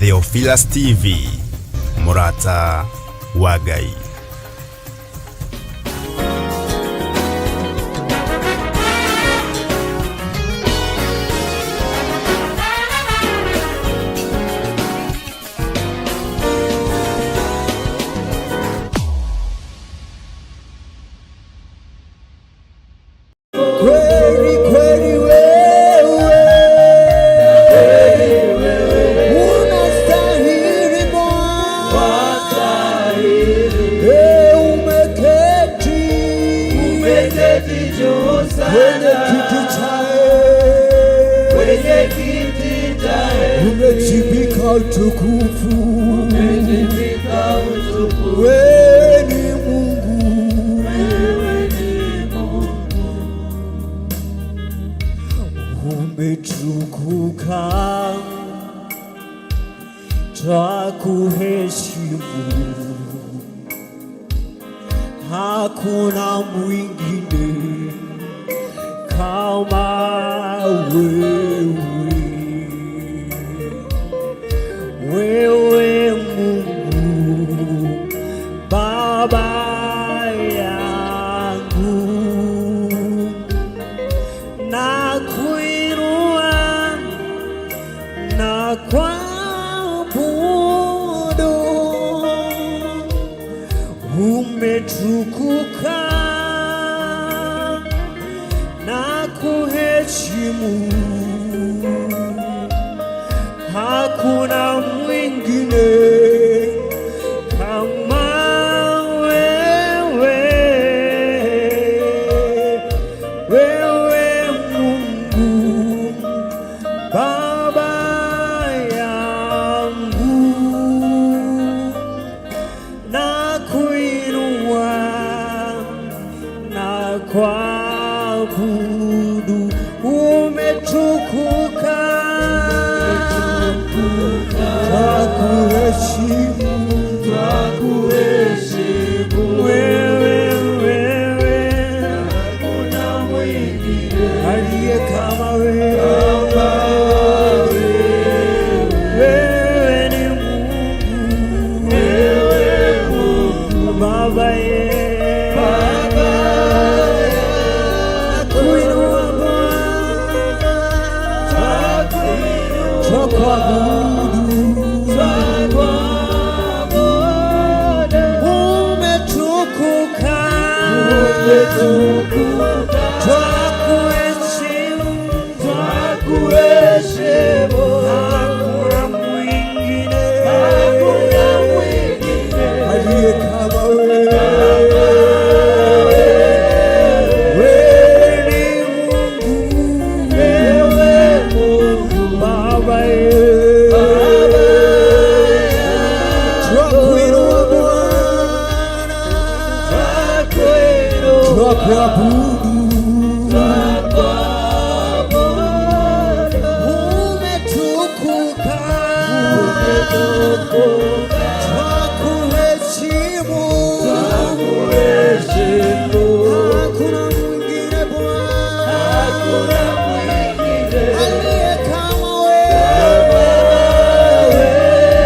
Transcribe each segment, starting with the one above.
Theophilus TV, mũrata wa Ngai. Kweli kweli wewe unastahili Bwana, umeketi kwenye kiti cha enzi, umejivika utukufu, wewe ni Mungu. Umetukuka, twakuheshimu, hakuna mwingine kama wewe. Wewe Mungu Baba yangu, nakuinua na kuabudu, umetukuka na kuheshimu, hakuna mwingine kama wewe, wewe Mungu Baba yangu, nakuinua na kuabudu, umetukuka, twakuheshimu wewe, wewe aliye kama wewe, wewe ni Mungu Baba yetu, kuinua Bwana, twakuabudu, umetukuka, twakuheshimu, hakuna mwingine aliye kama wewe. Wewe ni Mungu Baba yetu, twakuinua Bwana, twakuabudu, umetukuka, twakuheshimu, hakuna mwingine Bwana aliye kama wewe,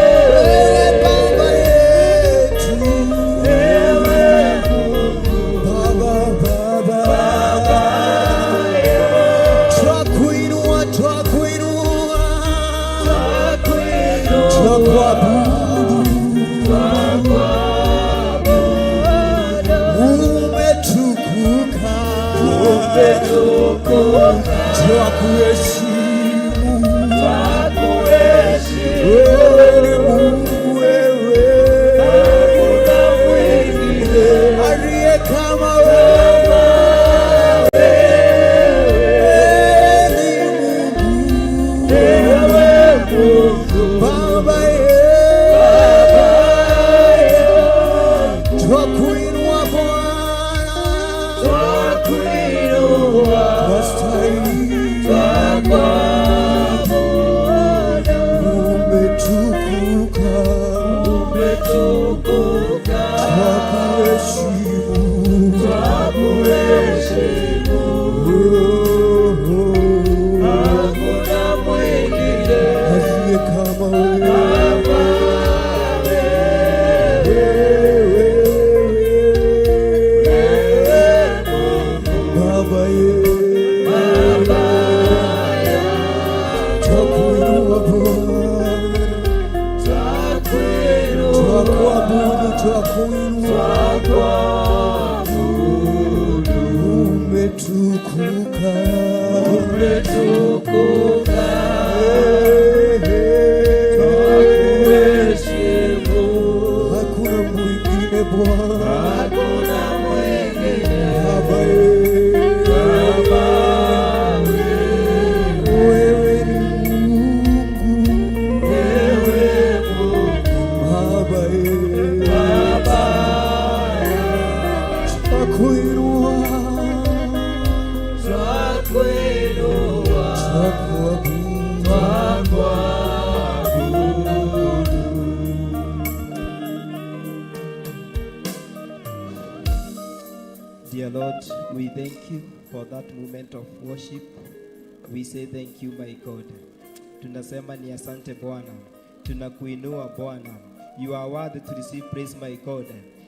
wewe Baba yetu, Baba, Baba, twakuinua, twakuinua, twakuabudu, umetukuka, twakuheshimu, wewe ni Mungu, wewe aliye kama wewe ni Mungu Baba yetu, twakuinua Bwana, wastahili, umetukuka. Twakuinua, umetukuka, Umetukuka, twakuheshimu. Hakuna mwingine Bwana, Hakuna mwingine Baba yetu. kama Wewe ni Mungu, wewe, Mungu. Baba yetu. Baba. Twakuinua, Twakuinua, twakuabudu. Twakuabudu. Dear Lord, we thank you for that moment of worship. We say thank you, my God. Tunasema ni asante Bwana. Tunakuinua Bwana. You are worthy to receive praise, my God.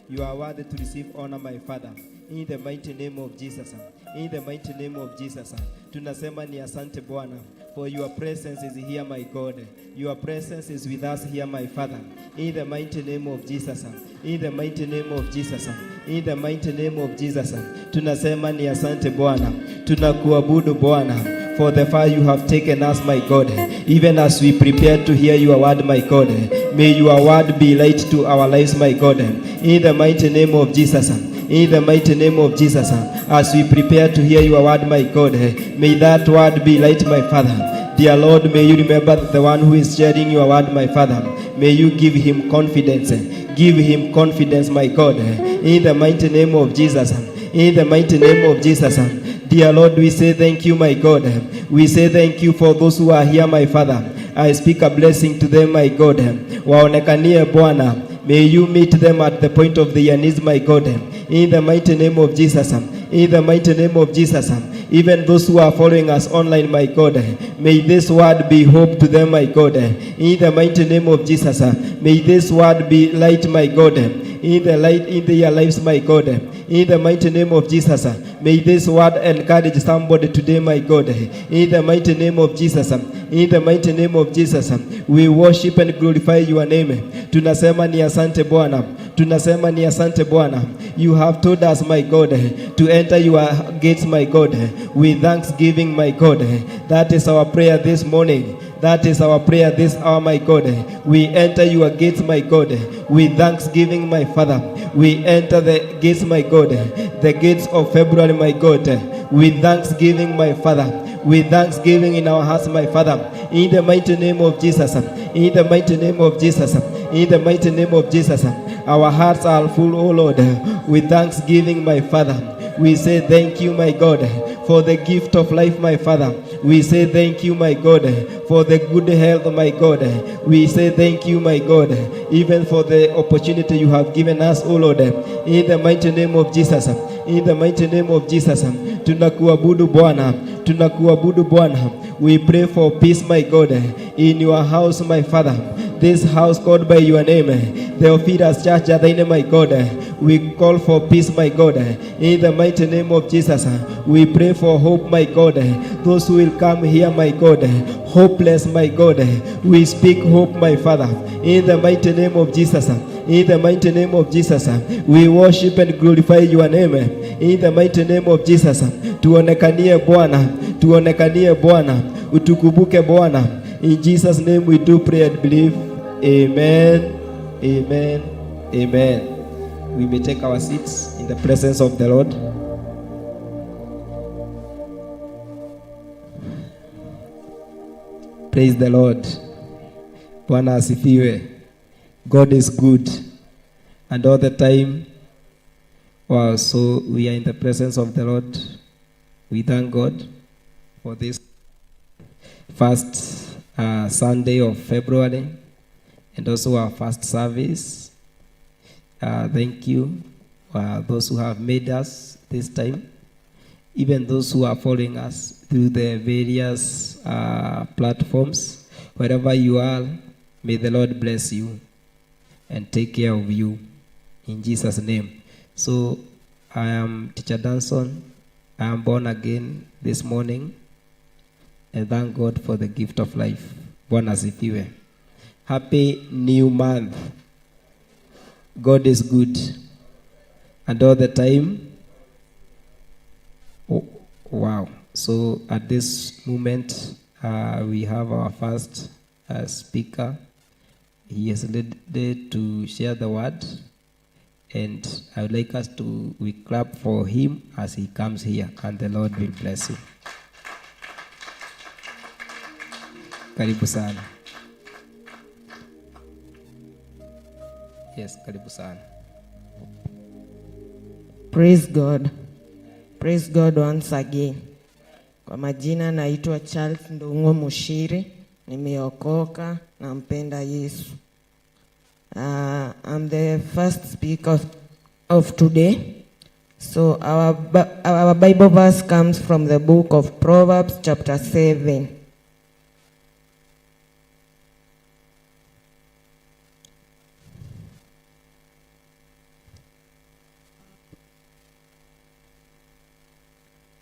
You are worthy to receive honor, my Father. In the mighty name of Jesus. In the mighty name of Jesus. Tunasema ni asante Bwana. For your presence is here, my God. Your presence is with us here, my Father. In the mighty name of Jesus. In the mighty name of Jesus. In the mighty name of Jesus. Tunasema ni asante Bwana. Tunakuabudu Bwana. For the far you have taken us, my God. Even as we prepare to hear your word, my God. May your word be light to our lives, my God. In the mighty name of Jesus. In the mighty name of Jesus. As we prepare to hear your word, my God, may that word be light, my Father. Dear Lord, may you remember the one who is sharing your word, my Father. May you give him confidence. Give him confidence, my God. In the mighty name of Jesus. In the mighty name of Jesus. Dear Lord, we say thank you, my God. We say thank you for those who are here, my Father. I speak a blessing to them, my God. Waonekanie Bwana. May you meet them at the point of their needs, my God. In the mighty name of Jesus. In the mighty name of Jesus. Even those who are following us online, my God, may this word be hope to them, my God. In the mighty name of Jesus. May this word be light, my God. In the light in their lives, my God. In the mighty name of Jesus. May this word encourage somebody today, my God. In the mighty name of Jesus. In the mighty name of Jesus. We worship and glorify your name. Tunasema ni asante Bwana. Tunasema ni asante Bwana. You have told us, my God, to enter your gates, my God, with thanksgiving, my God. That is our prayer this morning. That is our prayer this hour, my God. We enter your gates, my God, with thanksgiving, my Father. We enter the gates, my God, the gates of February, my God, with thanksgiving, my Father. With thanksgiving in our hearts, my Father. In the mighty name of Jesus. In the mighty name of Jesus. In the mighty name of Jesus. Our hearts are full, O Lord, with thanksgiving, my Father. We say thank you, my God, for the gift of life, my Father. We say thank you, my God, for the good health, my God. We say thank you, my God, even for the opportunity you have given us, O Lord. In the mighty name of Jesus. In the mighty name of Jesus. Tunakuabudu Bwana. Tunakuabudu Bwana. We pray for peace, my God, in your house, my Father. This house called by your name, the Theophilus Church, Jathaini, my God. We call for peace, my God. In the mighty name of Jesus, we pray for hope, my God. Those who will come here, my God, hopeless, my God. We speak hope, my Father. In the mighty name of Jesus. In the mighty name of Jesus, we worship and glorify your name. In the mighty name of Jesus, tuonekanie Bwana, tuonekanie Bwana, utukumbuke Bwana. In Jesus' name we do pray and believe. Amen. Amen. Amen. We may take our seats in the presence of the Lord. Praise the Lord. Bwana asifiwe. God is good. And all the time. Wow, so we are in the presence of the Lord. We thank God for this first Sunday of February and also our first service. Thank you, those who have made us this time, even those who are following us through the various platforms. Wherever you are, may the Lord bless you and take care of you in Jesus' name. So, I am Teacher Danson. I am born again this morning and thank God for the gift of life. Bwana asifiwe. Happy new month. God is good and all the time. Oh, wow. So at this moment, we have our first speaker. He is ready to share the word, and I would like us to we clap for him as he comes here, and the Lord will bless you. Karibu sana. Yes, karibu sana. Praise God. Praise God once again. Kwa majina naitwa Charles Ndung'u Mushiri, nimeokoka, nampenda Yesu. I'm the first speaker of today. So our Bible verse comes from the book of Proverbs chapter 7.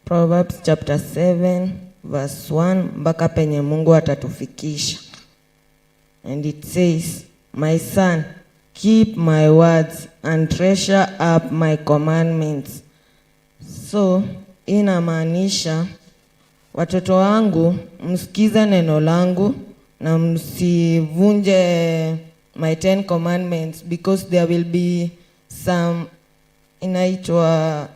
Proverbs chapter 7 verse 1 mpaka penye Mungu atatufikisha. And it says, "My son, keep my words and treasure up my commandments." So, inamaanisha watoto wangu, msikize neno langu na msivunje my 10 commandments, because there will be some, inaitwa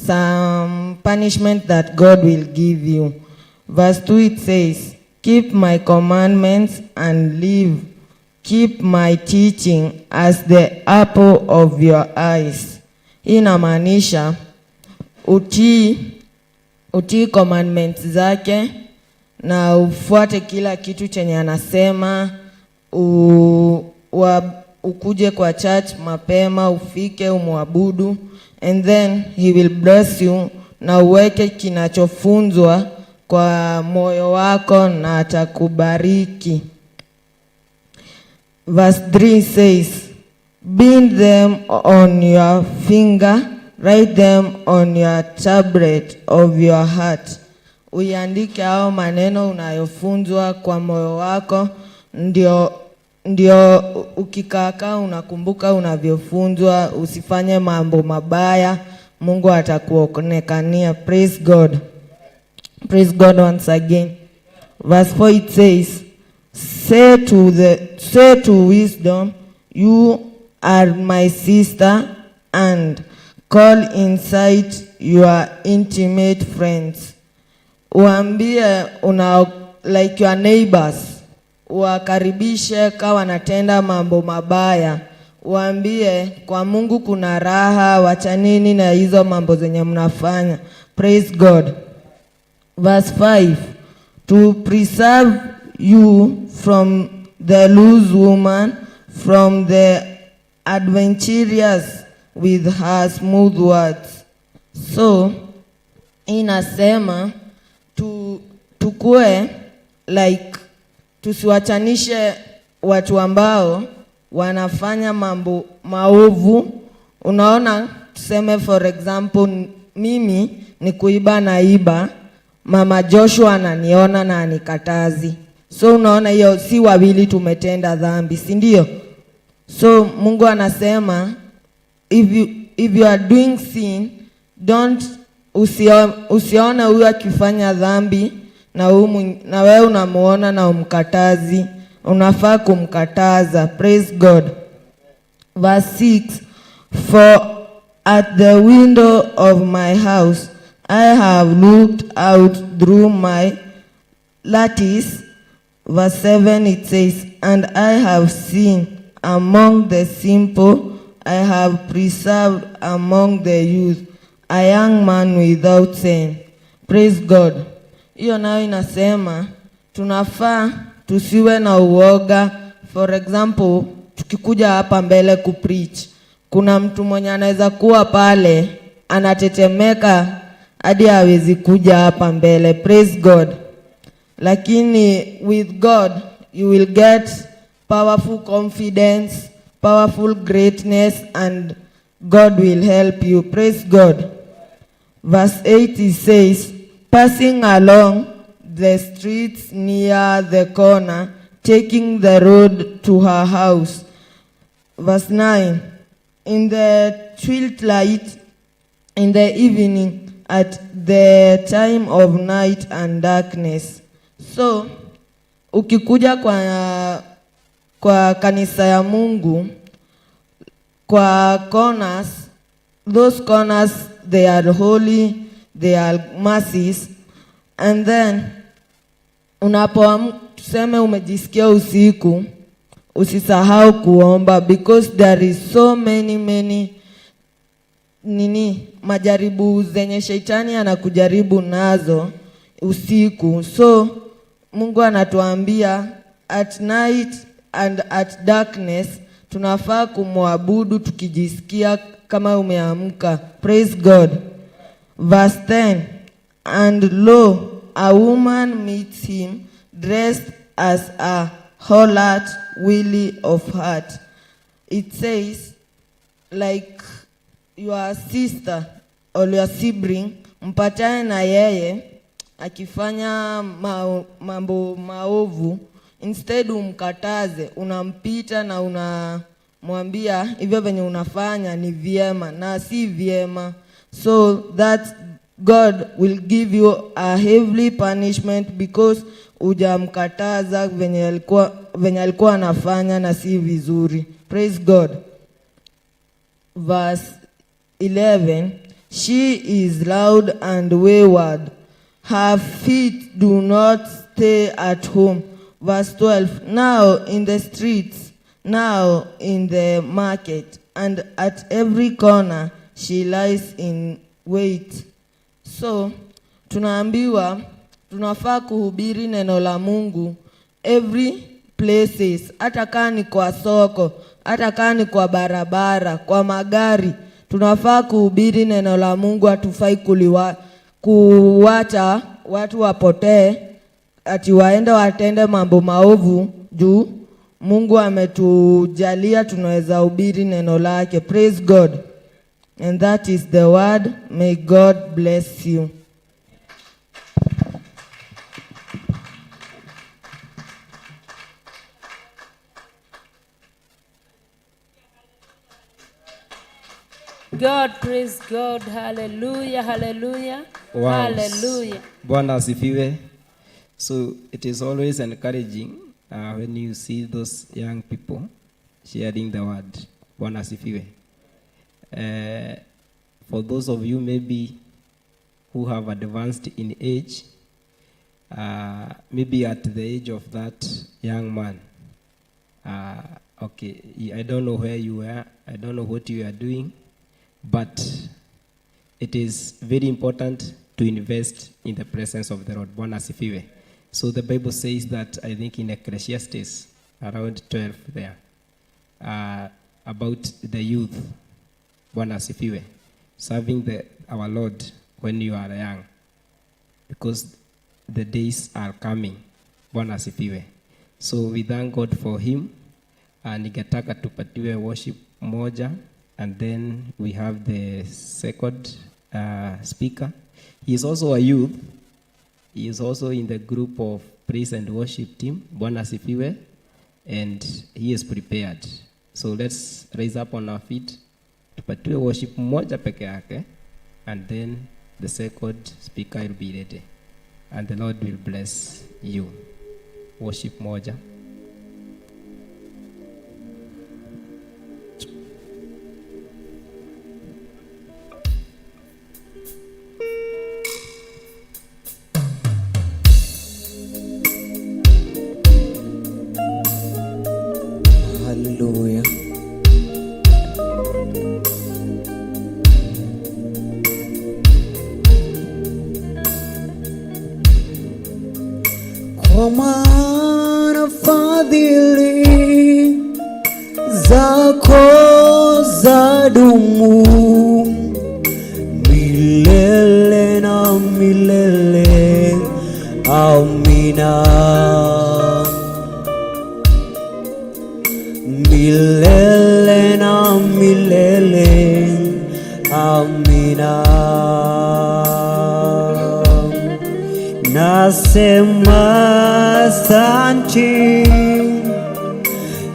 some punishment that God will give you. Verse 2, it says, "Keep my commandments and live. Keep my teaching as the apple of your eyes." Hii inamaanisha utii commandments zake na ufuate kila kitu chenye anasema, ukuje kwa church mapema, ufike umwabudu, and then he will bless you, na uweke kinachofunzwa kwa moyo wako na atakubariki. Verse 3 says, "Bind them on your finger, write them on your tablet of your heart." Uiandike hao maneno unayofunzwa kwa moyo wako, ndio ukikaakaa unakumbuka unavyofunzwa, usifanye mambo mabaya, Mungu atakuonekania. Praise God. Praise God once again. Verse 4, it says, Say to wisdom, 'You are my sister,' and call insight your intimate friends." Uambie una like your neighbors, uwakaribishe kama wanatenda mambo mabaya, uambie kwa Mungu kuna raha, wachanini na hizo mambo zenye mnafanya. Praise God. Verse 5, "To preserve you from the loose woman, from the adventurous with her smooth words." So, inasema tukue like tusiwachanishe watu ambao wanafanya mambo maovu. Unaona, tuseme for example, mimi ni kuiba naiba, Mama Joshua ananiona na anikatazi. So unaona hiyo si wawili tumetenda dhambi, si ndio? So Mungu anasema if you are doing sin, don't usione huyu akifanya dhambi na wewe unamuona na umkatazi. Unafaa kumkataza. Praise God. Verse 6, "For at the window of my house I have looked out through my lattice." Verse 7, it says, "And I have seen among the simple, I have preserved among the youth, a young man without sin." Praise God. Hiyo nayo inasema tunafaa tusiwe na uoga. For example, tukikuja hapa mbele kupreach, kuna mtu mwenye anaweza kuwa pale anatetemeka hadi hawezi kuja hapa mbele. Praise God. Lakini with God you will get powerful confidence, powerful greatness, and God will help you. Praise God. Verse 8, it says, "Passing along the streets near the corner, taking the road to her house." Verse 9, In the twilight, in the evening, at the time of night and darkness. So ukikuja kwa kanisa ya Mungu, kwa corners, those corners, they are holy, they are mercies. And then unapo, tuseme umejisikia usiku, usisahau kuomba, because there is so many many nini, majaribu zenye shetani anakujaribu nazo usiku. So Mungu anatuambia at night and at darkness tunafaa kumwabudu tukijisikia kama umeamka. Praise God. Verse 10: "And lo, a woman meets him dressed as a harlot, weary of heart." It says like your sister or your sibling, mpatane na yeye akifanya mambo maovu, instead umkataze, unampita na unamwambia hivyo venye unafanya ni vyema na si vyema, so that God will give you a heavy punishment because hujamkataza venye alikuwa anafanya na si vizuri. Praise God. Verse 11: "She is loud and wayward. Her feet do not stay at home." Verse 12: "Now in the streets, now in the market, and at every corner she lies in wait." So tunaambiwa tunafaa kuhubiri neno la Mungu every places, hata kaa ni kwa soko, hata kaa ni kwa barabara, kwa magari, tunafaa kuhubiri neno la Mungu. Hatufai kuwacha watu wapotee ati waende watende mambo maovu juu Mungu ametujalia tunaweza hubiri neno lake. Praise God. And that is the word. May God bless you. God, praise God. Hallelujah, hallelujah. Wow. Hallelujah. Bwana asifiwe. So it is always encouraging when you see those young people sharing the word. Bwana asifiwe. For those of you maybe who have advanced in age, maybe at the age of that young man, okay, I don't know where you were, I don't know what you are doing, but it is very important to invest in the presence of the Lord. Bwana asifiwe. So the Bible says that, I think in Ecclesiastes, around 12 there, about the youth. Bwana asifiwe. Serving our Lord when you are young, because the days are coming. Bwana asifiwe. So we thank God for him. Ningetaka tupatiwe worship moja and then we have the second speaker. He is also a youth. He is also in the group of praise and worship team. Bwana asifiwe. And he is prepared. So let's raise up on our feet. Tupatiwe worship moja peke yake and then the second speaker will be ready. And the Lord will bless you. Worship moja. Hallelujah. Kwa maana fadhili zako zadumu milele na milele. Amina. Milele na milele. Amina. Nasema asante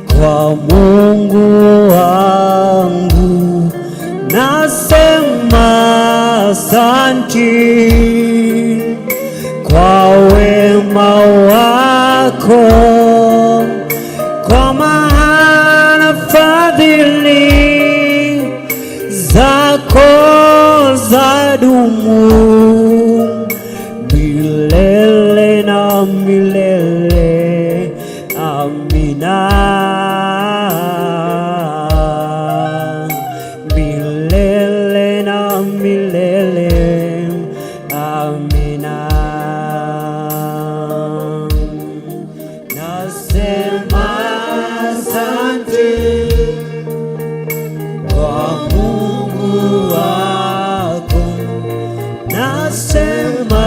kwa Mungu wangu. Asante kwa wema wako, kwa maana fadhili zako zadumu milele na milele. Amina. Milele na milele. Amina. Nasema asante kwa Mungu wako, nasema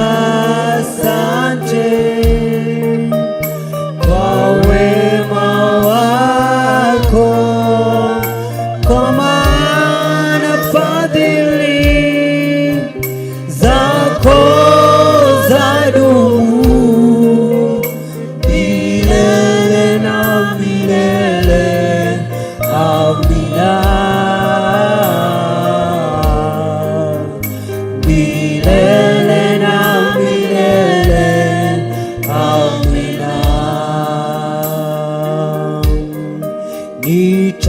asante kwa wema wako, kwa maana fadhili zako zadumu milele na milele. Amina. Milele na milele. Amina.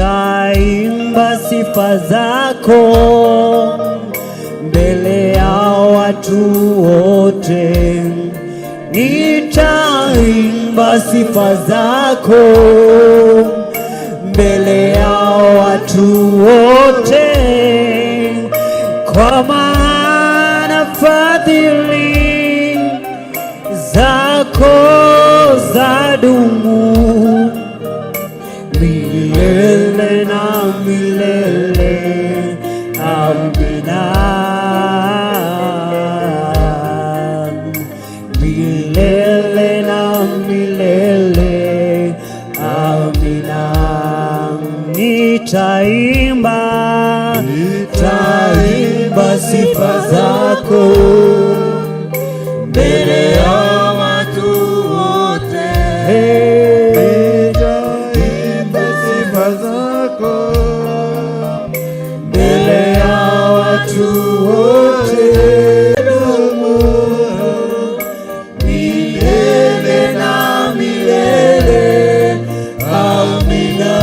Nitaimba sifa zako mbele ya watu wote, nitaimba sifa zako mbele ya watu wote, kwa maana fadhili zako zadumu milele na milele. Amina. Milele na milele. Amina. Nitaimba, nitaimba sifa zako mbele ya watu wote. Hey. Nitaimba sifa zako mbele ya watu wote. Dumu milele na milele. Amina.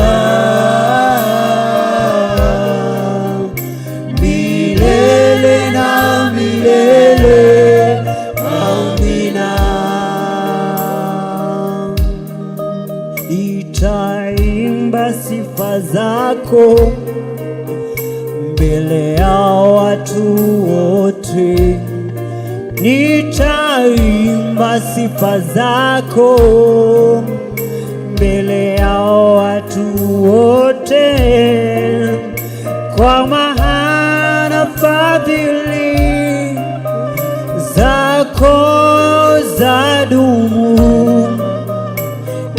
Milele na milele. Amina. Nitaimba sifa zako mbele ya watu wote, nitaimba sifa zako mbele ya watu wote, kwa maana fadhili zako zadumu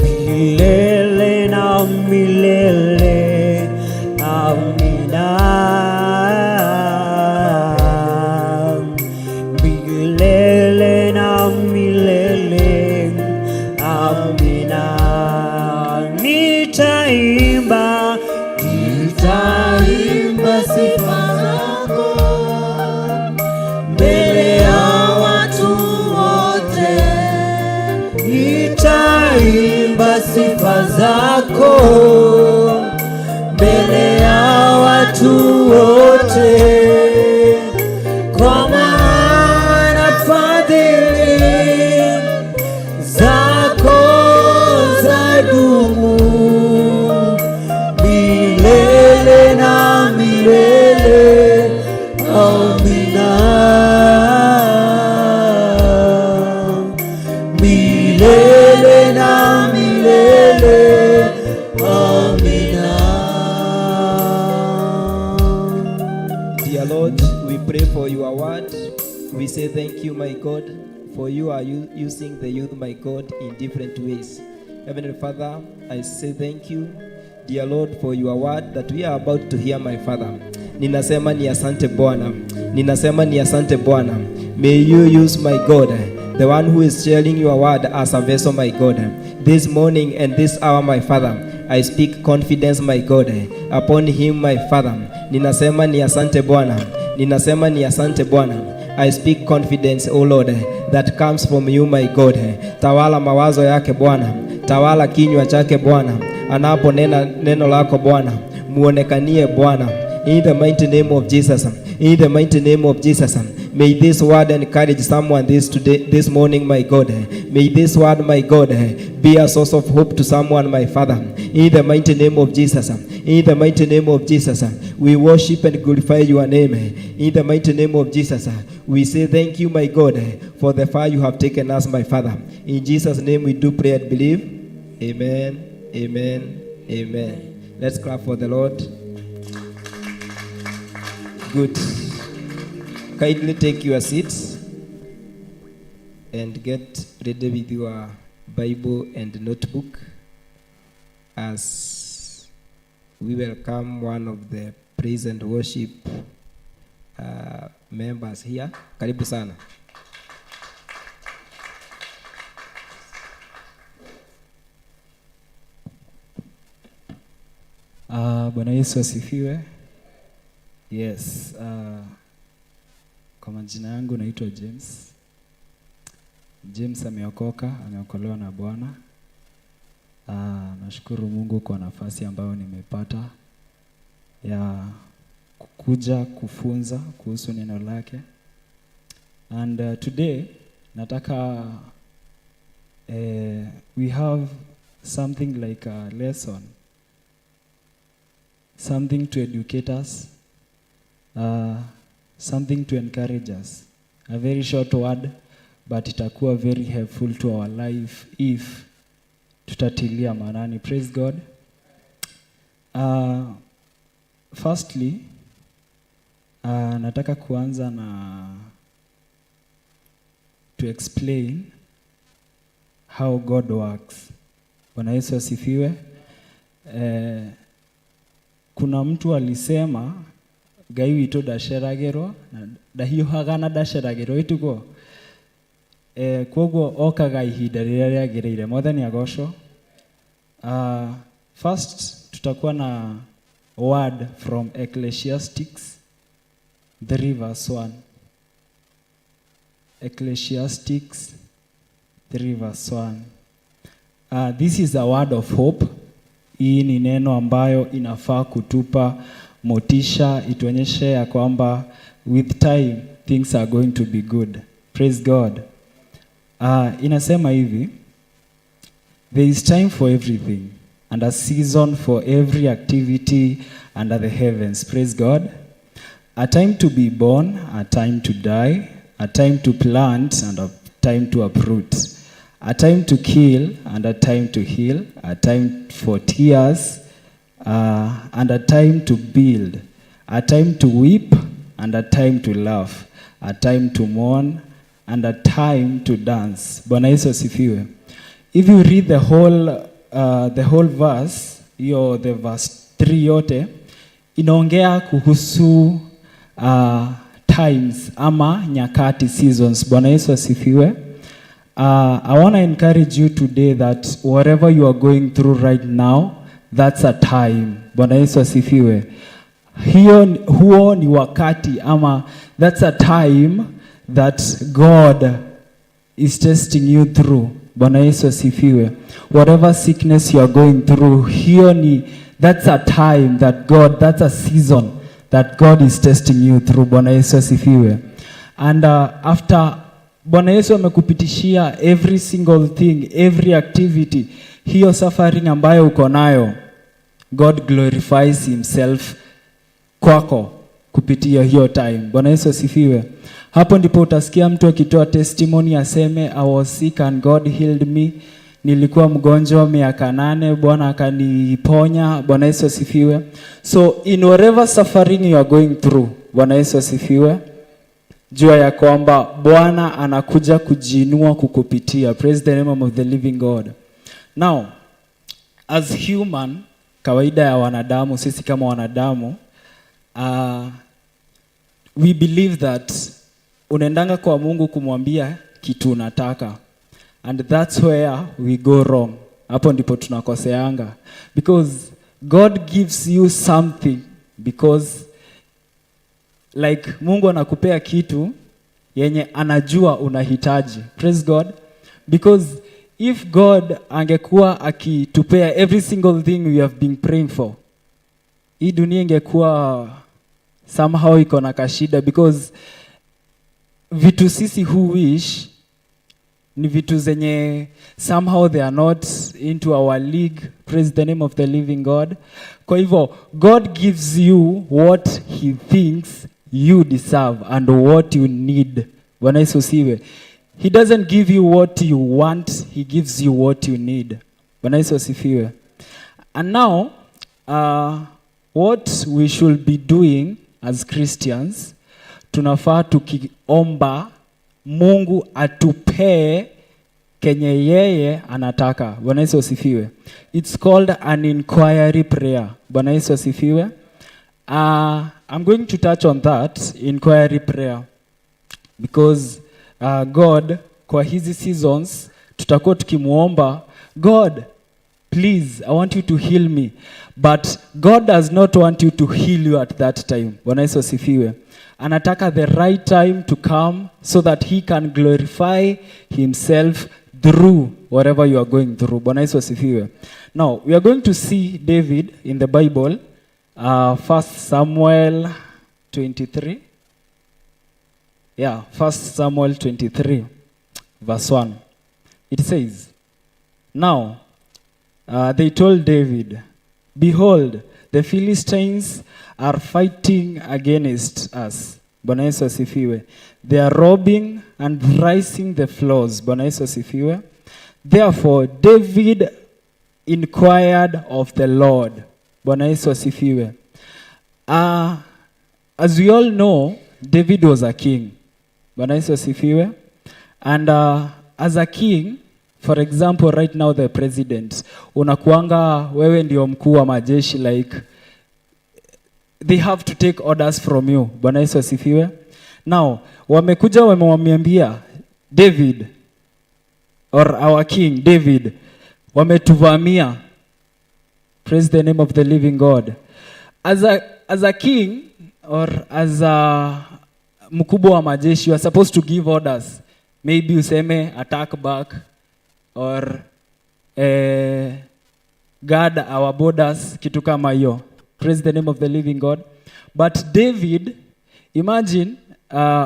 milele na milele. Amina. Milele na milele. Amina. Nitaimba, Nitaimba sifa zako mbele ya watu wote. Nitaimba sifa zako mbele ya watu wote, kwa maana fadhili zako zadumu milele na milele. Amina. Milele na milele. Amina. Dear Lord, we pray for your word. We say thank you, my God, for you are using the youth, my God, in different ways. Heavenly Father, I say thank you, dear Lord, for your word that we are about to hear, my Father. Ninasema ni asante Bwana. Ninasema ni asante Bwana. May you use, my God, the one who is sharing your word as a vessel, my God. This morning and this hour, my Father, I speak confidence, my God, upon him, my Father. Ninasema ni asante Bwana. Ninasema ni asante Bwana. I speak confidence, O Lord, that comes from you, my God. Tawala mawazo yake Bwana, tawala kinywa chake Bwana, anaponena neno lako Bwana, muonekanie Bwana. In the mighty name of Jesus, in the mighty name of Jesus, may this word encourage someone this today, this morning, my God. May this word, my God, be a source of hope to someone, my Father. In the mighty name of Jesus, in the mighty name of Jesus, we worship and glorify your name. In the mighty name of Jesus, we say thank you, my God, for the far you have taken us, my Father. In Jesus' name we do pray and believe. Amen, amen, amen. Let's clap for the Lord. Good. Kindly take your seats and get ready with your Bible and notebook as we welcome one of the praise and worship members here. Karibu sana. Bwana Yesu asifiwe. Yes, kwa majina yangu naitwa James. James ameokoka, ameokolewa na Bwana. Nashukuru Mungu kwa nafasi ambayo nimepata ya kukuja kufunza kuhusu neno lake. And today nataka we have something like a lesson, something to educate us, something to encourage us. A very short word, but itakuwa very helpful to our life if tutatilia maanani. Praise God. Firstly, nataka kuanza na to explain how God works. Bwana Yesu asifiwe. Kuna mtu alisema Ngai witũ ndaceragĩrwo na ndahiũhaga na ndaceragĩrwo ĩtugo kwoguo okaga ihinda rĩrĩa rĩagĩrĩire. Mwathani agocwo. First tutakuwa na word from Ecclesiastics 3 verse 1. Ecclesiastics 3 verse 1. This is a word of hope. Hii ni neno ambayo inafaa kutupa motisha, ituonyeshe ya kwamba with time things are going to be good. Praise God. Inasema hivi: There is time for everything and a season for every activity under the heavens. Praise God. A time to be born, a time to die, a time to plant and a time to uproot, a time to kill and a time to heal, a time for tears and a time to build, a time to weep and a time to laugh, a time to mourn and a time to dance. Bwana Yesu asifiwe. If you read the whole verse, hiyo the verse 3 yote inaongea kuhusu times ama nyakati, seasons. Bwana Yesu asifiwe. I want to encourage you today that whatever you are going through right now, that's a time. Bwana Yesu asifiwe. Huo ni wakati ama that's a time that God is testing you through. Bwana Yesu asifiwe. Whatever sickness you are going through, hiyo ni that's a time that God, that's a season that God is testing you through. Bwana Yesu asifiwe. And after Bwana Yesu amekupitishia every single thing, every activity, hiyo suffering ambayo uko nayo, God glorifies himself kwako kupitia hiyo time. Bwana Yesu asifiwe. Hapo ndipo utasikia mtu akitoa testimony aseme, "I was sick and God healed me. Nilikuwa mgonjwa miaka 8, Bwana akaniponya." Bwana Yesu asifiwe. So in whatever suffering you are going through, Bwana Yesu asifiwe, jua ya kwamba Bwana anakuja kujiinua kukupitia. Praise the name of the living God. Now, as human, kawaida ya wanadamu, sisi kama wanadamu, we believe that unaendanga kwa Mungu kumwambia kitu unataka, and that's where we go wrong. Hapo ndipo tunakoseanga, because God gives you something because, like, Mungu anakupea kitu Yenye anajua unahitaji. Praise God. Because if God angekuwa akitupea every single thing we have been praying for, hii dunia ingekuwa somehow iko na kashida, because vitu sisi who wish ni vitu zenye somehow they are not into our league. Praise the name of the living God. Kwa hivyo God gives you what he thinks you deserve and what you need. Bwana Yesu asifiwe. He doesn't give you what you want, he gives you what you need. Bwana Yesu asifiwe. And now, what we should be doing as Christians, tunafaa tukiomba Mungu atupee kenye yeye anataka. Bwana Yesu asifiwe. It's called an inquiry prayer. Bwana Yesu asifiwe. I'm going to touch on that inquiry prayer because God, kwa hizi seasons tutakuwa tukimuomba, "God, please, I want you to heal me." But God does not want you to heal you at that time. Bwana Yesu asifiwe. Anataka the right time to come so that he can glorify himself through whatever you are going through. Bwana Yesu asifiwe. Now we are going to see David in the Bible, 1 Samuel 23. Yeah, 1 Samuel 23, verse 1. It says, "Now they told David, 'Behold, the Philistines are fighting against us.'" Bwana Yesu asifiwe. "They are robbing and raising the flocks." Bwana Yesu asifiwe. "Therefore, David inquired of the Lord." Bwana Yesu asifiwe. As we all know, David was a king. Bwana Yesu asifiwe. And as a king, for example, right now the president, unakuanga wewe ndio mkuu wa majeshi, like they have to take orders from you. Bwana Yesu asifiwe. Now, wamekuja wamewambia David or our king David, wametuvamia. Praise the name of the living God. As a king or as a mkubwa wa majeshi, you are supposed to give orders. Maybe useme attack back or guard our borders, kitu kama hiyo. Praise the name of the living God. But David, imagine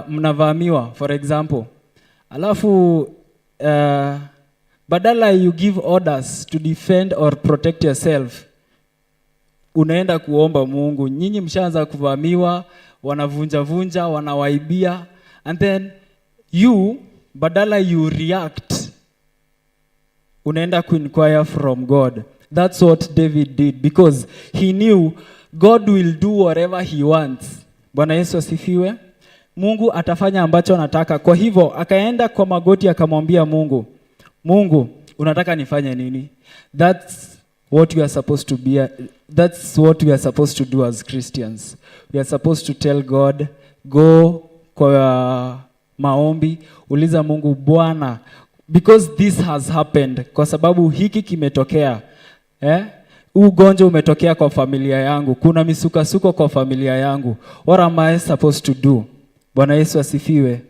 mnavamiwa, for example, alafu badala you give orders to defend or protect yourself, unaenda kuomba Mungu. Nyinyi mshaanza kuvamiwa, wanavunja vunja, wanawaibia, and then you, badala you react, unaenda kuinquire from God. That's what David did because he knew God will do whatever he wants. Bwana Yesu asifiwe. Mungu atafanya ambacho anataka. Kwa hivyo akaenda kwa magoti akamwambia Mungu, "Mungu, unataka nifanye nini?" That's what we are supposed to be, that's what we are supposed to do as Christians. We are supposed to tell God, go kwa maombi, uliza Mungu, "Bwana, because this has happened, kwa sababu hiki kimetokea, eh? Huu ugonjwa umetokea kwa familia yangu, kuna misukasuko kwa familia yangu. What am I supposed to do?" Bwana Yesu asifiwe.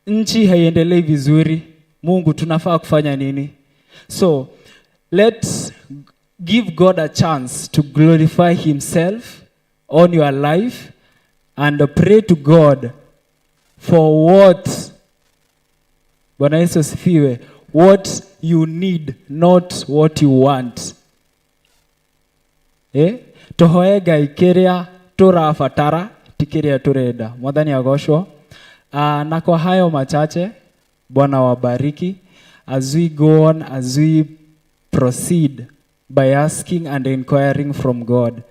Nchi haiendelei vizuri. Mungu, tunafaa kufanya nini? So let's give God a chance to glorify himself on your life and pray to God for what, Bwana Yesu asifiwe, what you need, not what you want. Eh? Tuhoe Ngai kĩrĩa tũrabatara, ti kĩrĩa tũrenda. Mwathani agocwo. Na kwa hayo machache, Bwana wabariki as we go on, as we proceed by asking and inquiring from God.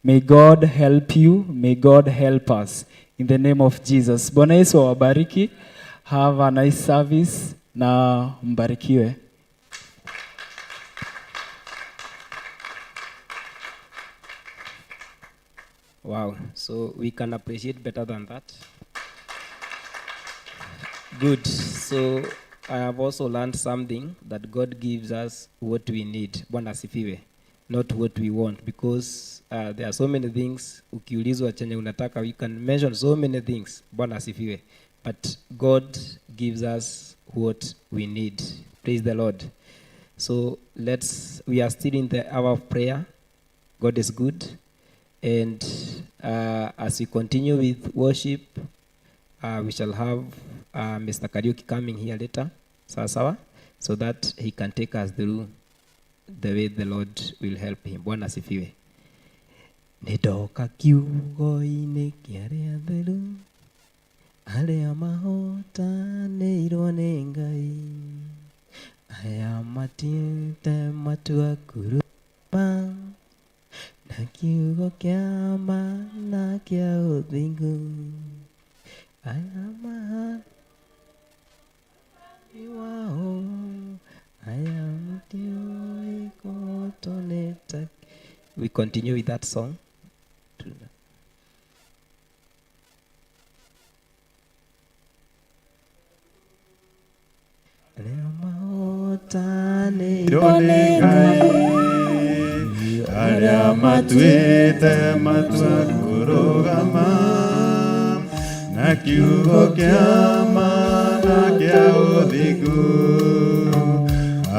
May God help you, may God help us in the name of Jesus. Bwana Yesu awabariki. Have a nice service na mbarikiwe. Wow. So we can appreciate better than that. Good. So I have also learned something, that God gives us what we need. Bwana asifiwe. Not what we want, because there are so many things. Ukiulizwa chenye unataka, you can mention so many things. Bwana asifiwe. But God gives us what we need. Praise the Lord. So we are still in the hour of prayer. God is good. And as we continue with worship, we shall have Mr. Kariuki coming here later, sawa sawa, so that he can take us through the way the Lord will help him. Bwana asifiwe. Nĩndoka kiugo-inĩ kĩa arĩa atheru, arĩa mahotanĩirwo nĩ Ngai, aya matuĩte matua kũrũma na kiugo kĩa ma na kĩa ũthingu, aya maha wao, aya matiũĩ kũhotwo nĩ ta. We continue with that song. Arĩa mahotanĩirwo nĩ Ngai, arĩa matuĩte matua kũrũgama na kiugo kĩa ma na kĩa ũthingu,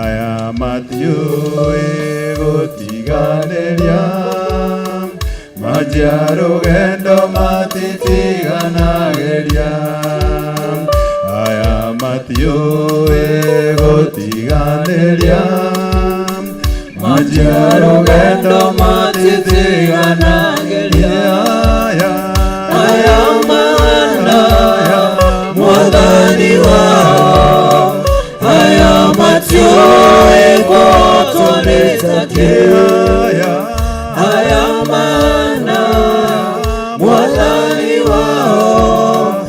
aya matiũĩ gũtiganĩria, manjia rũgendo matitiganagĩria, aya matiũĩ gũtiganĩria, manjia rũgendo matitiganagĩria, aya mana Mwathani wao, aya matiũĩ kũhotwo nĩ takĩ, aya mana Mwathani wao,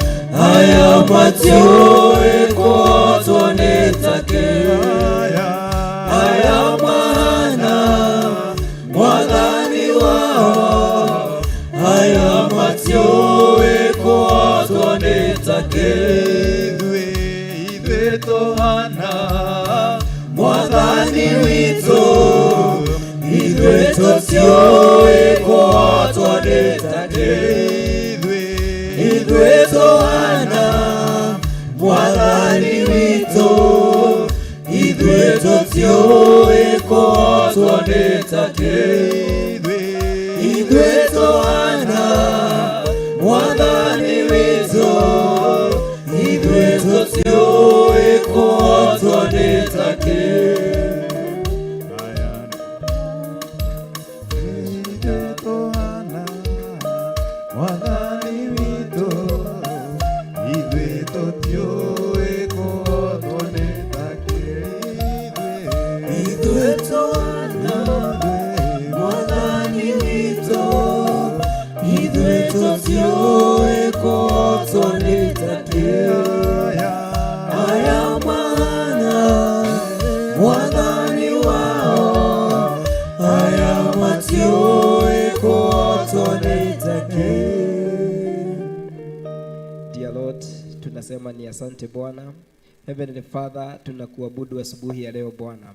aya matiũĩ kũhotwo nĩ takĩ, aya mana Mwathani wao, aya matiũĩ kũhotwo nĩ takĩ. Ithuĩ tũhana Mwathani witũ, ithuĩ tũtiũĩ kũhotwo nĩ takĩ, ithuĩ tũhana Mwathani witũ, ithuĩ tũtiũĩ kũhotwo nĩ takĩ, ithuĩ tũhana Mwathani witũ, ithuĩ tũtiũĩ kũhotwo nĩ takĩ. Ithuĩ tũhana Mwathani witũ, ithuĩ tũtiũĩ kũhotwo nĩ takĩ, Ithuĩ tũhana Mwathani witũ, ithuĩ tũtiũĩ kũhotwo nĩ takĩ, aya mahana Mwathani wao, aya matiũĩ kũhotwo nĩ takĩ. Dear Lord, tunasema ni asante Bwana. Heavenly Father, tunakuabudu asubuhi ya leo Bwana.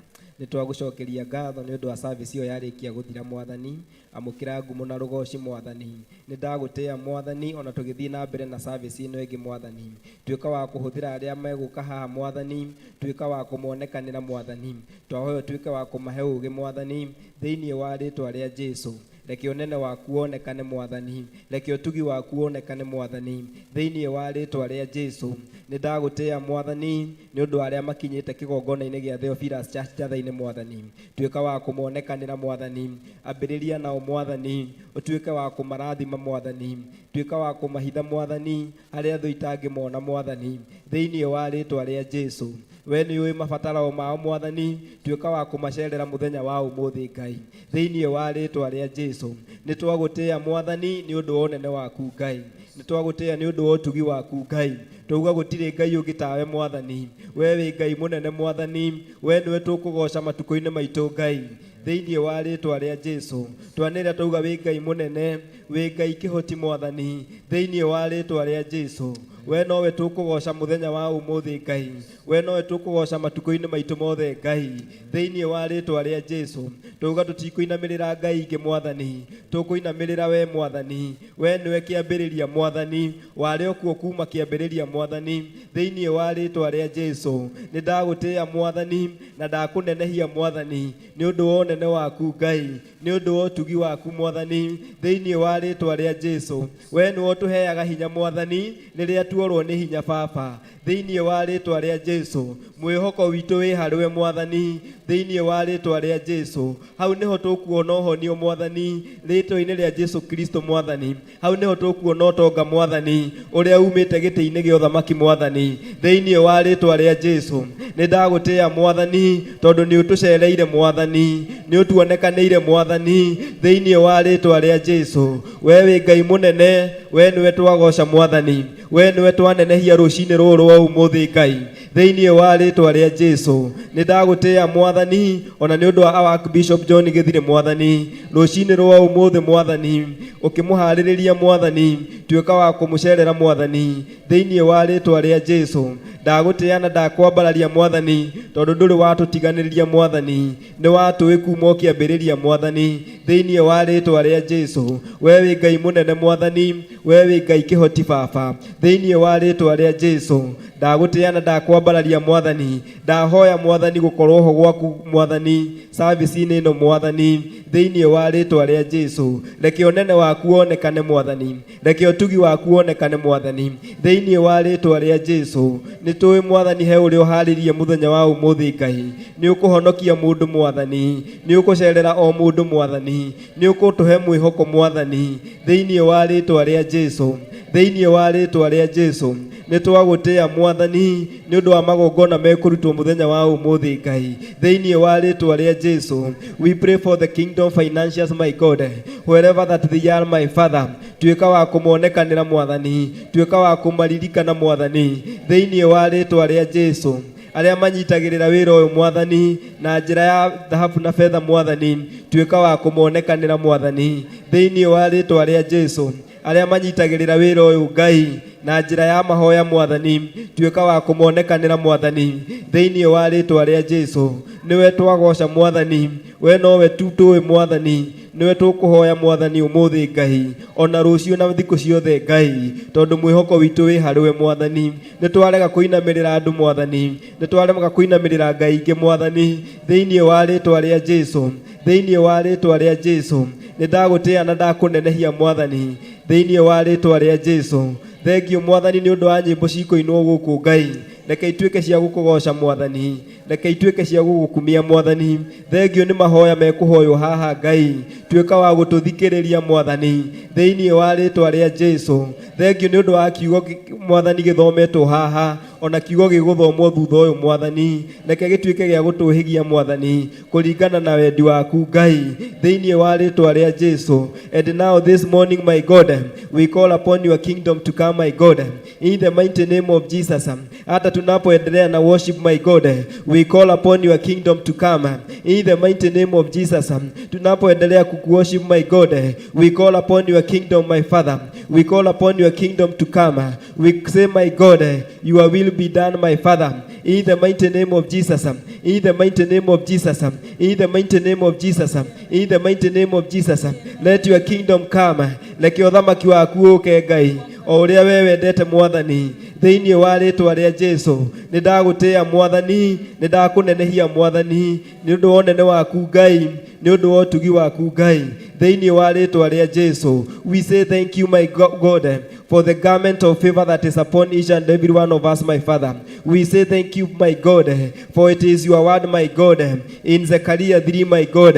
Nĩtwagũcokeria ngatho nĩ ũndũ wa service ĩyo yarĩkia gũthira Mwathani. Amũkĩra ngumo na rũgoci Mwathani. Nĩndagũtĩĩa Mwathani ona tũgĩthiĩ na mbere na service ĩno ĩngĩ Mwathani. Tuĩka wa kũhũthĩra arĩa megũka haha Mwathani, tuĩka wa kũmonekanĩra Mwathani. Twahoya ũtuĩke wa kũmahe ũũgĩ Mwathani, thĩinĩ wa rĩtwa rĩa Jesũ. Reke ũnene waku wonekane Mwathani, reke ũtugi waku wonekane Mwathani, thĩinĩ wa rĩtwa rĩa Jesũ. Nĩndagũtĩĩa Mwathani nĩ ũndũ wa arĩa makinyĩte kĩgongona-inĩ gĩa Theophilus Church Njathai-inĩ Mwathani. Tuĩka wa kũmonekanĩra Mwathani, ambĩrĩria nao Mwathani, ũtuĩke wa kũmarathima Mwathani, tuĩka wa kũmahitha Mwathani harĩa thũ itangĩmona Mwathani, thĩinĩ wa rĩtwa rĩa Jesũ. We nĩ ũĩ mabataro mao Mwathani, tuĩka wa kũmacerera mũthenya wa ũmũthĩ Ngai, thĩinĩ wa rĩtwa rĩa Jesũ. Nĩtwagũtĩĩa Mwathani nĩ ũndũ wa ũnene waku Ngai, nĩtwagũtĩĩa nĩ ũndũ wa ũtugi waku Ngai. Twauga gũtirĩ Ngai ũngĩ tawe Mwathani, we wĩ Ngai mũnene Mwathani, we nĩwe tũkũgoca matukũ-inĩ maitũ Ngai, thĩinĩ wa rĩtwa rĩa Jesũ. Twanĩrĩra twauga wĩ Ngai mũnene, wĩ Ngai kĩhoti Mwathani, thĩinĩ wa rĩtwa rĩa Jesũ. We nowe tũkũgoca mũthenya wa ũmũthĩ Ngai, we nowe tũkũgoca matukũ-inĩ maitũ mothe Ngai, thĩinĩ wa rĩtwa rĩa Jesu. Tũuga tũtikũinamĩrĩra Ngai ingĩ Mwathani, tũkũinamĩrĩra we Mwathani. We nĩwe kĩambĩrĩria Mwathani, warĩ o kuo kuma kĩambĩrĩria Mwathani, thĩinĩ wa rĩtwa rĩa Jesu. Nĩ ndagũtĩĩa Mwathani na ndakũnenehia Mwathani, nĩ ũndũ wa ũnene waku Ngai, nĩ ũndũ wa ũtugi waku Mwathani, thĩinĩ wa rĩtwa rĩa Jesu. We nĩwe ũtũheaga hinya Mwathani rĩrĩa tuorwo nĩ hinya Baba, thĩinĩ wa rĩtwa rĩa Jesu. Mwĩhoko witũ wĩ harĩwe Mwathani, thĩinĩ wa rĩtwa rĩa Jesu. Hau nĩho tũkuona ũhonio Mwathani, rĩtwa-inĩ rĩa Jesu Kristo Mwathani. Hau nĩho tũkuona ũtonga Mwathani, ũrĩa umĩte gĩtĩ-inĩ gĩa ũthamaki Mwathani, thĩinĩ wa rĩtwa rĩa Jesu. Nĩ ndagũtĩĩa Mwathani, tondũ nĩ ũtũcereire Mwathani, nĩ ũtuonekanĩire Mwathani, thĩinĩ wa rĩtwa rĩa Jesu. We wĩ Ngai mũnene, we nĩwe twagoca Mwathani, we nĩwe twanenehia rũcinĩ rũrũ rwa ũmũthĩ Ngai, thĩinĩ wa rĩtwa rĩa Jesu. Nĩ ndagũtĩĩa Mwathani, ona nĩ ũndũ wa our Bishop John Gĩthire Mwathani, rũcinĩ rwa ũmũthĩ Mwathani, ũkĩmũharĩrĩria Mwathani, tuĩka wa kũmũcerera Mwathani, thĩinĩ wa rĩtwa rĩa Jesu. Ndagũtĩĩa na ndakwambararia Mwathani, tondũ ndũrĩ watũtiganĩria Mwathani, nĩ watũĩ kuma o kĩambĩrĩria Mwathani, thĩinĩ wa rĩtwa rĩa Jesu. We wĩ Ngai mũnene Mwathani, we wĩ Ngai kĩhoti Baba, thĩinĩ wa rĩtwa rĩa Jesu. Ndagũtĩĩa na ndakwambararia Mwathani, ndahoya Mwathani gũkorwo ho gwaku Mwathani, service-inĩ ĩno Mwathani, thĩinĩ wa rĩtwa rĩa Jesu. Reke ũnene waku wonekane Mwathani, reke ũtugi waku wonekane Mwathani, thĩinĩ wa rĩtwa rĩa Jesu. Nĩ tũĩ Mwathani he ũrĩa ũharĩrie mũthenya wa ũmũthĩ Ngai, nĩ ũkũhonokia mũndũ Mwathani, nĩ ũkũcerera o mũndũ Mwathani, nĩ ũkũtũhe mwĩhoko Mwathani, thĩinĩ wa rĩtwa rĩa Jesu, thĩinĩ wa rĩtwa rĩa Jesu. Nĩ twagũtĩĩa Mwathani nĩ ũndũ wa magongona mekũrutwo mũthenya wa ũmũthĩ Ngai, thĩinĩ wa rĩtwa rĩa Jesu. We pray for the kingdom financiers, my God, wherever that they are, my Father. Tuĩka wa kũmonekanĩra Mwathani, tuĩka wa kũmaririkana Mwathani, thĩinĩ wa rĩtwa rĩa Jesu. Arĩa manyitagĩrĩra wĩra ũyũ Mwathani na njĩra ya thahabu na betha Mwathani, tuĩka wa kũmonekanĩra Mwathani, thĩinĩ wa rĩtwa rĩa Jesu. Arĩa manyitagĩrĩra wĩra ũyũ Ngai na njĩra ya mahoya Mwathani, tuĩka wa kũmonekanĩra Mwathani, thĩinĩ wa rĩtwa rĩa Jesu. Nĩwe twagoca Mwathani, we nowe tu tũĩ Mwathani, nĩwe tũkũhoya Mwathani ũmũthĩ Ngai, ona rũciũ na thikũ ciothe Ngai, tondũ mwĩhoko witũ wĩ harĩwe Mwathani. Nĩ twarega kũinamĩrĩra andũ Mwathani, nĩ twarega kũinamĩrĩra Ngai ingĩ Mwathani, thĩinĩ wa rĩtwa rĩa Jesu, thĩinĩ wa rĩtwa rĩa Jesu. Nĩ ndagũtĩĩa na ndakũnenehia Mwathani, thĩinĩ wa rĩtwa rĩa Jesu. Thengiũ Mwathani nĩ ũndũ wa nyĩmbo cikũinwo gũkũ Ngai, reke ituĩke cia gũkũgoca Mwathani, reke ituĩke cia gũgũkumia Mwathani. Thengiũ nĩ mahoya mekũhoywo haha Ngai, tuĩka wa gũtũthikĩrĩria Mwathani, thĩinĩ wa rĩtwa rĩa Jesu. Thengiũ nĩ ũndũ wa kiugo Mwathani gĩthometwo haha, ona kiugo gĩgũthomwo thutha ũyũ Mwathani, reke gĩtuĩke gĩa gũtũhĩgia Mwathani, kũringana na wendi waku Ngai, thĩinĩ wa rĩtwa rĩa Jesu. And now this morning, my God, we call upon your kingdom to come, my God, in the mighty name of Jesus. Hata tunapoendelea na worship, my God, we call upon your kingdom to come, in the mighty name of Jesus. Tunapoendelea kukuworship, my God, we call upon your kingdom, my Father. We call upon your kingdom to come. We say, my God, your will be done, my Father, in the mighty name of Jesus. In the mighty name of Jesus. In the mighty name of Jesus. In the mighty name of Jesus. Let your kingdom come. Reke ũthamaki waku ũke Ngai, o ũrĩa we wendete Mwathani, thĩinĩ wa rĩtwa rĩa Jesu. Nĩ ndagũtĩĩa Mwathani, nĩ ndakũnenehia Mwathani, nĩ ũndũ wa ũnene waku Ngai, nĩ ũndũ wa ũtugi waku Ngai, thĩinĩ wa rĩtwa rĩa Jesu. We say thank you, my God, for the garment of favor that is upon each and every one of us, my Father. We say thank you, my God, for it is your word, my God, in Zechariah 3, my God,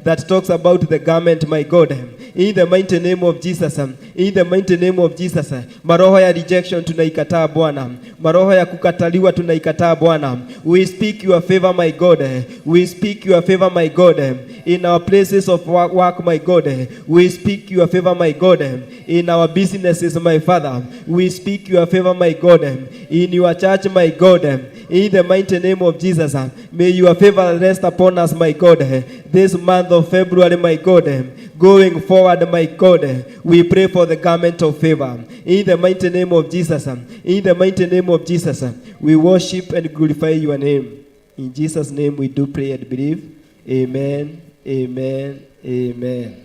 that talks about the garment, my God. In the mighty name of Jesus, in the mighty name of Jesus. Maroho ya rejection tunaikataa Bwana, maroho ya kukataliwa tunaikataa Bwana. We speak your favor, my God. We speak your favor, my God, in our places of work, my God. We speak your favor, my God, in our businesses, my Father. We speak your favor, my God, in your church, my God. In the mighty name of Jesus, may your favor rest upon us, my God, this month of February, my God. Going forward, my God, we pray for the garment of favor. In the mighty name of Jesus, in the mighty name of Jesus, we worship and glorify your name. In Jesus' name we do pray and believe. Amen, amen, amen.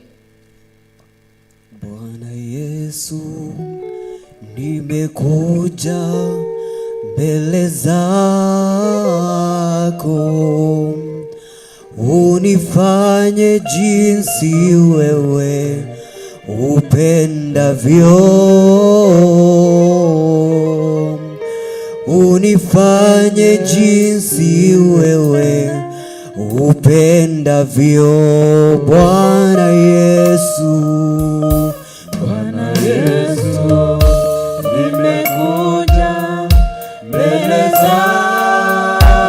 Bwana Yesu, nimekuja mbele zako, unifanye jinsi wewe upendavyo, unifanye jinsi wewe upendavyo, Bwana Yesu. Bwana Yesu, nimekuja mbele zako,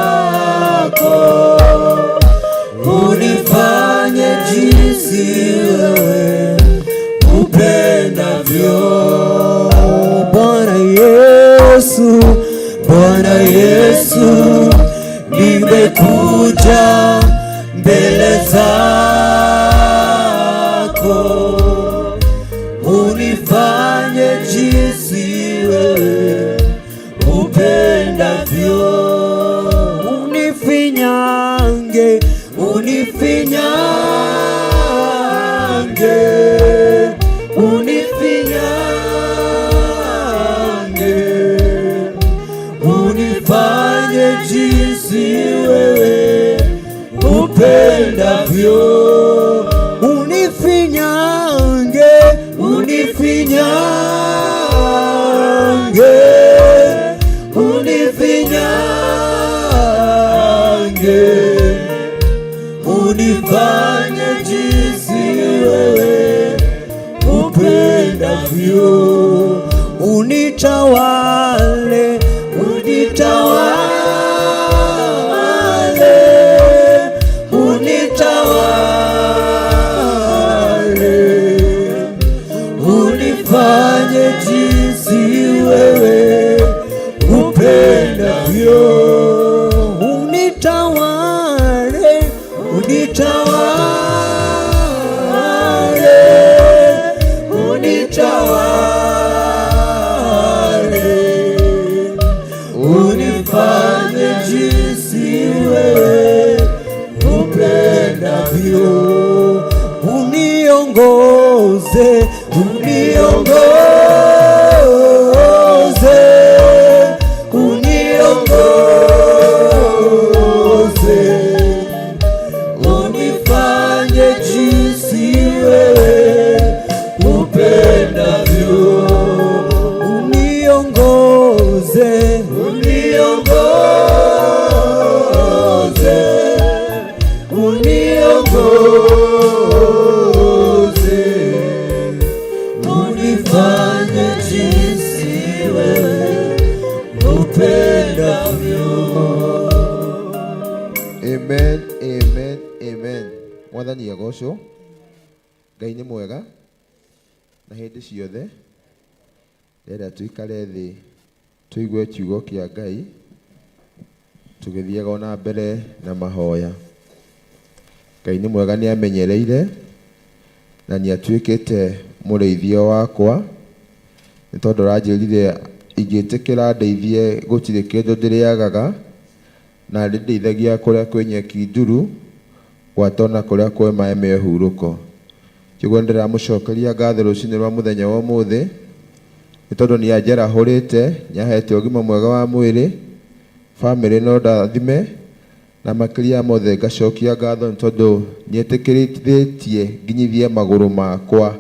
unifanye jinsi wewe upendavyo. Bwana Yesu, Bwana Yesu, nimekuja mbele zako, unifanye jinsi wewe upendavyo, unifinyange, unifinyange, unifinyange, unifanye jinsi wewe upendavyo, unifinyange, unifinyange, unifinyange, unifanye jinsi wewe upendavyo, unitawale, unitawale, unitawale, unifanye jinsi wewe upendavyo, unitawale, unitawale, unitawale, unifanye jinsi wewe upendavyo, uniongoze, uniongoze, uniongoze, unifanye jinsi wewe upendavyo, uniongoze, uniongoze, uniongoze, unifanye jinsi wewe upendavyo. Amen, amen, amen. Mwathani agocwo. Ngai nĩ mwega na hĩndĩ ciothe. Ndĩrenda tũikare thĩ tũigue kiugo kĩa Ngai tũgĩthiaga ona mbere na mahoya. Ngai nĩ mwega, nĩ amenyereire na nĩ atuĩkĩte mũrĩithio wakwa, nĩ tondũ aranjĩrire ingĩtĩkĩra ndeithie gũtirĩ kĩndũ ndĩrĩagaga, na ndĩndeithagia kũrĩa kwĩ nyeki nduru gwata ona kũrĩa kwĩ maĩ me hurũko. Kĩguo nĩndĩramũcokeria ngatho rũcinĩ rwa mũthenya wa ũmũthĩ, nĩ tondũ nĩ anjarahũrĩte, nĩ ahete ũgima mwega wa mwĩrĩ, bamĩrĩ no ndathime, na makĩria mothe ngacokia ngatho nĩ tondũ nĩ etĩkĩrĩtie nginyithie magũrũ makwa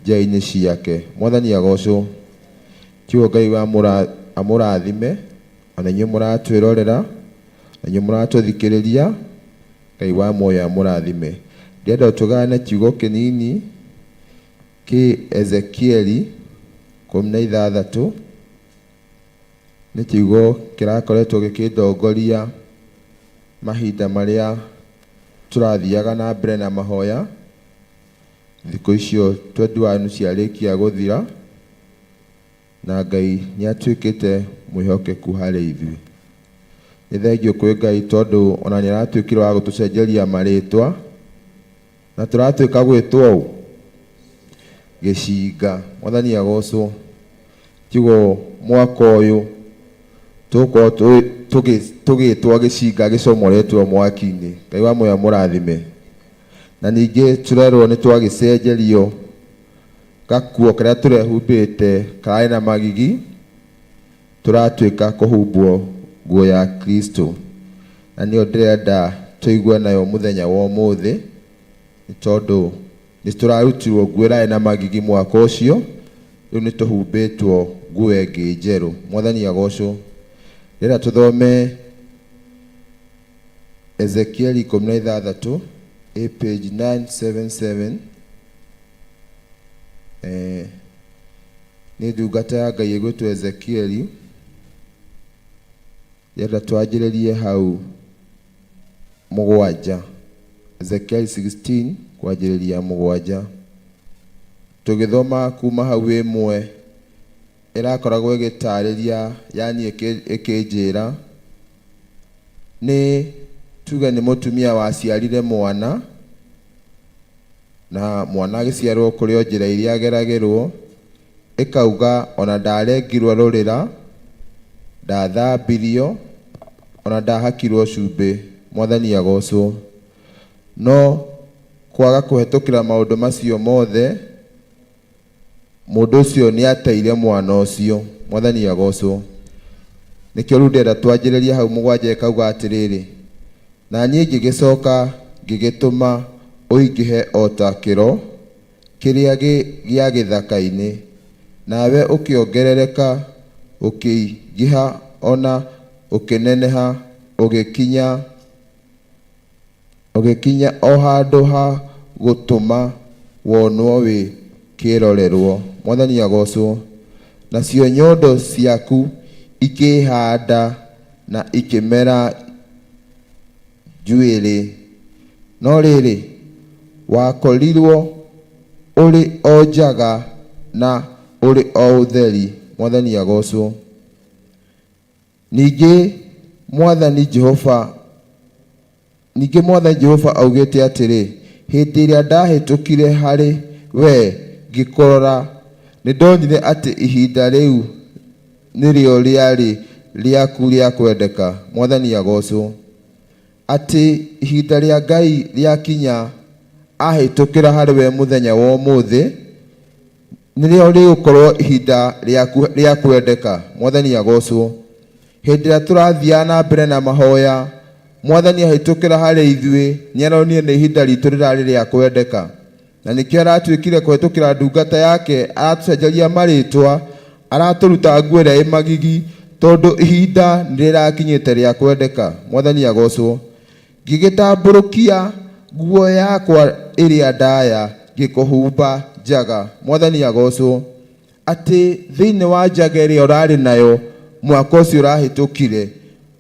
njĩra-inĩ ciake. Mwathani agocwo. Kiugo Ngai amũrathime, ona inyuĩ mũratwĩrorera, na inyuĩ mũratũthikĩrĩria, Ngai wa muoyo amũrathime. Ndĩrenda tũgayane kiugo kĩnini kĩ Ezekieli 16, nĩ kiugo kĩrakoretwo gĩkĩndongoria mahinda marĩa tũrathiaga na mbere na mahoya. Thikũ icio 21 ciarĩkia gũthira, na Ngai nĩ atuĩkĩte mwĩhokeku harĩ ithuĩ. Nĩ thengiũ kwĩ Ngai tondũ ona nĩ aratuĩkire wa gũtũcenjeria marĩtwa, na tũratuĩka gwĩtwo ũũ. Gĩcinga. Mwathani agocwo. Tiguo mwaka ũyũ tũgũkorwo tũgĩtwo gĩcinga gĩcomoretwo mwaki-inĩ. Ngai wa muoyo mũrathime. Na ningĩ tũrerwo nĩ twagĩcenjerio gakuo karĩa tũrehumbĩte kararĩ na magigi, tũratuĩka kũhumbwo nguo ya Kristo. Na nĩyo ndĩrenda tũigue nayo mũthenya wa ũmũthĩ, nĩ tondũ nĩ tũrarutirwo nguo ĩrarĩ na magigi mwaka ũcio, rĩu nĩ tũhumbĩtwo nguo ĩngĩ njerũ. Mwathani agocwo. Ndĩrenda tũthome Ezekieli 16, ĩ page 977. Nĩ ndungata ya Ngai ĩgwĩtwo Ezekieli. Ndĩrenda twanjĩrĩrie hau 7. Ezekieli 16 kwanjĩrĩria 7. Tũgĩthoma kuma hau 1 ĩrakoragwo ĩgĩtarĩria, yani ĩkĩnjĩra nĩ tuge nĩ mũtumia waciarire mwana, na mwana agĩciarwo kũrĩ o njĩra iria ageragĩrwo, ĩkauga ona ndarengirwo rũrĩra, ndathambirio, ona ndahakirwo cumbĩ. Mwathani agocwo. No kwaga kũhetũkĩra maũndũ macio mothe, mũndũ ũcio nĩ ateire mwana ũcio. Mwathani agocwo. Nĩkĩo rĩu ndĩrenda twanjĩrĩrie hau 7 ĩkauga atĩrĩrĩ, na niĩ ngĩgĩcoka ngĩgĩtũma ũingĩhe o ta kĩro kĩrĩa gĩa gĩthaka-inĩ, nawe ũkĩongerereka, ũkĩingĩha ona ũkĩneneha, ũgĩkinya o handũ ha gũtũma wonwo wĩ kĩrorerwo. Mwathani agocwo. Nacio nyondo ciaku ikĩhanda na ikĩmera njuĩrĩ, no rĩrĩ, wakorirwo ũrĩ o njaga na ũrĩ o ũtheri. Mwathani agocwo. Ningĩ Mwathani Jehova, ningĩ Mwathani Jehova augĩte atĩrĩ, hĩndĩ ĩrĩa ndahĩtũkire harĩ we ngĩkũrora, nĩndonire atĩ ihinda rĩu nĩrĩo rĩarĩ rĩaku rĩa kwendeka. Mwathani agocwo. Atĩ ihinda rĩa Ngai rĩakinya, ahĩtũkĩra harĩ we mũthenya wa ũmũthĩ, nĩrĩo rĩgũkorwo ihinda rĩaku rĩa kwendeka. Mwathani agocwo. Hĩndĩ ĩrĩa tũrathiaga na mbere na mahoya, Mwathani ahĩtũkĩra harĩ ithuĩ, nĩaronire nĩ ihinda ritũ rĩrarĩ rĩa kwendeka. Na nĩkĩo aratuĩkire kũhetũkĩra ndungata yake, aratũcenjeria marĩtwa, aratũruta nguo ĩrĩa ĩ magigi, tondũ ihinda nĩrĩrakinyĩte rĩa kwendeka. Mwathani agocwo. Ngĩgĩtambũrũkia nguo yakwa ĩrĩa ndaya, ngĩkũhumba njaga. Mwathani agocwo. Atĩ thĩinĩ wa njaga ĩrĩa ũrarĩ nayo mwaka ũcio ũrahĩtũkire,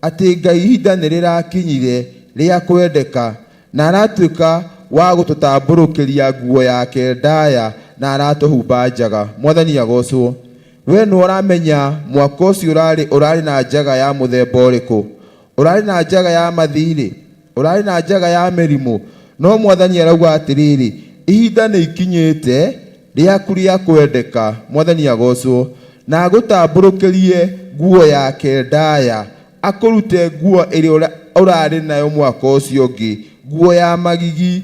atĩ Ngai ihinda nĩrĩrakinyire rĩa kwendeka, na aratuĩka wa gũtũtambũrũkĩria nguo yake ndaya na aratũhumba njaga. Mwathani agocwo. We nĩwe ũramenya mwaka ũcio ũrarĩ na njaga ya mũthemba ũrĩkũ. Ũrarĩ na njaga ya mathirĩ, ũrarĩ na njaga ya mĩrimũ, no Mwathani arauga atĩrĩrĩ, ihinda nĩ ikinyĩte rĩaku rĩa kwendeka. Mwathani agocwo. Na agũtambũrũkĩrie nguo yake ndaya, akũrute nguo ĩrĩa ũrarĩ nayo mwaka ũcio ũngĩ, nguo ya magigi,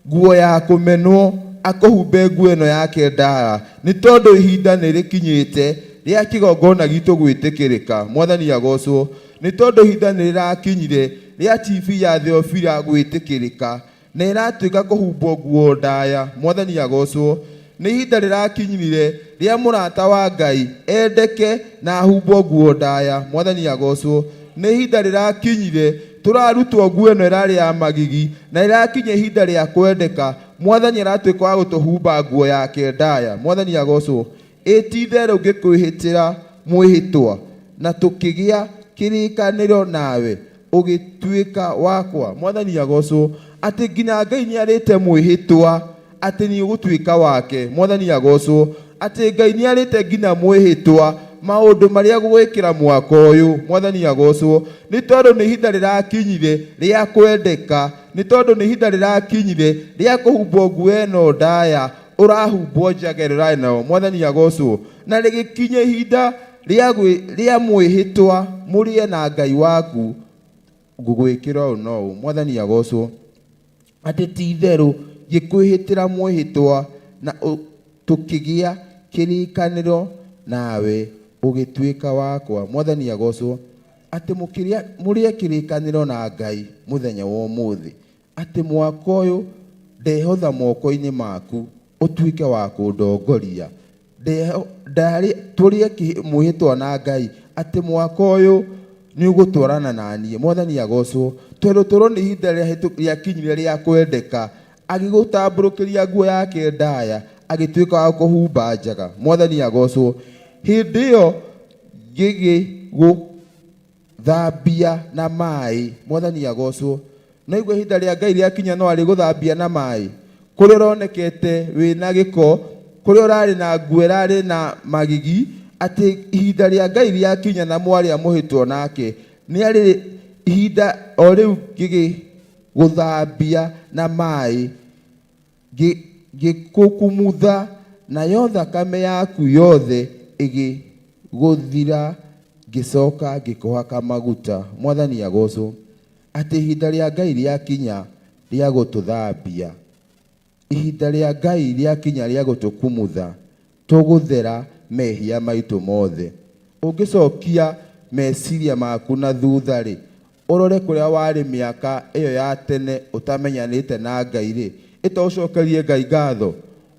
nguo ya kũmenwo, akũhumbe nguo ĩno yake ndaya, nĩ tondũ ihinda nĩ rĩkinyĩte rĩa kĩgongona gitũ gwĩtĩkĩrĩka. Mwathani agocwo. Nĩ tondũ ihinda nĩ rĩrakinyire rĩa TV ya Theophila gwĩtĩkĩrĩka, na ĩratuĩka kũhumbwo nguo ndaya. Mwathani agocwo. Nĩ ihinda rĩrakinyire rĩa mũrata wa Ngai endeke na ahumbwo nguo ndaya. Mwathani agocwo. Nĩ ihinda rĩrakinyire tũrarutwo nguo ĩno ĩrarĩ ya magigi, na rĩrakinya ihinda rĩa kwendeka. Mwathani aratuĩka wa gũtũhumba nguo yake ndaya. Mwathani agocwo. Ĩ ti itherũ ngĩkwĩhĩtĩra mwĩhĩtwa, na tũkĩgĩa kĩrĩkanĩro nawe, ũgĩtuĩka wakwa. Mwathani agocwo. Atĩ nginya Ngai nĩarĩte mwĩhĩtwa atĩ nĩ ũgũtuĩka wake. Mwathani agocwo. Atĩ Ngai nĩarĩte nginya mwĩhĩtwa maũndũ marĩa gũgwĩkĩra mwaka ũyũ. Mwathani agocwo. Nĩ tondũ nĩ ihinda rĩrakinyire rĩa kwendeka, nĩ tondũ nĩ ihinda rĩrakinyire rĩa kũhumbwo nguo ĩno ndaya. Ũrahumbwo njaga ĩrĩa ũrarĩ nayo. Mwathani agocwo. Na rĩgĩkinya ihinda rĩa rĩa mwĩhĩtwa mũrĩe na Ngai waku, ngũgwĩkĩra ũũ na ũũ. Mwathani agocwo. Atĩ ti itherũ ngĩkwĩhĩtĩra mwĩhĩtwa na tũkĩgĩa kĩrĩkanĩro nawe ũgĩtuĩka wakwa. Mwathani agocwo. Atĩ mũkĩrĩa mũrĩe kĩrĩkanĩro na Ngai mũthenya wa ũmũthĩ, atĩ mwaka ũyũ ndehotha moko-inĩ maku ũtuĩke wa kũndongoria. Ndarĩ tũrĩe mwĩhĩtwa na Ngai atĩ mwaka ũyũ nĩ ũgũtwarana na niĩ. Mwathani agocwo. Tondũ tũrona ihinda rĩakinyire rĩa kwendeka, agĩgũtambũrũkĩria nguo yake ndaya, agĩtuĩka wa kũhumba njaga. Mwathani agocwo. Hĩndĩ ĩyo ngĩgĩgũthambia na maĩ. Mwathani agocwo. Na igua ihinda rĩa Ngai rĩakinya no arĩgũthambia na maĩ. Kũrĩa ũronekete wĩna gĩko, kũrĩa ũrarĩ na nguo ĩrarĩ na magigi, atĩ ihinda rĩa Ngai rĩakinya na mwarĩa mũhĩtwo nake, nĩ arĩ ihinda o rĩu ngĩgĩgũthambia na maĩ, ngĩkũkumutha, nayo thakame yaku yothe ĩgĩgũthira, ngĩcoka ngĩkũhaka maguta. Mwathani agocwo. Atĩ ihinda rĩa Ngai rĩakinya rĩa gũtũthambia, ihinda rĩa Ngai rĩakinya rĩa gũtũkumutha, tũgũthera mehia maitũ mothe. Ũngĩcokia meciria maku na thutha rĩ, ũrore kũrĩa warĩ mĩaka ĩyo ya tene ũtamenyanĩte na Ngai rĩ, ĩta ũcokerie Ngai ngatho,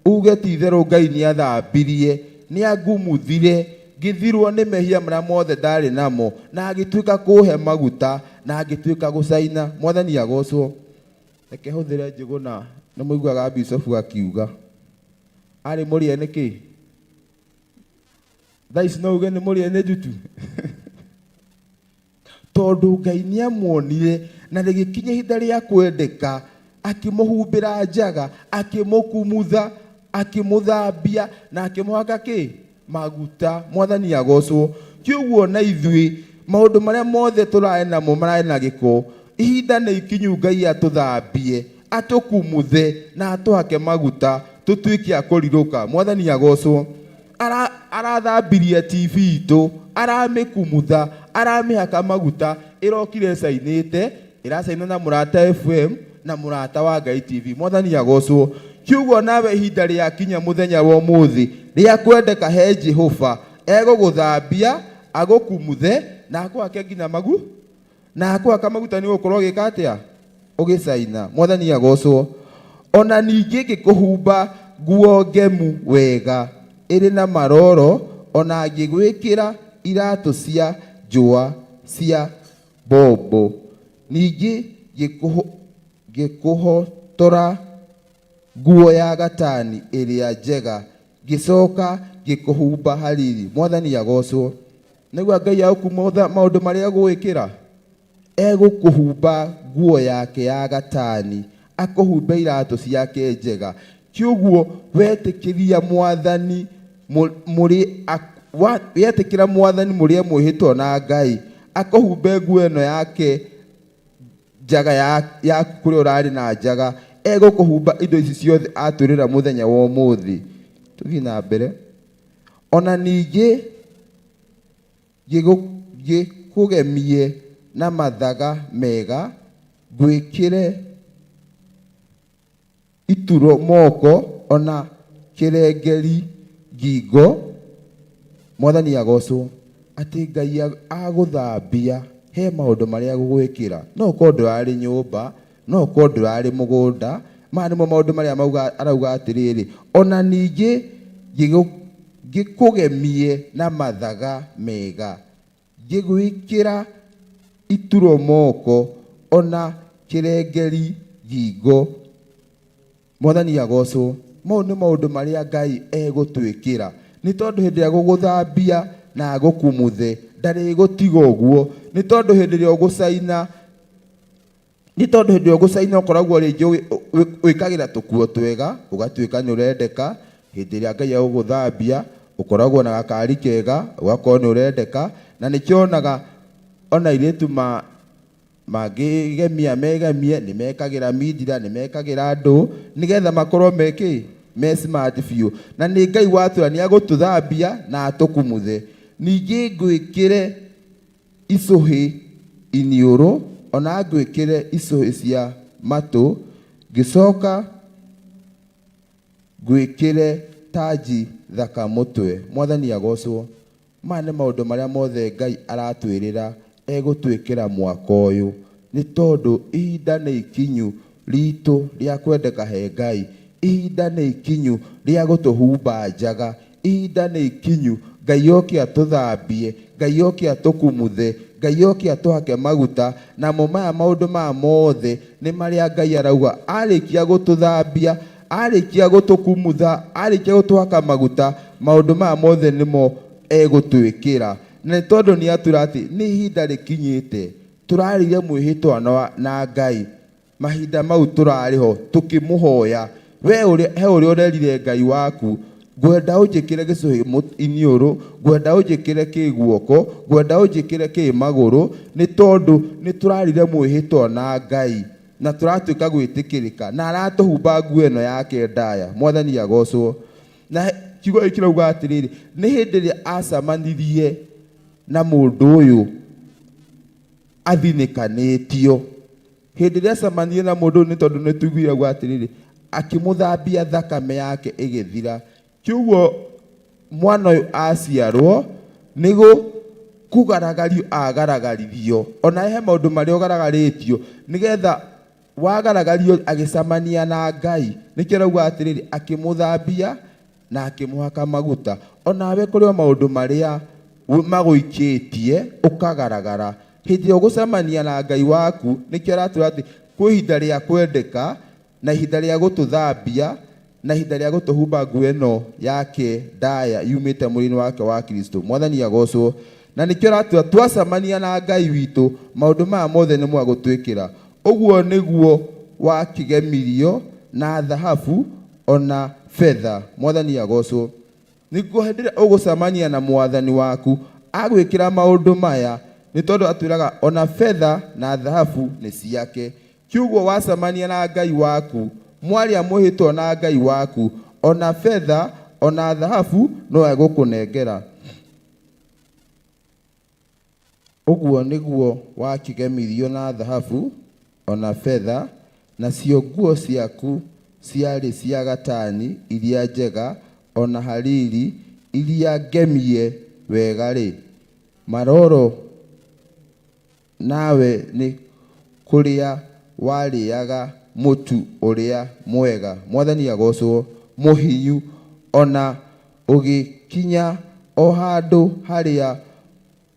uge ti itherũ Ngai nĩ athambirie, nĩ angumuthire, ngĩthirwo nĩ mehia marĩa mothe ndarĩ namo, na agĩtuĩka kũhe maguta, na agĩtuĩka gũcaina. Mwathani agocwo. Reke hũthĩre Njũgũna, nĩ mũiguaga Bishofu akiuga arĩ mũrĩe nĩkĩ? Thaa ici no uge nĩ mũrĩe nĩ njutu, tondũ Ngai nĩ amuonire na rĩgĩkinya ihinda rĩa kwendeka, akĩmũhumbĩra njaga, akĩmũkumutha, akĩmũthambia na akĩmũhaka kĩ maguta. Mwathani agocwo. Kiuguo na ithuĩ maũndũ marĩa mothe tũrarĩ namo mararĩ na gĩko, ihinda nĩ ikinyu Ngai atũthambie, atũkumuthe na atũhake maguta, tũtuĩke a kũrirũka. Mwathani agocwo. Arathambirie TV itũ, aramĩkumutha, aramĩhaka maguta, ĩrokire ĩcainĩte, ĩracaina na Mũrata FM na Mũrata wa Ngai TV. Mwathani agocwo. Kiuguo nawe ihinda rĩakinya mũthenya wa ũmũthĩ rĩa kwendeka he Jehova, egũgũthambia, agũkumuthe na akũhake nginya magu na akũhaka maguta, nĩ ũgũkorwo ũgĩka atĩa? Ũgĩcaina. Mwathani agocwo. Ona ningĩ ngĩkũhumba nguo ngemu wega ĩrĩ na maroro, ona ngĩgwĩkĩra iratũ cia njũa cia mbombo. Ningĩ ngĩkũhotora nguo ya gatani ĩrĩa njega, ngĩcoka ngĩkũhumba hariri. Mwathani agocwo. Nĩguo Ngai agũkumutha maũndũ marĩa egũgwĩkĩra, egũkũhumba nguo yake ya gatani, akũhumbe iratũ ciake njega. Kiuguo wetĩkĩria Mwathani mũrĩ wetĩkĩra Mwathani mũrĩe mwĩhĩtwa na Ngai, akũhumbe nguo ĩno yake njaga yaku kũrĩa ũrarĩ na njaga, egũkũhumba indo ici ciothe atwĩrĩra mũthenya wa ũmũthĩ. Tũthiĩ na mbere. Ona ningĩ ngĩkũgemie na mathaga mega, ngwĩkĩre ituro moko ona kĩrengeri ngingo. Mwathani agocwo. Atĩ Ngai agũthambia he maũndũ marĩa agũgwĩkĩra. No ũkorwo ndũrarĩ nyũmba, no ũkorwo ndũrarĩ mũgũnda, maya nĩmo maũndũ marĩa mauga. Arauga atĩrĩrĩ, ona ningĩ ngĩkũgemie na mathaga mega, ngĩgwĩkĩra ituro moko ona kĩrengeri ngingo. Mwathani agocwo. Mau nĩ maũndũ marĩa Ngai egũtwĩkĩra, nĩ tondũ hĩndĩ ĩrĩa gũgũthambia na agũkumuthe, ndarĩgũtiga ũguo. Nĩ tondũ hĩndĩ ĩrĩa ũgũcaina, nĩ tondũ hĩndĩ ĩrĩa ũgũcaina ũkoragwo rĩngĩ wĩkagĩra tũkuo twega, ũgatuĩka nĩ ũrendeka. Hĩndĩ ĩrĩa Ngai agũgũthambia, ũkoragwo na gakari kega, ũgakorwo nĩ ũrendeka. Na nĩkĩo onaga ona airĩtu ma mangĩgemia megemie, nĩ mekagĩra mindira, nĩ mekagĩra andũ nĩgetha makorwo mekĩ. Me smart biũ. Na nĩ Ngai watwĩra nĩ agũtũthambia na atũkumuthe. Ningĩ ngwĩkĩre icũhĩ iniũrũ, ona ngwĩkĩre icũhĩ cia matũ, ngĩcoka ngwĩkĩre tanji thaka mũtwe. Mwathani agocwo. Maya nĩ maũndũ marĩa mothe Ngai aratwĩrĩra egũtwĩkĩra mwaka ũyũ, nĩ tondũ ihinda nĩ ikinyu ritũ rĩa kwendeka he Ngai, ihinda nĩ ikinyu rĩa gũtũhumba njaga, ihinda nĩ ikinyu Ngai oke atũthambie, Ngai oke atũkumuthe, Ngai oke atũhake maguta, namo maya maũndũ maya mothe nĩ marĩa Ngai arauga arĩkia gũtũthambia, arĩkia gũtũkumutha, arĩkia gũtũhaka maguta, maũndũ maya mothe nĩmo egũtwĩkĩra. Na nĩ tondũ nĩ atwĩra atĩ nĩ ihinda rĩkinyĩte, tũrarĩire mwĩhĩtwa na Ngai, mahinda mau tũrarĩ ho tũkĩmũhoya. We ũrĩa, he ũrĩa ũrerire Ngai waku, ngwenda ũnjĩkĩre gĩcũhĩ iniũrũ, ngwenda ũnjĩkĩre kĩ guoko, ngwenda ũnjĩkĩre kĩ magũrũ, nĩ tondũ nĩ tũrarire mwĩhĩtwa na Ngai, na tũratuĩka gwĩtĩkĩrĩka, na aratũhumba nguo ĩno yake ndaya. Mwathani agocwo. Na kiugo gĩkĩ kĩrauga atĩrĩrĩ, nĩ hĩndĩ ĩrĩa acamanirie na mũndũ ũyũ athinĩkanĩtio. Hĩndĩ ĩrĩa acemanirie na mũndũ ũyũ, nĩ tondũ nĩ tũiguire auga atĩrĩrĩ, akĩmũthambia thakame yake ĩgĩthira. Kiugo mwana ũyũ aciarwo nĩ kũgaragario agaragaririo. Ona he maũndũ marĩa ũgaragarĩtio nĩgetha wagaragario agĩcemania na Ngai. Nĩkĩo arauga atĩrĩrĩ, akĩmũthambia na akĩmũhaka maguta. Onawe kũrĩ o maũndũ marĩa magũikĩtie ũkagaragara. Hĩndĩ ĩrĩa ũgũcemania na Ngai waku, nĩkĩo aratwĩra atĩ kwĩ ihinda rĩa kwendeka, na ihinda rĩa gũtũthambia, na ihinda rĩa gũtũhumba nguo ĩno yake ndaya yumĩte mwĩrĩ-inĩ wake wa Kristo. Mwathani agocwo. Na nĩkĩo aratwĩra twacemania na Ngai witũ, maũndũ maya mothe nĩmo agũtwĩkĩra. Ũguo nĩguo wakĩgemirio na thahabu ona betha. Mwathani agocwo. Nĩguo hĩndĩ ĩrĩa ũgũcemania na Mwathani waku agwĩkĩra maũndũ maya, nĩ tondũ atwĩraga ona betha na thahabu nĩ ciake. Kiugo wacemania na Ngai waku, mwaria mwĩhĩtwa na Ngai waku, ona betha ona thahabu no egũkũnengera. Ũguo nĩguo wakĩgemirio na thahabu o na betha, nacio nguo ciaku ciarĩ cia gatani iria njega o na hariri iria ngemie wega-rĩ, maroro nawe nĩ kũrĩa warĩaga mũtu ũrĩa mwega, Mwathani agocwo, mũhinyu, o na ũgĩkinya o handũ harĩa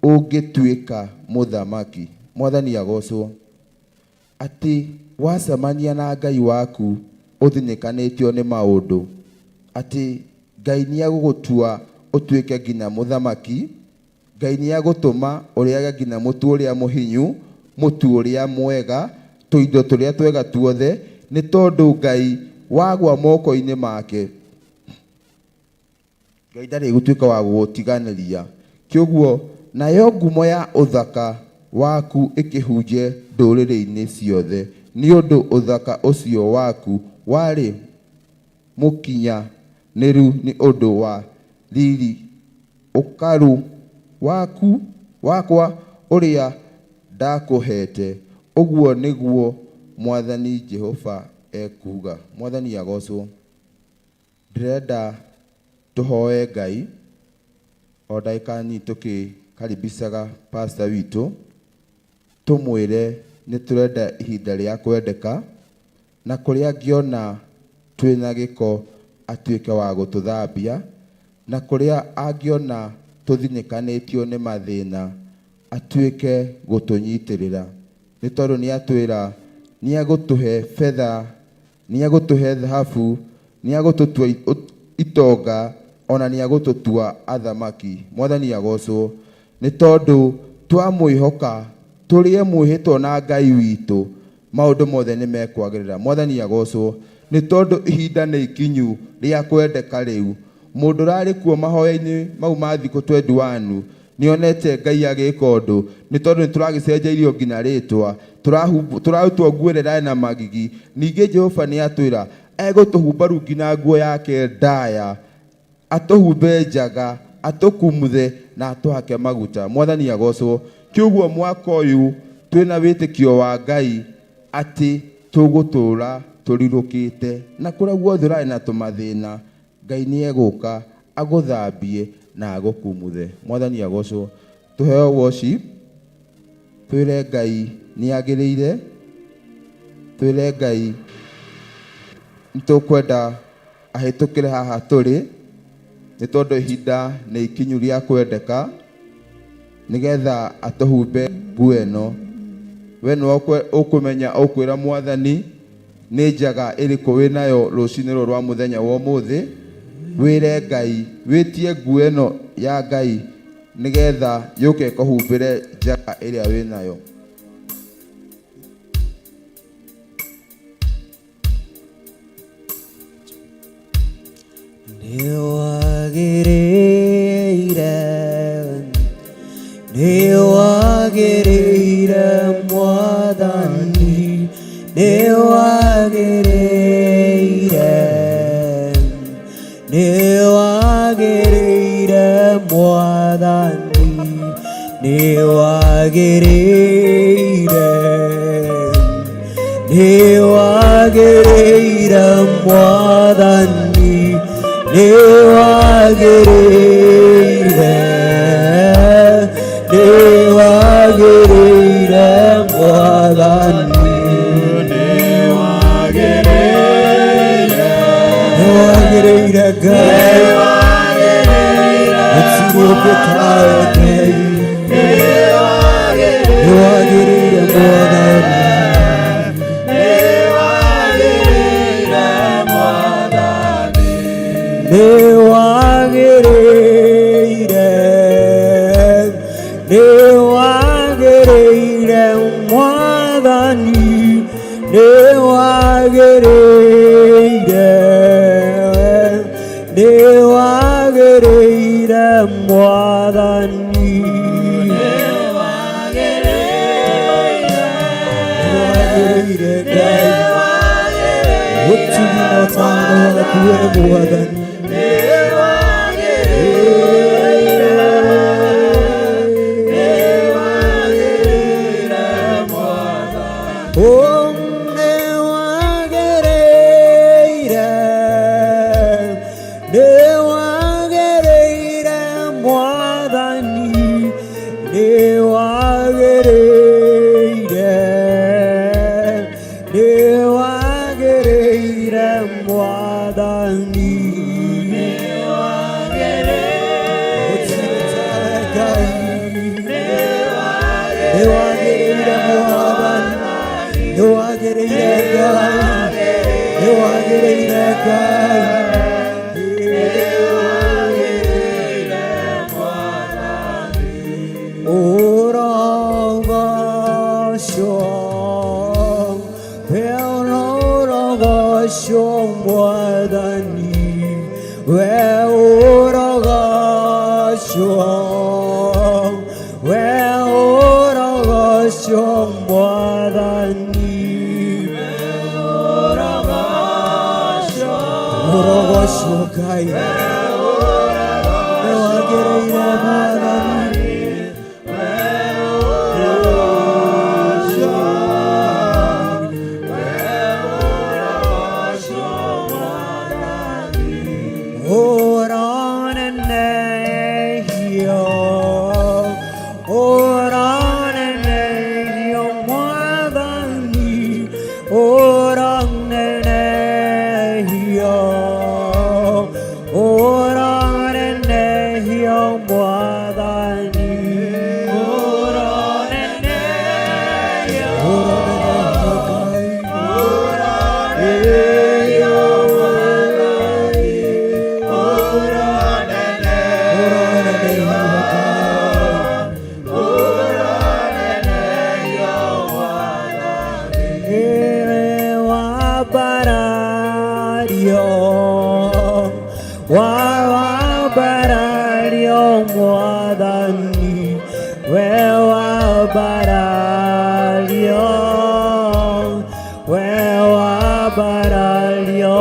ũngĩtuĩka mũthamaki. Mwathani agocwo. Atĩ wacemania na Ngai waku ũthinĩkanĩtio nĩ maũndũ, atĩ Ngai nĩ egũgũtua ũtuĩke nginya mũthamaki, Ngai nĩ egũtũma ũrĩage nginya mũtu ũrĩa mũhinyu, mũtu ũrĩa mwega, tũindo tũrĩa twega tuothe, nĩ tondũ Ngai wagwa moko-inĩ make, Ngai ndarĩ gũtuĩka wa gũgũtiganĩria. Kĩũguo, nayo ngumo ya ũthaka waku ĩkĩhunje ndũrĩrĩ-inĩ ciothe, nĩ ũndũ ũthaka ũcio waku warĩ mũkinyanĩru nĩ ũndũ wa riri ũkaru waku wakwa ũrĩa ndakũheete, ũguo nĩguo Mwathani Jehova ekuuga. Mwathani agocwo. Ndĩrenda tũhoe Ngai o ndagĩka nini tũkĩkaribicaga pastor witũ, tũmwĩre nĩ tũrenda ihinda rĩa kwendeka, na kũrĩa angĩona twĩna gĩko atuĩke wa gũtũthambia, na kũrĩa angĩona tũthinĩkanĩtio nĩ mathĩna atuĩke gũtũnyitĩrĩra, nĩ tondũ nĩ atwĩra nĩ egũtũhe betha, nĩ egũtũhe thahabu, nĩ egũtũtua itonga, ona nĩ egũtũtua athamaki. Mwathani agocwo. Nĩ tondũ twamwĩhoka, tũrĩe mwĩhĩtwa na Ngai witũ, maũndũ mothe nĩ mekwagĩrĩra. Mwathani agocwo. Nĩ tondũ ihinda nĩ ikinyu rĩa kwendeka rĩu. Mũndũ ũrarĩ kuo mahoya-inĩ mau ma thikũ 21 nĩonete Ngai agĩka ũndũ, nĩ tondũ nĩ tũragĩcenjeirio nginya rĩtwa, tũrarutwo nguo ĩrĩa ĩrarĩ na magigi. Ningĩ Jehova nĩ atwĩra Egũtũhumba rungi na nguo yake ndaya, atũhumbe njaga, atũkumuthe na atũhake maguta. Mwathani agocwo. Kĩũguo mwaka ũyũ twĩna wĩtĩkio wa Ngai atĩ tũgũtũra tũrirũkĩte, na kũrĩa guothe ũrarĩ na tũmathĩna, Ngai nĩ egũka agũthambie na agũkumuthe. Mwathani agocwo. Tũheo worship, twĩre Ngai nĩ agĩrĩire, twĩre Ngai nĩtũkwenda ahĩtũkĩre haha tũrĩ, nĩ tondũ ihinda nĩ ikinyu rĩa kwendeka, nĩgetha atũhumbe nguo ĩno. We nĩwe ũkũmenya ũkwĩra Mwathani nĩ njaga ĩrĩkũ wĩnayo rũcinĩ rũrũ rwa mũthenya wa ũmũthĩ. Wĩre Ngai wĩtie nguo ĩno ya Ngai nĩgetha yũke ĩkũhumbĩre njaga ĩrĩa wĩnayo. Nĩwagĩrĩire, nĩwagĩrĩire Mwathani, nĩwagĩrĩire, nĩwagĩrĩire Mwathani, nĩwagĩrĩire, nĩwagĩrĩire Mwathani, nĩwagĩrĩire, nĩwagĩrĩire Mwathani, nĩwagĩrĩire Ngai, gũtirĩ ũngĩ tawe Ngai, nĩwagĩrĩire Mwathani. Nĩwagĩrĩire, nĩwagĩrĩire Mwathani, nĩwagĩrĩire, nĩwagĩrĩire Mwathani, nĩwagĩrĩire Ngai, ũtugi na ũtano waku we Mwathani. Oh, nĩwagĩrĩire, nĩwagĩrĩire Mwathani, nĩwagĩrĩire, nĩwagĩrĩire Mwathani, gũtirĩ tawe Ngai, nĩwagĩrĩire Mwathani, nĩwagĩrĩire Ngai, nĩwagĩrĩire Ngai. Ũrogocwo, we ũrogocwo Mwathani, we ũrogocwo, we ũrogocwo Mwathani, ũrogocwo Ngai, nĩwagĩrĩire Mwathani. Ũronenehio, ũronenehio Mwathani, ũronenehio, ũronenehio Mwathani, ũronenehio Ngai. Wambarario, wambarario Mwathani, we wambarario, we wambarario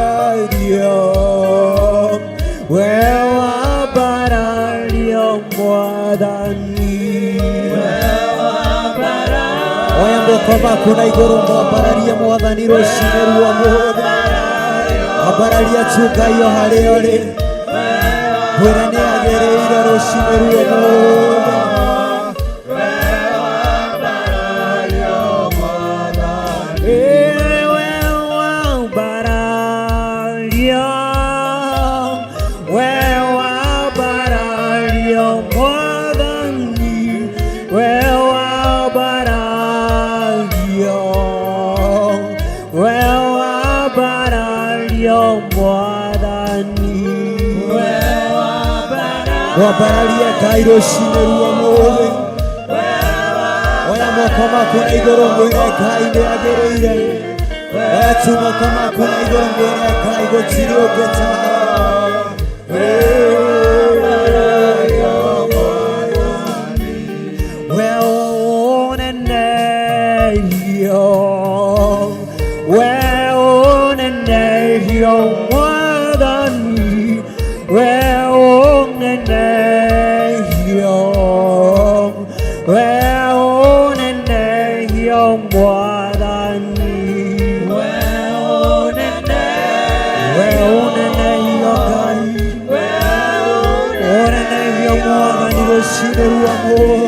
wambarario, we wambarario Mwathani. Oya moko maku na igũrũ mwambararie Mwathani rũcinĩ rwa mũthĩ. Ambararia tu Ngai o harĩa ũrĩ, mwĩre nĩ agĩrĩire rũcinĩ rwa mũthĩ. We wambarario, we wambarario Mwathani, we wambarario, we wambarario Mwathani. Mwambararie Ngai rũcinĩ rwa mũthĩ. Oya moko maku na igũrũ mwĩre Ngai nĩ agĩrĩire. Oya tu moko maku na igũrũ mwĩre Ngai gũtirĩ ũngĩ tawe. We ũnenerio, we ũnenerio Mwathani, we ũnenerio, we ũnenerio Mwathani. We ũnenerio Ngai, ũnenerio Mwathani rũcinĩ rwa mũthĩ.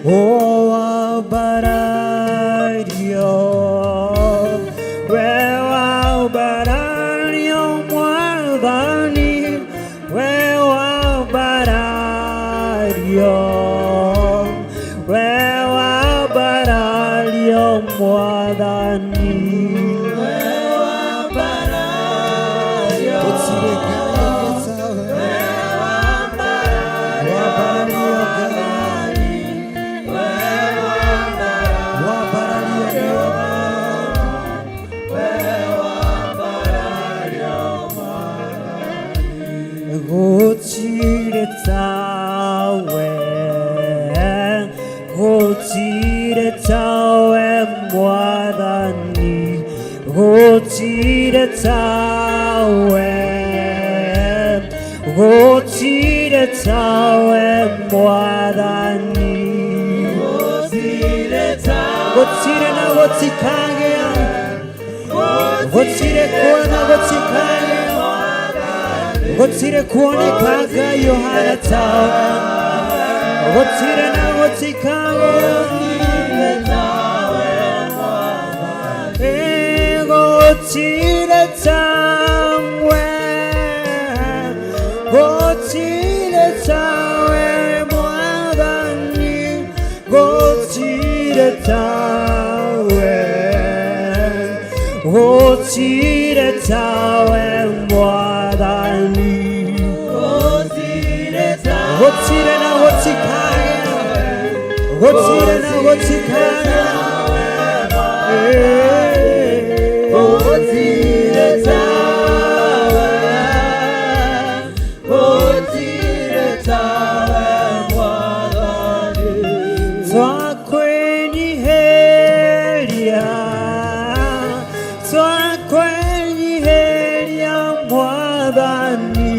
O wambarario, we wambarario Mwathani, we wambarario, we wambarario Mwathani. Gũtirĩ Ngai ũngĩ tawe. Mwambararie Ngai. Mwambararie Ngai. Gũtirĩ tawe, gũtirĩ tawe Mwathani, gũtirĩ tawe, gũtirĩ tawe Mwathani. Gũtirĩ na gũtikagĩa, gũtirĩ kuona gũtikagĩa, gũtirĩ kuoneka Ngai ũhana tawe, gũtirĩ na gũtikagĩa. Gũtirĩ tawe, gũtirĩ tawe Mwathani, gũtirĩ tawe, gũtirĩ tawe Mwathani. Gũtirĩ na gũtikagĩa, gũtirĩ na gũtikagĩa. Gũtirĩ tawe, gũtirĩ tawe Mwathani. Twakwenyiheria, twakwenyiheria Mwathani,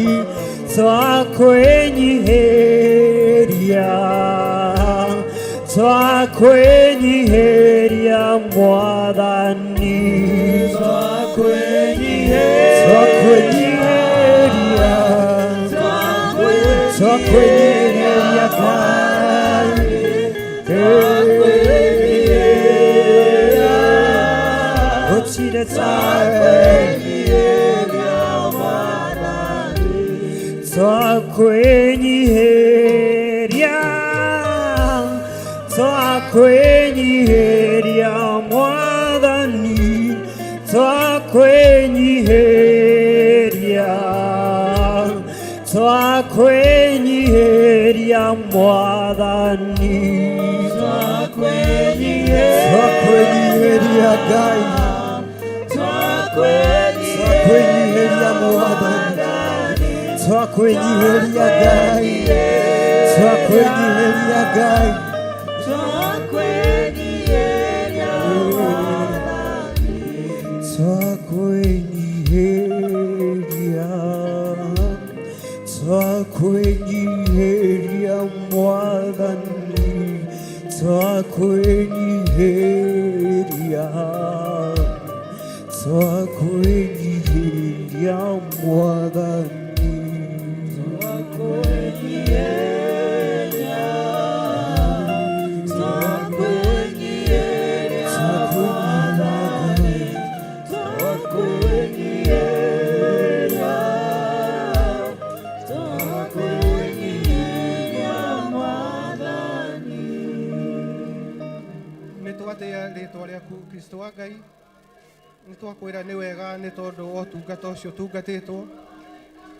twakwenyiheria, twakwenyiheria Mwathani. Twakwenyiheria, twakwenyiheria Ngai. Gũtirĩ tawe, twakwenyiheria, twakwenyiheria Mwathani, twakwenyiheria, twakwenyiheria Mwathani. Twakwenyiheria Ngai. Twakwenyiheria Mwathani. Twakwĩnyihĩria Ngai, twakwĩnyihĩria Ngai. Twakwĩnyihĩria, twakwĩnyihĩria Mwathani, twakwĩnyihĩria, twakwĩnyihĩria Mwathani. Nĩ twatĩa rĩtwa rĩaku Kristo wa Ngai, nĩ twakwĩra nĩ wega nĩ tondũ wa ũtungata ũcio ũtungatĩtwo,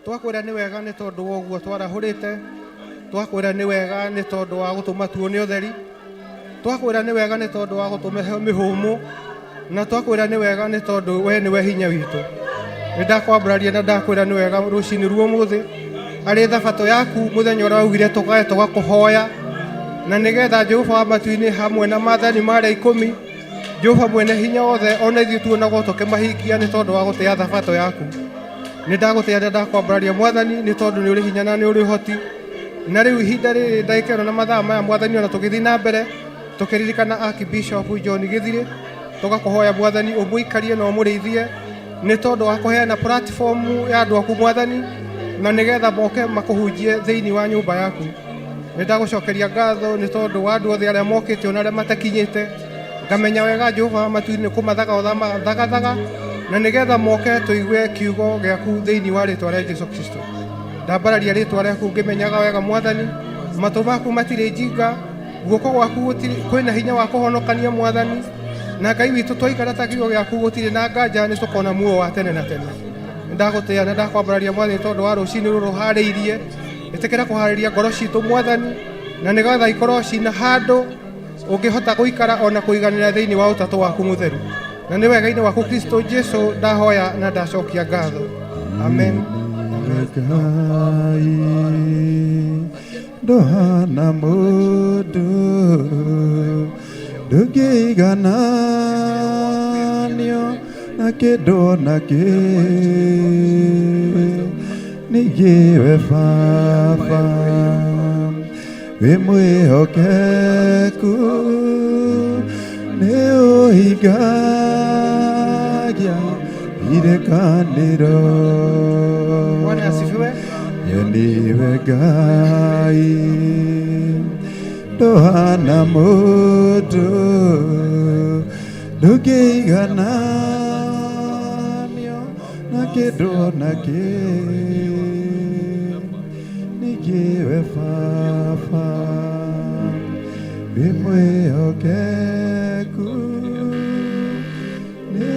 twakwĩra nĩ wega nĩ tondũ wa ũguo twarahũrĩte, twakwĩra nĩ wega nĩ tondũ wa gũtũma tuone ũtheri, twakwĩra nĩ wega nĩ tondũ wa gũtũmehe mĩhũmũ, na twakwĩra nĩ wega nĩ tondũ we nĩwe hinya witũ. Nĩ ndakwambararia na ndakwĩra nĩ wega rũcinĩ ruo mũthĩ arĩ thabatũ yaku mũthenya ũrĩa waugire tũkae tũgakũhoya, na nĩgetha Jehova wa matu-inĩ hamwe na maathani marĩa ikũmi, Jehova mwene hinya wothe ona ithuĩ tuonagwo tũkĩmahingia nĩ tondũ wa gũtĩa thabatũ yaku. Nĩ ndagũtĩa na ndakwambararia Mwathani nĩ tondũ nĩ ũrĩ hinya na nĩ ũrĩ ũhoti. Na rĩu ihinda rĩrĩ ndagĩka ĩno na mathaa maya Mwathani ona tũgĩthiĩ na mbere tũkĩririkana Archbishop John Gĩthirĩ, tũgakũhoya Mwathani ũmũikarie na ũmũrĩithie nĩ tondũ wa kũheana platform ya andũ aku Mwathani, na nĩgetha moke makũhunjie thĩinĩ wa nyũmba yaku. Nĩ ndagũcokeria ngatho nĩ tondũ wa andũ othe arĩa mokĩte ona arĩa matakinyĩte, ngamenya wega Jehova wa matu-inĩ kũmathaga ũthagathaga, na nĩgetha moke tũigue kiugo gĩaku thĩinĩ wa rĩtwa rĩa Jesu Kristo. Ndambararia rĩtwa rĩaku ngĩmenyaga wega Mwathani, matũ maku matirĩ njinga, guoko gwaku kwĩna hinya wa kũhonokania Mwathani, na Ngai witũ twaikara ta kiugo gĩaku gũtirĩ na nganja nĩ tũkona muoyo wa tene na tene. Nĩ ndagũtĩa na ndakwambararia Mwathani tondũ wa rũcinĩ rũrũ ũharĩirie, ĩtĩkĩra kũharĩria ngoro citũ Mwathani, na nĩgetha ikorwo cina handũ ũngĩhota gũikara ona kũiganĩra thĩinĩ wa ũtatũ waku mũtheru. Na nĩ wega-inĩ waku Kristo Jesu ndahoya na ndacokia ngatho. Amen. Ngai ndũhana mũndũ, ndũngĩigananio na kĩndũ ona kĩ, ningĩ we Baba wĩ mwĩhokeku, nĩ ũhingagia irĩkanĩro. Bwana asifiwe. Ye nĩwe Ngai ndũhana mũndũ, ndũngĩigananio na kĩndũ ona kĩ, ningĩ we Baba wĩ mwĩhokeku, nĩ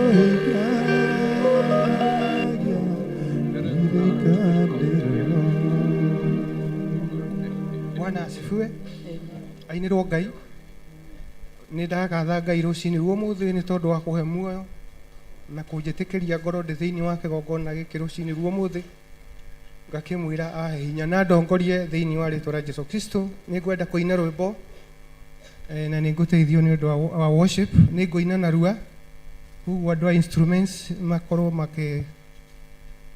ũhingagia irĩkanĩro. Bwana asifiwe. Ainĩrwo Ngai. Nĩ ndagatha Ngai rũcinĩ ruo mũthĩ nĩ tondũ wa kũhe muoyo na kũnjĩtĩkĩria ngorwo ndĩ thĩinĩ wa kĩgongona gĩkĩ rũcinĩ ruo mũthĩ, ngakĩmwĩra ahe hinya na ndongorie thĩinĩ wa rĩtwa rĩa Jesu Kristo. Nĩ ngwenda kũina rwĩmbo na nĩ ngũteithio nĩ ũndũ wa worship, nĩ ngũina narua, koguo andũ a instruments makorwo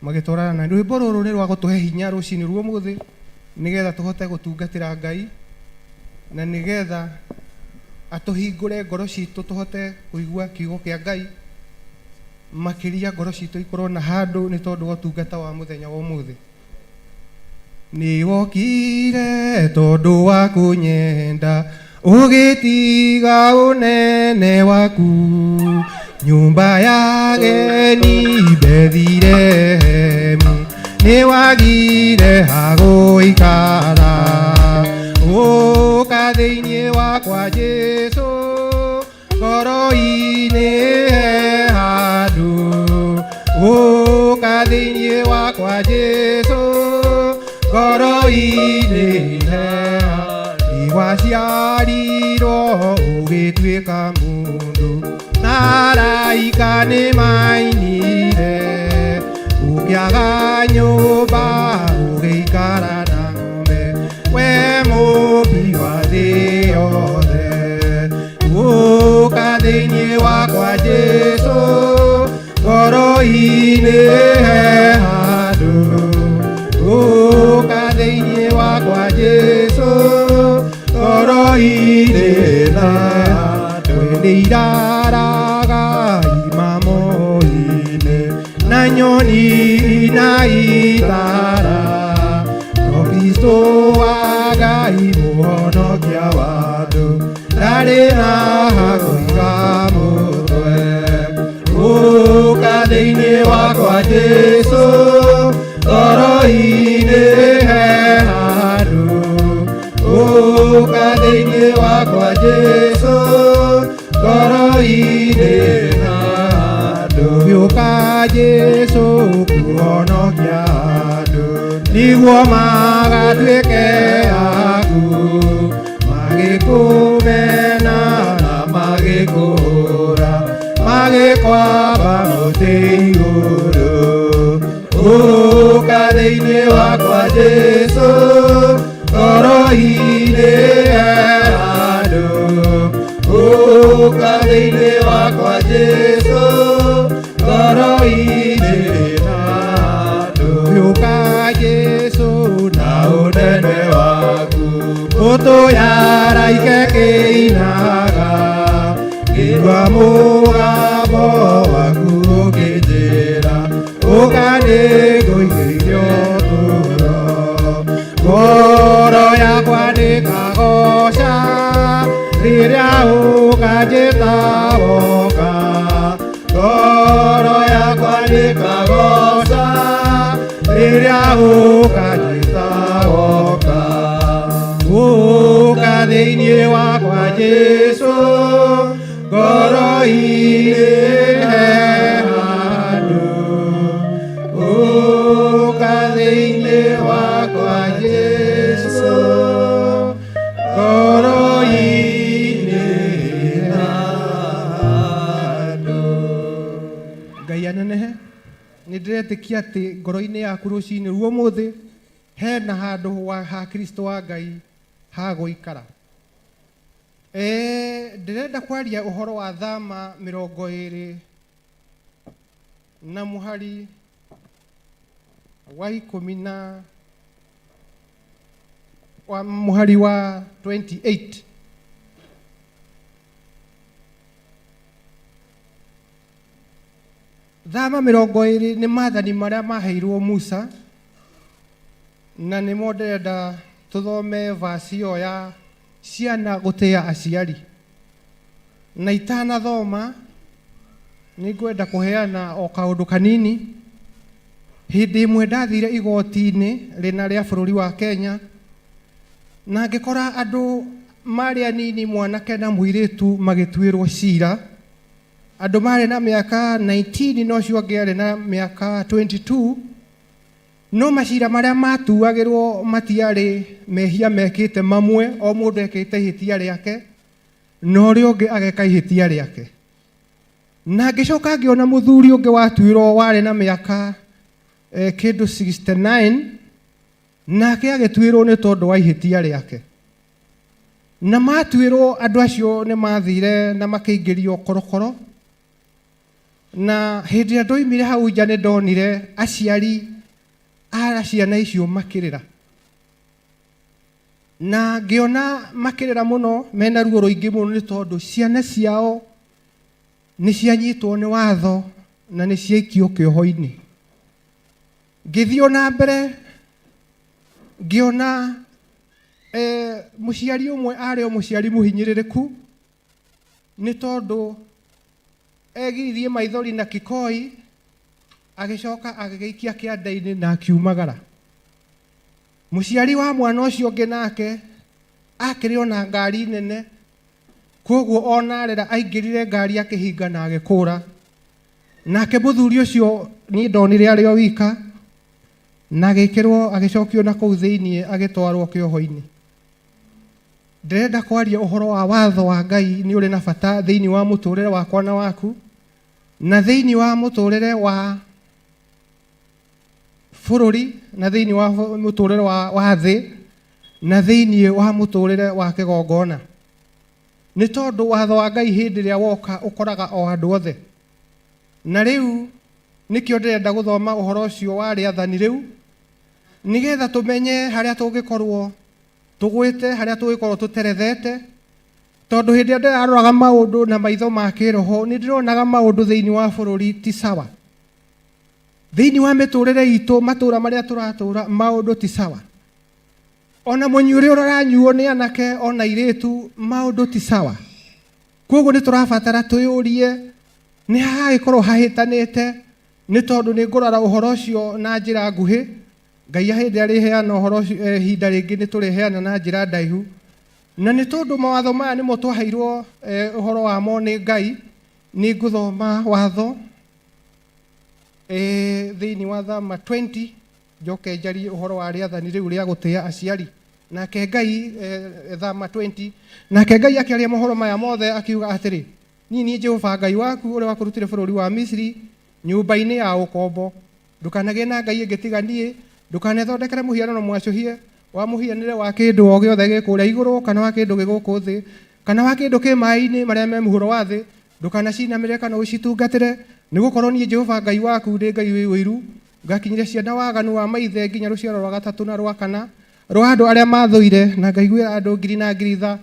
magĩtwarana na rwĩmbo rũrũ. Nĩ rwa gũtũhe hinya rũcinĩ ruo mũthĩ nĩgetha tũhote gũtungatĩra Ngai, na nĩgetha atũhingũre ngoro citũ tũhote kũigua kiugo kĩa Ngai makĩria, ngoro citũ ikorwo na handũ nĩ tondũ wa ũtungata wa mũthenya wa ũmũthĩ. Nĩ wokire tondũ wa kũnyenda, ũgĩtiga ũnene waku, nyũmba ya ageni Bethilehemu, nĩ wagire ha gũikara. Ũka thĩinĩ wakwa Jesu, ngoro-inĩ he handũ. Ũka thĩinĩ wakwa Jesu, ngoro-inĩ he handũ. Waciarirwo ũgĩtuĩka mũndũ, na araika nĩ mainire. Ũkĩaga nyũmba ũgĩikara na ng'ombe, we mũmbi wa thĩ yothe. Ũka thĩinĩ wakwa Jesũ, ngoro-inĩ he handũ. Ũka thĩinĩ wakwa Jesũ, ngoro-inĩ na handũ. Nĩ iraraga imamo-inĩ, na nyoni na itara. No Kristo wa Ngai mũhonokia wa andũ, ndarĩ na hakũiga mũtwe. Ũka thĩinĩ wakwa Jesũ, ngoro-inĩ he handũ. Ũka thĩinĩ wakwa Jesũ, ngoro-inĩ handũ. Gĩũka Jesũ kũhonokia andũ, nĩguo magatuĩke aku, magĩkũmena na magĩkũhũra, magĩkwamba mũtĩ igũrũ. Ũka thĩinĩ wakwa Jesũ, ngoro-inĩ he handũ. Ũka thĩinĩ wakwa Jesũ, ngoro-inĩ handũ. Gĩũka Jesũ na ũnene waku, mbũtũ ya araika ĩkĩinaga, ngĩigua mũgambo waku ũkĩnjĩra, ũka nĩngũigĩire ũtũũro. Ngoro yakwa nĩkagoca rĩrĩa ũkanjĩta woka. Ngoro yakwa nĩkagoca rĩrĩa ũkanjĩta woka. Ũka thĩinĩ wakwa Jesũ, ngoro-inĩ he handũ. Ũka thĩinĩ wakwa Jesũ, ngoro-inĩ handũ. Ngai anenehe. Nĩ ndĩretĩkia atĩ ngoro-inĩ yaku rũcinĩ ruo ũmũthĩ hena handũ ha Kristo wa Ngai ha gũikara. Ndĩrenda kwaria ũhoro wa Thama 20 na mũhari wa ikũmi na wa mũhari wa 28. Thama 20 nĩ maathani marĩa maheirwo Musa, na nĩmo ndĩrenda tũthome vasi ĩyo ya ciana gũtĩa aciari. Na itanathoma nĩ ngwenda kũheana o kaũndũ kanini. Hĩndĩ ĩmwe ndathire igoti-inĩ rĩna rĩa bũrũri wa Kenya, na ngĩkora andũ marĩ anini, mwanake na mũirĩtu magĩtuĩrwo cira. Andũ marĩ na mĩaka 19 na ũcio ũngĩ arĩ na mĩaka 22, no macira marĩa matuagĩrwo matiarĩ mehia mekĩte mamwe, o mũndũ ekĩte ihĩtia rĩake na ũrĩa ũngĩ ageka ihĩtia rĩake. Na ngĩcoka ngĩona mũthuri ũngĩ watuĩrwo warĩ na mĩaka kĩndũ 69, nake agĩtuĩrwo nĩ tondũ wa ihĩtia rĩake. Na matuĩrwo andũ acio nĩ mathire na makĩingĩrio korokoro. Na hĩndĩ ĩrĩa ndoimire hau nja nĩ ndonire aciari a ciana icio makĩrĩra. Na ngĩona makĩrĩra mũno mena ruo rũingĩ mũno nĩ tondũ ciana ciao nĩ cianyitwo nĩ watho na nĩ ciaikio kĩoho-inĩ. Ngĩthiĩ o na mbere ngĩona mũciari ũmwe arĩ o mũciari mũhinyĩrĩrĩku nĩ tondũ egiririe maithori na kikoi, agĩcoka agĩgĩikia kĩanda-inĩ na akiumagara. Mũciari wa mwana ũcio ũngĩ nake akĩrĩ ona ngari nene, koguo ona arera aingĩrire ngari akĩhinga na agĩkũra. Nake mũthuri ũcio niĩ ndonire arĩ o wika, na agĩkĩrwo agĩcokio na kũu thĩiniĩ agĩtwarwo kĩoho-inĩ. Ndĩrenda kwaria ũhoro wa watho wa Ngai nĩ ũrĩ na bata thĩiniĩ wa mũtũrĩre wakwa na waku, na thĩiniĩ wa mũtũrĩre wa bũrũri na thĩinĩ wa mũtũrĩre wa, wa thĩ na thĩinĩ wa mũtũrĩre wa kĩgongona. Nĩ tondũ watho wa Ngai hĩndĩ ĩrĩa woka ũkoraga o andũ othe. Na rĩu nĩkĩo ndĩrenda gũthoma ũhoro ũcio wa rĩathani rĩu, nĩgetha tũmenye harĩa tũngĩkorwo tũgwĩte, harĩa tũngĩkorwo tũterethete, tondũ hĩndĩ ĩrĩa ndĩraroraga maũndũ na maitho ma kĩroho, nĩ ndĩronaga maũndũ thĩinĩ wa bũrũri ti sawa. Thĩinĩ wa mĩtũrĩre itũ, matũra marĩa tũratũra, maũndũ ti sawa. Ona mũnyuĩre ũrĩa ũranyuo nĩ anake ona airĩtu, maũndũ ti sawa. Koguo nĩ tũrabatara twĩyũrie nĩ hagĩkorwo hahĩtanĩte, nĩ tondũ nĩ ngũrora ũhoro ũcio na njĩra nguhĩ. Ngai hĩndĩ arĩheana ũhoro ũcio, ihinda rĩngĩ nĩ tũrĩheana na njĩra ndaihu. Na nĩ tondũ mawatho maya nĩmo twaheirwo ũhoro wamo nĩ Ngai, nĩ ngũthoma watho thĩinĩ wa Thama 20, njoke njarie ũhoro wa rĩathani rĩu rĩa gũtĩa aciari. Nake Ngai, Thama 20, nake Ngai akĩaria mohoro maya mothe akiuga atĩrĩ, niĩ niĩ Jehova Ngai waku ũrĩa wakũrutire bũrũri wa Misiri, nyũmba-inĩ ya ũkombo. Ndũkanagĩe na ngai ĩngĩ tiga niĩ, ndũkanethondekere mũhianano mwacũhie wa mũhianĩre wa kĩndũ o gĩothe gĩ kũrĩa igũrũ, kana wa kĩndũ gĩ gũkũ thĩ, kana wa kĩndũ kĩ maĩ-inĩ marĩa me mũhuro wa thĩ. Ndũkanacinamĩrĩre kana ũcitungatĩre, nĩgũkorwo niĩ Jehova Ngai waku ndĩ Ngai wĩ ũiru, ngakinyĩria ciana waganu wa maithe nginya rũciaro rwa gatatũ na rwa kana rwa andũ arĩa mathũire, na ngaiguĩra andũ ngiri na ngiri tha,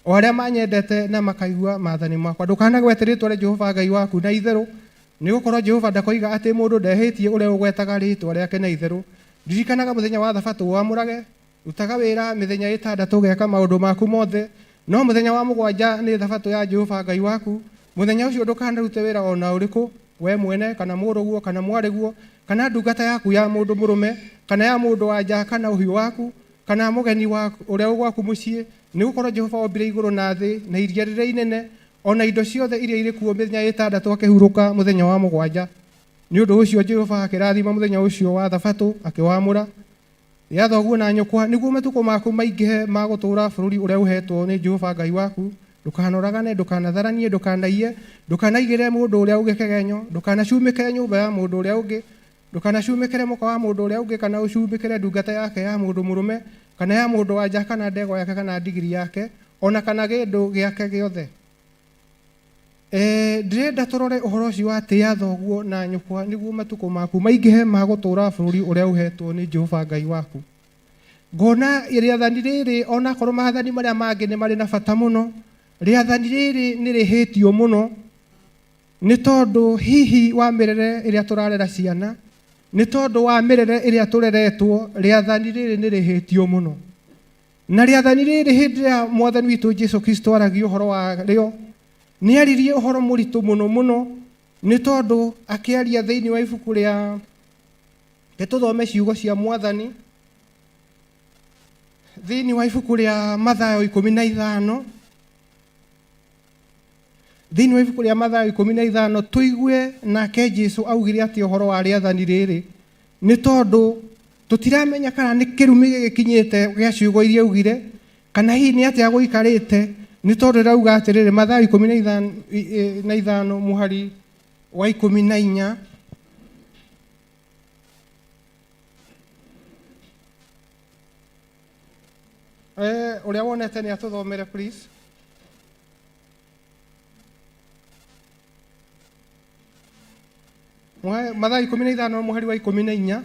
o arĩa manyendete na makaigua maathani makwa. Ndũkanagwete rĩĩtwa rĩa Jehova Ngai waku na itherũ, nĩgũkorwo Jehova ndakoiga atĩ mũndũ ndehĩtie ũrĩa ũgwetaga rĩĩtwa rĩake na itherũ. Ririkanaga mũthenya wa Thabatũ wamũrage, rutaga wĩra mĩthenya ĩtandatũ ũgeka maũndũ maku mothe, no mũthenya wa mũgwanja nĩ Thabatũ ya Jehova Ngai waku. Mũthenya ũcio ndũkanarute wĩra o na ũrĩkũ, we mwene, kana mũrũguo, kana mwarĩguo, kana ndungata yaku ya mũndũ mũrũme, kana ya mũndũ wa nja, kana ũhiũ waku, kana mũgeni waku ũrĩa wĩ gwaku mũciĩ, nĩgũkorwo Jehova ombire igũrũ na thĩ na iria rĩrĩa inene, ona indo ciothe iria irĩ kuo mĩthenya ĩtandatũ akĩhurũka mũthenya wa mũgwanja. Nĩ ũndũ ũcio Jehova akĩrathima mũthenya ũcio wa Thabatũ akĩwamũra. Tĩa thoguo na nyũkwa, nĩguo matukũ maku maingĩhe ma gũtũũra bũrũri ũrĩa ũheetwo nĩ Jehova Ngai waku. Ndũkanoragane, ndũkanatharanie, ndũkanaiye, ndũkanaigĩrĩre mũndũ ũrĩa ũngĩ kĩgenyo, ndũkanacumĩkĩre nyũmba ya mũndũ ũrĩa ũngĩ, ndũkanacumĩkĩre mũka wa mũndũ ũrĩa ũngĩ, kana ũcumĩkĩre ndungata yake ya mũndũ mũrũme, kana ya mũndũ wa nja, kana ndegwa yake, kana ndigiri yake, ona kana kĩndũ gĩake gĩothe. Ndĩrenda tũrore ũhoro ũcio wa tĩa thoguo na nyũkwa, nĩguo matukũ maku maingĩhe ma gũtũũra bũrũri ũrĩa ũheetwo nĩ Jehova Ngai waku. Ngona rĩathani rĩrĩ, onakorwo maathani marĩa mangĩ nĩ marĩ na bata mũno, rĩathani rĩrĩ nĩ rĩhĩtio mũno, nĩ tondũ hihi wa mĩrere ĩrĩa tũrarera ciana, nĩ tondũ wa mĩrere ĩrĩa tũreretwo, rĩathani rĩrĩ nĩ rĩhĩtio mũno. Na rĩathani rĩrĩ hĩndĩ ĩrĩa Mwathani witũ Jesu Kristo aragia ũhoro wa rĩo, nĩ aririe ũhoro mũritũ mũno mũno, nĩ tondũ akĩaria thĩinĩ wa ibuku rĩa, reke tũthome ciugo cia Mwathani thĩinĩ wa ibuku rĩa Mathayo 15, thĩinĩ wa ibuku rĩa Mathayo 15, tũigue nake Jesu augire atĩ ũhoro wa rĩathani rĩrĩ, nĩ tondũ tũtiramenya kana nĩ kĩrumi gĩgĩkinyĩte gĩa ciugo iria augire, kana hihi nĩ atĩa gũikarĩte, nĩ tondũ ĩrauga atĩrĩrĩ, Mathayo 15 mũhari wa 14. Ũrĩa wonete nĩ atũthomere please. Mathayo 15 mũhari wa 14.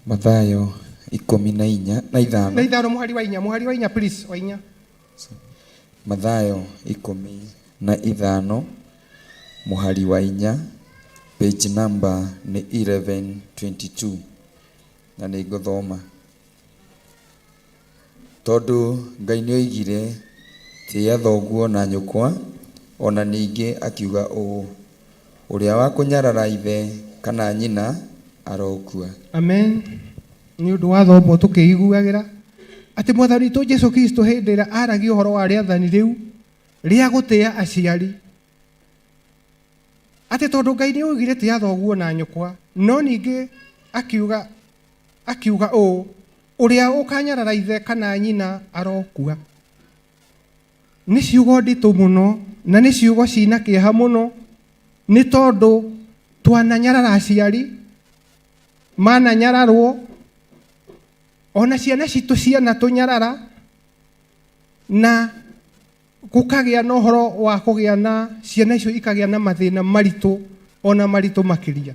Mathayo ikũmi na inya na ithano. Na ithano mũhari wa inya, mũhari wa inya please, wa inya. Mathayo 15 mũhari wa inya, page number nĩ 1122, na nĩ ngũthoma. Tondũ Ngai nĩoigire, tĩĩa thoguo na nyũkwa, o na ningĩ akiuga ũũ, ũrĩa wa kũnyarara ithe kana nyina arokua. Amen. Nĩ ũndũ wa thomo tũkĩiguagĩra atĩ Mwathani witũ Jesu Kristo hĩndĩ ĩrĩa aragia ũhoro wa rĩathani rĩu rĩa gũtĩa aciari, atĩ tondũ Ngai nĩ oigire tĩa thoguo na nyũkwa, no ningĩ akiuga ũũ, ũrĩa ũkanyarara ithe kana nyina arokua. Nĩ ciugo nditũ mũno na nĩ ciugo cina kĩeha mũno, nĩ tondũ twananyarara aciari, mananyararwo, ona ciana citũ ciana tũnyarara, na gũkagĩa na ũhoro wa kũgĩa na ciana icio ikagĩa na mathĩna maritũ ona maritũ makĩria.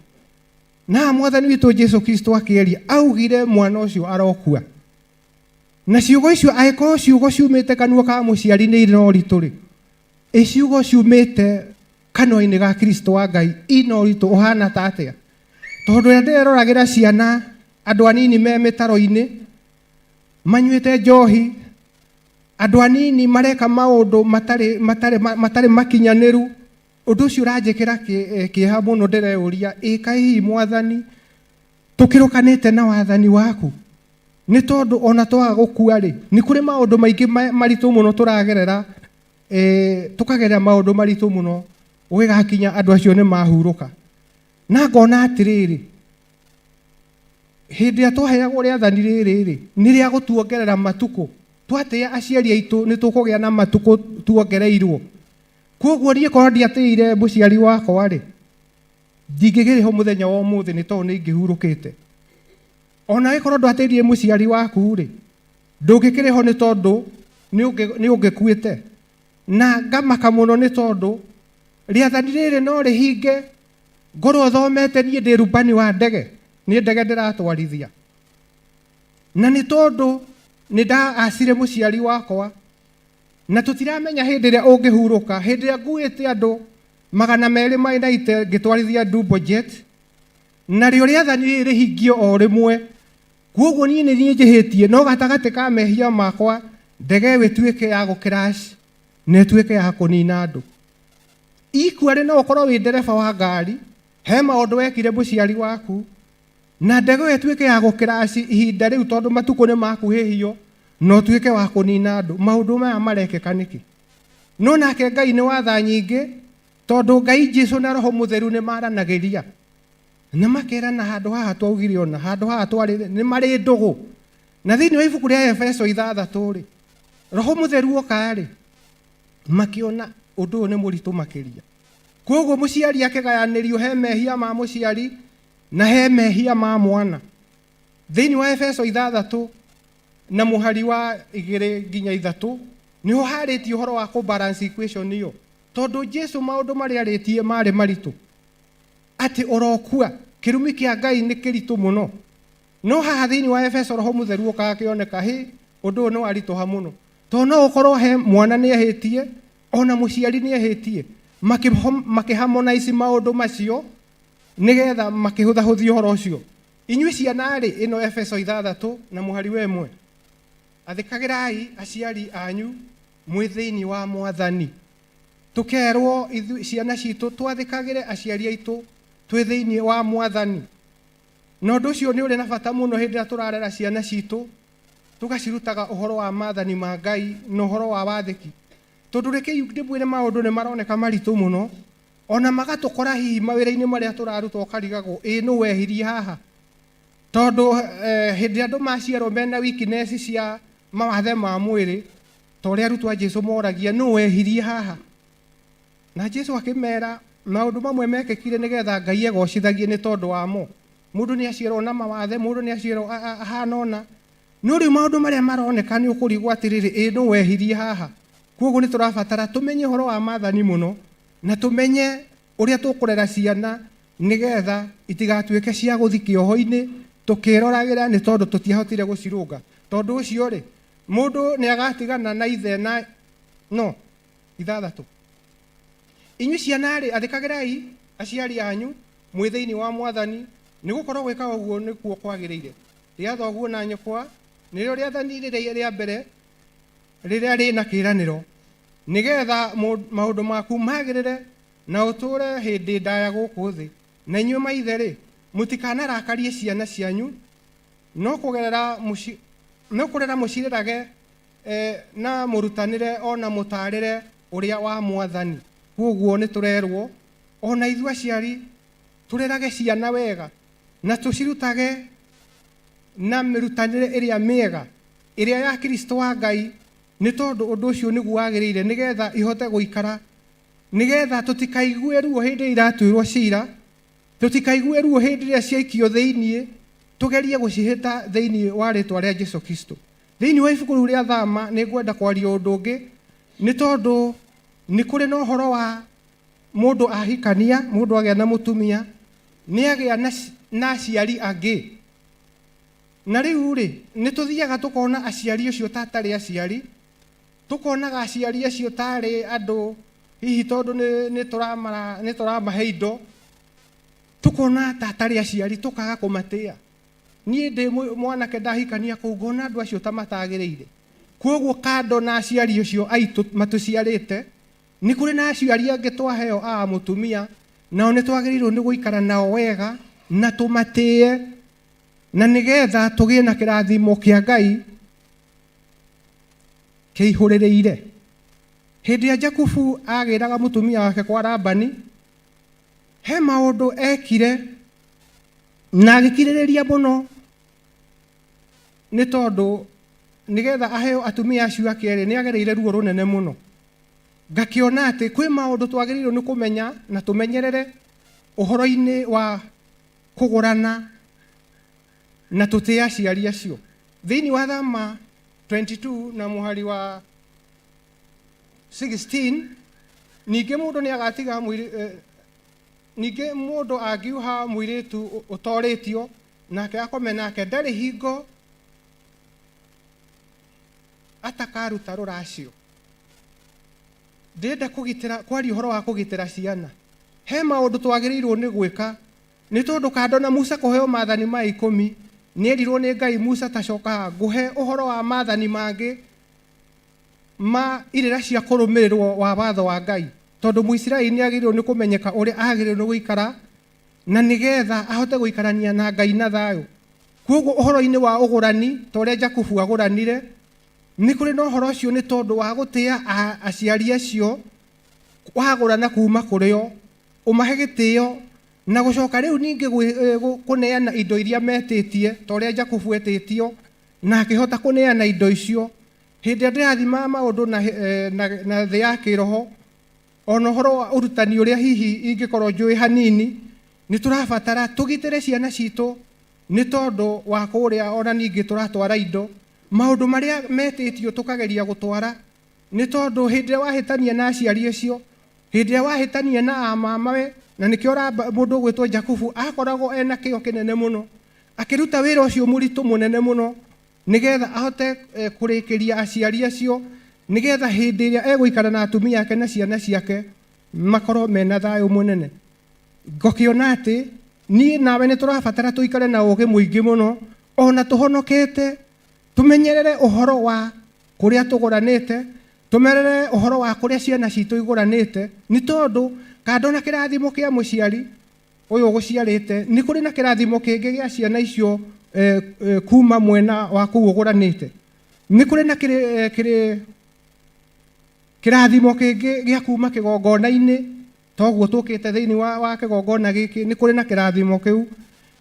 Na mwathani witũ Jesu Kristo akĩaria augire mwana ũcio arokua. Na ciugo icio angĩkorwo ciugo ciumĩte kanua ka mũciari nĩ irĩ na ũritũ rĩ, ĩ ciugo ciumĩte kanua-inĩ ga Kristo wa Ngai ina ũritũ ũhana ta atĩa? Tondũ rĩrĩa ndĩreroragĩra ciana andũ anini me mĩtaro-inĩ manyuĩte njohi, andũ anini mareka maũndũ matarĩ, matarĩ, matarĩ makinyanĩru, ũndũ ũcio ũranjĩkĩra kĩeha mũno. Ndĩreyũria, ĩ kaĩ hihi mwathani tũkĩrũkanĩte na wathani waku? Nĩ tondũ ona twaga gũkua rĩ, nĩ kũrĩ maũndũ maingĩ maritũ mũno tũragerera, tũkagerera maũndũ maritũ mũno gũgĩgakinya andũ acio nĩ mahurũka. Na ngona atĩrĩrĩ, hĩndĩ ĩrĩa twaheagwo rĩathani rĩrĩ rĩ, nĩ rĩa gũtuongerera matukũ. Twatĩĩa aciari aitũ nĩ tũkũgĩa na matukũ tuongereirwo. Koguo niĩ korwo ndiatĩire mũciari wakwa rĩ, ndingĩkĩrĩ ho mũthenya wa ũmũthĩ nĩ tondũ nĩ ingĩhurũkĩte. Ona angĩkorwo ndwatĩire mũciari waku rĩ, ndũngĩkĩrĩ ho nĩ tondũ nĩ ũngĩkuĩte. Na ngamaka mũno nĩ tondũ rĩathani rĩrĩ no rĩhinge ngorwo thomete niĩ ndĩ rubani wa ndege, nĩ ndege ndĩratwarithia. Na nĩ tondũ nĩ ndaacire mũciari wakwa, na tũtiramenya hĩndĩ ĩrĩa ũngĩhurũka. Hĩndĩ ĩrĩa nguĩte andũ magana merĩ ma naite ngĩtwarithia Dumbo Jet, narĩo rĩathani rĩrĩ rĩhingio o rĩmwe. Koguo niĩ nĩ niĩ njĩhĩtie, no gatagatĩ ka mehia makwa ndege ĩyo ĩtuĩke ya gũcrash na ĩtuĩke ya kũnina andũ. Equally no ũkorwo wĩ ndereba wa ngari, he maũndũ wekire mũciari waku, na ndege ĩyo ĩtuĩke ya gũcrash ihinda rĩu tondũ matukũ nĩ makuhĩhio, na ũtuĩke wa kũnina andũ. Maũndũ maya marekĩka nĩkĩ? No nake Ngai nĩ wa tha nyingĩ, tondũ Ngai Jesu na Roho Mũtheru nĩ maranagĩria na makerana handũ haha twaugire ona handũ haha twarĩ nĩ marĩ ndũgũ. Na thĩinĩ wa ibuku rĩa Efeso ithathatũ rĩ, Roho Mũtheru oka rĩ, makĩona ũndũ ũyũ nĩ mũritũ makĩria. Koguo mũciari akĩgayanĩrio he mehia ma mũciari na he mehia ma mwana. Thĩinĩ wa Efeso ithathatũ na mũhari wa igĩrĩ nginya ithatũ nĩho harĩtie ũhoro wa kũ balance equation ĩyo, tondũ Jesu maũndũ marĩa arĩtie marĩ maritũ, atĩ ũrokua, kĩrumi kĩa Ngai nĩ kĩritũ mũno. No haha thĩinĩ wa Efeso Roho Mũtheru ũkaga kĩoneka, hĩ, ũndũ ũyũ nĩ waritũha mũno, tondũ no ũkorwo he mwana nĩ ehĩtie ona mũciari nĩ ehĩtie, makĩharmonize maũndũ macio nĩgetha makĩhũthahũthia ũhoro ũcio. Inyuĩ ciana rĩ, ĩno Efeso ithathatũ na mũhari wa ĩmwe, athĩkagĩrai aciari anyu mwĩ thĩinĩ wa mwathani. Tũkerwo ithuĩ ciana citũ twathĩkagĩre aciari aitũ twĩ thĩinĩ wa mwathani. Na ũndũ ũcio nĩ ũrĩ na bata mũno hĩndĩ ĩrĩa tũrarera ciana citũ, tũgacirutaga ũhoro wa maathani ma Ngai na ũhoro wa wathĩki. Tondũ rekei ndĩmwĩre maũndũ nĩ maroneka maritũ mũno, ona magatũkora hihi mawĩra-inĩ marĩa tũraruta ũkarigagwo ĩ nũ wehirie haha. Tondũ hĩndĩ ĩrĩa andũ maciarwo mena weakness cia mawathe ma mwĩrĩ, ta ũrĩa arutwo a Jesu moragia nũ wehirie haha, na Jesu akĩmera maũndũ mamwe mekĩkire nĩgetha Ngai egocithagie nĩ tondũ wamo. Mũndũ nĩ aciarwo na mawathe, mũndũ nĩ aciarwo ahana ũna, no rĩu maũndũ marĩa maroneka nĩ ũkũrigwo atĩrĩrĩ, ĩ nũ wehirie haha. Koguo nĩ tũrabatara tũmenye ũhoro wa maathani mũno, na tũmenye ũrĩa tũkũrera ciana nĩgetha itigatuĩke cia gũthiĩ kĩoho-inĩ tũkĩroragĩra nĩ tondũ tũtiahotire gũcirũnga. Tondũ ũcio rĩ, mũndũ nĩ agatigana na ithe na no ithathatũ. Inyuĩ ciana rĩ, athĩkagĩrai aciari anyu mwĩ thĩinĩ wa mwathani, nĩ gũkorwo gwĩka ũguo nĩkuo kwagĩrĩire. Rĩa thoguo na nyũkwa nĩrĩo rĩathani rĩrĩa rĩa mbere rĩrĩa rĩna kĩĩranĩro, nĩgetha maũndũ maku magĩrĩre na ũtũũre hĩndĩ ndaya gũkũ thĩ. Na inyuĩ maithe rĩ, mũtikanarakarie ciana cianyu, no kũrera mũcirerage na mũrutanĩre ona mũtaarĩre ũrĩa wa mwathani. Koguo nĩ tũrerwo ona ithuĩ aciari tũrerage ciana wega na tũcirutage na mĩrutanĩre ĩrĩa mĩega ĩrĩa ya Kristo wa Ngai, Nĩ tondũ ũndũ ũcio nĩguo wagĩrĩire nĩgetha ihote gũikara, nĩgetha tũtikaigue ruo hĩndĩ ĩrĩa iratuĩrwo cira, tũtikaigue ruo hĩndĩ ĩrĩa ciaikio thĩinĩ, tũgerie gũcihĩta thĩinĩ wa rĩtwa rĩa Jesu Kristo. Thĩinĩ wa ibuku rĩu rĩa Thama nĩ ngwenda kwaria ũndũ ũngĩ, nĩ tondũ nĩ kũrĩ na ũhoro wa mũndũ ahikania, mũndũ agĩa na mũtumia, nĩ agĩa na aciari angĩ. Na rĩu rĩ, nĩ tũthiaga tũkona aciari acio ta atarĩ aciari, tũkonaga aciari acio tarĩ andũ hihi tondũ nĩ tũramahe indo, tũkona ta atarĩ aciari, tũkaga kũmatĩa. Niĩ ndĩ mwanake ndahikania kũu, ngona andũ acio ta matagĩrĩire. Kwoguo kando na aciari acio aitũ matũciarĩte, nĩ kũrĩ na aciari angĩ twaheo a mũtumia, nao nĩ twagĩrĩirwo nĩ gũikara nao wega na tũmatĩe, na nĩgetha tũgĩe na kĩrathimo kĩa Ngai kĩihũrĩrĩire. Hĩndĩ ya Jakubu agĩraga mũtumia wake kwa Labani, he maũndũ ekire na agĩkirĩrĩria mũno, nĩ tondũ nĩgetha aheo atumia acio ake erĩ nĩ agereire ruo rũnene mũno. Ngakĩona atĩ kwĩ maũndũ twagĩrĩirwo nĩ kũmenya na tũmenyerere ũhoro-inĩ wa kũgũrana na tũtĩe aciari acio. Thĩinĩ wa Thama 22 na mũhari wa 16, ningĩ mũndũ nĩ agatiga ningĩ mũndũ angiuha mũirĩtu ũtorĩtio nake akome nake, ndarĩ hingo atakaruta rũracio. Ndĩrenda kũgitĩra, kwaria ũhoro wa kũgitĩra ciana. He maũndũ twagĩrĩirwo nĩ gwĩka, nĩ tondũ kando na Musa kũheo maathani ma 10, nĩerirwo nĩ Ngai, Musa tacoka haha ngũhe ũhoro wa maathani mangĩ ma irĩra cia kũrũmĩrĩrwo wa watho wa Ngai, tondũ Mũisiraeli nĩagĩrĩirwo nĩ kũmenyeka ũrĩa agĩrĩirwo nĩ gũikara na nĩgetha ahote gũikarania na Ngai na thayũ. Kwoguo ũhoro-inĩ wa ũgũrani ta ũrĩa Jakubu agũranire, nĩ kũrĩ na ũhoro ũcio nĩ tondũ wa gũtĩa aciari acio wagũrana kuma kũrĩ o, ũmahe gĩtĩo na gũcoka rĩu ningĩ kũneana indo iria metĩtie ta ũrĩa Jakubu etĩtio na akĩhota kũneana indo icio. Hĩndĩ ĩrĩa ndĩrathima maũndũ na thĩ ya kĩroho, ona ũhoro wa ũrutani ũrĩa hihi ingĩkorwo njũĩ hanini, nĩ tũrabatara tũgitĩre ciana citũ nĩ tondũ wa kũrĩa ona ningĩ tũratwara indo, maũndũ marĩa metĩtio tũkageria gũtwara, nĩ tondũ hĩndĩ ĩrĩa wahĩtania na aciari acio, hĩndĩ ĩrĩa wahĩtania na amamawe, na nĩkĩo mũndũ ũgwĩtwo Jakubu akoragwo ena kĩo kĩnene mũno akĩruta wĩra ũcio mũritũ mũnene mũno nĩgetha ahote kũrĩkĩria aciari acio, nĩgetha hĩndĩ ĩrĩa egũikara na atumia ake na ciana ciake makorwo mena thayũ mũnene. Ngũkĩona atĩ niĩ nawe nĩ tũrabatara tũikare na ũũgĩ mũingĩ mũno, ona tũhonokete, tũmenyerere ũhoro wa kũrĩa tũgũranĩte, tũmenyerere ũhoro wa kũrĩa ciana citũ igũranĩte, nĩ tondũ kando na kĩrathimo kĩa mũciari ũyũ ũgũciarĩte, nĩ kũrĩ na kĩrathimo kĩngĩ gĩa ciana icio kuma mwena wa kũu ũgũranĩte. Nĩ kũrĩ na kĩrathimo kĩngĩ gĩa kuma kĩgongona-inĩ, toguo tũkĩte thĩinĩ wa kĩgongona gĩkĩ, nĩ kũrĩ na kĩrathimo kĩu.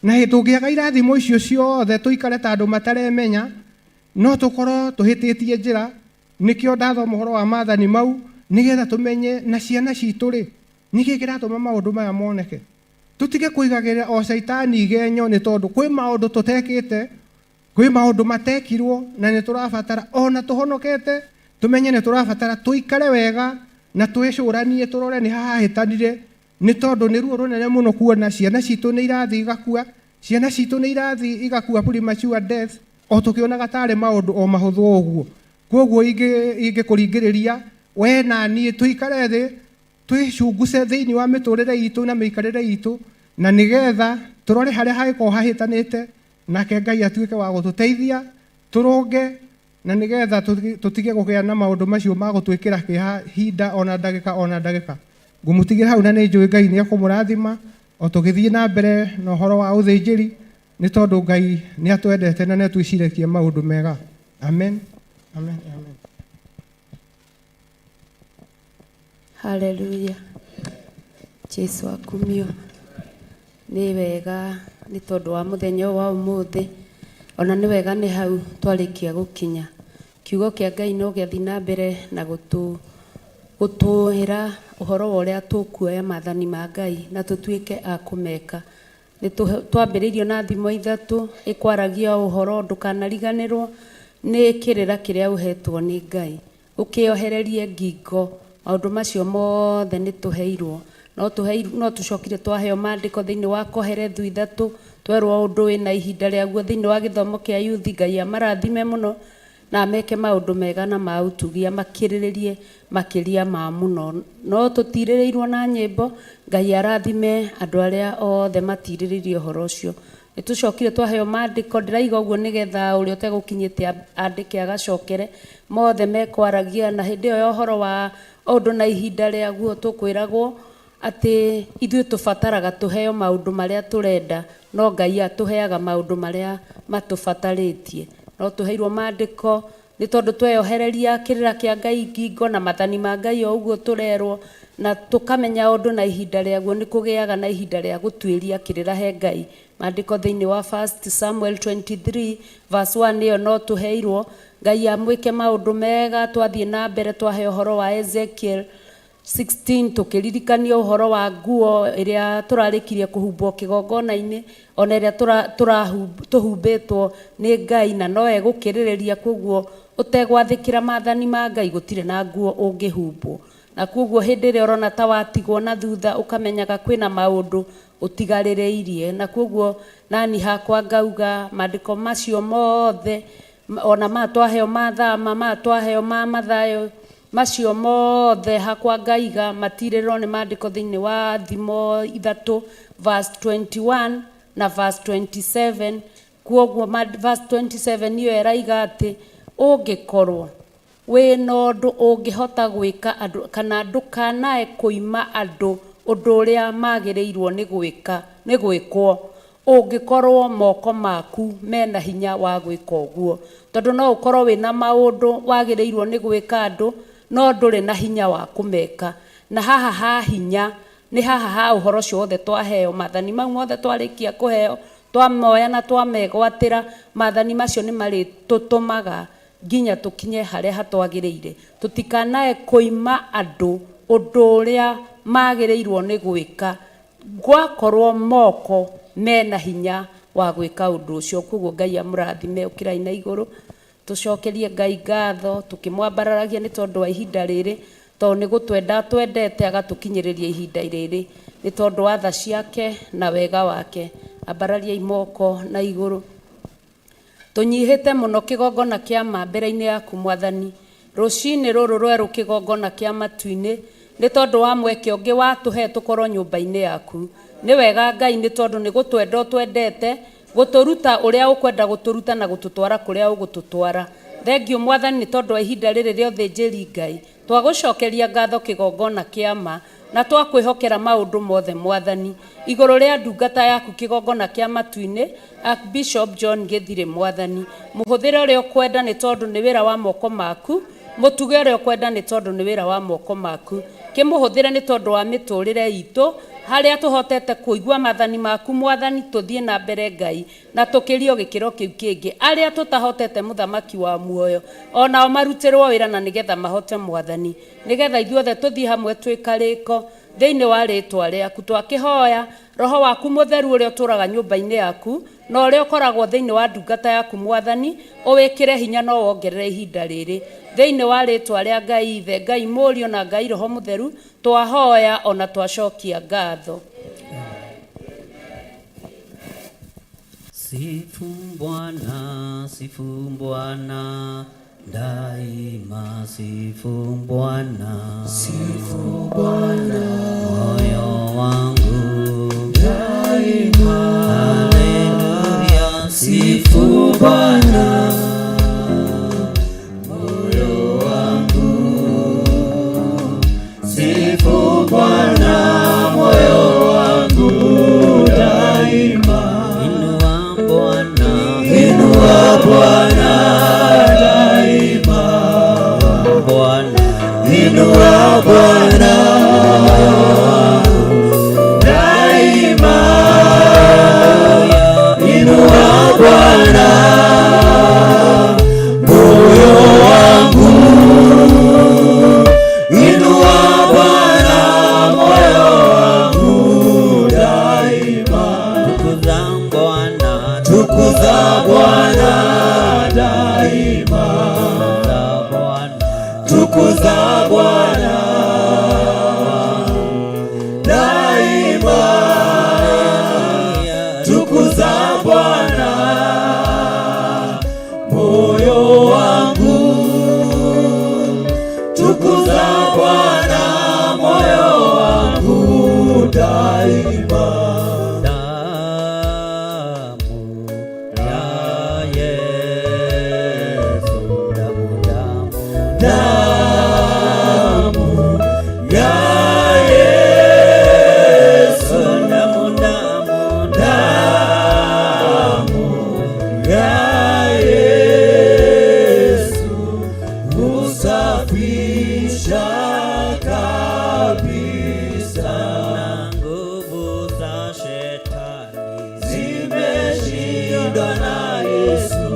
Na hĩndĩ tũngĩaga irathimo icio ciothe tũikare ta andũ mataremenya, no tũkorwo tũhĩtĩtie njĩra. Nĩkĩo ndathoma ũhoro wa maathani mau, nĩgetha tũmenye na ciana citũ rĩ, nĩkĩ kĩratũma maũndũ maya moneke. Tũtige kũigagĩrĩra o caitani igenyo, nĩ tondũ kwĩ maũndũ tũtekĩte, kwĩ maũndũ matekirwo, na nĩ tũrabatara ona tũhonokete tũmenye nĩ tũrabatara tũikare wega na twĩcũranie tũrore nĩ hahĩtanire, nĩ tondũ nĩ ruo rũnene mũno kuona ciana citũ nĩ irathiĩ igakua, ciana citũ nĩ irathiĩ igakua premature death, o tũkĩonaga tarĩ maũndũ o mahũthũ ũguo. Kwoguo ingĩkũringĩrĩria we na niĩ tũikare thĩ twĩcunguce thĩinĩ wa mĩtũrĩre itũ na mĩikarĩre itũ, na nĩgetha tũrore harĩa hangĩkorwo hahĩtanĩte, nake Ngai atuĩke wa gũtũteithia tũrũnge, na nĩgetha tũtige kũgĩa na maũndũ macio ma gũtwĩkĩra kĩeha hinda ona ndagĩka ona ndagĩka. Ngũmũtigĩra hau na nĩ njũĩ Ngai nĩ ekũmũrathima o tũgĩthiĩ na mbere na ũhoro wa ũthĩnjĩri, nĩ tondũ Ngai nĩ atwendete na nĩ atwĩcirĩtie maũndũ mega. Amen. Amen. Amen. Hallelujah. Jesu akumio. Nĩ wega nĩ tondũ wa mũthenya ũyũ wa ũmũthĩ, ona nĩ wega nĩ hau twarĩkia gũkinya. Kiugo kĩa Ngai no gĩathiĩ na mbere na gũtũĩra ũhoro wa ũrĩa tũkuoya maathani ma Ngai na tũtuĩke a kũmeka. Nĩ twambĩrĩirio na thimo ithatũ ĩkwaragia ũhoro ndũkanariganĩrwo nĩ kĩrĩra kĩrĩa ũhetwo nĩ Ngai. Ũkĩohererie ngingo maũndũ macio mothe nĩ tũheirwo. No tũcokire twaheo maandĩko thĩinĩ wa Kohelethu ithatũ twerwo ũndũ wĩna ihinda rĩaguo thĩinĩ wa gĩthomo kĩa yuthi. Ngai amarathime mũno na ameke maũndũ mega na ma ũtugi amakĩrĩrĩrie makĩria ma mũno. No tũtirĩrĩirwo na nyĩmbo. Ngai arathime andũ arĩa othe matirĩrĩirie ũhoro ũcio. Nĩ tũcokire twaheo maandĩko ndĩraiga ũguo nĩgetha ũrĩa ũtegũkinyĩte andĩke agacokere mothe mekwaragia. Na hĩndĩ ĩyo ya ũhoro wa ũndũ na ihinda rĩaguo tũkwĩragwo atĩ ithuĩ tũbataraga tũheo maũndũ marĩa tũrenda no Ngai atũheaga maũndũ marĩa matũbatarĩtie. No tũheirwo maandĩko nĩ tondũ tweyohereria kĩrĩra kĩa Ngai ngingo na maathani ma Ngai o ũguo tũrerwo na tũkamenya ũndũ na ihinda rĩaguo nĩ kũgĩaga na ihinda rĩa gũtuĩria kĩrĩra he Ngai. Maandĩko thĩinĩ wa 1 Samuel 23 verse 1 ĩyo no tũheirwo. Ngai amwĩke maũndũ mega. Twathiĩ na mbere twaheo ũhoro wa Ezekiel 16 tũkĩririkanio ũhoro wa nguo ĩrĩa tũrarĩkirie kũhumbwo kĩgongona-inĩ ona ĩrĩa tũhumbĩtwo nĩ Ngai na no egũkĩrĩrĩria. Koguo ũtegwathĩkĩra maathani ma Ngai gũtirĩ na nguo ũngĩhumbwo. Na koguo hĩndĩ ĩrĩa ũrona ta watigwo na thutha ũkamenyaga kwĩna maũndũ ũtigarĩrĩirie. Na koguo nani hakwa ngauga maandĩko macio mothe ona ma twaheo ma Thama ma twaheo ma Mathayo macio mothe hakwa ngaiga matirĩrĩrwo nĩ maandĩko thĩinĩ wa Thimo ithatũ verse 21 na verse 27. Koguo verse 27 ĩyo ĩraiga atĩ ũngĩkorwo wĩna ũndũ ũngĩhota gwĩka andũ kana ndũkanae kũima andũ ũndũ ũrĩa magĩrĩirwo nĩ gwĩka nĩ gwĩkwo ũngĩkorwo moko maku mena hinya wa gwĩka ũguo. Tondũ no ũkorwo wĩna maũndũ wagĩrĩirwo nĩ gwĩka andũ no ndũrĩ na hinya wa kũmeka. Na haha ha hinya nĩ haha ha ũhoro ũcio wothe twaheo maathani mau mothe twarĩkia kũheo twamoya na twamegwatĩra maathani macio nĩ marĩtũtũmaga nginya tũkinye harĩa hatwagĩrĩire. Tũtikanae kũima andũ ũndũ ũrĩa magĩrĩirwo nĩ gwĩka gwakorwo moko mena hinya wa gwĩka ũndũ ũcio. Koguo Ngai amũrathime ũkĩrai na igũrũ tũcokerie Ngai ngatho tũkĩmwambararagia nĩ tondũ wa ihinda rĩrĩ tondũ nĩ gũtwenda twendete agatũkinyĩrĩria ihinda rĩrĩ nĩ tondũ wa tha ciake na wega wake. Ambarariai moko na igũrũ. Tũnyihĩte mũno kĩgongona kĩa ma mbere-inĩ yaku Mwathani. Rũcinĩ rũrũ rwerũ kĩgongona kĩa matu-inĩ nĩ tondũ wa mweke ũngĩ watũhe tũkorwo nyũmba-inĩ yaku. Nĩ wega Ngai nĩ tondũ nĩ gũtwenda ũtwendete gũtũruta ũrĩa ũkwenda gũtũruta na gũtũtwara kũrĩa ũgũtũtwara. Thengiũ Mwathani nĩ tondũ wa ihinda rĩrĩ rĩa ũthĩnjĩri Ngai. Twagũcokeria ngatho kĩgongona kĩa ma na twakwĩhokera maũndũ mothe Mwathani. Igũrũ rĩa ndungata yaku kĩgongona kĩa matu-inĩ Archbishop John Gĩthirĩ Mwathani. Mũhũthĩre ũrĩa ũkwenda nĩ tondũ nĩ wĩra wa moko maku. Mũtuge ũrĩa ũkwenda nĩ tondũ nĩ wĩra wa moko maku. Kĩmũhũthĩre nĩ tondũ wa mĩtũrĩre itũ harĩa tũhotete kũigua maathani maku Mwathani tũthiĩ na mbere Ngai na tũkĩrio gĩkĩro kĩu kĩngĩ. Arĩa tũtahotete mũthamaki wa muoyo onao marutĩrwo wĩra na nĩgetha mahote Mwathani nĩgetha ithuothe tũthiĩ hamwe twĩ karĩko thĩinĩ wa rĩtwa rĩaku. Twakĩhoya roho waku mũtheru ũrĩa ũtũraga nyũmba-inĩ yaku na ũrĩa ũkoragwo thĩinĩ wa ndungata yaku Mwathani ũwĩkĩre hinya no wongerere ihinda rĩrĩ thĩinĩ wa rĩtwa rĩa Ngai Ithe Ngai Mũriũ na Ngai Roho Mũtheru twahoya ona twacokia ngatho. Sifu Bwana, sifu Bwana, daima sifu Bwana. Sifu Bwana, moyo wangu daima. Haleluya, sifu Bwana, moyo wangu. Sifu Bwana, moyo wangu daima. Inua Bwana, Inua Bwana daima. Bwana, Inua Bwana, Zimeshindwa na Yesu,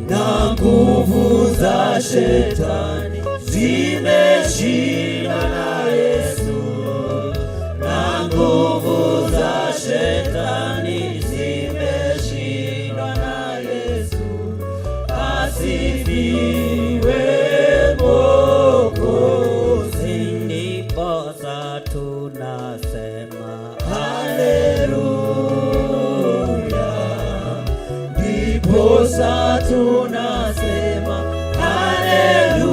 na nguvu za shetani zimeshindwa na Yesu, na nguvu za shetani zimeshindwa na Yesu. Asifiwe Mwokozi. Ndiposa tunasema Haleluya, ndiposa tunasema haleluya,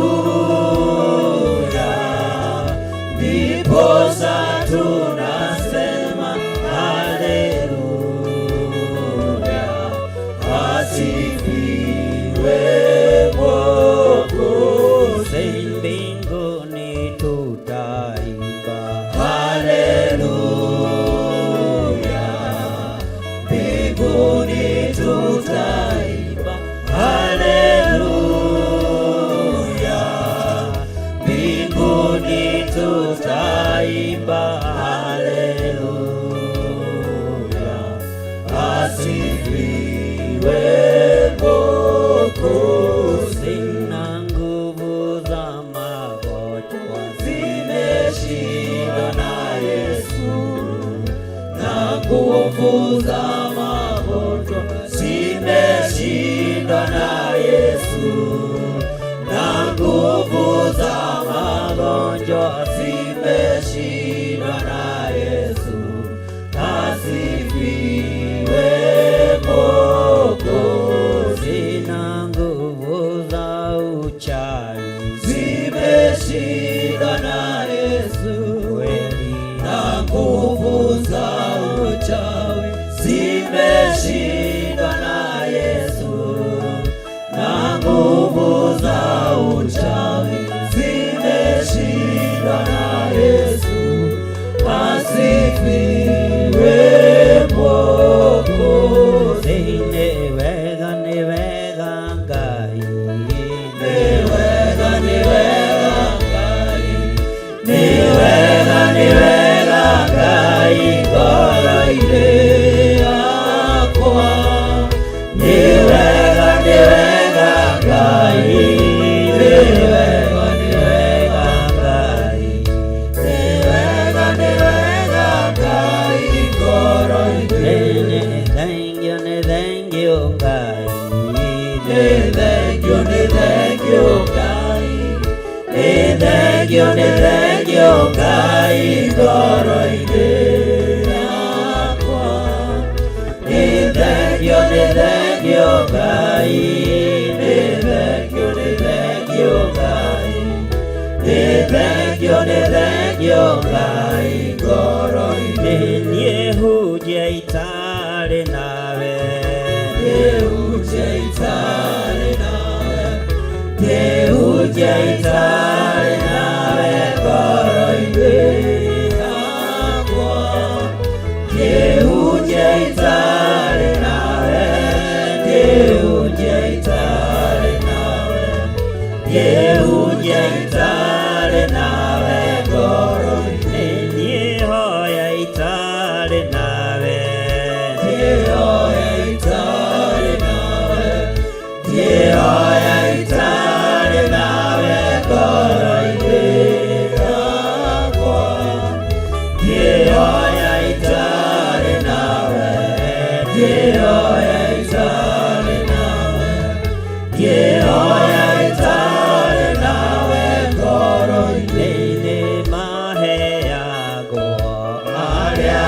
ndiposa tunasema haleluya, asifiwe Mwokozi. Mbinguni tutaimba Haleluya, mbinguni tutaimba haleluya, mbinguni tutaimba haleluya, asifiwe Mwokozi. Na nguvu za magonjwa Zimeshindwa na Yesu, na nguvu za magonjwa zimeshindwa na Yesu, na nguvu za magonjwa zimeshindwa na Yesu. Asifiwe Mwokozi. Na nguvu za uchawi Zimeshindwa na Yesu, kweli na nguvu za uchawi zimeshindwa na Yesu, na nguvu za uchawi zimeshindwa na Yesu. Asifiwe Mwokozi. Nĩ wega, nĩ wega Ngai, Nĩ wega, nĩ wega Ngai, nĩ wega, nĩ wega Ngai ngoro-inĩ yakwa. Nĩ wega, nĩ wega Ngai, nĩ wega, nĩ wega Ngai, nĩ wega, nĩ wega Ngai ngoro-inĩ. Nĩ thengio, nĩ thengio Ngai, Nĩ thengio, nĩ thengio Ngai, nĩ thengio, nĩ thengio Ngai ngoro-inĩ yakwa. Nĩ thengio, nĩ thengio Ngai, nĩ thengio, nĩ thengio Ngai, nĩ thengio, nĩ thengio Ngai ngoro-inĩ. Niĩ hunjia itarĩ nawe, Ngĩhunjia itarĩ nawe, ngĩhunjia itarĩ nawe ngoro-inĩ yakwa. Ngĩhunjia itarĩ nawe, ngĩhunjia itarĩ nawe, ngĩhunjia itarĩ nawe ngoro-inĩ. Niĩ hoya itarĩ nawe, Ngĩhoya itarĩ nawe, ngĩhoya itarĩ nawe ngoro-inĩ yakwa. Ngĩhoya itarĩ nawe, ngĩhoya itarĩ nawe, ngĩhoya itarĩ nawe ngoro-inĩ. Nĩ maheagwo Arĩa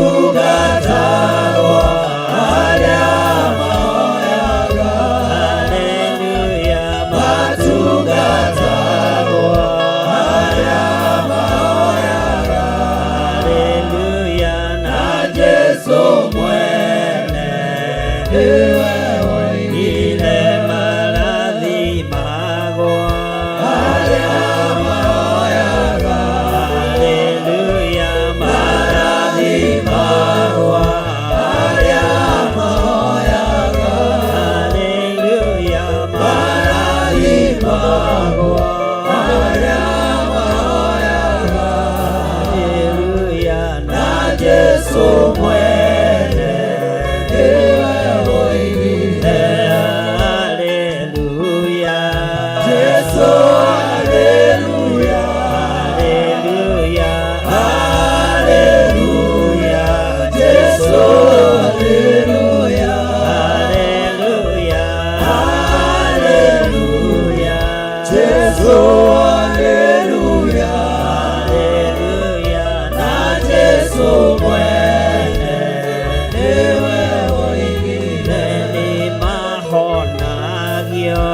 Matungatagwo arĩa mahoyaga. Haleluya, matungatagwo arĩa mahoyaga. Haleluya, na Jesu mwene nĩwe woigire marathimagwo arĩa mahoyaga. Haleluya, marathimagwo arĩa mahoyaga. Haleluya, marathimagwo arĩa mahoyaga. Haleluya, na Jesu mwene nĩwe woigire. Haleluya, Jesu, haleluya, haleluya, haleluya, Jesu, haleluya, haleluya, haleluya, Jesu, haleluya, haleluya, na Jesu mwene nĩwe woigire nĩmahonagio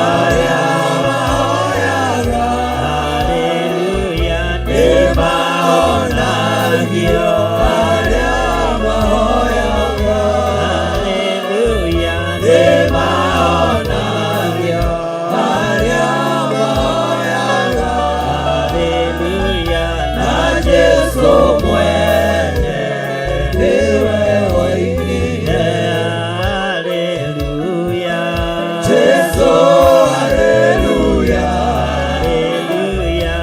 arĩa mahoyaga. Haleluya, nĩmahonagio arĩa mahoyaga. Haleluya, nĩmahonagio arĩa mahoyaga. Haleluya, na Jesu mwene nĩwe woigire. Haleluya, Jesu, haleluya, haleluya,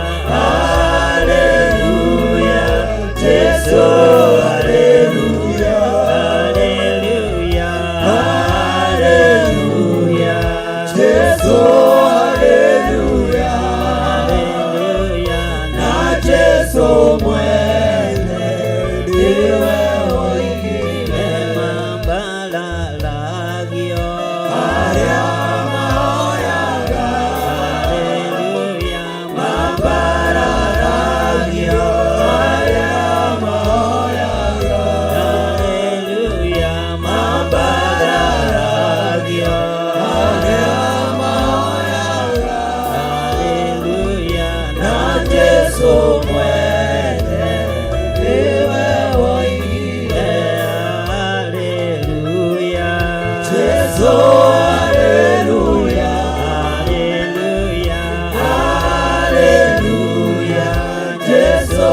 haleluya, Jesu, haleluya, haleluya, haleluya, Jesu, haleluya, haleluya, na Jesu mwene nĩwe woigire mambararagio arĩa mahoyaga. Haleluya, mambararagio arĩa mahoyaga. Haleluya, mambararagio arĩa mahoyaga. Haleluya, na Jesu mwene nĩwe woigire. Haleluya, Jesu, haleluya, haleluya, haleluya, Jesu,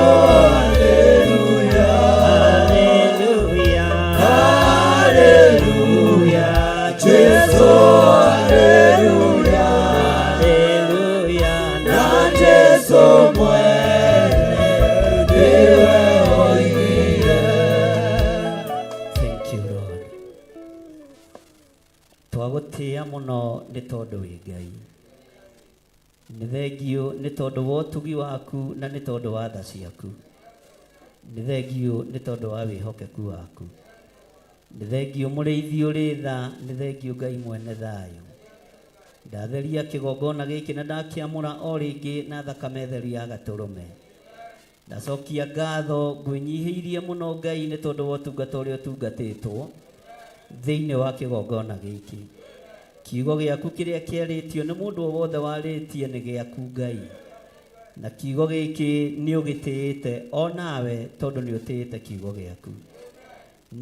haleluya, haleluya, haleluya, Jesu, haleluya, haleluya, na Jesu mwene nĩwe woigire. Thank you, Lord. Twagũtĩĩa mũno nĩ tondũ wĩ Ngai. Nĩ thengiũ nĩ tondũ wa ũtugi waku na nĩ tondũ wa tha ciaku. Nĩ thengiũ nĩ tondũ wa wĩhokeku waku. Nĩ thengiũ mũrĩithi ũrĩ tha, nĩ thengiũ Ngai mwene thayũ. Ndatheria kĩgongona gĩkĩ na ndakĩamũra o rĩngĩ na thakame theru ya gatũrũme. Ndacokia ngatho ngwĩnyihĩirie mũno Ngai nĩ tondũ wa ũtungata ũrĩa ũtungatĩtwo thĩinĩ wa kĩgongona gĩkĩ. Kiugo gĩaku kĩrĩa kĩarĩtio nĩ mũndũ o wothe warĩtie nĩ gĩaku Ngai. Na kiugo gĩkĩ nĩ ũgĩtĩĩte o nawe tondũ nĩ ũtĩĩte kiugo gĩaku.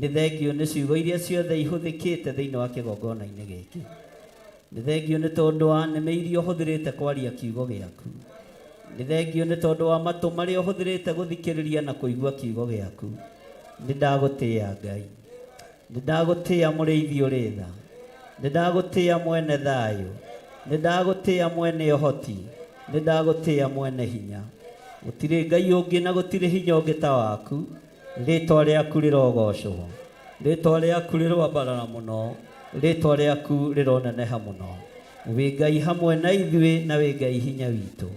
Nĩ thengio nĩ ciugo iria ciothe ihũthĩkĩte thĩinĩ wa kĩgongona-inĩ gĩkĩ. Nĩ thengio nĩ tondũ wa nĩmĩ iria ũhũthĩrĩte kwaria kiugo gĩaku. Nĩ thengio nĩ tondũ wa matũ marĩa ũhũthĩrĩte gũthikĩrĩria na kũigua kiugo gĩaku. Nĩ ndagũtĩĩa Ngai. Nĩ ndagũtĩĩa mũrĩithi ũrĩ tha. Nĩ ndagũtĩĩa mwene thayũ. Nĩ ndagũtĩĩa mwene ũhoti. Nĩ ndagũtĩĩa mwene hinya. Gũtirĩ Ngai ũngĩ na gũtirĩ hinya ũngĩ ta waku. Rĩtwa rĩaku rĩrogocwo. Rĩtwa rĩaku rĩroambarara mũno. Rĩtwa rĩaku rĩroneneha mũno. Wĩ Ngai hamwe na ithuĩ na wĩ Ngai hinya witũ.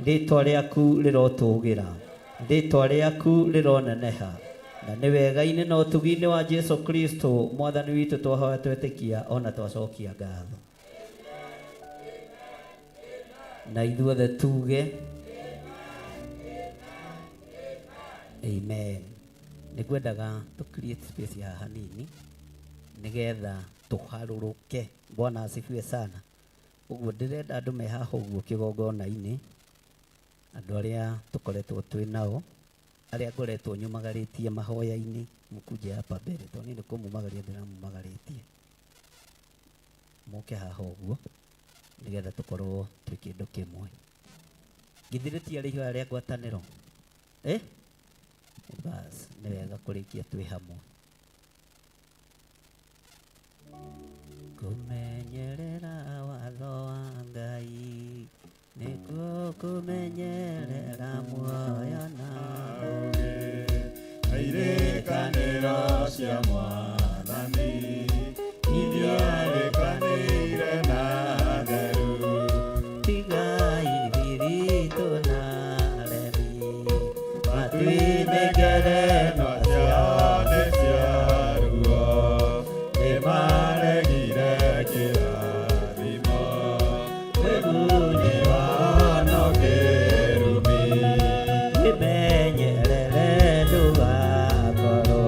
Rĩtwa rĩaku rĩrotũgĩra. Rĩtwa rĩaku rĩroneneha. Na nĩ wega-inĩ na ũtugi-inĩ wa Jesu Kristo mwathani witũ twahoya twetĩkia ona twacokia ngatho. Na ithuothe tuge amen. Nĩ ngwendaga tũ create space ya hanini nĩgetha tũharũrũke. Bwana asifiwe sana. Ũguo ndĩrenda andũ me haha ũguo kĩgongona-inĩ, andũ arĩa tũkoretwo twĩ nao, arĩa ngoretwo nyumagarĩtie mahoya-inĩ, mũkuje hapa mbere, tondũ niĩ nĩ kũmumagaria ndĩramumagarĩtie. Mũke haha ũguo nĩgetha tũkorwo twĩ kĩndũ kĩmwe. Githĩ rĩtiarĩ ihoya rĩa ngwatanĩro? Eh? Bas, nĩ wega kũrĩkia twĩ hamwe. Kũmenyerera watho wa Ngai nĩkuo kũmenyerera muoyo na ũũgĩ. Irĩkanĩro cia Mwathani iria arĩkanĩire na theru. Tigai thiritũ na aremi, Matu-inĩ ngerenwa ciao nĩ cia ruo, nĩmaregire kĩrathimo. Ũgunyi wao no kĩrumi. Wĩmenyerere ndũgakorwo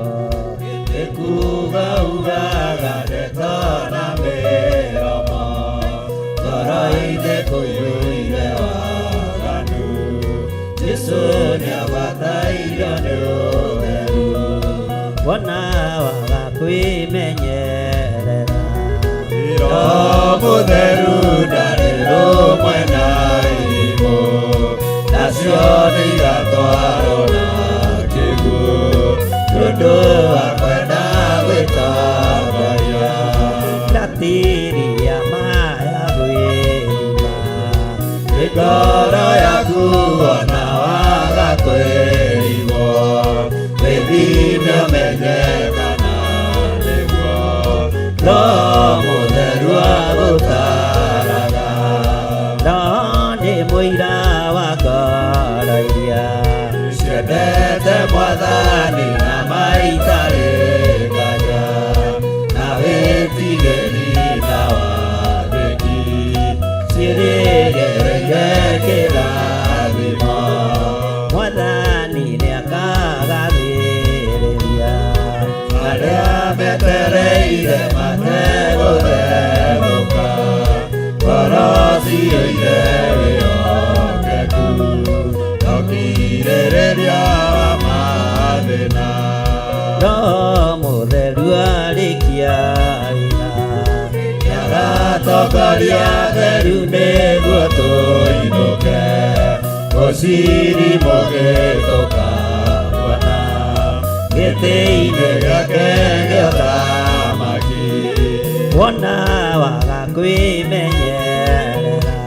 Nĩ kuuga ugaga ndeto na mĩromo, ngoro-inĩ kũiyũire waganu. Jesũ nĩabatairio nĩ ũtheru. Wona waga kwĩmenyerera, Roho mũtheru ndarĩ rũmwe na irimũ, nacio nĩ igatwarwo na kĩguũ, nĩ ũndũ wa kwenda gwĩtongoria. Ratiri ya maya gwĩthima, Nĩ ngoro yaku ona waga kwĩrigwo, wĩthime ũmenye kana nĩguo Roho mũtheru agũtaaraga. Roho nĩ mũira wa ngoro iria Ciendete Mwathani na maitarĩ nganja, na wĩtigĩri na wathĩki, ciĩrĩgĩrĩire kĩrathimo. Mwathani nĩakagathĩrĩria Arĩa metereire mategũthethũka, ngoro ciyũire wĩhokeku, no kirĩrĩria wa mathĩna. Roho mũtheru arĩkia wĩra, Nĩagatongoria theru nĩguo tũinũke, mũciri mũgĩtũkamuona, gĩtĩ-inĩ gĩake gĩa ũthamaki. Wona waga kwĩmenyerera,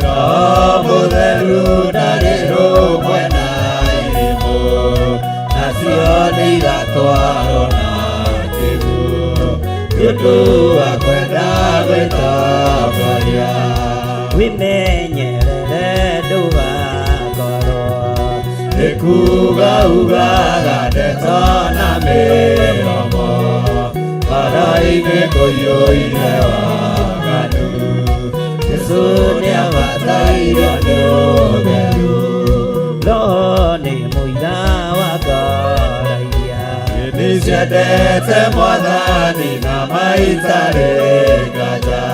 Roho mũtheru ndarĩ rũmwe na irimũ, nacio nĩ igatwarwo na kĩguũ, nĩ ũndũ wa kwenda gwĩtongoria. Wĩmenyerere ndũgakorwo Nĩ kuuga ugaga ndeto na mĩromo, ngoro-inĩ kũiyũire waganu. Jesũ nĩabatairio nĩ ũtheru. Roho nĩ mũira wa ngoro iria Nĩciendete Mwathani na maitarĩ nganja,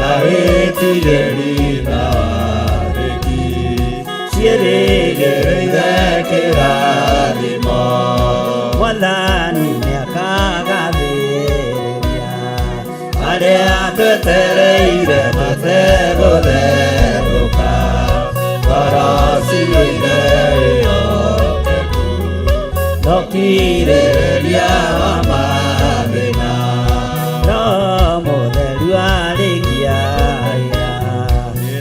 na wĩtigĩri na wathĩki, ciĩrĩgĩrĩire kĩrathimo. Mwathani nĩakagathĩrĩria Arĩa twetereire mategũthethũka, ngoro ciyũire wĩhokeku, no kirĩrĩria wa mathĩna. Roho mũtheru arĩkia wĩra,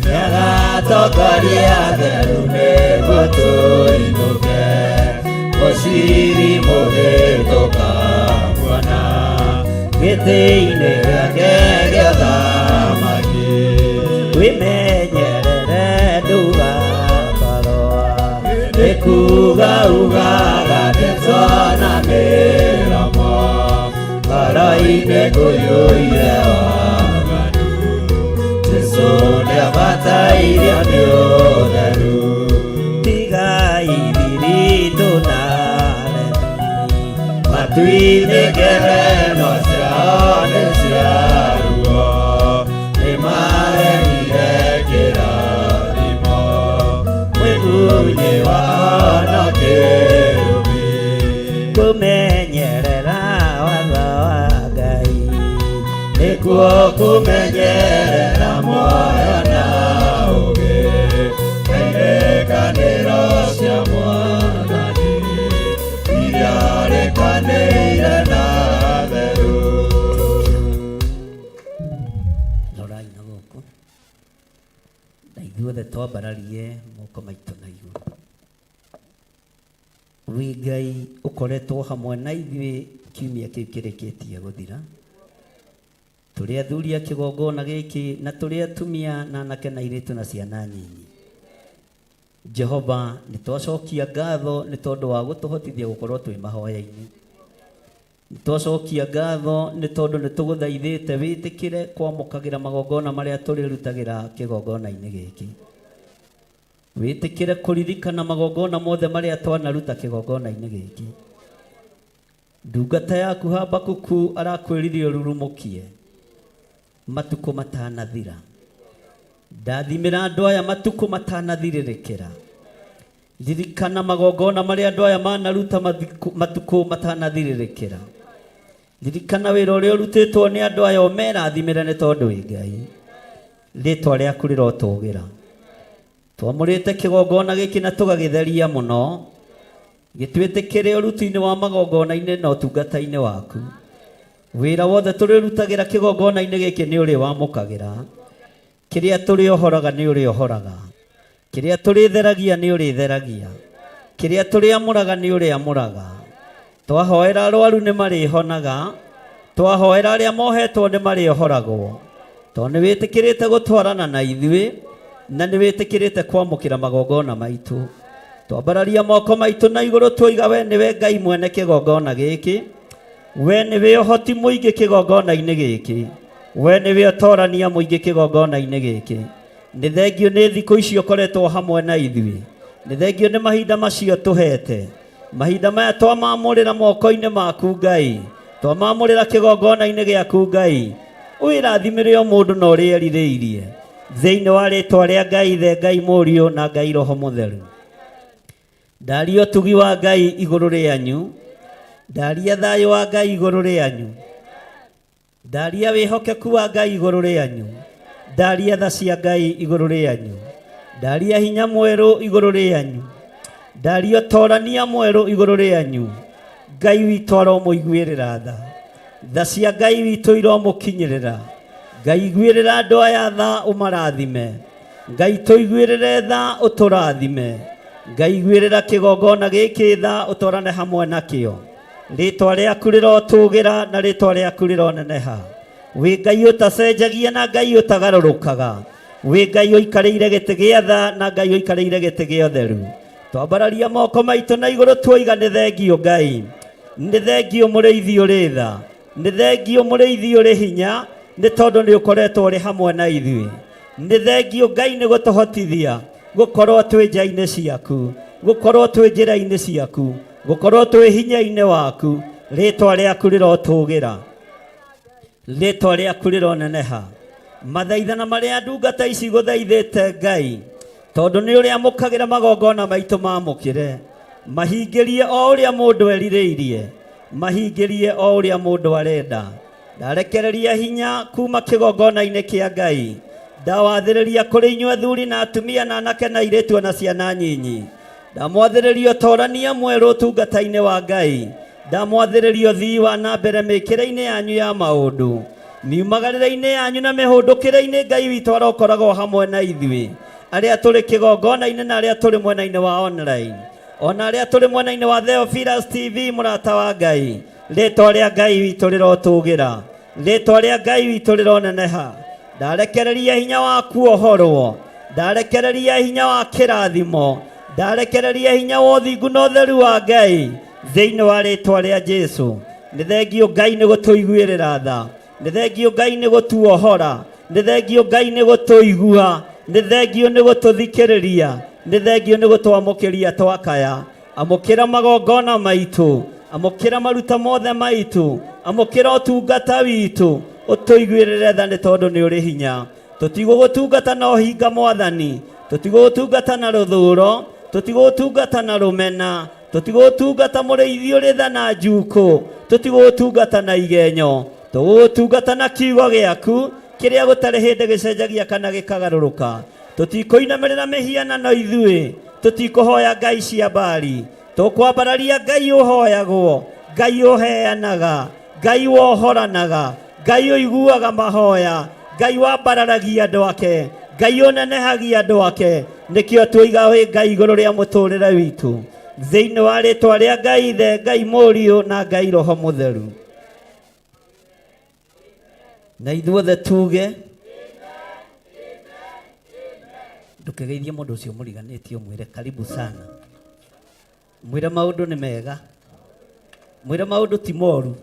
Nĩagatongoria theru nĩguo tũinũke, mũciri mũgĩtũkamuona, gĩtĩ-inĩ gĩake gĩa ũthamaki. Wĩmenyerere ndũgakorwo Nĩ kuuga ugaga ndeto na mĩromo, ngoro-inĩ kũiyũire waganu. Jesũ nĩabatairio nĩ ũtheru. Tigai thiritũ na aremi, Matu-inĩ ngerenwa ciao nĩ cia ruo, nĩmaregire kĩrathimo, mwĩgunyĩ wao na kĩrumi. Kũmenyerera watho wa Ngai nĩkuo kũmenyerera muoyo na ũũgĩ, na irĩkanĩro cia Mwathani iria arĩkanĩire na atheru. Rorai na gũkũ na ithuothe twambararie moko maitũ na igũrũ. Wĩ Ngai ũkoretwo hamwe na ithuĩ kiumia kĩu kĩrĩkĩtie gũthira. Tũrĩ athuri a kĩgongona gĩkĩ na tũrĩ atumia na anake na airĩtu na ciana nyinyi. Jehova, nĩ twacokia ngatho nĩ tondũ wa gũtũhotithia gũkorwo twĩ mahoya-inĩ. Nĩ twacokia ngatho nĩ tondũ nĩ tũgũthaithĩte wĩtĩkĩre kwamũkagĩra magongona marĩa tũrĩrutagĩra kĩgongona-inĩ gĩkĩ. Wĩtĩkĩre kũririkana magongona mothe marĩa twanaruta kĩgongona-inĩ gĩkĩ. Ndungata yaku Habakuku arakwĩrire ũrurumũkie matukũ matanathira. Ndathimĩra andũ aya matukũ matanathirĩrĩkĩra. Ririkana magongona marĩa andũ aya manaruta matukũ matanathirĩrĩkĩra. Ririkana wĩra ũrĩa ũrutĩtwo nĩ andũ aya ũmerathimĩre nĩ tondũ wĩ Ngai. Rĩtwa rĩaku rĩrotũgĩra. Twamũrĩte kĩgongona gĩkĩ na tũgagĩtheria mũno, gĩtwĩtĩkĩre ũruti-inĩ wa magongona-inĩ na ũtungata-inĩ waku. Wĩra wothe tũrĩrutagĩra kĩgongona-inĩ gĩkĩ nĩ ũrĩwamũkagĩra. Kĩrĩa tũrĩohoraga nĩ ũrĩohoraga. Kĩrĩa tũrĩtheragia nĩ ũrĩtheragia. Kĩrĩa tũrĩamũraga nĩ ũrĩamũraga. Twahoera arwaru nĩ marĩhonaga. Twahoera arĩa mohetwo nĩ marĩohoragwo. Tondũ nĩ wĩtĩkĩrĩte gũtwarana na ithuĩ na nĩ wĩtĩkĩrĩte kwamũkĩra magongona maitũ. Twambararia moko maitũ na igũrũ twoiga we nĩwe Ngai mwene kĩgongona gĩkĩ. We nĩwe ũhoti mũingĩ kĩgongona-inĩ gĩkĩ. We nĩwe ũtorania mũingĩ kĩgongona-inĩ gĩkĩ. Nĩ thengio nĩ thikũ icio ũkoretwo hamwe na ithuĩ. Nĩ thengio nĩ mahinda macio tũhete. Mahinda maya twamamũrĩra moko-inĩ maku Ngai. Twamamũrĩra kĩgongona-inĩ gĩaku Ngai. Wĩrathimĩre o mũndũ na ũrĩa erirĩirie. Thĩinĩ wa rĩtwa rĩa Ngai Ithe, Ngai Mũriũ na Ngai Roho Mũtheru. Ndaria ũtugi wa Ngai igũrũ rĩanyu. Ndaria thayũ wa Ngai igũrũ rĩanyu. Ndaria wĩhokeku wa Ngai igũrũ rĩanyu. Ndaria tha cia Ngai igũrũ rĩanyu. Ndaria hinya mwerũ igũrũ rĩanyu. Ndaria ũtorania mwerũ igũrũ rĩanyu. Ngai witũ aromũiguĩrĩra tha. Tha cia Ngai witũ iromũkinyĩrĩra. Ngai iguĩrĩra andũ aya tha ũmarathime. Ngai tũiguĩrĩre tha ũtũrathime. Ngai iguĩrĩra kĩgongona gĩkĩ tha ũtwarane hamwe nakĩo. Rĩtwa rĩaku rĩrotũgĩra na rĩtwa rĩaku rĩroneneha. Wĩ Ngai ũtacenjagia na Ngai ũtagarũrũkaga. Wĩ Ngai ũikarĩire gĩtĩ gĩa tha na Ngai ũikarĩire gĩtĩ gĩa ũtheru. Twambararia moko maitũ na igũrũ tuoiga nĩ thengio Ngai. Nĩ thengio mũrĩithi ũrĩ tha. Nĩ thengio mũrĩithi ũrĩ hinya nĩ tondũ nĩ ũkoretwo ũrĩ hamwe na ithuĩ. Nĩ thengio Ngai nĩ gũtũhotithia gũkorwo twĩ nja-inĩ ciaku, gũkorwo twĩ njĩra-inĩ ciaku, gũkorwo twĩ hinya-inĩ waku. Rĩtwa rĩaku rĩrotũgĩra. Rĩtwa rĩaku rĩroneneha. Mathaithana marĩa ndungata ici gũthaithĩte Ngai, tondũ nĩ ũrĩamũkagĩra magongona maitũ mamũkĩre. Mahingĩrie o ũrĩa mũndũ erirĩirie, mahingĩrie o ũrĩa mũndũ arenda. Ndarekereria hinya kuma kĩgongona-inĩ kĩa Ngai. Ndawathĩrĩria kũrĩ inyuĩ athuri na atumia na anake na airĩtu ona ciana nyinyi. Ndamwathĩrĩria ũtorania mwerũ ũtungata-inĩ wa Ngai. Ndamwathĩrĩria ũthii wa na mbere mĩkĩre-inĩ yanyu ya maũndũ. Miumagarĩre-inĩ yanyu na mĩhũndũkĩre-inĩ Ngai witũ arokoragwo hamwe na ithuĩ. Arĩa tũrĩ kĩgongona-inĩ na arĩa tũrĩ mwena-inĩ wa online. Ona arĩa tũrĩ mwena-inĩ wa Theophilus TV mũrata wa Ngai. Rĩtwa rĩa Ngai witũ rĩrotũgĩra. Rĩtwa rĩa Ngai witũ rĩroneneha. Ndarekereria hinya wa kuohorwo. Ndarekereria hinya wa kĩrathimo. Ndarekereria hinya wa ũthingu na ũtheru wa Ngai thĩinĩ wa rĩtwa rĩa Jesu. Nĩ thengio Ngai nĩ gũtũiguĩrĩra tha. Nĩ thengio Ngai nĩ gũtuohora. Nĩ thengio Ngai nĩ gũtũigua. Nĩ thengio nĩ gũtũthikĩrĩria. Nĩ thengio nĩ gũtwamũkĩria twakaya. Amũkĩra magongona maitũ. Amũkĩra maruta mothe maitũ, amũkĩra ũtungata witũ, ũtũiguĩrĩre tha nĩ tondũ nĩ ũrĩ hinya. Tũtigũgũtungata na ũhinga Mwathani, tũtigũgũtungata na rũthũro, tũtigũgũtungata na rũmena, tũtigũgũtungata mũrĩithi ũrĩ tha na njukũ, tũtigũgũtungata na igenyo, tũgũgũtungata na kiugo gĩaku kĩrĩa gũtarĩ hĩndĩ gĩcenjagia kana gĩkagarũrũka. Tũtikũinamĩrĩra mĩhianano ithuĩ, tũtikũhoya ngai cia Baali, tũkwambararia Ngai ũhoyagwo, Ngai ũheanaga, Ngai wohoranaga, Ngai ũiguaga mahoya, Ngai wambararagia andũ ake, Ngai ũnenehagia andũ ake. Nĩkĩo tũiga wĩ Ngai igũrũ rĩa mũtũrĩre witũ, thĩinĩ wa rĩtwa rĩa Ngai Ithe, Ngai Mũriũ na Ngai Roho Mũtheru. Na ithuothe tuge ndũkĩgeithie mũndũ ũcio mũriganĩtie ũmwĩre karibu sana, mwĩre maũndũ nĩ mega, mwĩre maũndũ ti moru.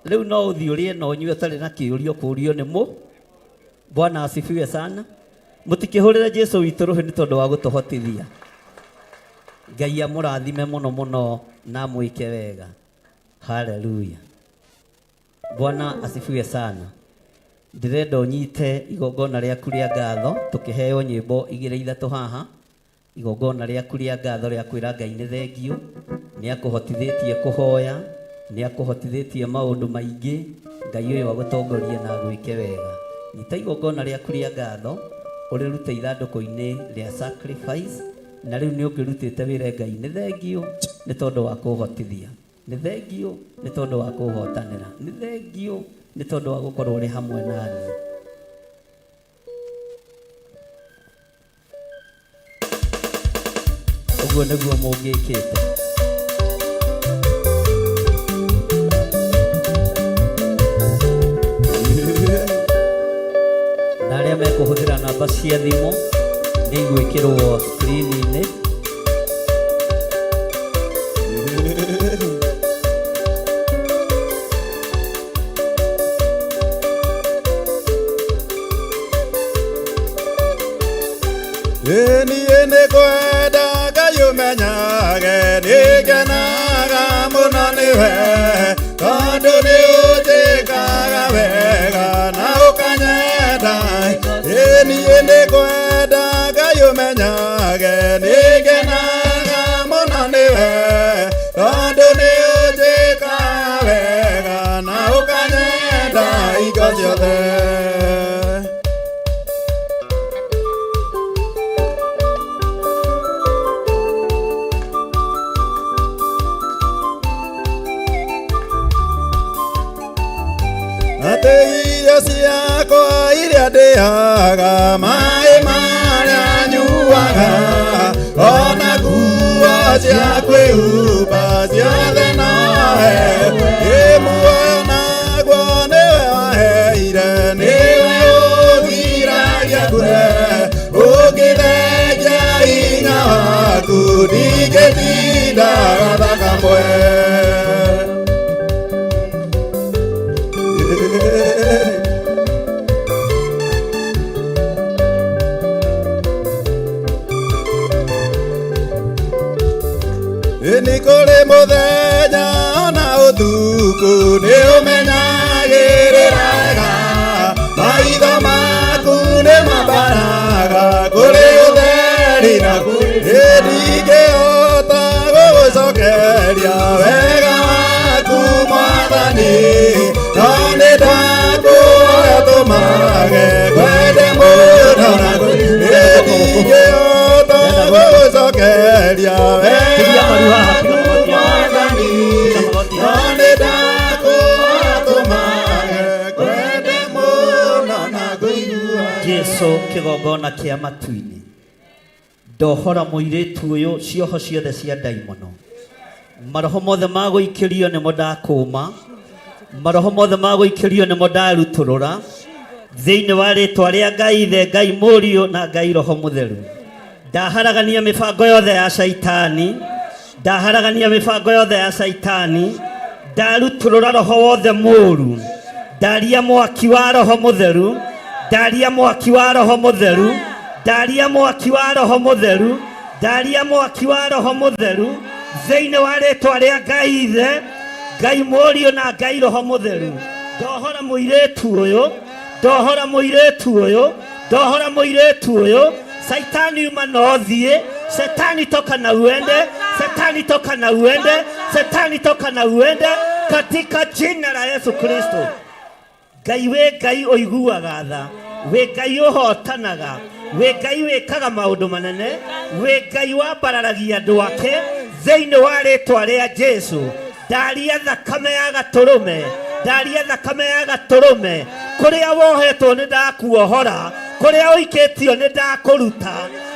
Rĩu no ũthiĩ ũrĩe na ũnyue ũtarĩ na kĩũria ũkũrio nĩ mũ. Bwana asifiwe sana. Mũtikĩhũrĩre Jesu witũ rũhĩ nĩ tondũ wa gũtũhotithia. Ngai amũrathime mũno mũno na amwĩke wega. Haleluya. Bwana asifiwe sana. Ndĩrenda ũnyite igongona rĩaku rĩa ngatho tũkĩheo nyĩmbo igĩrĩ ithatũ haha. Igongona rĩaku rĩa ngatho rĩa kwĩra Ngai nĩ thengiũ, nĩ akũhotithĩtie kũhoya, nĩ akũhotithĩtie maũndũ maingĩ. Ngai ũyũ agũtongorie na agwĩke wega. Nyita igongona rĩaku rĩa ngatho ũrĩrute ithandũkũ-inĩ rĩa sacrifice, na rĩu nĩ ũngĩrutĩte wĩre Ngai nĩ thengiũ nĩ tondũ wa kũhotithia. Nĩ thengiũ nĩ tondũ wa kũhotanĩra. Nĩ thengiũ nĩ tondũ wa gũkorwo ũrĩ hamwe na niĩ. Ũguo nĩguo mũngĩkĩte. Na arĩa mekũhũthĩra namba cia thimũ nĩ igwĩkĩrwo screen-inĩ. Niĩ nĩ kwenda Ngai ũmenyage nĩ ngenaga mũno nĩwe, tondũ nĩ ũnjĩkaga wega na ũkanyenda. Niĩ nĩ kwenda Ngai ũmenyage nĩ ngenaga mũno nĩwe, tondũ nĩ ũnjĩkaga wega na ũkanyenda hingo ciothe. Atĩ irio ciakwa iria ndĩaga, maĩ marĩa nyuaga, ona nguo cia kwĩhumba ciothe nowe. Ĩ muoyo naguo nĩwe waheire, nĩwe ũgiragia ngure, ũngĩthengia hinya waku ndingĩtinda gathakamwe. Nĩ kũrĩ mũthenya ona ũtukũ nĩ ũmenyagĩrĩra wega, maitho maku nĩ mambaraga kũrĩ ũtheri na ndingĩhota gũgũcokeria wega waku Mwathani, no nĩ ndakũhoya tũmage ngwende mũno na ndingĩhota gũgũcokeria wega waku Mwathani, no nĩ ndakũhoya tũmage ngwende mũno na ngũigua. Jesu kĩgongona kĩa matu-inĩ, ndohora mũirĩtu ũyũ cioho ciothe cia ndaimono, maroho mothe ma gũikĩrio nĩmo ndakũma, maroho mothe ma gũikĩrio nĩmo ndarutũrũra thĩinĩ wa rĩtwa rĩa Ngai Ithe, Ngai Mũriũ na Ngai Roho Mũtheru. Ndaharagania mĩbango yothe ya Shaitani, ndaharagania mĩbango yothe ya Shaitani, ndarutũrũra roho wothe mũru, ndaria mwaki wa Roho Mũtheru, ndaria mwaki wa Roho Mũtheru, ndaria mwaki wa Roho Mũtheru, ndaria mwaki wa Roho Mũtheru. Thĩinĩ wa rĩtwa rĩa Ngai Ithe, Ngai Mũriũ na Ngai Roho Mũtheru, ndohora mũirĩtu ũyũ, ndohora mũirĩtu ũyũ, ndohora mũirĩtu ũyũ. Saitani uma na ũthiĩ, setani toka na uende, setani toka na uende, setani toka na uende, katika jina la Yesu Kristo. Ngai wĩ Ngai ũiguaga tha, wĩ Ngai ũhotanaga, wĩ Ngai wĩkaga maũndũ manene, wĩ Ngai wambararagia andũ ake thĩinĩ wa rĩtwa rĩa Jesu. Ndaria thakame ya gatũrũme, ndaria thakame ya gatũrũme, kũrĩa wohetwo nĩ ndakuohora, kũrĩa ũikĩtio nĩ ndakũruta,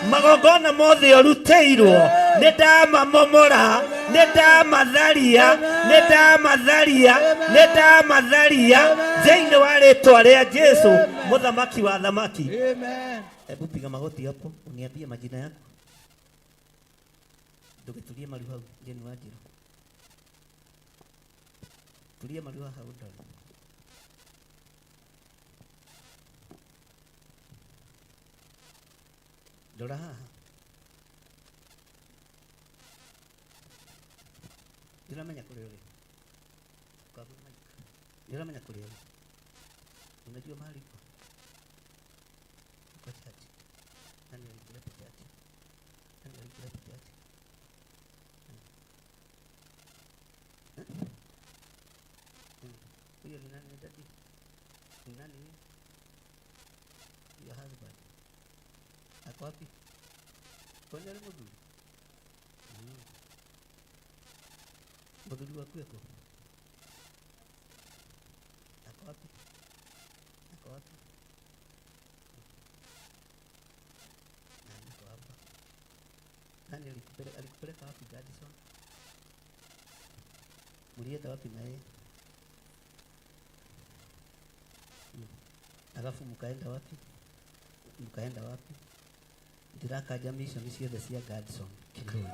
magongona mothe ũrutĩirwo nĩ ndamamomora, nĩ ndamatharia, nĩ ndamatharia, nĩ ndamatharia thĩinĩ wa rĩtwa rĩa Jesu mũthamaki wa thamaki. Hebu piga magoti hapo uniambie majina yako. Ndũgĩturie maru hau Jane Wanjiru. Turia maru haha ũndore. Ndora haha. Ndĩramenya kũrĩa ũrĩ. Ũkagũra mic. Ndĩramenya kũrĩa ũrĩ. Unajua mahali uko? Uko church. Nani alikuleta church? Nani alikuleta church? Eh? Huyo ni nani daddy? Ni nani huyo? Your husband. Ako wapi? Kwani ari mũthuri? Mũthuri waku eko? Ako wapi? Ako wapi? Nani ako hapa? Nani alikupeleka wapi Gadison? Mlienda wapi na yeye? Alafu mkaenda wapi? Mkaenda wapi? Ndirakaja mission ciothe cia Gadson Kirui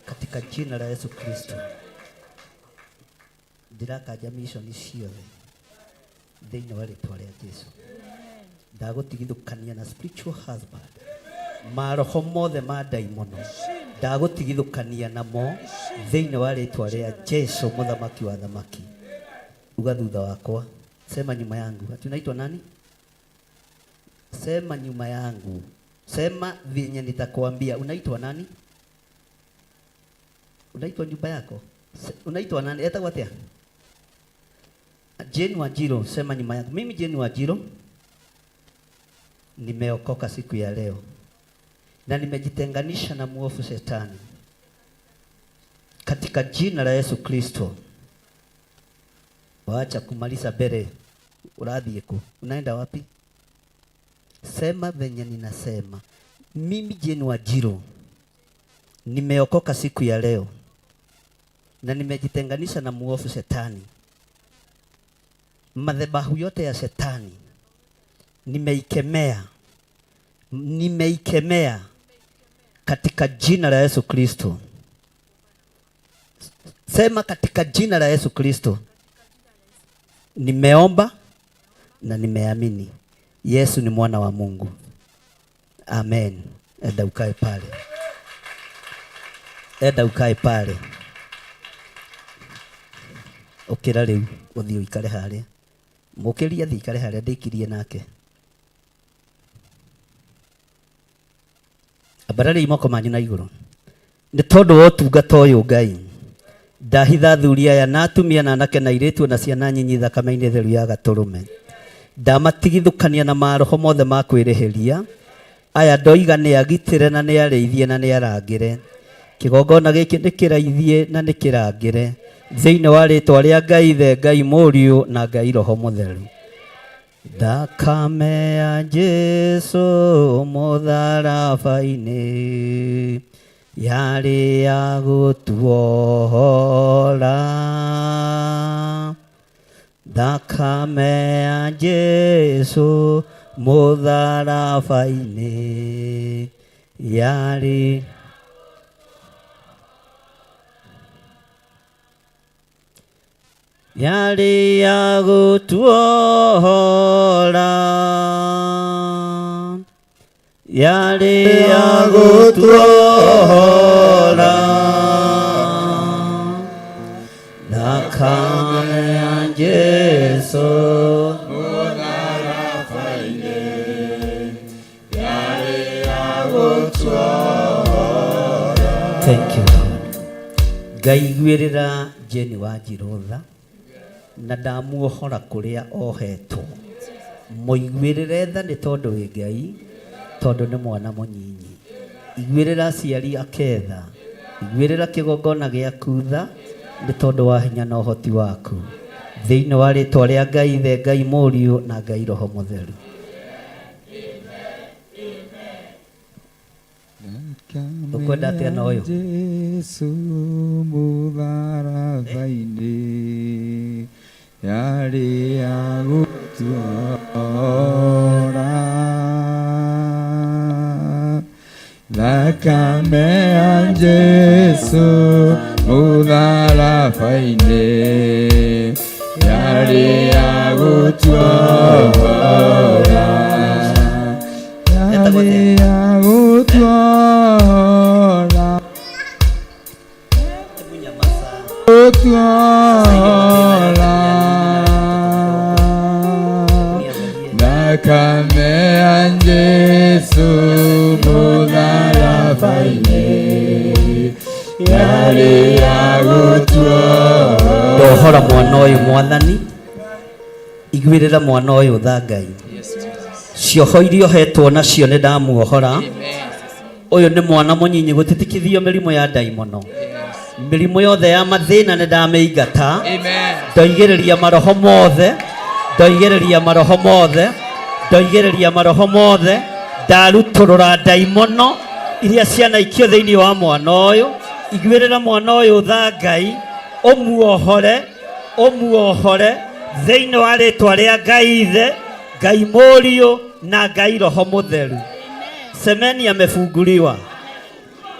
katika jina la Yesu Kristo. Ndirakaja mission ciothe thĩinĩ wa rĩtwa rĩa Jesu. Ndagũtigithũkania na spiritual husband, maroho mothe ma ndaimono ndagũtigithũkania namo thĩinĩ wa rĩtwa rĩa Jesu mũthamaki wa thamaki. Uga thutha wakwa, sema nyuma yangu. Ati unaitwa nani? Sema nyuma yangu, sema vyenye nitakwambia. Unaitwa nani? Unaitwa nyumba yako? Unaitwa nani? Etagwo atia? Jane Wanjiru, sema nyuma yangu. Mimi Jane Wanjiru nimeokoka siku ya leo na nimejitenganisha na muovu shetani katika jina la Yesu Kristo. Waacha kumaliza mbele. Urathiĩ kũ? Unaenda wapi? Sema venye ninasema. Mimi Jane Wanjiru nimeokoka siku ya leo na nimejitenganisha na muovu shetani. Madhabahu yote ya shetani nimeikemea, nimeikemea katika jina la Yesu Kristo. Sema katika jina la Yesu Kristo. Nimeomba na nimeamini Yesu ni mwana wa Mungu. Amen. Enda ukae pale. Enda ukae pale. Ukira riu uthii uikare haria. Mukiria thii ikare haria ndikirie nake. Ambarariai moko manyu na iguru. Nĩ tondũ wa ũtungata ũyũ Ngai, ndahitha athuri aya na atumia na anake na airĩtu na ciana nyinyi thakame-inĩ theru ya gatũrũme. Ndamatigithũkania na maroho mothe ma kwĩrĩhĩria. Aya ndoiga nĩ agitĩre na nĩ arĩithie na nĩ arangĩre. Kĩgongona gĩkĩ nĩ kĩraithie na nĩ kĩrangĩre. Thĩinĩ wa rĩtwa rĩa Ngai Ithe, Ngai Mũriũ na Ngai Roho Mũtheru. Thakame ya Jesu mũtharaba-inĩ yarĩ ya gũtuohora. Thakame ya Jesu mũtharaba-inĩ yarĩ yarĩ ya gũtuohora. Yarĩ ya gũtuohora. Thakame ya Jesu mũtharaba-inĩ yarĩ ya gũtuohora. Thank you, Lord. Ngai iguĩrĩra Jane wa Njirũ tha na ndamuohora kũrĩa ohetwo. Mũiguĩrĩre tha nĩ tondũ wĩ Ngai, tondũ nĩ mwana mũnyinyi. Iguĩrĩra aciari ake tha, iguĩrĩra kĩgongona gĩaku tha nĩ tondũ wa hinya na ũhoti waku. Thĩinĩ wa rĩtwa rĩa Ngai Ithe, Ngai Mũriũ na Ngai Roho Mũtheru. Ũkwenda atĩa na ũyũ? Jesu mũtharaba-inĩ yarĩ ya gũtuohora. Thakame ya Jesu mũtharaba-inĩ yarĩ ya gũtuohora. Yarĩ ya gũtuohora. Gũtuohora. Thakame ya Jesu mũtharaba-inĩ yarĩ ya gũtuohora. Ndohora mwana ũyũ mwathani, iguĩrĩra mwana ũyũ tha Ngai. Cioho iria ohetwo nacio nĩ ndamuohora. Ũyũ nĩ mwana mũnyinyi gũtitikithio mĩrimũ ya ndaimono. Mĩrimũ yothe ya mathĩna nĩ ndamĩingata. Ndoigĩrĩria maroho mothe, ndoigĩrĩria maroho mothe, ndoigĩrĩria maroho mothe, ndarutũrũra ndaimono iria cianaikio thĩinĩ wa mwana ũyũ. Iguĩrĩra mwana ũyũ tha Ngai, ũmuohore, ũmuohore thĩinĩ wa rĩtwa rĩa Ngai Ithe, Ngai Mũriũ na Ngai Roho Mũtheru. Semeni amefunguliwa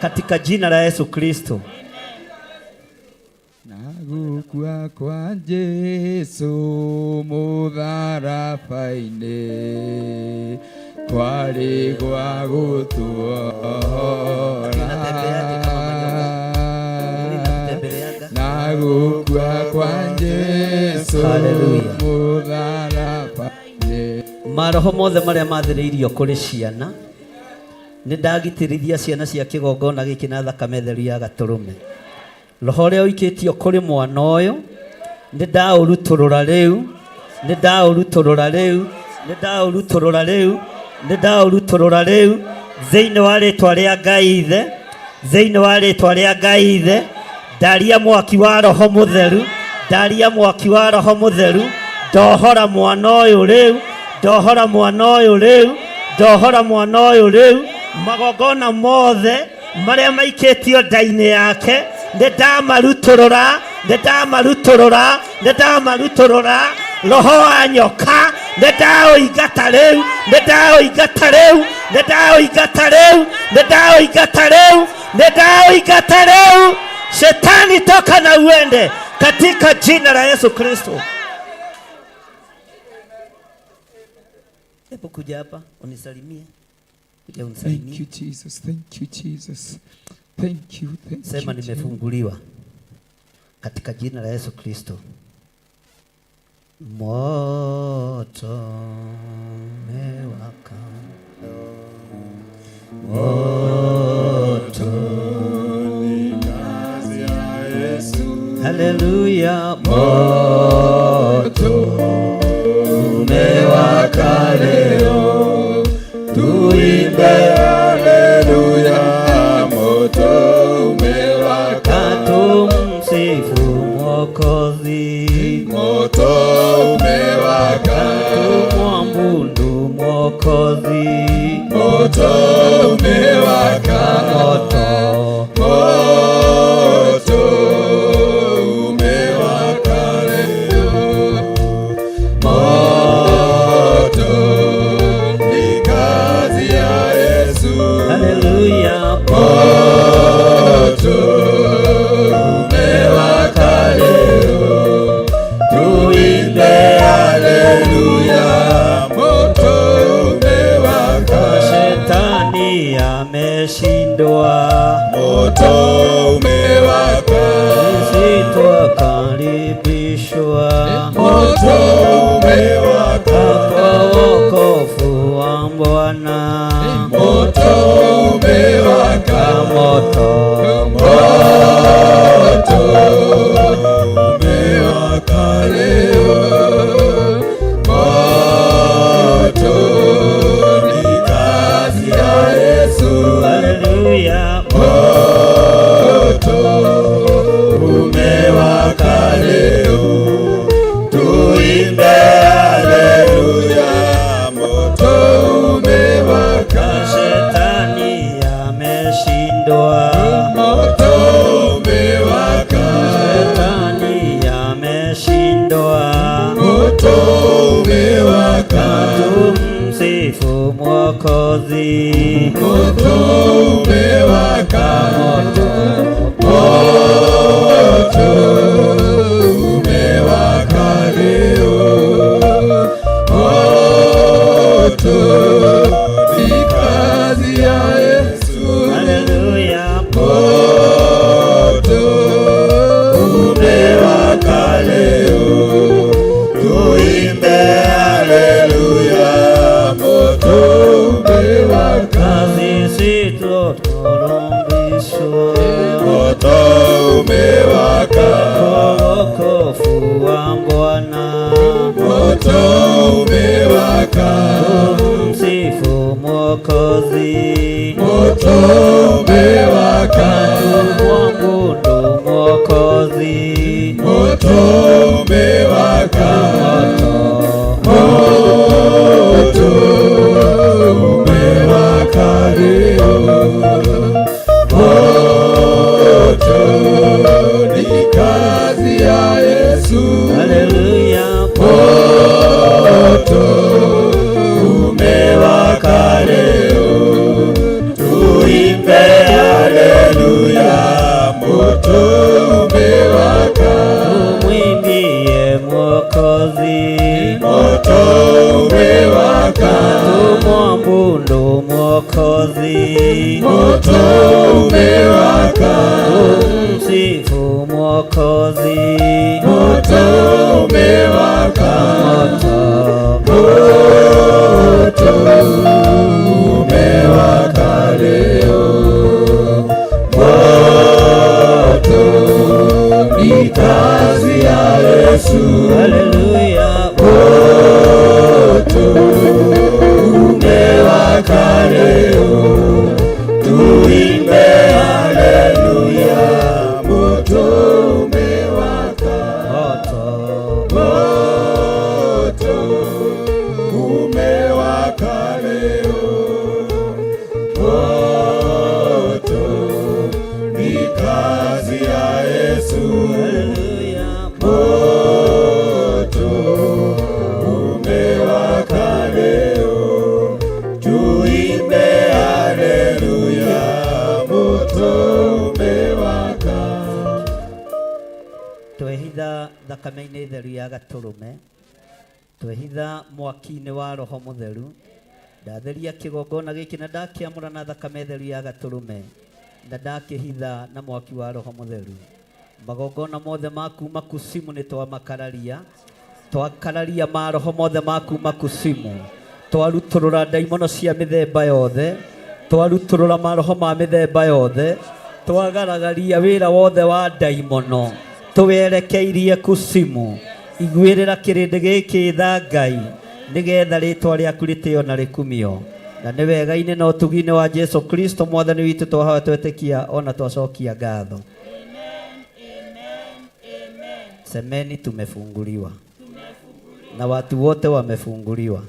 katika jina la Yesu Kristo. Na gũkua kwa Jesu mũtharaba-inĩ kwarĩ gwa gũtuohora. Na gũkua kwa Jesu Hallelujah. mũtharaba-inĩ. Maroho mothe marĩa mathĩrĩirio kũrĩ ciana nĩ ndagitĩrithia ciana cia kĩgongona gĩkĩ na thakame theru ya gatũrũme. Roho ũrĩa ũikĩtio kũrĩ mwana ũyũ nĩ ndaũrutũrũra rĩu, nĩ ndaũrutũrũra rĩu, nĩ ndaũrutũrũra rĩu, nĩ ndaũrutũrũra rĩu thĩinĩ wa rĩtwa rĩa Ngai Ithe, thĩinĩ wa rĩtwa rĩa Ngai Ithe. Ndaria mwaki wa Roho Mũtheru, ndaria mwaki wa Roho Mũtheru, ndohora mwana ũyũ rĩu, ndohora mwana ũyũ rĩu, ndohora mwana ũyũ rĩu. Magongona mothe marĩa maikĩtio nda-inĩ yake nĩ ndamarutũrũra, nĩ ndamarutũrũra, nĩ ndamarutũrũra. Roho wa nyoka nĩ ndaũingata rĩu, nĩ ndaũingata rĩu, nĩ ndaũingata rĩu, nĩ ndaũingata rĩu, nĩ ndaũingata rĩu. Shetani toka na uende katika jina la Yesu Kristo. Hebu kuja hapa unisalimie. Kuja Thank unisalimie. you, Jesus. Thank you, Jesus. Thank you. Thank Sema you. nimefunguliwa katika jina la Yesu Kristo. Moto umewaka, moto ni kazi ya Yesu. Haleluya, moto umewaka leo, tuimbe haleluya. Moto umewaka, tumsifu Mwokozi. Moto umewaka, tumwabudu Mwokozi. Moto umewaka, moto, moto umewaka leo, moto ni kazi ya Yesu. Haleluya, moto umewaka leo, tuimbe haleluya. Moto umewaka. Tutorobishwa. Moto umewaka kwa wokovu wa Bwana. Moto umewaka. Moto, moto umewaka leo. Moto ni kazi ya Yesu. Haleluya. Moto umewaka leo. Tuimbe haleluya. Moto umewaka. Shetani ameshindwa. Moto umewaka. Shetani ameshindwa. Moto umewaka. Tumsifu Mwokozi. Moto umewaka. Moto umewaka leo. Moto ni kazi ya Yesu. Haleluya. Moto umewaka leo. Tuimbe haleluya. Moto umewaka. Sisi tutorobishwa. Moto umewaka. Kwa wokovu wa Bwana. Moto umewaka. Tumsifu Mwokozi. Moto umewaka. Tumwabudu Mwokozi. Moto umewaka. Moto umewaka leo. Moto ni kazi ya Yesu. Haleluya. Moto umewaka leo. Tuimbe haleluya. Moto umewaka. Tumwimbie Mwokozi. Moto umewaka. Tumwabudu Mwokozi. Moto umewaka. Tumsifu Mwokozi. Moto umewaka. Moto, moto umewaka leo. Moto ni kazi ya Yesu. Haleluya. Moto umewaka leo. Tuimbe haleluya. Moto umewaka. Moto, moto umewaka leo. Moto ni kazi ya Yesu. Haleluya. Moto umewaka leo. Tuimbe haleluya. Moto umewaka. Twehitha thakame-inĩ theru ya gatũrũme, twehitha mwaki-inĩ wa roho mũtheru. Ndatheria kĩgongona gĩkĩ na ndakĩamũra na thakame theru ya gatũrũme, na ndakĩhitha na mwaki wa roho mũtheru. Magongona mothe ma kuma kusimu nĩ twamakararia, twakararia maroho mothe ma kuma kusimu, twarutũrũra ndaimono cia mĩthemba yothe, twarutũrũra maroho ma mĩthemba yothe, twagaragaria wĩra wothe wa ndaimono tũwerekeirie kusimu. Iguĩrĩra kĩrĩndĩ gĩkĩ tha Ngai, nĩgetha rĩtwa rĩaku rĩtĩo na rĩkumio. Na nĩ wega-inĩ na ũtugi-inĩ wa Jesu Kristo mwathani witũ twahoya twetĩkia ona twacokia ngatho. Semeni tumefunguliwa. Na watu wote wamefunguliwa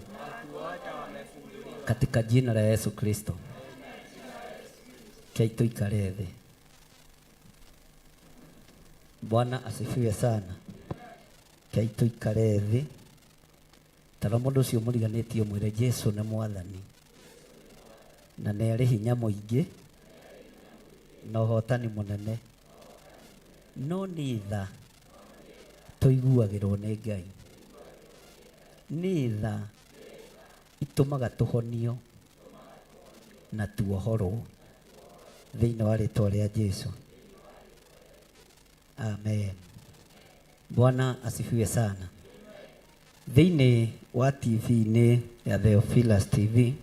katika jina la Yesu Kristo. Kei tuikare thĩ. Bwana asifiwe sana. Kei tuikare thĩ. Tara mũndũ ũcio mũriganĩtie mwĩre Jesu nĩ mwathani na nĩ arĩ hinya mũingĩ na ũhotani mũnene, no nĩ tha tũiguagĩrwo nĩ Ngai, nĩ tha itũmaga tũhonio na tuohorwo thĩinĩ wa rĩtwa rĩa Jesu. Amen. Bwana asifiwe sana. Thĩinĩ wa TV-inĩ ya Theophilus TV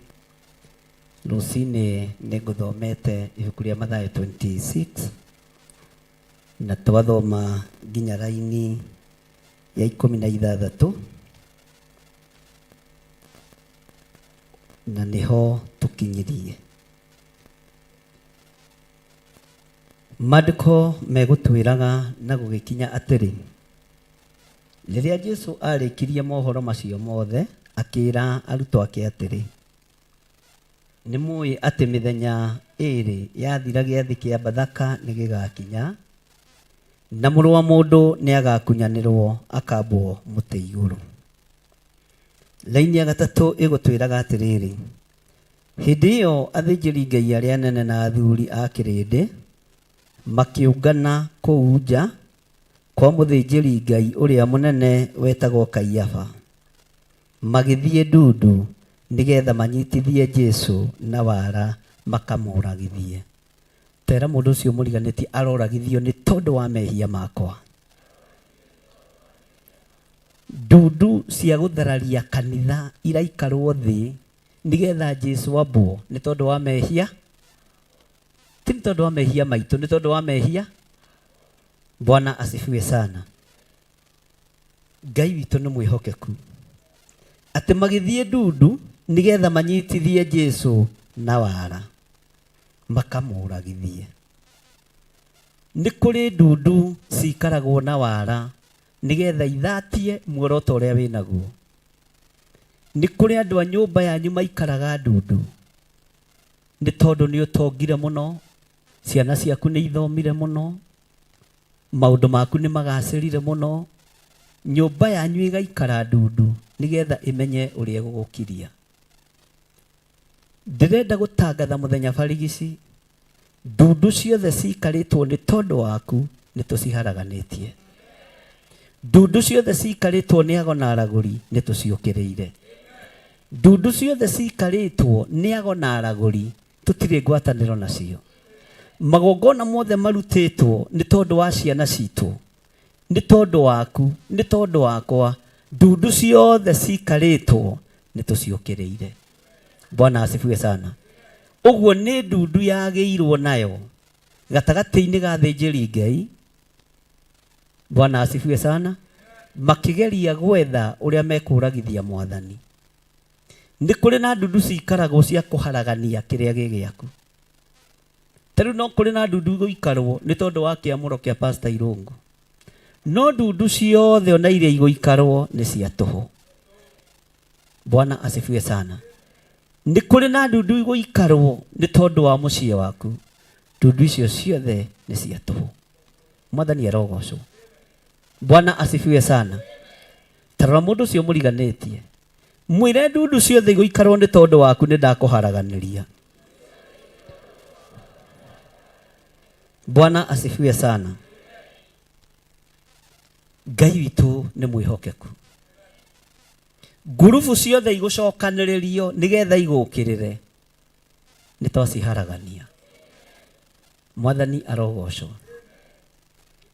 rũcinĩ nĩ ngũthomete ibuku rĩa Mathayo 26 na twathoma nginya raini ya 16 na nĩho tũkinyirie. Maandĩko megũtwĩraga na gũgĩkinya atĩrĩ, rĩrĩa Jesu arĩkirie mohoro macio mothe, akĩra arutwo ake atĩrĩ, nĩ mũĩ atĩ mĩthenya ĩĩrĩ yathira gĩathĩ kĩa Bathaka nĩ gĩgakinya, na mũrũ wa mũndũ nĩ agakunyanĩrwo akambwo mũtĩ igũrũ. Laini ya gatatũ ĩgũtwĩraga atĩrĩrĩ, hĩndĩ ĩyo athĩnjĩri Ngai arĩa anene na athuri a kĩrĩndĩ makĩũngana kũu nja kwa mũthĩnjĩri Ngai ũrĩa mũnene wetagwo Kaiafa, magĩthiĩ ndundu nĩgetha manyitithie Jesu na wara makamũragithie. Tera mũndũ ũcio mũriganĩtie aroragithio nĩ tondũ wa mehia makwa. Ndundu cia gũthararia kanitha iraikarwo thĩ nĩgetha Jesu ambwo nĩ tondũ wa mehia, ti nĩ tondũ wa mehia maitũ, nĩ tondũ wa mehia. Bwana asifiwe sana. Ngai witũ nĩ mwĩhokeku atĩ magĩthiĩ ndundu nĩgetha manyitithie Jesu na wara makamũragithie. Nĩ kũrĩ ndundu cikaragwo na wara nĩgetha ithatie muoroto ũrĩa wĩnaguo. Nĩ kũrĩ andũ a nyũmba yanyu maikaraga ndundu nĩ tondũ nĩ ũtongire mũno, ciana ciaku nĩ ithomire mũno, maũndũ maku nĩ magacĩrire mũno, nyũmba yanyu ĩgaikara ndundu nĩgetha ĩmenye ũrĩa ĩgũgũkiria. Ndĩrenda gũtangatha mũthenya barigici, ndundu ciothe cikarĩtwo nĩ tondũ waku nĩ tũciharaganĩtie. Ndundu ciothe cikarĩtwo nĩ ago na aragũri nĩ tũciũkĩrĩire. Ndundu ciothe cikarĩtwo nĩ ago na aragũri tũtirĩ ngwatanĩro nacio. Magongona mothe marutĩtwo nĩ tondũ wa ciana citũ, nĩ tondũ waku, nĩ tondũ wakwa, ndundu ciothe cikarĩtwo nĩ tũciũkĩrĩire. Bwana asifiwe sana. Ũguo nĩ ndundu yagĩirwo nayo gatagatĩ-inĩ ga athĩnjĩri Ngai. Bwana asifiwe sana. Makĩgeria gwetha ũrĩa mekũragithia mwathani. Nĩ kũrĩ na ndundu cikaragwo cia kũharagania kĩrĩa gĩ gĩaku. Ta rĩu no kũrĩ na ndundu igũikarwo nĩ tondũ wa kĩamũro kĩa Pastor Irũngũ. No ndundu ciothe ona iria igũikarwo nĩ cia tũhũ. Bwana asifiwe sana. Nĩ kũrĩ na ndundu igũikarwo nĩ tondũ wa mũciĩ waku. Ndundu icio ciothe nĩ cia tũhũ. Mwathani arogocwo. Bwana asifiwe sana. Tarora mũndũ ũcio mũriganĩtie, mwĩre ndundu ciothe igũikarwo nĩ tondũ waku nĩ ndakũharaganĩria. Bwana asifiwe sana. Ngai witũ nĩ mwĩhokeku. Ngurubu ciothe igũcokanĩrĩrio nĩgetha igũkĩrĩre nĩ twaciharagania. Mwathani arogocwo.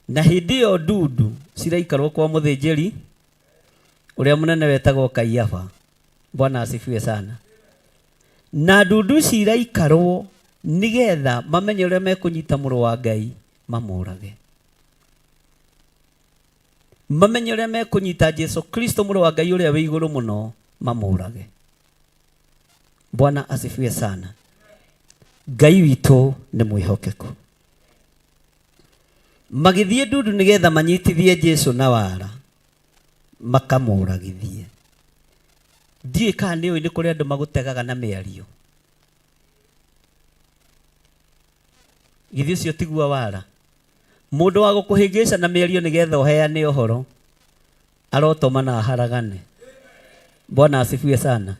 Na hĩndĩ ĩyo ndundu ciraikarwo kwa mũthĩnjĩri ũrĩa mũnene wetagwo Kaiafa. Bwana asifiwe sana. Na ndundu ici iraikarwo nĩgetha mamenye ũrĩa mekũnyita mũrũ wa Ngai mamũrage. Mamenye ũrĩa mekũnyita Jesu Kristo mũrũ wa Ngai ũrĩa wĩ igũrũ mũno mamũrage. Bwana asifiwe sana. Ngai witũ nĩ mwĩhokeku. Magĩthiĩ ndundu nĩgetha manyitithie Jesu na wara makamũragithie. Ndiũĩ kana nĩ ũĩ nĩ kũrĩ andũ magũtegaga na mĩario. Githĩ ũcio tiguo wara? Mũndũ wa gũkũhĩngĩca na mĩario nĩgetha ũheane ũhoro arotoma na aharagane. Bwana asifiwe sana.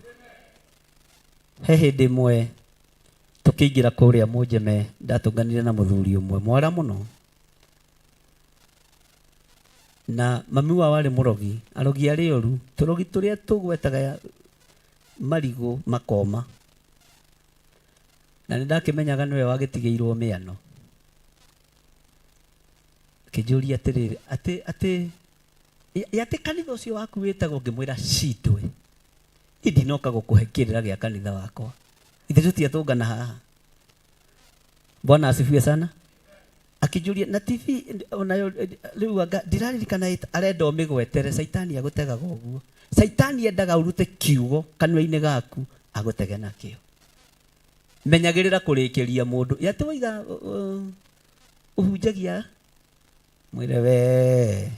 He hĩndĩ ĩmwe tũkĩingĩra kũrĩa Mũnjeme ndatũnganire na mũthuri ũmwe mwara mũno. Na mami wao arĩ mũrogi, arogi arĩ oru, tũrogi tũrĩa tũgwetaga marigũ makoma. Na nĩ ndakĩmenyaga nĩwe wagĩtigĩirwo mĩano. Akĩnjũria atĩrĩrĩ, atĩ Yatĩ kanitha ũcio waku wĩtagwo ngĩmwĩra citwe niĩ ndinoka gũkũhe kĩrĩra gĩa kanitha wakwa ithe tũtiatũngana haha bwana asifiwe sana akĩnjũria na tv onayo rĩu anga ndiraririkana arenda ũmĩgwetere caitani agũtegaga ũguo caitani endaga ũrute kiugo kanua-inĩ gaku agũtege nakĩo menyagĩrĩra kũrĩkĩria mũndũ yatĩ waiga ũhunjagia mwĩre we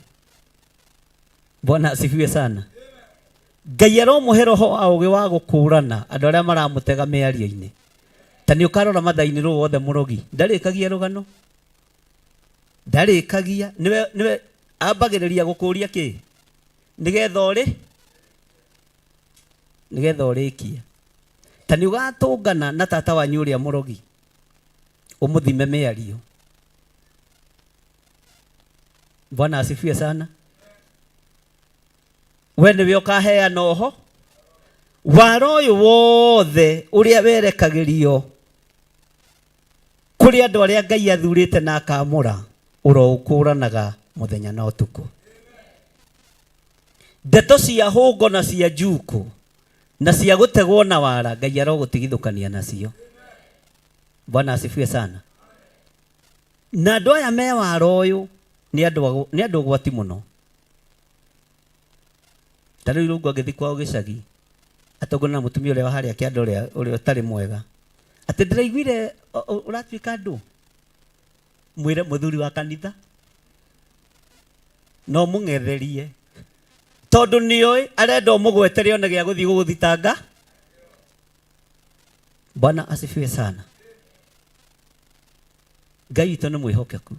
bwana asifiwe sana ngai aromũhe roho wa ũgĩ wa gũkũrana andũ arĩa maramũtega mĩario-inĩ ta nĩ ũkarora mathaa-inĩ rũu wothe mũrogi ndarĩkagia rũgano ndarĩkagia nĩwe nĩwe ambagĩrĩria gũkũria kĩ nĩgetha ũrĩ nĩgetha ũrĩkie ta nĩ ũgatũngana na tata wanyu ũrĩa mũrogi ũmũthime mĩario bwana asifiwe sana we nĩwe ũkaheana oho wara ũyũ wothe ũrĩa werekagĩrio kũrĩ andũ arĩa ngai athurĩte na akamũra ũroũkũranaga mũthenya na ũtukũ ndeto cia hũngo na cia njukũ na cia gũtegwo na wara ngai arogũtigithũkania nacio bwana asifiwe sana na andũ aya me wara ũyũ nĩ andũ ũgwati mũno ta rĩu irũngu angĩthiĩ kwao gĩcagi atongana na mũtumia ũrĩa wa harĩa kĩanda ũrĩa ũtarĩ mwega atĩ ndĩraiguire ũratuĩka andũ mwĩre mũthuri wa kanitha no mũng'etherie tondũ nĩoĩ arenda ũmũgwetere one gĩa gũthiĩ gũgũthitanga bwana asifiwe sana ngai witũ nĩ mwĩhokeku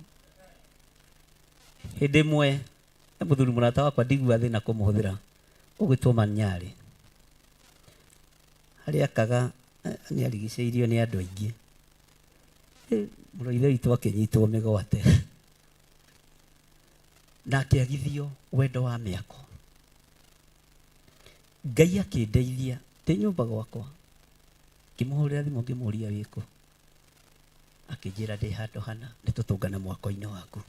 hĩndĩ ĩmwe mũthuri mũrata wakwa ndigua thĩna kũmũhũthĩra ũgwĩtwo Manyarĩ harĩa akaga nĩ arigicĩirio nĩ andũ aingĩ mũrũ ithe witũ akĩnyitwo mĩgwate na akĩagithio wendo wa mĩako ngai akĩndeithia ndĩ nyũmba gwakwa ngĩmũhũrĩra thimũ ngĩmũria wĩkũ akĩnjĩra ndĩ handũ hana nĩ tũtũngane mwako-inĩ waku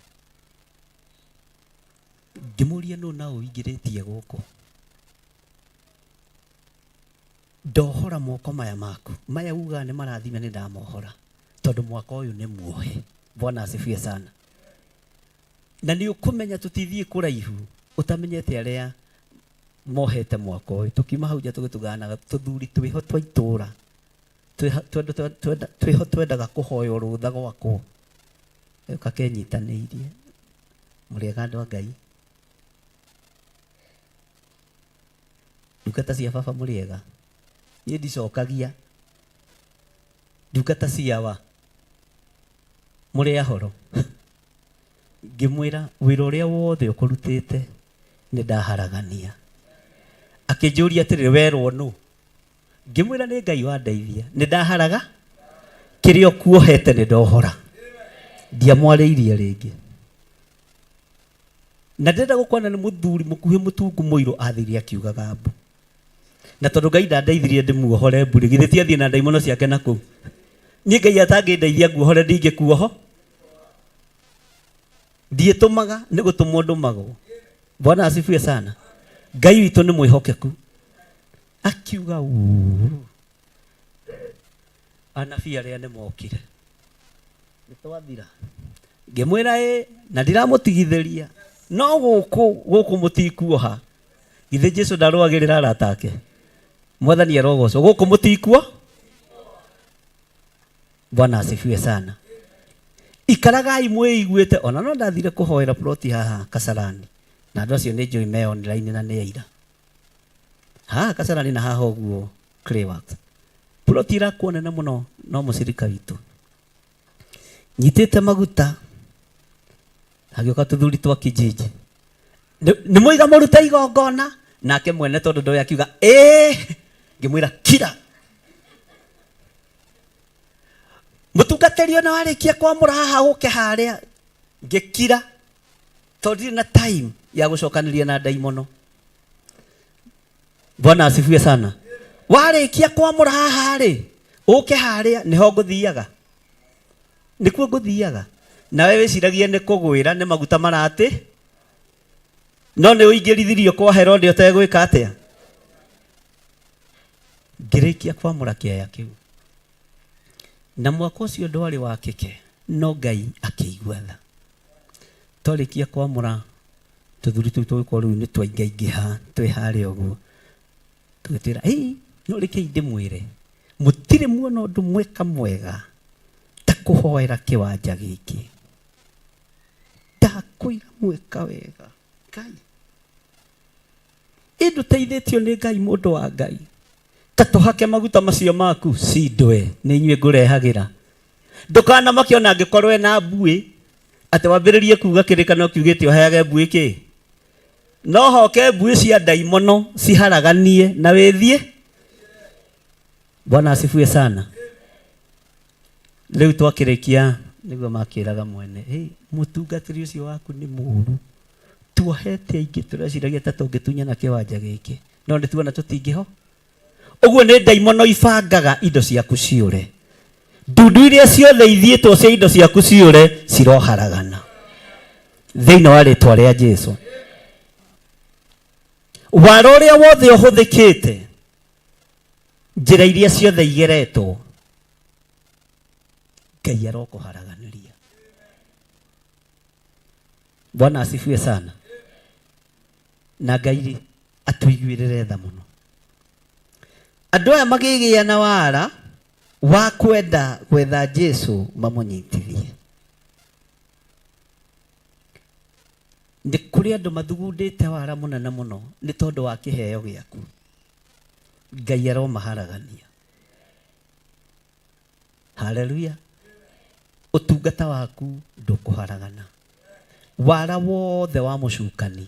ngĩmũria nũ na ũingĩrĩtie gũkũ ndohora moko maya maku maya ugaga nĩ marathime nĩ ndamohora tondũ mwaka ũyũ nĩ muohe bwana asifiwe sana na nĩ ũkũmenya tũtithiĩ kũraihu ũtamenyete arĩa mohete mwaka ũyũ tũkiuma hau nja tũgĩtuganaga tũthuri twĩho twa itũũra twĩho twendaga kũhoywo rũtha gwakwo kakenyitanĩirie mũrĩega andũ a ngai ndungata cia baba mũrĩega niĩ ndicokagia ndungata ciawa mũrĩ ahoro ngĩmwĩra wĩra ũrĩa wothe ũkũrutĩte nĩ ndaharagania akĩnjũria atĩrĩrĩ werwo nũ ngĩmwĩra nĩ ngai wandeithia nĩ ndaharaga kĩrĩa ũkuohete nĩ ndohora ndiamwarĩirie rĩngĩ na ndĩrenda gũkwana nĩ mũthuri mũkuhĩ mũtungu mũirũ athire akiugaga mbu na tondũ ngai ndandeithirie ndĩmuohore mbũrĩ githĩ ti athiĩ na ndaimono ciake na kũu niĩ ngai atangĩndeithia nguohore ndingĩkuoho ndiĩtũmaga nĩ gũtũmwo ndũmagwo bwana asifiwe sana ngai witũ nĩ mwĩhokeku akiuga uu anabii arĩa nĩ mokire nĩ twathira ngĩmwĩra ĩ na ndiramũtigithĩria no gũkũ gũkũ mũtikuoha githĩ Jesũ ndarũagĩrĩra arata ake mwathani arogocwo gũkũ mũtikuo bwana asifiwe sana ikaragai mwĩiguĩte ona no ndathire kũhoera ploti haha Kasarani na andũ acio nĩ njũĩ me online na nĩ aira haha Kasarani na haha ũguo Clayworks ploti ĩrakwo nene mũno no mũcirika witũ nyitĩte maguta hagĩũka tũthuri twa kijiji nĩ mũiga mũrute igongona nake mwene tondũ ndoĩ akiuga ĩĩ ngĩmwĩra kira mũtungatĩri ona warĩkia kwamũra haha ũke harĩa ngĩkira tondũ ndirĩ na time ya gũcokanĩria na ndaimono bwana asifiwe sana warĩkia kwamũra haha rĩ ũke harĩa nĩho ngũthiaga nĩkuo ngũthiaga nawe wĩciragie nĩ kũgwĩra nĩ maguta maratĩ No nĩ ũingĩrithirio kwa Herode ũtegwĩka atĩa? Ngĩrĩkia kwamũra kĩaya kĩu. Na mwaka ũcio ndwarĩ wa kĩke, no Ngai akĩigua tha. Twarĩkia kwamũra tũthuri tũu tũgĩkorwo rĩu nĩ twaingaingĩha twĩ harĩa ũguo. Tũgĩtwĩra, "Ĩ, no rekei ndĩmwĩre, mũtirĩ muona ũndũ mweka mwega ta kũhoera kĩwanja gĩkĩ. Ndakwĩra mweka wega. Ngai. Ĩ ndũteithĩtio nĩ Ngai mũndũ wa Ngai. Ta tũhake maguta macio maku cindwe nĩ inyuĩ ngũrehagĩra. Ndũkanamake ona angĩkorwo ena mbuĩ atĩ wambĩrĩrie kuga kĩrĩkanĩro kiugĩte ũheage mbuĩ kĩ. No hoke mbuĩ cia ndaimono ciharaganie na wĩthiĩ. Bwana asifiwe sana. Rĩu twakĩrĩkia nĩguo makĩraga mwene, hey, mũtungatĩri ũcio waku nĩ mũũru. Tuohete aingĩ tũreciragia ta tũngĩtunyana kĩwanja gĩkĩ, no nĩ tuona tũtingĩho. Ũguo nĩ ndaimono ibangaga indo ciaku ciũre. Ndundu iria ciothe ithiĩtwo cia indo ciaku ciũre ciroharagana thĩinĩ wa rĩtwa rĩa Jesu. Wara ũrĩa wothe ũhũthĩkĩte, njĩra iria ciothe igeretwo, Ngai arokũharaganĩria. Bwana asifiwe sana. Na Ngai atũiguĩrĩre tha mũno. Andũ aya magĩgĩa na wara wa kwenda gwetha Jesu mamũnyitithie. Nĩ kũrĩ andũ mathugundĩte wara mũnene mũno nĩ tondũ wa kĩheo gĩaku. Ngai aromaharagania. Haleluya. Ũtungata waku ndũkũharagana. Wara wothe wa mũcukani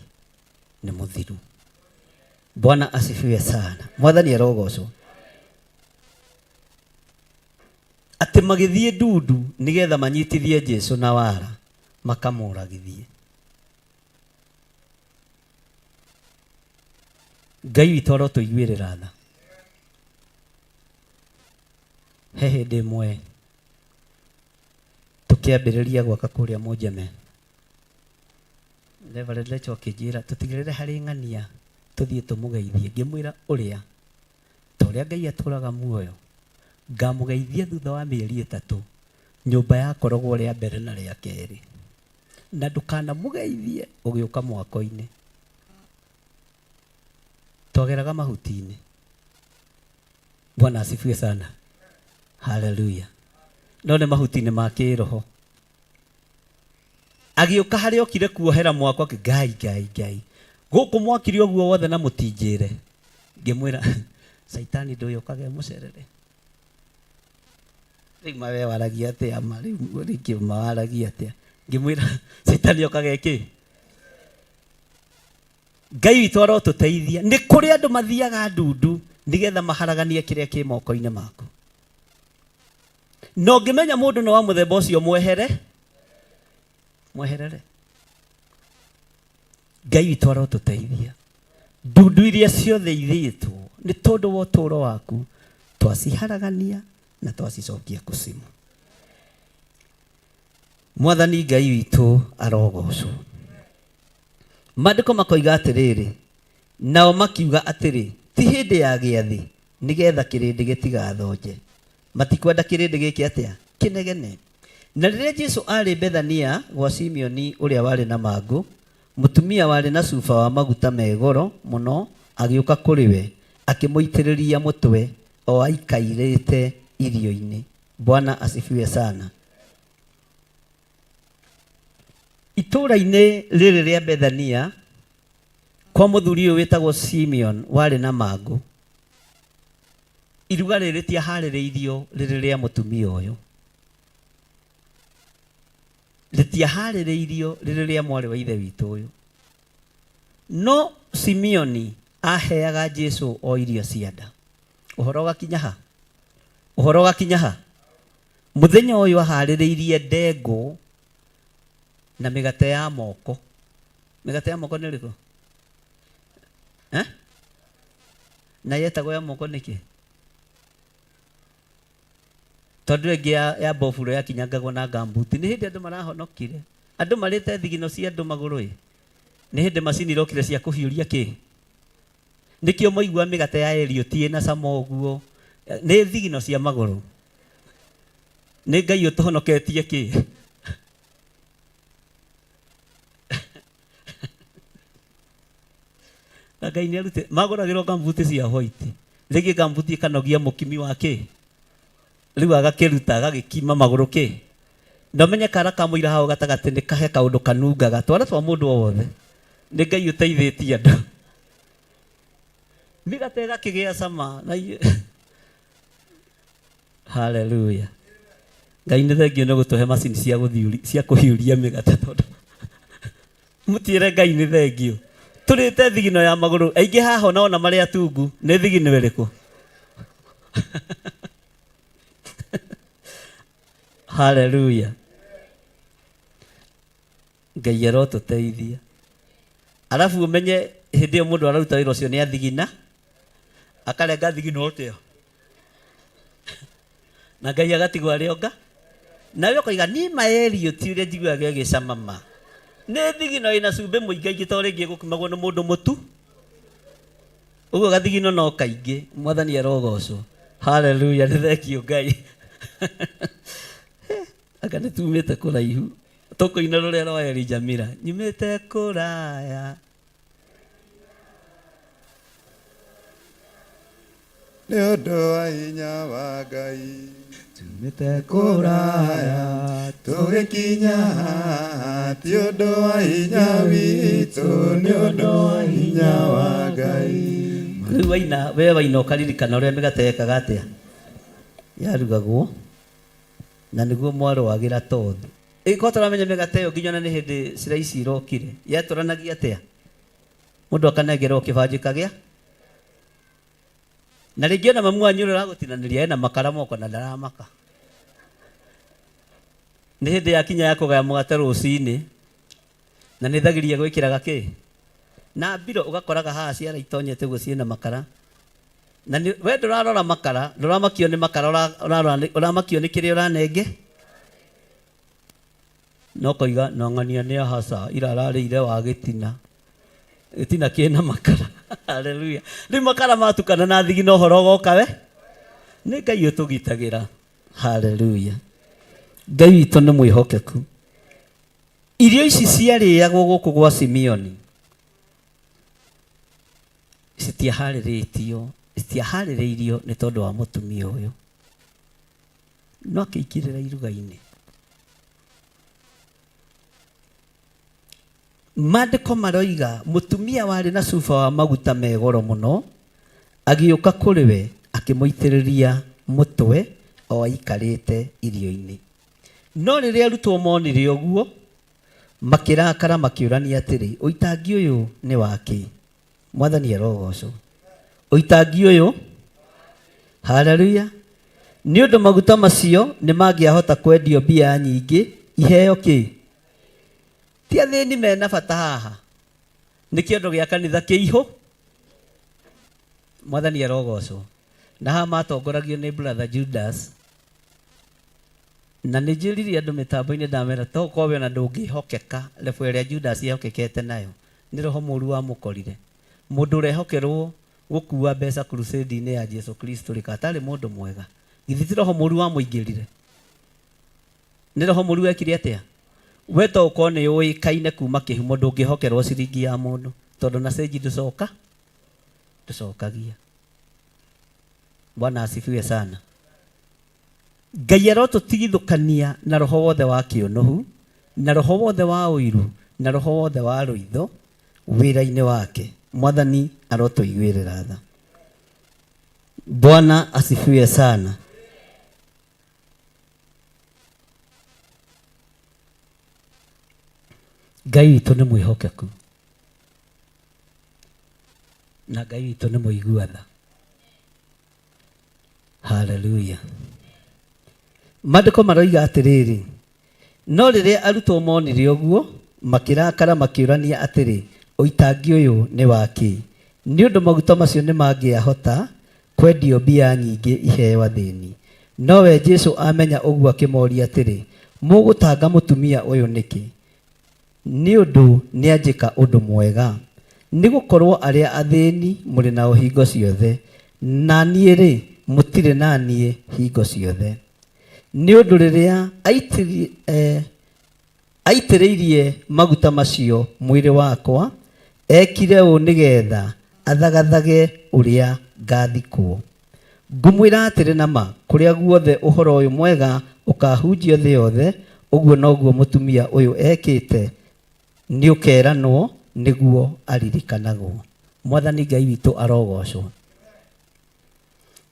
nĩ mũthiru. Bwana asifiwe sana. Mwathani arogocwo. Atĩ magĩthiĩ ndundu nĩgetha manyitithie Jesu na wara makamũragithie. Ngai witũ arotũiguĩrĩra tha. He hĩndĩ ĩmwe tũkĩambĩrĩria gwaka kũrĩa Mũnjeme, Reverend Lecho akĩnjĩra tũtigĩrĩre harĩ ng'ania tũthiĩ tũmũgeithie. Ngĩmwĩra ũrĩa ta ũrĩa Ngai atũraga muoyo, ngamũgeithia thutha wa mĩeri ĩtatũ, nyũmba yakoragwo rĩa mbere na rĩa kerĩ, na ndũkanamũgeithie ũgĩũka mwako-inĩ. Twageraga mahuti-inĩ. Bwana asifiwe sana. Haleluya. No nĩ mahuti-inĩ ma kĩroho. Agĩũka harĩa okire kuohera mwako akĩ Ngai Ngai Ngai. Gũkũ mwakire ũguo wothe na mũtinjĩre. Ngĩmwĩra Caitani ndũyũkage mũcerere. Rĩu ma we waragia atĩa ma rĩu rĩngĩ ma waragia atĩa. Ngĩmwĩra Caitani okage kĩ? Ngai witũ arotũteithia. Nĩ kũrĩ andũ mathiaga ndundu nĩgetha maharaganie kĩrĩa kĩ moko-inĩ maku. Na ũngĩmenya mũndũ nĩ wa mũthemba ũcio mwehere, mweherere. Ngai witũ arotũteithia. Ndundu iria ciothe ithĩtwo nĩ tondũ wa ũtũũro waku twaciharagania na twacicokia kucimu. Mwathani Ngai witũ arogocwo. Maandĩko makoiga atĩrĩrĩ, nao makiuga atĩrĩ, ti hĩndĩ ya gĩathĩ, nĩgetha kĩrĩndĩ gĩtigathonje. Matikwenda kĩrĩndĩ gĩke atĩa? Kĩnegene. Na rĩrĩa Jesu aarĩ Bethania gwa Simeoni ũrĩa warĩ na mangũ, mũtumia warĩ na cuba wa maguta me goro mũno agĩũka kũrĩ we, akĩmũitĩrĩria mũtwe o aikairĩte irio-inĩ. Bwana asifiwe sana. Itũũra-inĩ rĩrĩ rĩa Bethania, kwa mũthuri ũyũ wĩtagwo Simeon warĩ na mangũ, iruga rĩrĩ rĩtiaharĩrĩirio rĩrĩ rĩa mũtumia ũyũ, rĩtiaharĩrĩirio rĩrĩ rĩa mwarĩ wa ithe witũ ũyũ. No Simeoni aheaga Jesu o irio cia nda. Ũhoro ũgakinya ha? Ũhoro ũgakinya ha? Mũthenya ũyũ aharĩrĩirie ndengũ na mĩgate ya moko. Mĩgate ya moko nĩ ĩrĩkũ? Eh? Na yetagwo ya moko nĩkĩ? Tondũ ĩngĩ ya, ya bofuro yakinyangagwo na gambuti. Nĩ hĩndĩ andũ marahonokire. Andũ marĩte thigino cia andũ magũrũ ĩ. Nĩ hĩndĩ macini irokire cia kũhiũria kĩ. Nĩkĩo mwaigua mĩgate ya Eliot ĩna cama ũguo. Nĩ thigino cia magũrũ. Nĩ Ngai ũtũhonoketie kĩ. Na Ngai nĩ arute magũragĩrwo gambuti cia white. Rĩngĩ gambuti ĩkanogia mũkimi wa kĩ. Rĩu agakĩruta agagĩkima magũrũ kĩ. Na ũmenye kara ka mũira hau gatagatĩ nĩ kahe kaũndũ kanungaga. Twara twa mũndũ o wothe. Nĩ Ngai ũteithĩtie andũ. Mĩgate ĩgakĩgĩa cama. Na Haleluya. Ngai nĩ thengio nĩ gũtũhe macini cia gũthiũri cia kũhiũria mĩgate tondũ mũtiĩre Ngai nĩ thengio. Tũrĩte thigino ya magũrũ aingĩ haha ona ona marĩ atungu nĩ thigino ĩrĩkũ? Haleluya. Ngai arotũteithia. Arabu ũmenye hĩndĩ ĩyo mũndũ araruta wĩra ũcio nĩ athigina, akarenga thigino atĩa na Ngai agatigwo arĩ onga. Nawe ũkoiga niĩ ma Eliũ ti ũrĩa njiguaga ĩgĩcama ma. Nĩ thigino ĩna cumbĩ mũingaingĩ ta ũrĩa ĩngĩ ĩgũkimagwo nĩ mũndũ mũtu. Ũguo gathigino no kaingĩ. Mwathani arogocwo. Haleluya, nĩ thengio Ngai. Anga nĩ tumĩte kũraihu. Tũkũina rũrĩa rwa Elijah Miller. Nyumĩte kũraya. Nĩ ũndũ wa hinya wa Ngai. Tumĩte kũraya tũgĩkinya haha ti ũndũ wa hinya witũ nĩ ũndũ wa hinya wa Ngai. Rĩu waina we waina ũkaririkana ũrĩa mĩgate yekaga atĩa yarugagwo na nĩguo mwarũagĩra tothu. Ĩkorwo tũramenya mĩgate ĩyo nginya ona nĩ hĩndĩ cira ici irokire yetũranagia atĩa mũndũ akanengerwo kĩbanjĩ kagĩa na rĩngĩ ona mamu wanyu ũrĩa ũragũtinanĩria ena makara moko na ndaramaka. Nĩ hĩndĩ yakinya ya kũgaya mũgate rũcinĩ na nĩ thagiria gwĩkĩraga kĩ na mbiro ũgakoraga haha ciara itonyete ũguo ciĩna makara na nĩ, we ndũrarora makara ndũramakio nĩ makara ũrarora ũramakio nĩ kĩrĩa ũranenge no koiga no ng'ania nĩ ahaca ira ararĩire wa gĩtina gĩtina kĩna makara haleluya rĩu makara matukana na thigino ũhoro ũgoka we nĩ Ngai ũtũgitagĩra haleluya Ngai witũ nĩ mwĩhokeku irio ici ciarĩagwo gũkũ gwa Simeoni citiaharĩrĩtio citiaharĩrĩirio nĩ tondũ wa mũtumia ũyũ no akĩingĩrĩra iruga-inĩ Maandĩko maroiga mũtumia warĩ na cuba wa maguta me goro mũno agĩũka kũrĩ we akĩmũitĩrĩria mũtwe o aikarĩte irio-inĩ. No rĩrĩa arutwo monire ũguo, makĩrakara makĩũrania atĩrĩ, ũitangi ũyũ nĩ wa kĩ? Mwathani arogocwo. Ũitangi ũyũ, haleluya, nĩ ũndũ maguta macio nĩ mangĩahota kwendio mbia nyingĩ iheo kĩ? Ti athĩni mena bata haha, nĩ kĩondo gĩa kanitha kĩihũ. Mwathani arogocwo. Na haha matongoragio nĩ brother Judas. Na nĩ njĩrire andũ mĩtambo-inĩ ndamera to ũkorwo we ona ndũngĩhokeka level ĩrĩa Judas ehokekete nayo nĩ roho mũru wamũkorire. Mũndũ ũrehokerwo gũkua mbeca crusade-inĩ ya Jesu Kristo rĩ katarĩ mũndũ mwega. Githĩ ti roho mũru wamũingĩrire? Nĩ roho mũru wekire atĩa? We to ũkorwo nĩ ũĩkaine kuma kĩhumo ndũngĩhokerwo ciringi ya mũndũ tondũ na cĩnji ndũcoka ndũcokagia. Bwana asifiwe sana. Ngai arotũtigithũkania na roho wothe wa kĩũnũhu, na roho wothe wa ũiru, na roho wothe wa rũitho wĩra-inĩ wake. Mwathani arotũiguĩrĩra tha. Bwana asifiwe sana. Ngai witũ nĩ mwĩhokeku na Ngai witũ nĩ mũigua tha. Haleluya. Maandĩko maroiga atĩrĩrĩ, no rĩrĩa arutwo monire ũguo, makĩrakara makĩũrania atĩrĩ, ũitangi ũyũ nĩ wa kĩ? Nĩ ũndũ maguta macio nĩ mangĩahota kwendio mbia nyingĩ iheo athĩni. Nowe Jesu amenya ũguo akĩmoria atĩrĩ, mũgũtanga mũtumia ũyũ nĩkĩ? Nĩ ũndũ nĩanjĩka ũndũ mwega. Nĩ gũkorũo arĩa athĩni mũrĩ nao hingo ciothe, na niĩ-rĩ, mũtirĩ na niĩ hingo ciothe. Nĩ ũndũ rĩrĩa aitĩrĩirie maguta macio mwĩrĩ wakwa, eekire ũũ nĩ getha athagathage ũrĩa ngathikwo. Ngũmwĩra atĩrĩ na ma, kũrĩa guothe ũhoro ũyũ mwega ũkaahunjio thĩ yothe, ũguo noguo mũtumia ũyũ ekĩte nĩũkeranwo nĩguo aririkanagwo. Mwathani Ngai witũ arogocwo.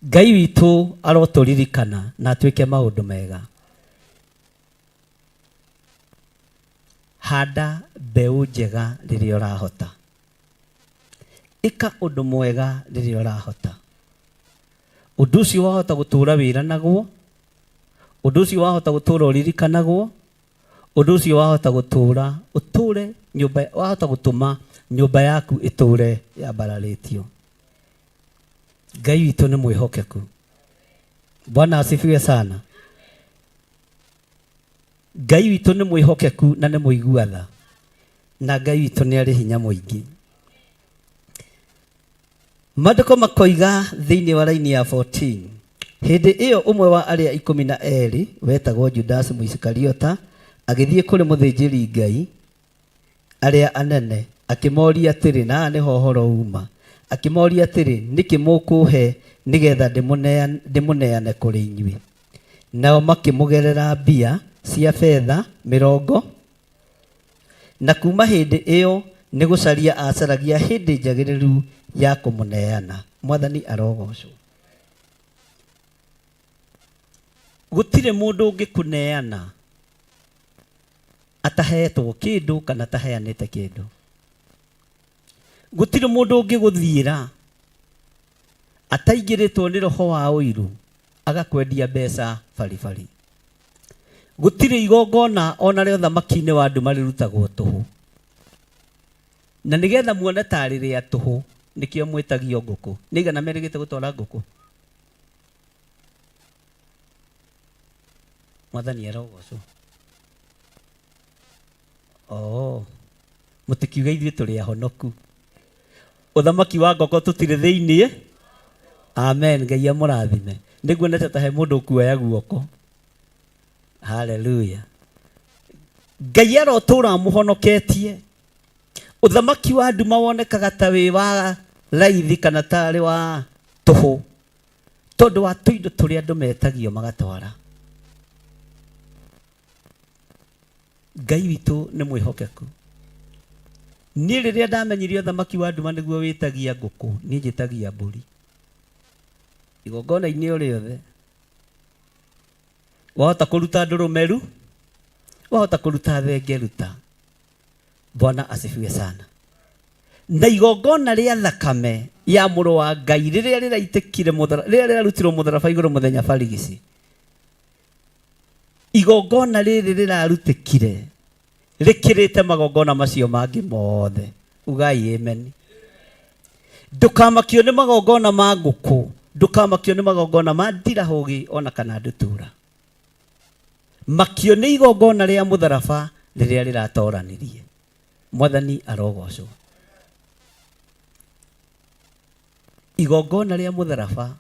Ngai witũ arotũririkana na atwĩke maũndũ mega. Handa mbeũ njega rĩrĩa ũrahota. Ĩka ũndũ mwega rĩrĩa ũrahota. Ũndũ ũcio wahota gũtũũra wĩranagwo, ũndũ ũcio wahota gũtũũra ũririkanagwo, ũndũ ũcio wahota gũtũũra ũtũũre nyũmba, wahota gũtũma nyũmba yaku ĩtũũre yambararĩtio. Ngai witũ nĩ mwĩhokeku. Bwana asifiwe sana. Ngai witũ nĩ mwĩhokeku na nĩ mũigua tha, na Ngai witũ nĩ arĩ hinya mũingĩ. Maandĩko makoiga thĩinĩ wa raini ya 14, hĩndĩ ĩyo ũmwe wa arĩa 12 wetagwo Judasi Mũisikariota agĩthiĩ kũrĩ mũthĩnjĩri Ngai arĩa anene, akĩmoria atĩrĩ, na haha nĩho ũhoro uma, akĩmoria atĩrĩ, nĩkĩ mũkũhe nĩgetha ndĩmũneane kũrĩ inyuĩ? Nao makĩmũgerera mbia cia betha mĩrongo. Na kuuma hĩndĩ ĩyo nĩ gũcaria aacaragia hĩndĩ njagĩrĩru ya kũmũneana. Mwathani arogocwo. Gũtirĩ mũndũ ũngĩkũneana ataheetwo kĩndũ kana ataheanĩte kĩndũ. Gũtirĩ mũndũ ũngĩgũthiĩra ataingĩrĩtwo nĩ roho wa ũiru agakwendia mbeca baribari. Gũtirĩ igongona ona rĩa ũthamaki-inĩ wa nduma rĩrutagwo tũhũ. Na nĩgetha muone tarĩ rĩa tũhũ nĩkĩo mwĩtagio ngũkũ. Nĩ aigana merĩgĩte gũtwara ngũkũ? Mwathani arogocwo. Oh, mũtikiuge ithuĩ tũrĩ ahonoku. Ũthamaki wa ngoko tũtirĩ thĩiniĩ. Amen. Ngai amũrathime. Nĩguonete ta he mũndũ ũkuoya guoko. Haleluya. Ngai arotũra amũhonoketie. Ũthamaki wa nduma wonekaga ta wĩ wa raithi kana tarĩ wa tũhũ tondũ wa tũindo tũrĩa andũ metagio magatwara. Ngai witũ nĩ mwĩhokeku. Niĩ rĩrĩa ndamenyire ũthamaki wa nduma nĩguo wĩtagia ngũkũ, niĩ njĩtagia mbũri. Igongona-inĩ o rĩothe. Wahota kũruta ndũrũme ru, wahota kũruta thenge ruta. Bwana asifiwe sana. Na igongona rĩa thakame ya mũrũ wa Ngai rĩrĩa rĩraitĩkire mũthara, rĩrĩa rĩrarutirwo mũtharaba igũrũ mũthenya barigici. Igongona rĩrĩ rĩrarutĩkire rĩkĩrĩte magongona macio mangĩ mothe. Ugai amen. Ndũkamakio nĩ magongona ma ngũkũ, ndũkamakio nĩ magongona ma ndirahũgĩ ona kana ndutura. Makio nĩ igongona rĩa mũtharaba rĩrĩa rĩratoranirie. Mwathani arogocwo. Igongona rĩa mũtharaba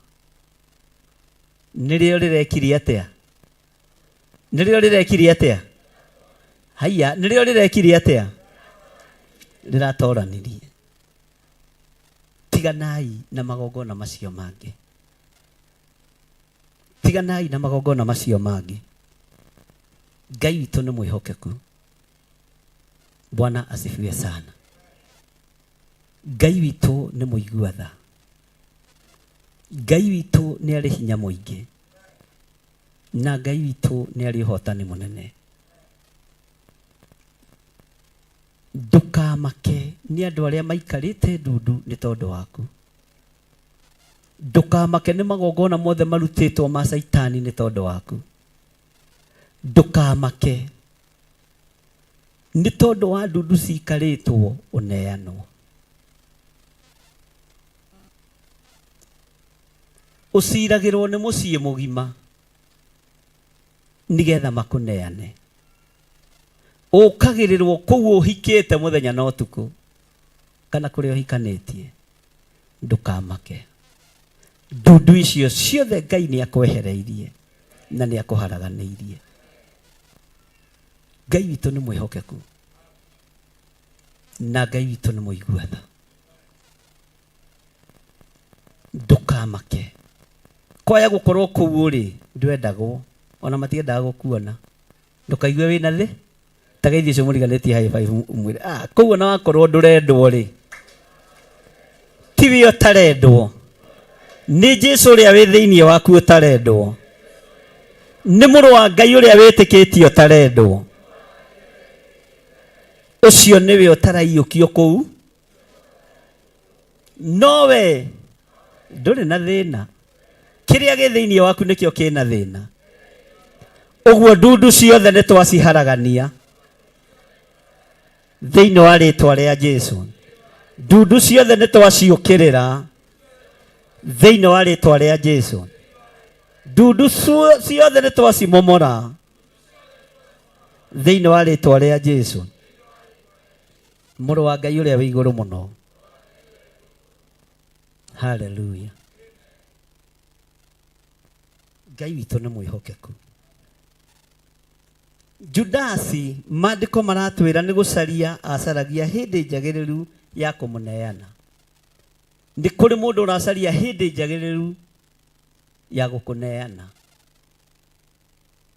nĩrĩo rĩrekire atĩa? Nĩrĩo rĩrekire atĩa? Haiya, nĩrĩo rĩrekire atĩa? Rĩratoranirie. Tiganai na magongona macio mangĩ. Tiganai na magongona macio mangĩ. Ngai witũ nĩ mwĩhokeku. Bwana asifiwe sana. Ngai witũ nĩ mũigua tha. Ngai witũ nĩ arĩ hinya mũingĩ. Na Ngai witũ nĩ arĩ ũhotani mũnene. Ndũkamake nĩ andũ arĩa maikarĩte ndundu nĩ tondũ waku. Ndũkamake nĩ magongona mothe marutĩtwo ma Caitani nĩ tondũ waku. Ndũkamake nĩ tondũ wa ndundu cikarĩtwo ũneanwo. Ũciragĩrwo nĩ mũciĩ mũgima nĩgetha makũneane. Ũkagĩrĩrwo kũu ũhikĩte mũthenya na ũtukũ kana kũrĩa ũhikanĩtie, ndũkamake. Ndundu icio ciothe Ngai nĩ akwehereirie na nĩ akũharaganĩirie. Ngai witũ nĩ mwĩhokeku na Ngai witũ nĩ mũigua tha. Ndũkamake. Kwaya gũkorwo kũu ũrĩ ndwendagwo, ona matiendaga gũkuona. Ndũkaigue wĩna thĩ ta geithio ũcio mũriganĩtie high five ũmwĩre ah kũu ona wakorwo ndũrendwo rĩ, tiwe ũtarendwo, nĩ Jesu ũrĩa wĩ thĩinĩ waku ũtarendwo, nĩ mũrũ wa Ngai ũrĩa wĩtĩkĩtie ũtarendwo, ũcio nĩwe ũtaraiyũkio kũu, nowe ndũrĩ na thĩna. Kĩrĩa gĩ thĩinĩ waku nĩkĩo kĩna thĩna. Ũguo ndundu ciothe nĩ twaciharagania thĩinĩ wa rĩtwa rĩa Jesu. Ndundu ciothe nĩ twaciũkĩrĩra thĩinĩ wa rĩtwa rĩa Jesu. Ndundu ciothe nĩ twacimomora thĩinĩ wa rĩtwa rĩa Jesu. Mũrũ wa Ngai ũrĩa wĩ igũrũ mũno. Haleluya. Ngai witũ nĩ mwĩhokeku. Judasi maandĩko maratwĩra nĩ gũcaria acaragia hĩndĩ njagĩrĩru ya kũmũneana. Nĩ kũrĩ mũndũ ũracaria hĩndĩ njagĩrĩru ya gũkũneana,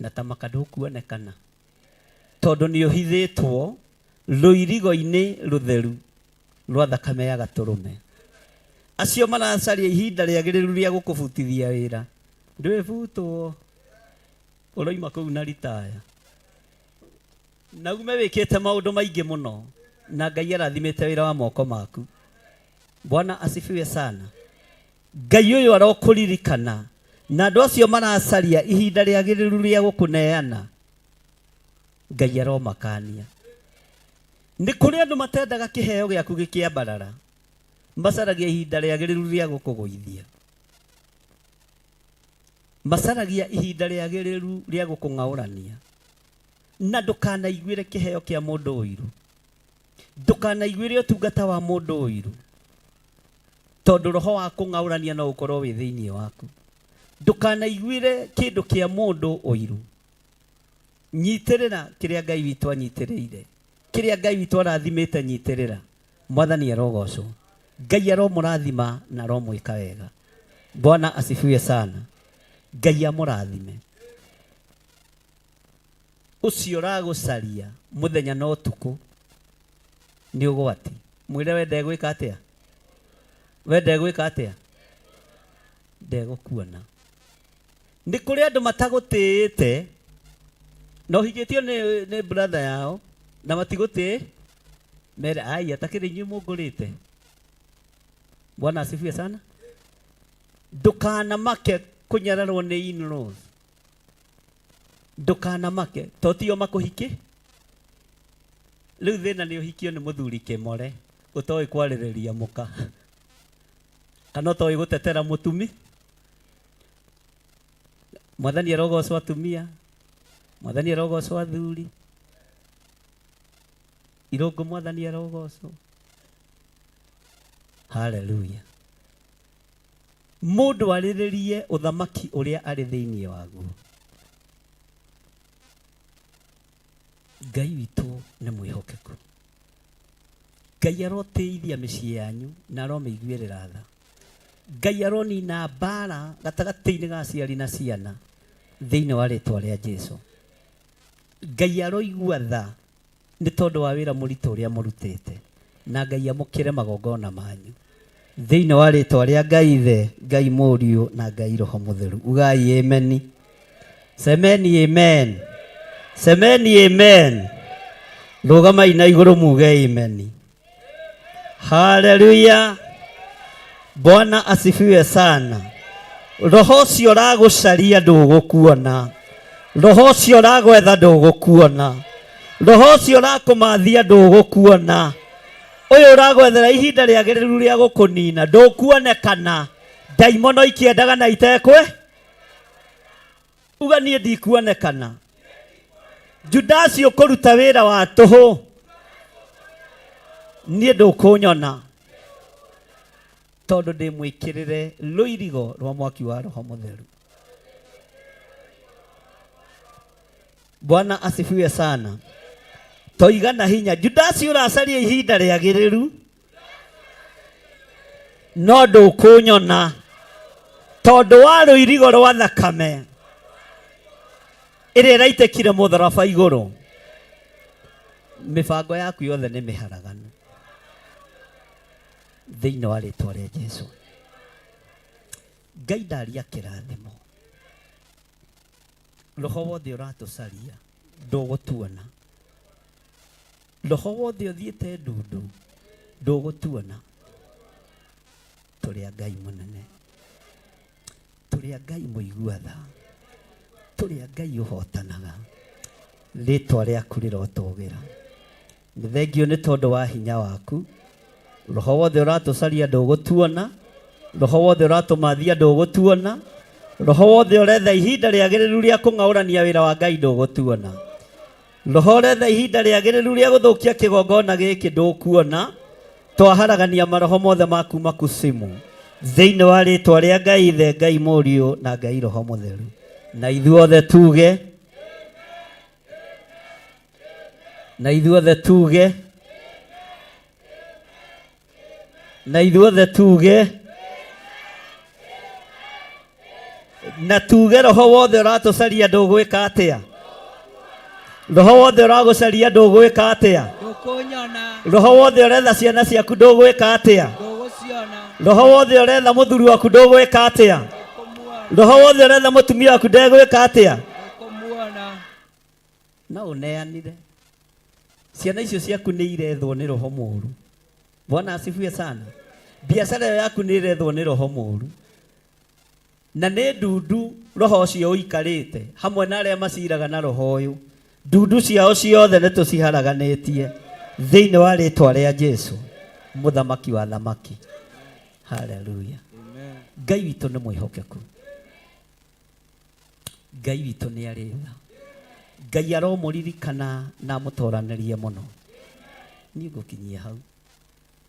na ta maka ndũkuonekana tondũ nĩ ũhithĩtwo rũirigo-inĩ rũtheru rwa thakame ya gatũrũme. Acio maracaria ihinda rĩagĩrĩru rĩa gũkũbutithia wĩra, ndwĩbutwo, ũroima kũu na ritaya na ume wĩkĩte maũndũ maingĩ mũno na Ngai arathimĩte wĩra wa moko maku. Bwana asifiwe sana. Ngai ũyũ arokũririkana na andũ acio maracaria ihinda rĩagĩrĩru rĩa gũkũneana, Ngai aromakania. Nĩ kũrĩ andũ matendaga kĩheo gĩaku gĩkĩambarara, macaragia ihinda rĩagĩrĩru rĩa gũkũgũithia, macaragia ihinda rĩagĩrĩru rĩa gũkũng'aũrania. Na ndũkanaiguĩre kĩheo kĩa mũndũ ũiru, ndũkanaiguĩre ũtungata wa mũndũ ũiru, tondũ roho wa kũng'aũrania no ũkorwo wĩ thĩinĩ waku. Ndũkanaiguĩre kĩndũ kĩa mũndũ ũiru. Nyitĩrĩra kĩrĩa Ngai witũ anyitĩrĩire, kĩrĩa Ngai witũ arathimĩte, nyitĩrĩra. Mwathani arogocwo. Ngai aromũrathima na aromwĩka wega. Bwana asifiwe sana. Ngai amũrathime. Ũcio ũragũcaria mũthenya na ũtukũ nĩ ũgwati. Mwĩre we ndegwĩka atĩa? We ndegwĩka atĩa? Ndegũkuona. Nĩ kũrĩ andũ matagũtĩĩte na ũhikĩtio nĩ brother yao na matigũtĩĩ, mere ai atakĩrĩ inyuĩ mũngũrĩte. Bwana asifiwe sana. Ndũkanamake kũnyararwo nĩ in-laws. Ndũkanamake to tio makũhiki. Rĩu thĩna nĩ ũhikio nĩ mũthuri kĩmore ũtoĩ kwarĩrĩria mũka kana ũtoĩ gũtetera mũtumi. Mwathani arogocwo atumia, Mwathani arogocwo athuri, irũngũ Mwathani arogocwo. Haleluya. Mũndũ arĩrĩrie ũthamaki ũrĩa arĩ thĩinĩ waguo. Ngai witũ nĩ mwĩhokeku. Ngai arotĩithia mĩciĩ yanyu na aromĩiguĩrĩra tha. Ngai aronina mbara gatagatĩ-inĩ ga aciari na ciana thĩinĩ wa rĩtwa rĩa Jesu. Ngai aroigua tha nĩ tondũ wa wĩra mũritũ ũrĩa mũrutĩte, na Ngai amũkĩre magongona manyu thĩinĩ wa rĩtwa rĩa Ngai Ithe, Ngai Mũriũ na Ngai Roho Mũtheru. Ugai ameni. Semeni amen. Semeni amen. Rũgamai na igũrũ muge ameni. Haleluya. Bwana asifiwe sana. Roho ũcio ũragũcaria ndũgũkuona. Roho ũcio ũragwetha ndũgũkuona. Roho ũcio ũrakũmathia ndũgũkuona. Ũyũ ũragwethera ihinda rĩagĩrĩru rĩa gũkũnina ndũkuonekana. Ndaimono ikĩendaga na itekwe. Uga niĩ ndikuonekana. Judasi ũkũruta wĩra wa tũhũ, niĩ ndũkũnyona tondũ ndĩmwĩkĩrĩre rũirigo rwa mwaki wa Roho Mũtheru. Bwana asifiwe sana. Toiga na hinya. Judasi ũracaria ihinda rĩagĩrĩru no ndũkũnyona tondũ wa rũirigo rwa thakame ĩrĩa ĩraitĩkire mũtharaba igũrũ. Mĩbango yaku yothe nĩ mĩharaganu thĩinĩ wa rĩtwa rĩa Jesu. Ngai ndaria kĩrathimo. Roho wothe ũratũcaria ndũgũtuona. Roho wothe ũthiĩte ndundu ndũgũtuona. Tũrĩ a Ngai mũnene, tũrĩ a Ngai mũigua tha, tũrĩ a Ngai ũhotanaga. Rĩtwa rĩaku rĩrotũgĩra. Nĩ thengio nĩ tondũ wa hinya waku. Roho wothe ũratũcaria ndũgũtuona. Roho wothe ũratũmathia ndũgũtuona. Roho wothe ũretha ihinda rĩagĩrĩru rĩa kũng'aũrania wĩra wa Ngai ndũgũtuona. Roho ũretha ihinda rĩagĩrĩru rĩa gũthũkia kĩgongona gĩkĩ ndũkuona. Twaharagania maroho mothe ma kuma kusimu thĩinĩ wa rĩtwa rĩa Ngai Ithe, Ngai Mũriũ na Ngai Roho Mũtheru. Na ithuothe tuge, na ithuothe tuge, na ithuothe tuge, na tuge roho wothe ũratũcaria ndũgwĩka atĩa? Roho wothe ũragũcaria ndũgwĩka atĩa? Ndũkũnyona. Roho wothe ũretha ciana ciaku ndũgwĩka atĩa? Ndũgũciona. Roho wothe ũretha mũthuri waku ndũgwĩka atĩa? Roho wothe ũretha mũtumia waku ndegwĩka atĩa? Ndũkũmuona. No ũneanire ciana icio ciaku nĩ irethwo nĩ roho mũru. Bwana asifiwe sana. Biacara ĩyo yaku nĩ ĩrethwo nĩ roho mũru, na nĩ ndundu roho ũcio ũikarĩte hamwe na arĩa maciraga na roho ũyũ. Ndundu ciao ciothe nĩ tũciharaganĩtie thĩinĩ wa rĩtwa rĩa Jesu mũthamaki wa thamaki. Haleluya. Ngai witũ nĩ mwĩhokeku, Ngai witũ nĩ arĩ tha. Ngai aromũririkana na amũtoranĩrie mũno. Niĩ ngũkinyia hau.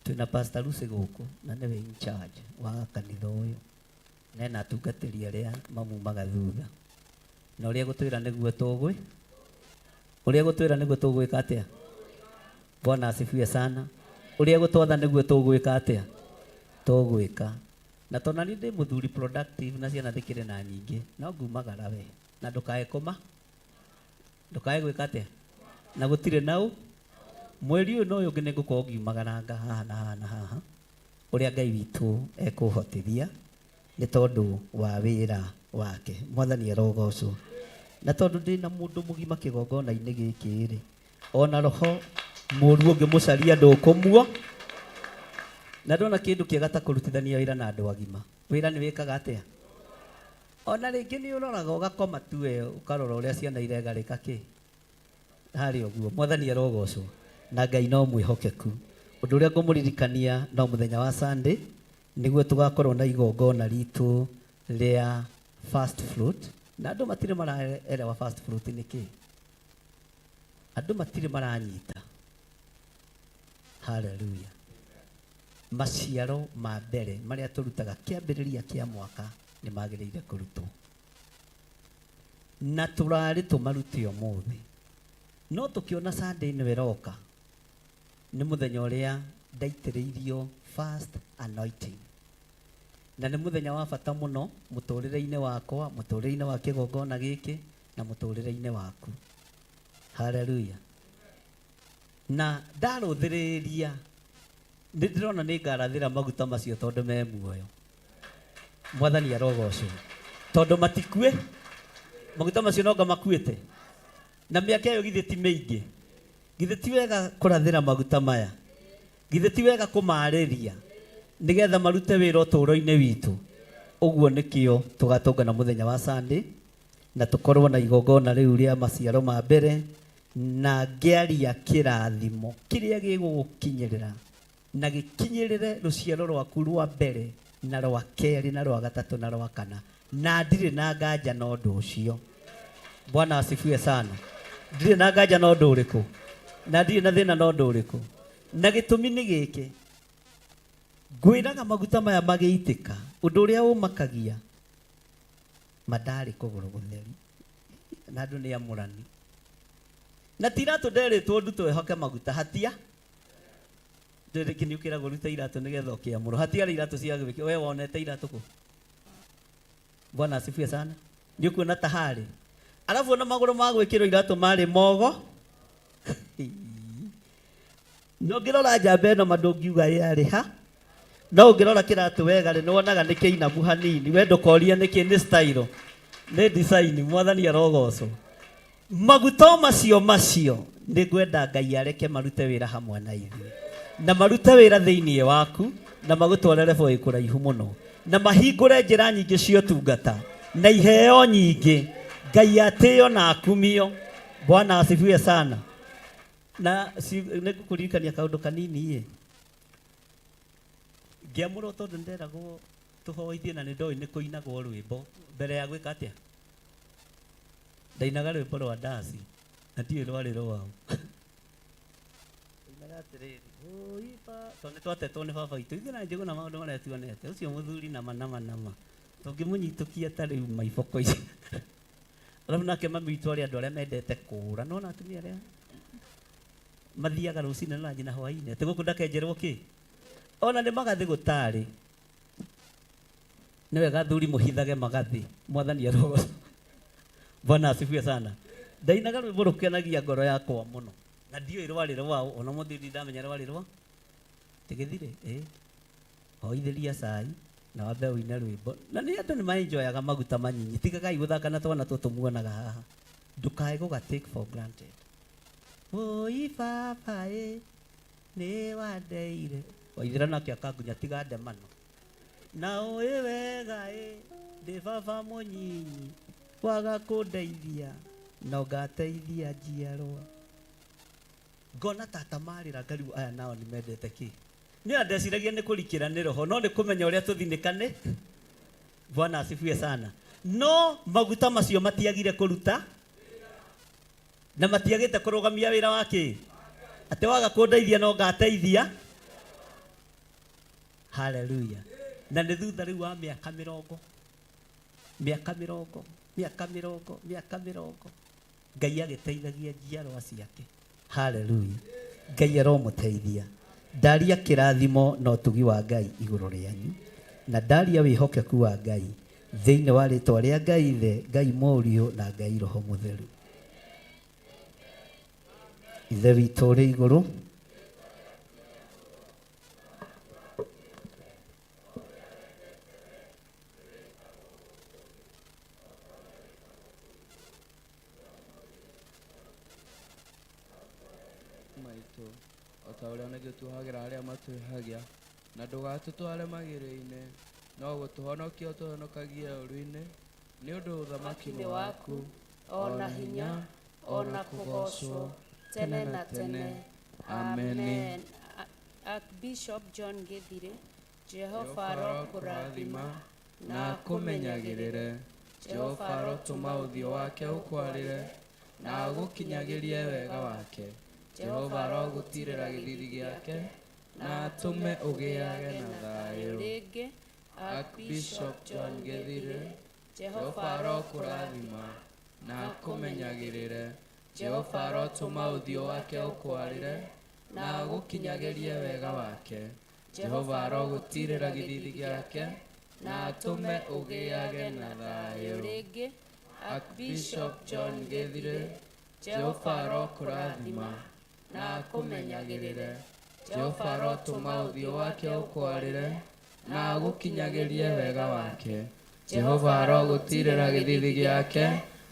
Twĩna Pastor Lucy gũkũ na nĩwe in charge wa kanitha ũyũ, na ena atungatĩri arĩa mamumaga thutha, na ũrĩa gũtwĩra nĩguo tũgwĩ, ũrĩa gũtwĩra nĩguo tũgwĩka atĩa? Bwana asifiwe sana. Ũrĩa gũtwatha nĩguo tũgwĩka atĩa? Tũgwĩka. Na tondũ niĩ ndĩ mũthuri productive na ciana ndĩkĩrĩ na nyingĩ, no ngumagara we na ndũkae kũma, ndũkae gwĩka atĩa? Na gũtirĩ na ũ mweri ũyũ na ũyũ ũngĩ nĩngũkorwo ngiumagaranga haha na haha na haha ũrĩa Ngai witũ ekũhotithia nĩ tondũ wa wĩra wake. Mwathani arogocwo. Na tondũ ndĩna mũndũ mũgima kĩgongona-inĩ gĩkĩ rĩ, ona roho mũru ũngĩmũcaria ndũkũmuo. Na ndona kĩndũ kĩega ta kũrutithania wĩra na andũ agima. Wĩra nĩ wĩkaga atĩa? Ona rĩngĩ nĩ ũroraga ũgakoma tu we, ũkarora ũrĩa ciana iregarĩka kĩ harĩa ũguo. Mwathani arogocwo. Na Ngai no mwĩhokeku. Ũndũ ũrĩa ngũmũririkania no mũthenya wa Sunday nĩguo tũgakorwo na igongona ritũ rĩa first fruit. Na andũ matirĩ maraelewa first fruit nĩ kĩ. Andũ matirĩ maranyita. Hallelujah. Maciaro ma mbere marĩa tũrutaga kĩambĩrĩria kĩa mwaka nĩ magĩrĩire kũrutwo. Na tũrarĩ tũmarute ũmũthĩ. No tũkĩona Sunday ĩno ĩroka nĩ mũthenya ũrĩa ndaitĩrĩirio first anointing. Na nĩ mũthenya wa bata mũno mũtũrĩre-inĩ wakwa, mũtũrĩre-inĩ wa kĩgongona gĩkĩ na mũtũrĩre-inĩ waku. Hallelujah. Na ndarũthĩrĩria nĩ ndĩrona nĩ ngarathĩra maguta macio tondũ me muoyo. Mwathani arogocwo. Tondũ matikue, maguta macio no ngamakuĩte. Na mĩaka ĩyo githĩ ti mĩingĩ. Githĩ ti wega kũrathĩra maguta maya? Githĩ ti wega kũmarĩria nĩgetha marute wĩra ũtũũro-inĩ witũ? Ũguo nĩkĩo tũgatũngana mũthenya wa Sunday na tũkorwo na igongona rĩu rĩa maciaro ma mbere, na ngĩaria kĩrathimo kĩrĩa gĩgũgũkinyĩrĩra na gĩkinyĩrĩre rũciaro rwaku rwa mbere na rwa kerĩ na rwa gatatũ na rwa kana, na ndirĩ na nganja na ũndũ ũcio. Bwana asifiwe sana. Ndirĩ na nganja na ũndũ ũrĩkũ, na ndirĩ na thĩna na ũndũ ũrĩkũ. Na gĩtũmi nĩ gĩkĩ, ngwĩraga maguta maya magĩitĩka, ũndũ ũrĩa ũmakagia, mandarĩ kũgũrũ gũtheri, na andũ nĩ amũrani. Na ti iratũ nderĩtwo ndutwo ĩhoke maguta, hatia rĩngĩ nĩ ũkĩragwo rute iratũ nĩgetha ũkĩamũrwo. Hatiarĩ iratũ cia gwĩkĩra, we wonete iratũ kũ? Bwana asifiwe sana. Nĩ ũkuona ta harĩ. Arabu ona magũrũ ma gwĩkĩrwo iratũ marĩ mogo. Na ũngĩrora njamba ĩno ma ndũngiuga yarĩ ha. No ũngĩrora kĩratũ wega rĩ, nĩ wonaga nĩ kĩinamu hanini. We ndũkorie nĩkĩ, nĩ style, nĩ design. Mwathani arogocwo. Maguta o macio macio nĩ ngwenda Ngai areke marute wĩra hamwe na ithuĩ, na marute wĩra thĩinĩ waku, na magũtware level ĩ kũraihu mũno, na mahingũre njĩra nyingĩ cia ũtungata na iheo nyingĩ. Ngai atĩo na akumio. Bwana asifiwe sana. Na nĩ ngũkũririkania kaũndũ kanini ĩ. Ngĩamũrwo tondũ nĩnderagwo tũhoithie na nĩndoĩ nĩ kũinagwo rwĩmbo mbere ya gwĩka atĩa. Ndainaga rwĩmbo rwa ndaci na ndiũĩ rwarĩ rwao. Ndainaga atĩrĩrĩ, oi ba, tondũ nĩtwatetwo nĩ baba witũ. Ithuĩ na Njũgũna maũndũ marĩa tuonete, ũcio mũthuri nama nama nama. Tũngĩmũnyitũkia ta rĩu maiboko ici. Alafu nake mami witũ arĩ andũ arĩa mendete kũũra. Nĩwona atumia arĩa mathiaga rũcinĩ na nginya hwainĩ, atĩ gũkũ ndakenjerwo kĩ? Ona nĩ magathĩ gũtarĩ. Nĩ wega athuri mũhithage magathĩ. Mwathani arogocwo. Bwana asifiwe sana. Ndainaga rwĩmbo rũkenagia ngoro yakwa mũno. Na ndiũĩ rwarĩ rwao, ona ũmũthĩ ndirĩ ndamenya rwarĩ rwa. Tigithire, ĩ. Hoithĩria cai na wambe ũine rwĩmbo. Na nĩ andũ nĩ maenjoyaga maguta manyinyi. Tigagai gũthaka na twana tũtũ muonaga haha. Ndũkae gũga take for granted. Oi baba ĩ, nĩ wandeire. Waithĩra nake akangunya tiga ndemano. Na ũĩ wega ĩ, ndĩ baba mũnyinyi, waga kũndeithia, no ngateithia njiarwa. Ngona tata marĩra ngariu aya nao nĩ mendete kĩ. Nĩ andeciragia nĩ kũrikĩra nĩ roho, no nĩ kũmenya ũrĩa tũthinĩkane. Bwana asifiwe sana. No maguta macio matiagire kũruta, na matiagĩte kũrũgamia wĩra wa kĩ? Atĩ waga kũndeithia no ngateithia. Haleluya. Na nĩ thutha rĩu wa mĩaka mĩrongo, mĩaka mĩrongo, mĩaka mĩrongo, mĩaka mĩrongo, Ngai agĩteithagia njiarwa ciake. Haleluya. Ngai aromũteithia. Ndaria kĩrathimo na ũtugi wa Ngai igũrũ rĩanyu, na ndaria wĩhokeku wa Ngai thĩinĩ wa rĩtwa rĩa Ngai Ithe, Ngai Mũriũ na Ngai Roho Mũtheru. Ithe witũ ũrĩ igũrũ, maitũ, o ta ũrĩa ona ithuĩ tuohagĩra arĩa matwĩhagia, na ndũgatũtware magerio-inĩ, no gũtũhonokia ũtũhonokagie ũũru-inĩ, nĩ ũndũ ũthamaki nĩ waku, o na hinya, o na kũgoocwo tene na tene. Amen. Amen. Archbishop John Githire, Jehova arokũrathima na akũmenyagĩrĩre. Jehova arotũma ũthiũ wake ũkwarĩre na agũkinyagĩrie wega wake. Jehova arogũtiirĩra gĩthiithi gĩake na atũme ũgĩage na thayũ. Rĩngĩ, Archbishop John Githire, Jehova arokũrathima na akũmenyagĩrĩre. Jehova arotũma ũthiũ wake ũkwarĩre na agũkinyagĩrie wega wake. Jehova arogũtiirĩra gĩthiithi gĩake na atũme ũgĩage na thayũ. Rĩngĩ, Archbishop John Githire, Jehova arokũrathima na akũmenyagĩrĩre. Jehova arotũma ũthiũ wake ũkwarĩre na agũkinyagĩrie wega wake. Jehova arogũtiirĩra gĩthiithi gĩake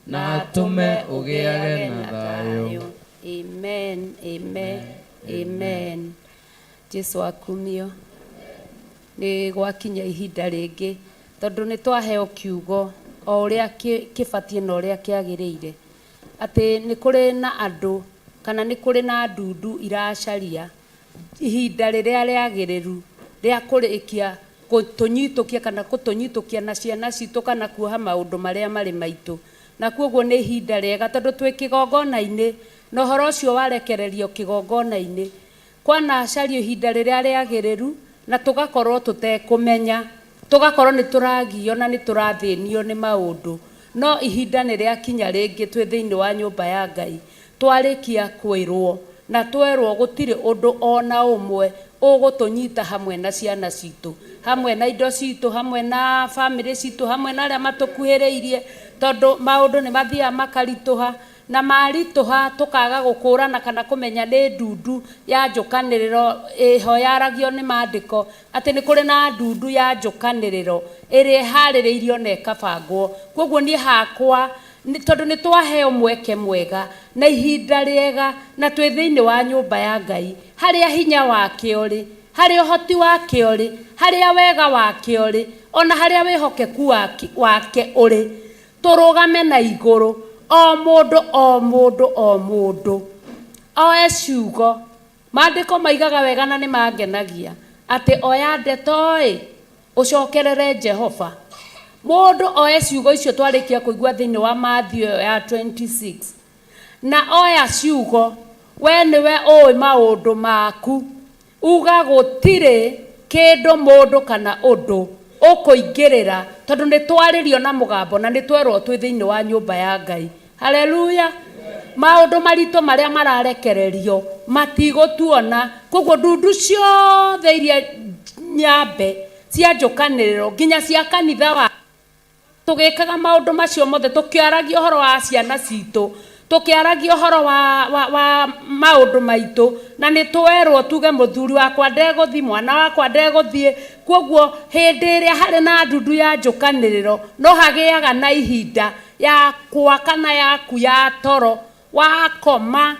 na atũme ũgĩage na thayũ. Amen, amen, amen. Jesu akumio. Nĩ gwakinya ihinda rĩngĩ tondũ nĩ twaheo kiugo o ũrĩa kĩbatiĩ na ũrĩa kĩagĩrĩire, atĩ nĩ kũrĩ na andũ kana nĩ kũrĩ na ndundu iracaria ihinda rĩrĩa rĩagĩrĩru rĩa kũrĩkia gũtũnyitũkia kana gũtũnyitũkia na ciana citũ kana kuoha maũndũ marĩa marĩ maitũ. Na kwoguo nĩ ihinda rĩega tondũ twĩ kĩgongona-inĩ na ũhoro ũcio warekererio kĩgongona-inĩ. Kwanacario ihinda rĩrĩa rĩagĩrĩru na tũgakorwo tũtekũmenya, tũgakorwo nĩ tũragio na nĩ tũrathĩnio nĩ maũndũ. No ihinda nĩ rĩakinya rĩngĩ twĩ thĩinĩ wa nyũmba ya Ngai, twarĩkia kwĩrwo na twerwo gũtirĩ ũndũ ona ũmwe ũgũtũnyita hamwe na ciana citũ, hamwe na indo citũ, hamwe na bamĩrĩ citũ, hamwe na arĩa matũkuhĩrĩirie, tondũ maũndũ nĩ mathiaga makaritũha, na maritũha tũkaga gũkũrana kana kũmenya nĩ ndundu ya njũkanĩrĩro ĩho yaragio nĩ mandĩko atĩ nĩ kũrĩ na ndundu ya njũkanĩrĩro ĩrĩa ĩharĩrĩirio na ĩkabangwo. Kwoguo niĩ hakwa tondũ nĩ twaheo mweke mwega na ihinda rĩega na twĩ thĩinĩ wa nyũmba ya Ngai, harĩa hinya wake ũrĩ, harĩa ũhoti wake ũrĩ, harĩa wega wake ũrĩ, ona harĩa wĩhokeku wake ũrĩ, tũrũgame na igũrũ, o mũndũ o mũndũ o mũndũ oe ciugo. Maandĩko maigaga wega na nĩ mangenagia atĩ oya ndeto ĩ ũcokerere Jehova. Mũndũ oe ciugo icio twarĩkia kũigua thĩinĩ wa Matthew ĩyo ya 26, na oya ciugo, we nĩwe ũĩ maũndũ maku, uga gũtirĩ kĩndũ mũndũ kana ũndũ ũkũingĩrĩra, tondũ nĩ twarĩrio na mũgambo na nĩ twerwo twĩ thĩinĩ wa nyũmba ya Ngai. Haleluya. Maũndũ maritũ marĩa mararekererio matigũtuona. Koguo ndundu ciothe iria nyambe cia njũkanĩrĩro nginya cia kanitha wa tũgĩkaga maũndũ macio mothe, tũkĩaragia ũhoro wa ciana citũ, tũkĩaragia ũhoro wa maũndũ maitũ, na nĩ twerwo tuge mũthuri wakwa ndegũthiĩ, mwana wakwa ndegũthiĩ. Koguo hĩndĩ ĩrĩa harĩ na ndundu ya njũkanĩrĩro no hagĩaga na ihinda yakwa kana yaku ya toro, wakoma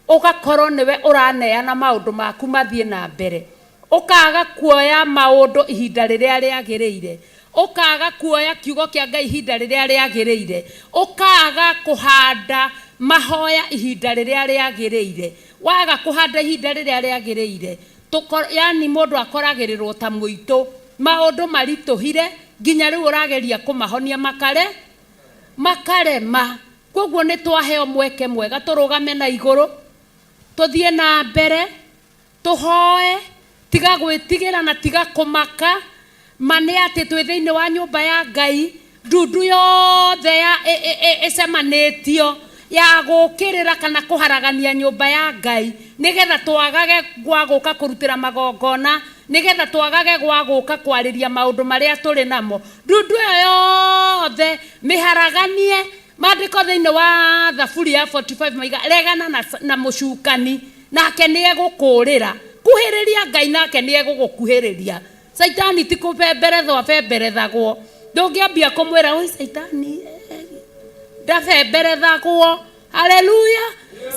ũgakorwo nĩwe ũraneana maũndũ maku mathiĩ na mbere, ũkaga kuoya maũndũ ihinda rĩrĩa rĩagĩrĩire, ũkaga kuoya kiugo kĩa Ngai ihinda rĩrĩa rĩagĩrĩire, ũkaga kũhanda mahoya ihinda rĩrĩa rĩagĩrĩire. Waga kũhanda ihinda rĩrĩa rĩagĩrĩire, yani mũndũ akoragĩrĩrwo ta mũitũ, maũndũ maritũhire nginya rĩu ũrageria kũmahonia makarema. Koguo nĩ twaheo mweke mwega tũrũgame na igũrũ, tũthiĩ na mbere, tũhoe, tiga gwĩtigĩra na tiga kũmaka. Ma nĩ atĩ twĩ thĩinĩ wa nyũmba ya Ngai, ndundu yothe ya ĩcemanĩtio ya gũkĩrĩra kana kũharagania nyũmba ya Ngai, nĩgetha twagage gwa gũka kũrutĩra magongona, nĩgetha twagage gwa gũka kwarĩria maũndũ marĩa tũrĩ namo. Ndundu ĩyo yothe mĩharaganie. Maandĩko thĩinĩ wa Thaburi ya 45 maiga regana na mũcukani nake nĩ egũkũũrĩra, kuhĩrĩria Ngai nake nĩ egũgũkuhĩrĩria. Caitani ti kũbemberethwo abemberethagwo, ndũngĩambia kũmwĩra oi caitani ndabemberethagwo. Haleluya.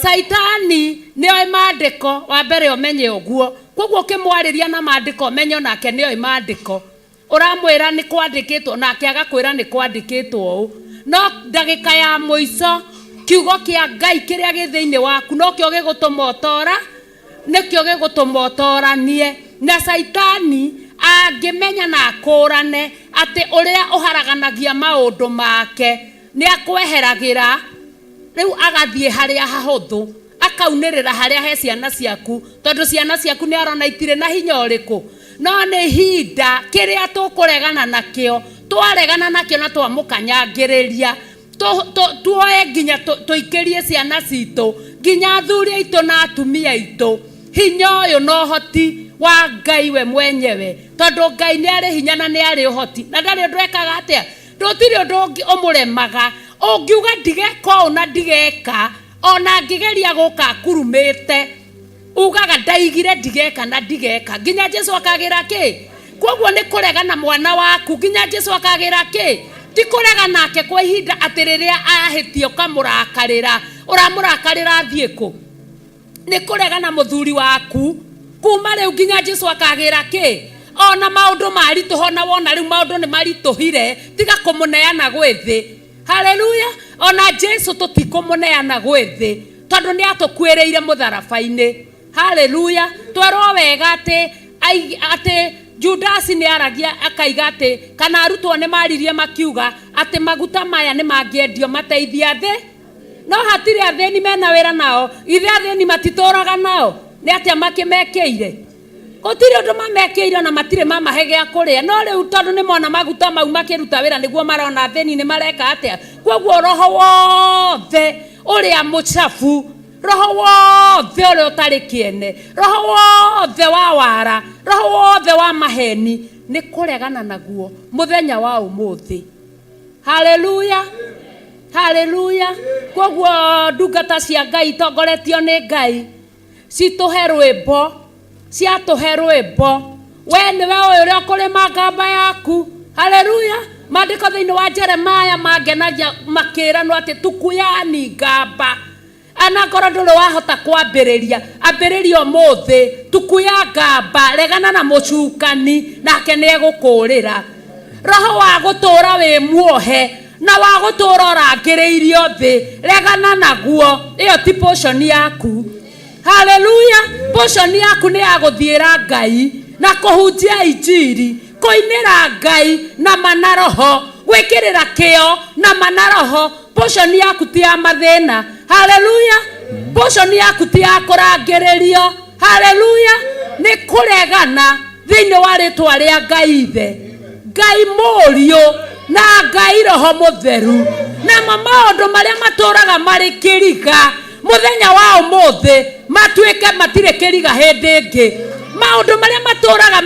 Caitani nĩ oĩ maandĩko, wa mbere ũmenye ũguo. Koguo ũkĩmwarĩria na maandĩko ũmenye onake nĩ oĩ maandĩko. Ũramwĩra nĩ kwandĩkĩtwo nake agakwĩra nĩ kwandĩkĩtwo ũũ, no ndagĩka ya mũico kiugo kĩa Ngai kĩrĩa gĩ thĩinĩ waku nokĩo gĩgũtũma ũtora, nĩkĩo gĩgũtũma ũtoranie. Na caitani angĩmenya na akũrane atĩ ũrĩa ũharaganagia maũndũ make nĩ akweheragĩra, rĩu agathiĩ harĩa hahũthũ, akaunĩrĩra harĩa he ciana ciaku, tondũ ciana ciaku nĩ arona itirĩ na hinya ũrĩkũ. No nĩ ihinda kĩrĩa tũkũregana nakĩo, twaregana nakĩo na twamũkanyangĩrĩria, tuoe nginya tũikĩrie ciana citũ, nginya athuri aitũ na atumia aitũ, hinya ũyũ na ũhoti wa Ngai we mwenyewe, tondũ Ngai nĩ arĩ hinya na nĩ arĩ ũhoti, na ndarĩ ũndũ ekaga atĩa, ndũtirĩ ũndũ ũngĩ ũmũremaga. Ũngiuga ndigeka ũũ na ndigeka, ona angĩgeria gũka akurumĩte, ugaga ndaigire ndigeka na ndigeka, nginya Jesu akagĩra kĩ. Koguo nĩ kũregana mwana waku nginya Jesu akagĩra kĩ. Ti kũrega nake kwa ihinda atĩ rĩrĩa ahĩtia ũkamũrakarĩra, ũramũrakarĩra athiĩ kũ? Nĩ kũregana mũthuri waku kuma rĩu nginya Jesu akagĩra kĩ. Ona maũndũ maritũha, ona wona rĩu maũndũ nĩ maritũhire, tiga kũmũneana gwĩ thĩ. Haleluya. Ona Jesu tũtikũmũneana gwĩ thĩ, tondũ nĩ atũkuĩrĩire mũtharaba-inĩ. Haleluya. Twerwo wega atĩ Judasi nĩ aragia akaiga atĩ, kana arutwo nĩ maririe makiuga Atĩ maguta maya nĩ mangĩendio mateithie athĩ no hatirĩ athĩni mena wĩra nao. Ithe athĩni matitũraga nao, nĩ atĩa makĩmekĩire? Gũtirĩ ũndũ mamekĩire, ona matirĩ mamahe gĩa kũrĩa. No rĩu tondũ nĩ mona maguta mau makĩruta wĩra, nĩguo marona athĩni nĩ mareka atĩa. Koguo roho wothe ũrĩa mũcabu, roho wothe ũrĩa ũtarĩ kĩene, roho wothe wa wara, roho wothe wa maheni, nĩ kũregana naguo mũthenya wa ũmũthĩ. Haleluya, haleluya. Koguo ndungata cia Ngai itongoretio nĩ Ngai citũhe rwĩmbo, ciatũhe rwĩmbo, we nĩwe ũyũ ũrĩa ũkũrĩma ngamba yaku. Haleluya. Maandĩko thĩinĩ wa Jeremaya mangenagia makĩranwo atĩ tukuyani ngamba. Anakorwo ndũrĩ wahota kwambĩrĩria, ambĩrĩria ũmũthĩ. Tukuya ngamba, regana na mũcukani, nake nĩ egũkũũrĩra. Roho wa gũtũũra wĩ muohe na wa gũtũũra ũrangĩrĩirio thĩ, regana naguo. Ĩyo ti portion yaku. Haleluya. Portion yaku nĩ ya gũthiĩra Ngai na kũhunjia injiri, kũinĩra Ngai na mana roho, gwĩkĩrĩra kĩo na mana roho. Portion yaku ti ya mathĩna. Haleluya. Portion yaku ti ya kũrangĩrĩrio. Haleluya. Nĩ kũregana thĩinĩ wa rĩtwa rĩa Ngai Ithe, Ngai Mũriũ na Ngai Roho Mũtheru. Namo maũndũ marĩa matũraga marĩ kĩriga mũthenya wa ũmũthĩ matuĩke matirĩ kĩriga hĩndĩ ĩngĩ. Maũndũ marĩa matũraga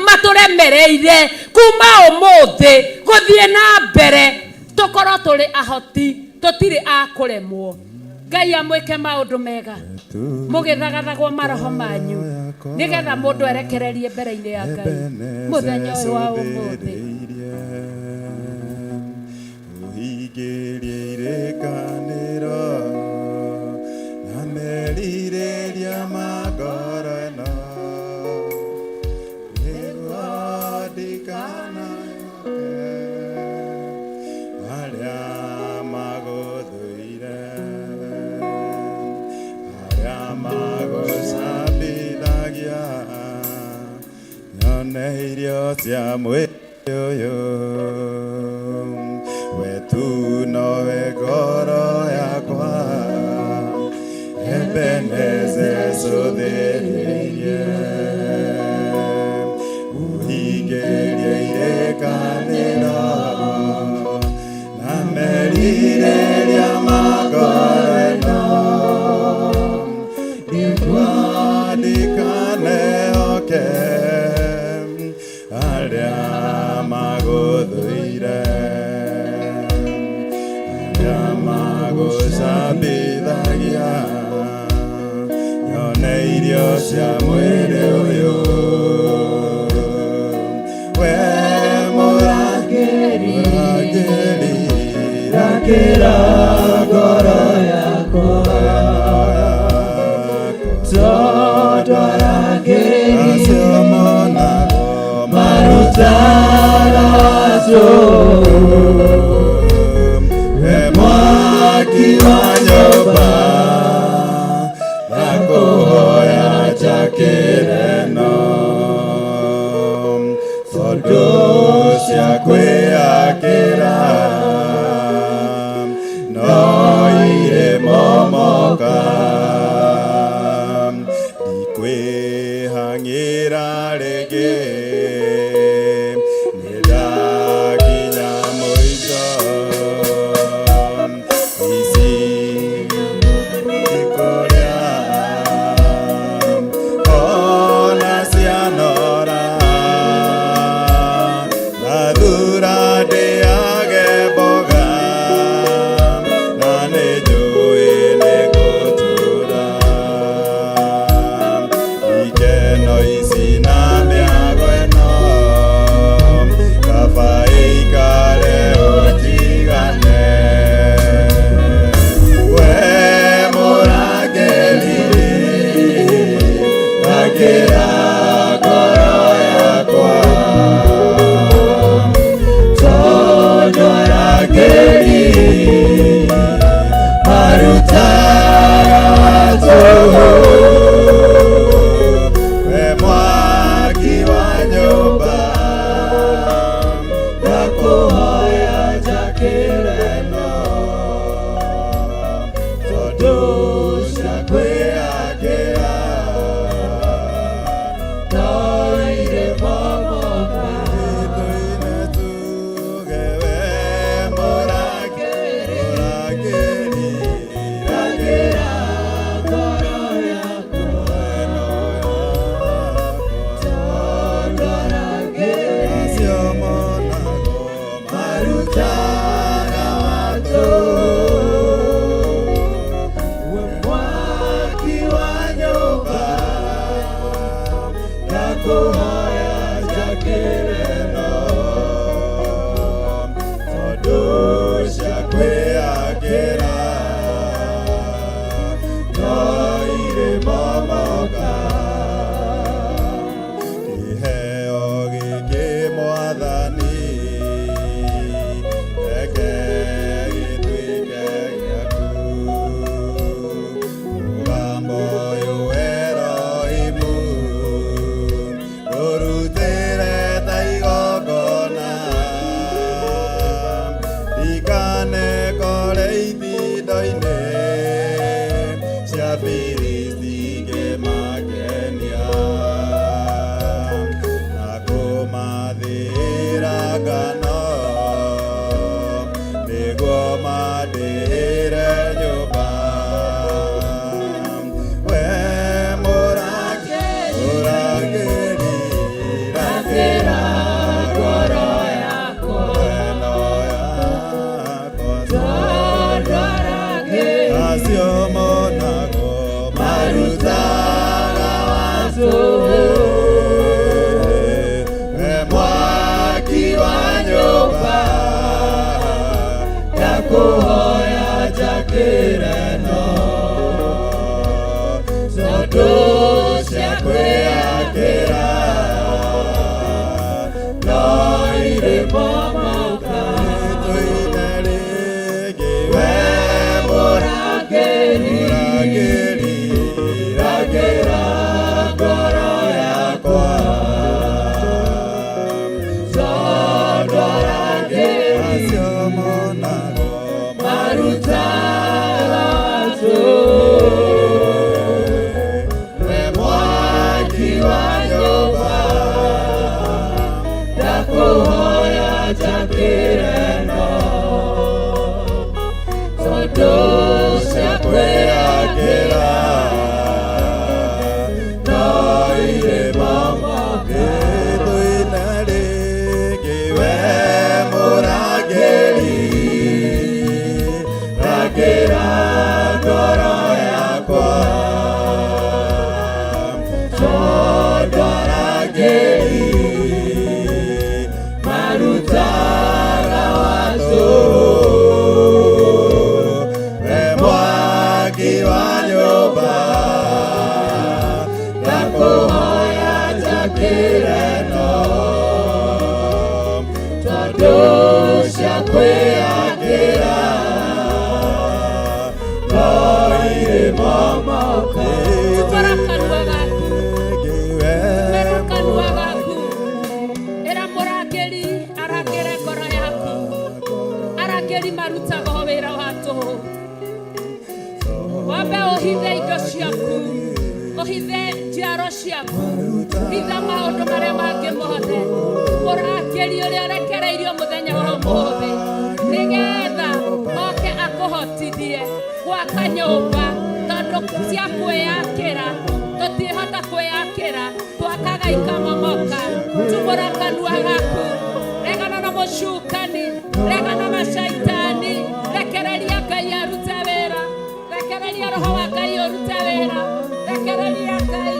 matũremereire kuma ũmũthĩ gũthiĩ na mbere, tũkorwo tũrĩ ahoti, tũtirĩ a kũremwo. Ngai amwĩke maũndũ mega mũgĩthagathagwo maroho manyu, nĩgetha mũndũ erekererie mbere-inĩ ya Ngai mũthenya ũyũ wa ũmũthĩ. Ũhingĩrie irĩkanĩro na merirĩria ma ngoro ĩno, nĩguo ndikanayoke arĩa magũthũire, arĩa magũcambithagia, nyone irio cia mwĩrĩ ũyũ. We tu nowe ngoro yakwa Ebeneze cũthĩrĩirie, ũhingĩrie irĩkanĩro na merirĩria ma ngoro ĩno, nĩguo ndikanehoke arĩa magũthũire, arĩa magũcambithagia, nyone irio cia mwĩrĩ ũyũ. We mũrangĩri, mũrangĩri, rangĩra ngoro yakwa, tondũ arangĩri acio monagwo marutaga We mwaki wa nyũmba, ndakũhoya njakĩre no tondũ cia kwĩakĩra no irĩ momoka, ndikwĩhang'ĩra rĩngĩ, nĩ ndakinya mũico. Ici ikũrĩa ona cianora, ndathura Acio monagwo marutaga watũ. We mwaki wa nyũmba, ndakũhoya njakĩre no, tondũ cia kwĩyakĩra no irĩ momoka. Tũina rĩngĩ, we mũrangĩri, rangĩra ngoro yakwa, tondũ arangĩri marutaga watũ. We mwaki wa nyũmba, ndakũhoya njakĩre no, tondũ cia kwĩyakĩra no irĩ momoka. Tumũra kanua gaku, tumũra kanua gaku, ĩra mũrangĩri arangĩre ngoro yaku. Arangĩri marutaga o wĩra wa tũhũ. Wambe ũhithe indo ciaku, ũhithe njiaro ciaku, hitha maũndũ marĩa mangĩ mothe. Mũrangĩri ũrĩa ũrekereirio mũthenya wa ũmũthĩ, nĩgetha oke akũhotithie gwaka nyũmba, tondũ cia kwĩyakĩra tũtihota kwĩyakĩra, twakaga ikamomoka. Tumũra kanua gaku, regana na mũcukani, regana na shaitani, rekereria Ngai arute wĩra, rekereria roho wa Ngai ũrute wĩra, rekereria Ngai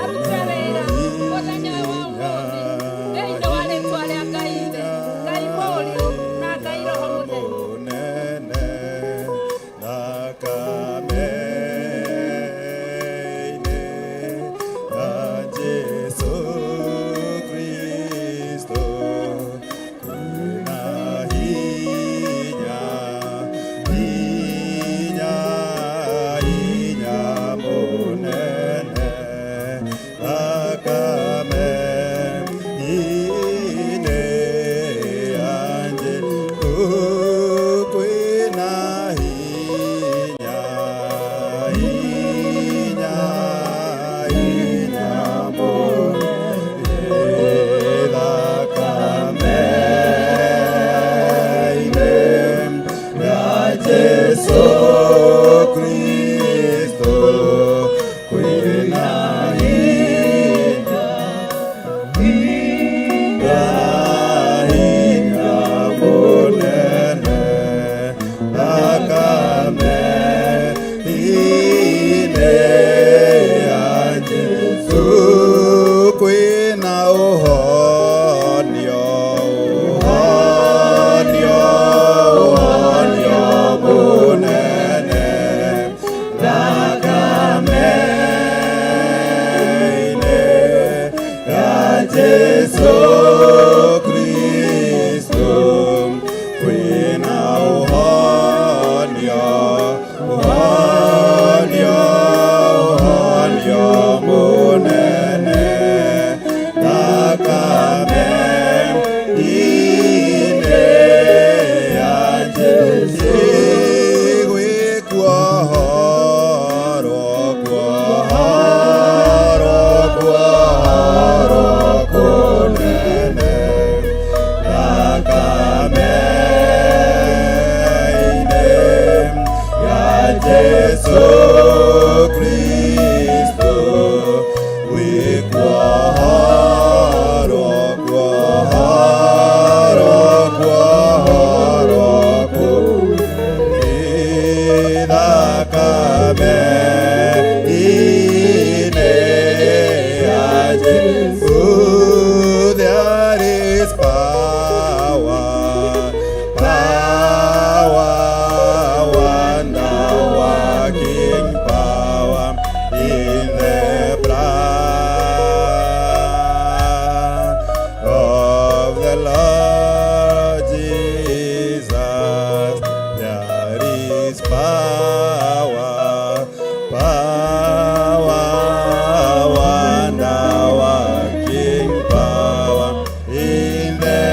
arute wĩra mũthenya ũyũ wa ũmũthĩ, thĩinĩ wa rĩtwa rĩa Ngai Ithe, Ngai Mũriũ na Ngai Roho Mũtheru. Mũnene thakame-inĩ ya Jesũ Kristo, kwĩna hinya, hinya, hinya mũnene thakame-inĩ ya Jesũ, kwĩna hinya, hinya, hinya mũnene thakame-inĩ ya Jesũ Kristo, kwĩna hinya, hinya, hinya mũnene thakame-inĩ ya Jesũ, kwĩna ũhonio, ũhonio, ũhonio mũnene thakame-inĩ ya Jesũ Kristo, kwĩna ũhonio, ũhonio, ũhonio mũnene thakame-inĩ ya Jesũ, gwĩkuohorwo, kuohorwo, kuohorwo kũnene thakame-inĩ ya Jesũ Kristo, gwĩkuohorwo, kuohorwo, kuohorwo kũnene thakame-inĩ ya Jesũ. There is power, power, wonder working power in the blood of the Lord Jesus. There is power, power, wonder working power in the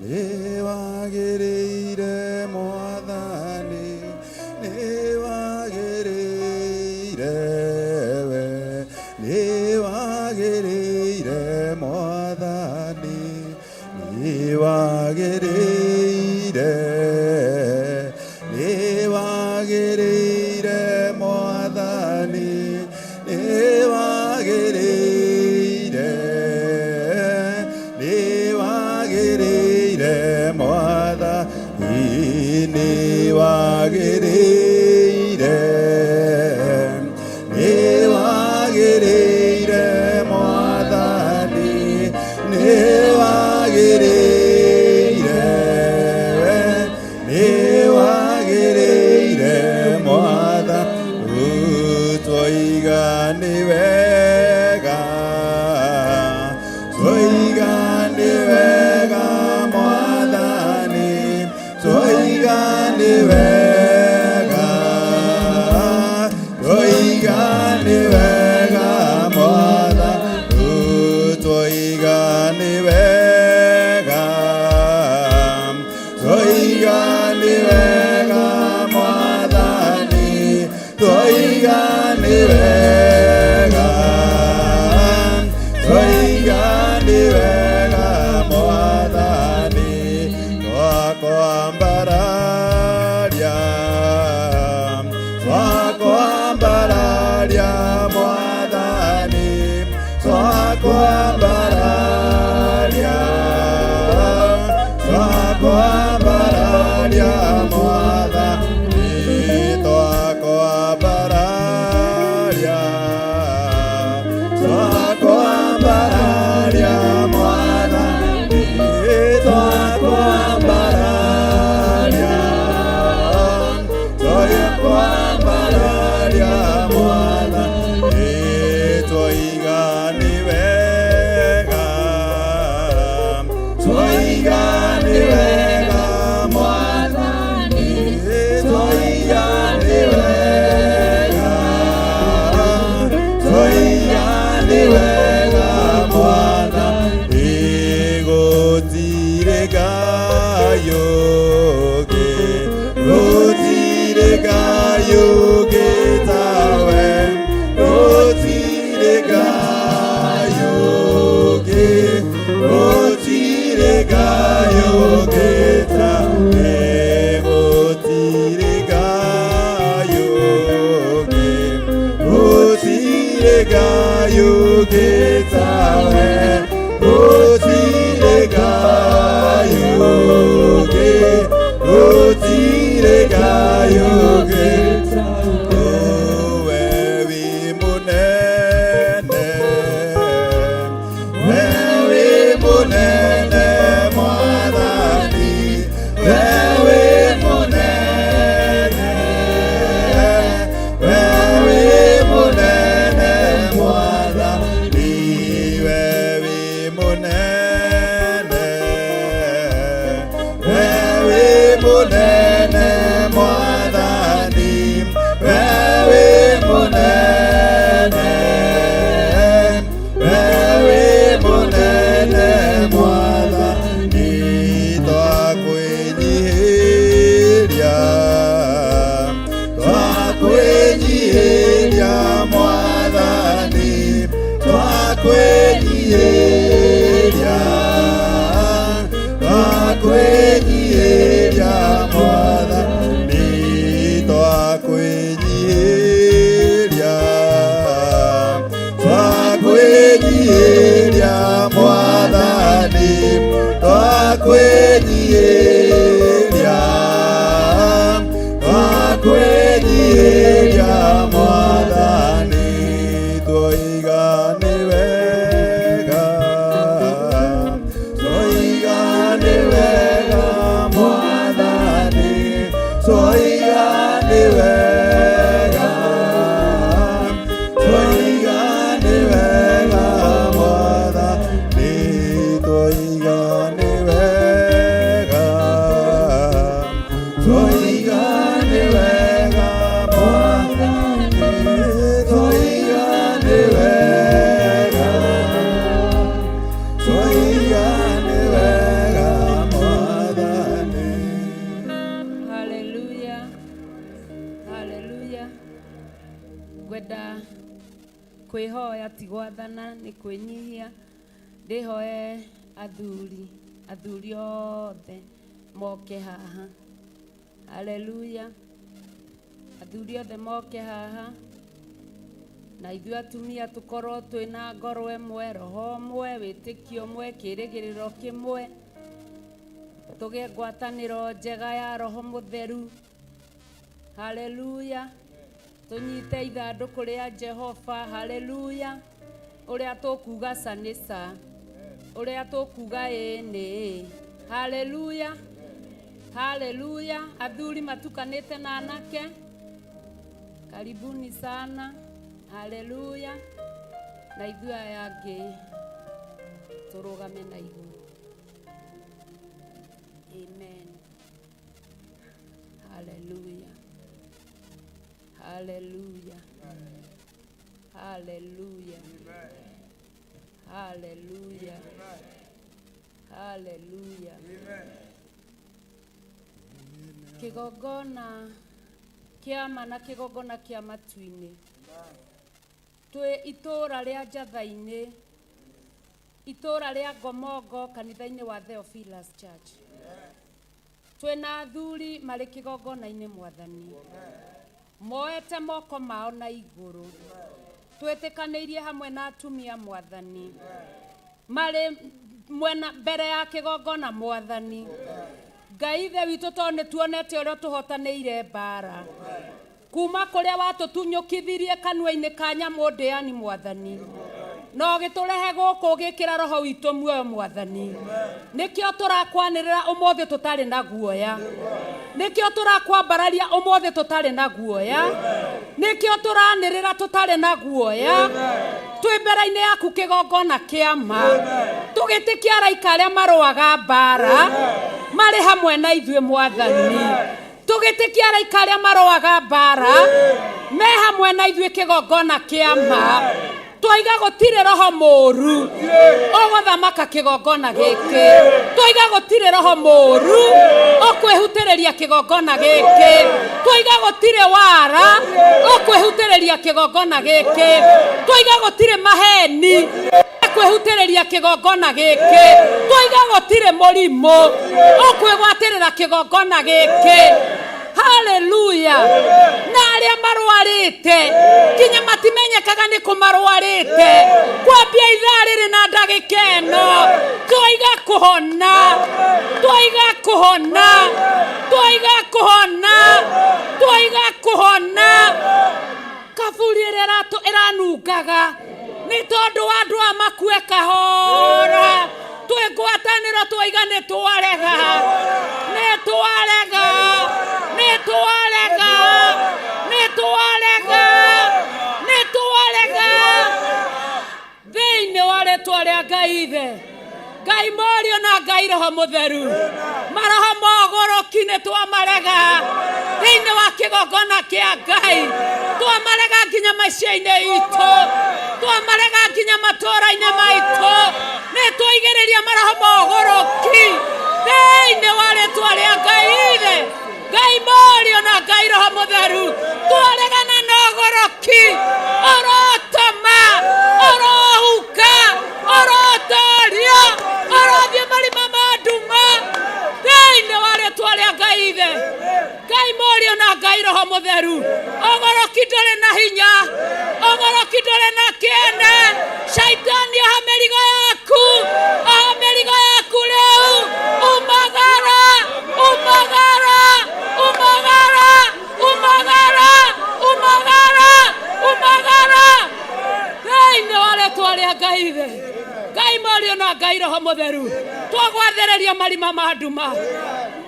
Nĩ wagĩrĩire mwathani, nĩ wagĩrĩire we, nĩ wagĩrĩire mwathani, nĩ wagĩrĩire, nĩ wagĩrĩire mwathani, nĩ wagĩrĩire, nĩ wagĩrĩire mwathani, nĩ wagĩrĩire, nĩ wagĩrĩire mwathani, nĩ wagĩrĩire, nĩ wagĩrĩire mwathani, twoiga nĩ wega, twoiga nĩ wega mwathani, twoiga nĩ wega, twoiga nĩ wega mwathani, twoiga nĩ wega, twoiga nĩ wega mwathani, twoiga nĩ wega, twoiga nĩ wega mwathani, twakwambararia, twakwambararia mwathani, twakwambararia, twakwambararia mwathani, twakwambararia, twakwambararia mwathani, twakwambararia, twakwambararia mwathani, twoiga nĩ wega, twoiga nĩ wega mwathani, twoiga nĩ wega, twoiga nĩ wega mwathani, gũtirĩ Ngai ũngĩ, gũtirĩ Ngai ũngĩ tawe, gũtirĩ Ngai ũngĩ, gũtirĩ Ngai ũngĩ tawe, gũtirĩ Ngai ũngĩ, gũtirĩ Ngai ũngĩ tawe, gũtirĩ Ngai ũngĩ, gũtirĩ Ngai ũngĩ tawe, we wĩ mũnene, we wĩ mũnene mwathani, we wĩ mũnene, we wĩ mũnene mwathani, we Ngwenda kwĩhoya ti gwathana nĩ kwĩnyihia ndĩhoe athuri athuri othe moke haha haleluya athuri othe moke haha na ithuĩ atumia tũkorwo twĩna ngoro ĩmwe roho ũmwe wĩtĩkio ũmwe kĩĩrĩgĩrĩro kĩmwe tũgĩe ngwatanĩro njega ya roho mũtheru haleluya tũnyite ithandũkũ rĩa jehova haleluya ũrĩa tũkuga ca nĩ ca ũrĩa tũkuga ĩĩ nĩ ĩĩ haleluya haleluya athuri matukanĩte na anake karibuni sana haleluya na ithuĩ aya angĩ tũrũgame na igũrũ amen haleluya haleluya haleluya haleluya haleluya kĩgongona kĩa ma na kĩgongona kĩa matu-inĩ twĩ itũũra rĩa njatha-inĩ itũũra rĩa ngomongo kanitha-inĩ wa Theophilus Church twĩna athuri marĩ kĩgongona-inĩ mwathani moete moko mao na igũrũ twĩtĩkanĩirie hamwe na atumia mwathani marĩ mwena mbere ya kĩgongona mwathani ngai ithe witũ tondũ nĩ tuonete ũrĩa tũhotanĩire mbara kuma kũrĩa watũtunyũkithirie kanua-inĩ ka nyamũ ndĩani mwathani na ũgĩtũrehe gũkũ ũgĩkĩra roho witũ muoyo mwathani nĩkĩo tũrakwanĩrĩra ũmũthĩ tũtarĩ na guoya nĩkĩo tũrakwambararia ũmũthĩ tũtarĩ na guoya nĩkĩo tũranĩrĩra tũtarĩ na guoya twĩ mbere-inĩ yaku kĩgongona kĩa ma tũgĩtĩkia araika arĩa marũaga mbara marĩ hamwe na ithuĩ mwathani tũgĩtĩkia araika arĩa marũaga mbara me hamwe na ithuĩ kĩgongona kĩa ma twaiga gũtirĩ roho mũũru ũgũthamaka kĩgongona gĩkĩ twaiga gũtirĩ roho mũũru ũkwĩhutĩrĩria kĩgongona gĩkĩ twaiga gũtirĩ wara ũkwĩhutĩrĩria kĩgongona gĩkĩ twaiga gũtirĩ maheni kwĩhutĩrĩria kĩgongona gĩkĩ twaiga gũtirĩ mũrimũ ũkwĩgwatĩrĩra kĩgongona gĩkĩ haleluya na arĩa marwarĩte nginya matimenyekaga nĩ kũ marwarĩte kwambia ithaa rĩrĩ na ndagĩka ĩno twaiga kũhona twaiga kũhona twaiga kũhona twaiga kũhona kaburi ĩrĩa ĩranungaga nĩ tondũ wa andũ a makue kahora twĩ ngwatanĩro twaiga nĩ twarega nĩ twarega nĩ twarega nĩ twarega nĩ twarega thĩinĩ wa rĩtwa rĩa ngai ithe ngai mũriũ na ngai roho mũtheru maroho mogũrũki nĩ twamarega thĩinĩ wa kĩgongona kĩa ngai twamarega nginya maica-inĩ itũ twamarega nginya matũũra-inĩ maitũ nĩ twaigĩrĩria maroho mogũrũki thĩinĩ wa rĩtwa rĩa ngai ithe ngai mũriũ na ngai roho mũtheru twaregana na ũgũrũki ũrotoma ũrohuka ũrotoria ũrothiĩ marima ma nduma thĩinĩ wa rĩtwa rĩa ngai ithe ngai mũriũ na ngai roho mũtheru ũgũrũki ndũrĩ na hinya ũgũrũki ndũrĩ na kĩene caitani oha mĩrigo yaku oha mĩrigo yaku rĩu umagara umagara umagara umagara umagara umagara thĩinĩ wa rĩtwa rĩa ngai ithe ngai mũriũ na ngai roho mũtheru twagwathĩrĩria marima ma nduma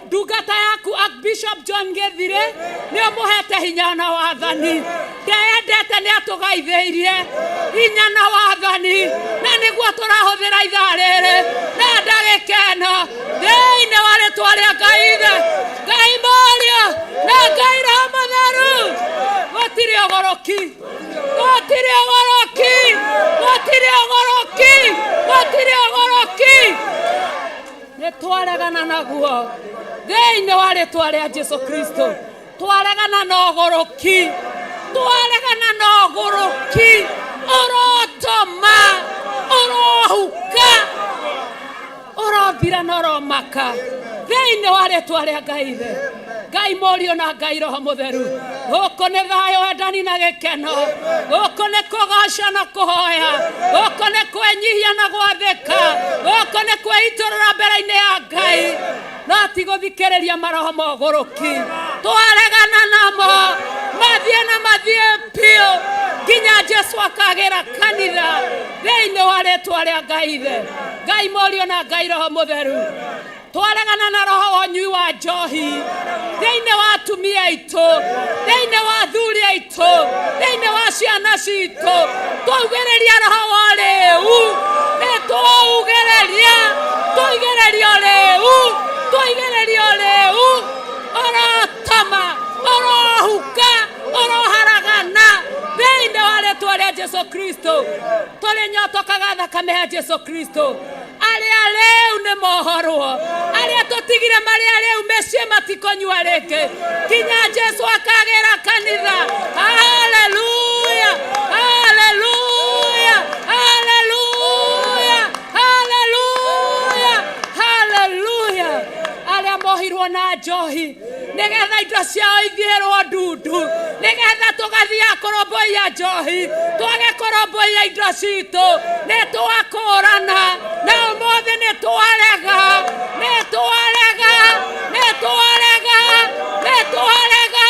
ndungata yaku Archbishop John Githire nĩ ũmũhete hinya na wathani ndeyendete nĩ atũgaithĩirie hinya na wathani na nĩguo tũrahũthĩra ithaa rĩrĩ na ndagĩka ĩno thĩinĩ wa rĩtwa rĩa ngai ithe ngai mũriũ na ngai roho mũtheru gũtirĩ ũgũrũki gũtirĩ ũgũrũki gũtirĩ ũgũrũki gũtirĩ ũgũrũki nĩ twaregana naguo thĩinĩ wa rĩtwa rĩa Jesu Kristo twaregana na ũgũrũki twaregana na ũgũrũki. Thĩinĩ wa rĩtwa rĩa Ngai Ithe, Ngai Mũriũ na Ngai Roho Mũtheru, gũkũ nĩ thayũ, wendani na gĩkeno, gũkũ nĩ kũgoca na kũhoya, gũkũ nĩ kwĩnyihia na gwathĩka, gũkũ nĩ kwĩitũrũra mbere-inĩ ya Ngai, no ti gũthikĩrĩria maroho ma ũgũrũki. Twaregana namo, mathiĩ na mathiĩ biũ nginya Jesu akagĩra kanitha thĩinĩ wa rĩtwa rĩa Ngai Ithe, Ngai Mũriũ na Ngai Roho Mũtheru. Twaregana na roho wa ũnyui wa njohi thĩinĩ wa atumia aitũ, thĩinĩ wa athuri aitũ, thĩinĩ wa ciana citũ. Twaugĩrĩria roho wa ũrĩu, nĩ twaugĩrĩria, twaigĩrĩria ũrĩu, twaigĩrĩria ũrĩu, ũrotoma, ũrohuka, ũroharagana thĩinĩ wa rĩtwa rĩa Jesu Kristo. Tũrĩnyotokaga thakame ya Jesu Kristo. Arĩa rĩu nĩ mohorwo, arĩa tũtigire marĩa rĩu mĩciĩ matikũnyua rĩngĩ nginya Jesu akagĩra kanitha. Haleluya, haleluya, haleluya, haleluya, haleluya. Arĩa mohirwo na njohi nĩgetha indo ciao ithiĩrwo ndundu, nĩgetha tũgathiaga kũrũmbũiya njohi, twage kũrũmbũiya indo citũ. Nĩ twakũrana na ũmũthĩ nĩ twarega, nĩ twarega, nĩ twarega, nĩ twarega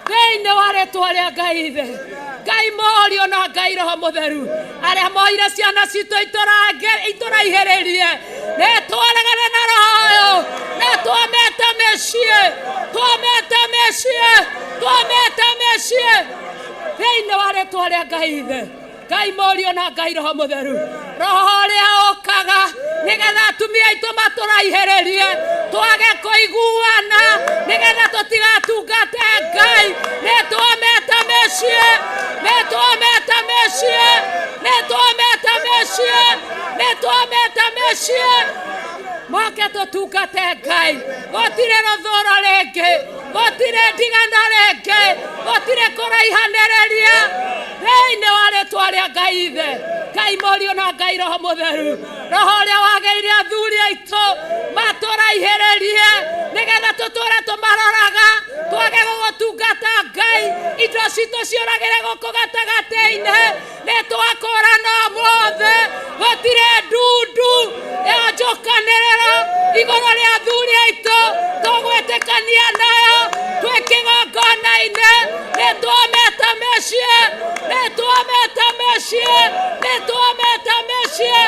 thĩinĩ wa rĩtwa rĩa Ngai Ithe, Ngai Mũriũ na Ngai Roho Mũtheru. Arĩa moire ciana citũ itũraihĩrĩrie, nĩ twaregana na roho ũyũ, na twameta mĩciĩ, twameta mĩciĩ, twameta mĩciĩ thĩinĩ wa rĩtwa rĩa Ngai Ithe, Ngai Mũriũ na Ngai Roho Mũtheru. Roho ũrĩa ũkaga nĩgetha atumia aitũ matũraihĩrĩrie, twage kũiguana, nĩgetha tũtigatungate Ngai. Nĩ twameta mĩciĩ, nĩ twameta mĩciĩ, nĩ twameta mĩciĩ, nĩ twameta mĩciĩ, moke tũtungate Ngai. Gũtirĩ rũthũro rĩngĩ, gũtirĩ ndigano rĩngĩ, gũtirĩ kũraihanĩrĩria thĩinĩ wa rĩtwa rĩa Ngai Ithe, Ngai Mũriũ na Ngai Roho Mũtheru. Roho ũrĩa wagĩire athuri aitũ matũraihĩrĩrie, nĩgetha tũtũre tũmaroraga, twage gũgũtungata Ngai, indo citũ ciũragĩre gũkũ gatagatĩ-inĩ. Nĩ twakũrana ũmũthĩ, gũtirĩ ndundu ya njũkanĩrĩro igũrũ rĩa athuri aitũ, tũgwĩtĩkania nayo twĩ kĩgongona-inĩ. Nĩ twameta mĩciĩ, nĩ twameta mĩciĩ, nĩ twameta mĩciĩ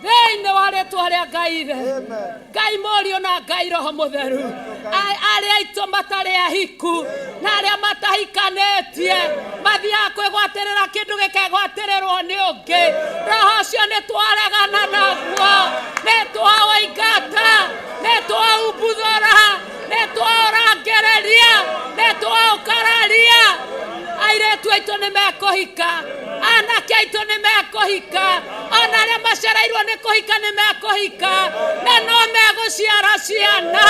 thĩinĩ wa rĩtwa rĩa Ngai Ithe, Ngai Mũriũ na Ngai Roho Mũtheru. Arĩa aitũ matarĩ ahiku na arĩa matahikanĩtie mathiaga kwĩgwatĩrĩra kĩndũ gĩkegwatĩrĩrwo nĩ ũngĩ, roho ũcio nĩ twaregana naguo, nĩ twaũingata, nĩ twaumbuthũra, nĩ twaũrangĩrĩria, nĩ twaũkararia. Airĩtu aitũ nĩ mekũhika, anake aitũ nĩ mekũhika, ona arĩa macereirwo nĩ kũhika nĩ mekũhika, na no megũciara ciana.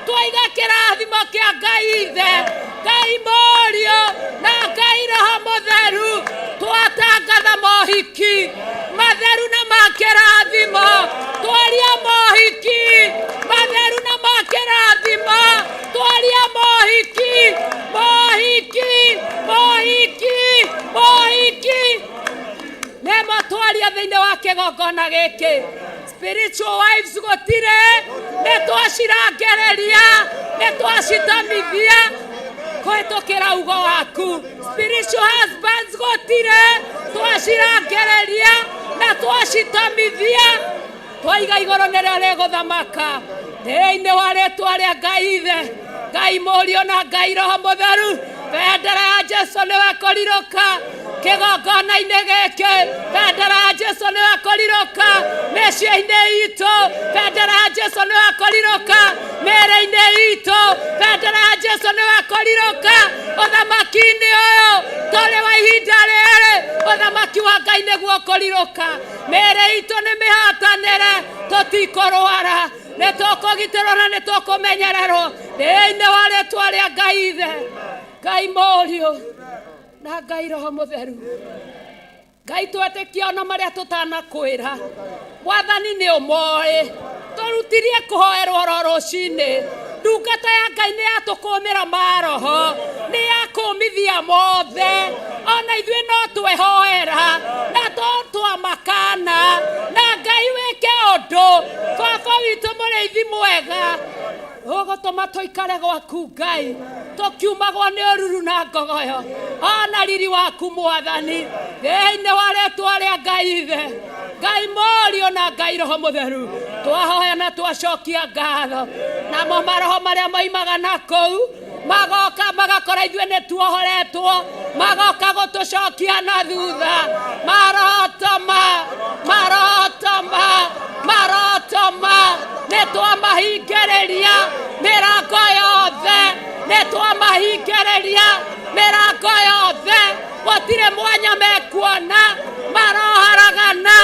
Twaiga kĩrathimo kĩa Ngai Ithe, Ngai Mũriũ na Ngai Roho Mũtheru. Twatangatha mohiki matheru na ma kĩrathimo, twaria mohiki matheru na ma kĩrathimo, twaria mohiki, mohiki, mohiki, mohiki nĩmo twaria thĩinĩ wa kĩgongona gĩkĩ. Spiritual wives gũtirĩ, nĩ twacirangereria, nĩ twacitamithia kũhĩtũkĩra ugo waku. Spiritual husbands gũtirĩ, twacirangereria na twacitamithia, twaiga igũrũ nĩrĩo rĩgũthamaka thĩinĩ wa rĩtwa rĩa Ngai Ithe, Ngai Mũriũ na Ngai Roho Mũtheru. Bendera ya Jesu nĩwe kũrirũka kĩgongona-inĩ gĩkĩ, bendera ya Jesu nĩwe kũrirũka mĩciĩ-inĩ itũ, bendera ya Jesu nĩwe kũrirũka mĩĩrĩ-inĩ itũ, bendera ya Jesu nĩwe kũrirũka ũthamaki-inĩ ũyũ tũrĩ wa ihinda rĩrĩ. Ũthamaki wa Ngai nĩguo kũrirũka. Mĩĩrĩ itũ nĩ mĩhatanĩre, tũtikũrwara, nĩ tũkũgitĩrwo na nĩ tũkũmenyererwo thĩinĩ wa rĩtwa rĩa Ngai Ithe, Ngai Mũriũ na Ngai Roho Mũtheru. Ngai twetĩkia ona marĩa tũtanakwĩra, Mwathani nĩ ũmoĩ. Tũrutirie kũhoerwo oro rũcinĩ. Ndungata ya Ngai nĩ yatũkũmĩra maroho, nĩ yakũmithia mothe. Ona ithuĩ no twehoera na to twamakana na Ngai wĩke ũndũ. Baba witũ mũrĩithi mwega, ũgũtũma tũikare gwaku Ngai, tũkiumagwo nĩ ũruru na ngogoyo ona riri waku Mwathani, thĩinĩ wa rĩtwa rĩa Ngai Ithe, Ngai Mũriũ na Ngai Roho Mũtheru. Twahoya na twacokia ngatho, namo maroho marĩa moimaga na kũu magoka magakora ithuĩ nĩ tuohoretwo, magoka gũtũcokia na thutha. Marotoma, marotoma, marotoma, nĩ twamahingĩrĩria mĩrango yothe, nĩ twamahingĩrĩria mĩrango yothe, gũtirĩ mwanya mekuona. Maroharagana,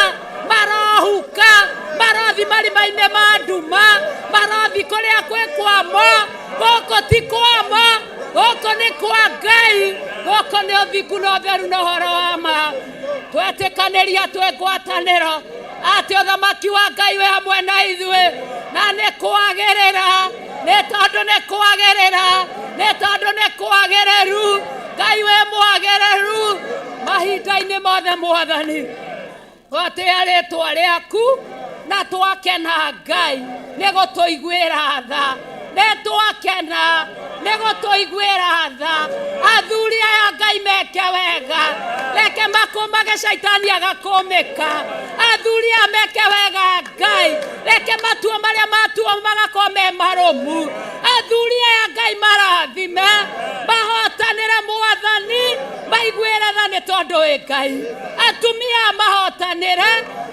marohuka, marothi marima-inĩ ma nduma, marothi kũrĩa kwĩ kwamo. Gũkũ ti kwamo, gũkũ nĩ kwa Ngai, gũkũ nĩ ũthingu na ũtheru na ũhoro wa ma. Twetĩkanĩria twĩ ngwatanĩro atĩ ũthamaki wa Ngai wĩ hamwe na ithuĩ, na nĩ kwagĩrĩra, nĩ tondũ nĩ kwagĩrĩra, nĩ tondũ nĩ kwagĩrĩru. Ngai wĩ mwagĩrĩru mahinda-inĩ mothe. Mwathani, twatĩa rĩtwa rĩaku na twakena Ngai nĩ gũtũiguĩra tha, nĩ twakena nĩ gũtũiguĩra tha. Athuri aya Ngai meke wega, reke makũmage caitani agakũmĩka. Athuri aya meke wega Ngai, reke matua marĩa matua magakorwo me marũmu. Athuri aya Ngai marathime, mahotanĩre Mwathani, maiguĩre tha nĩ tondũ wĩ Ngai. Atumia mahotanĩre,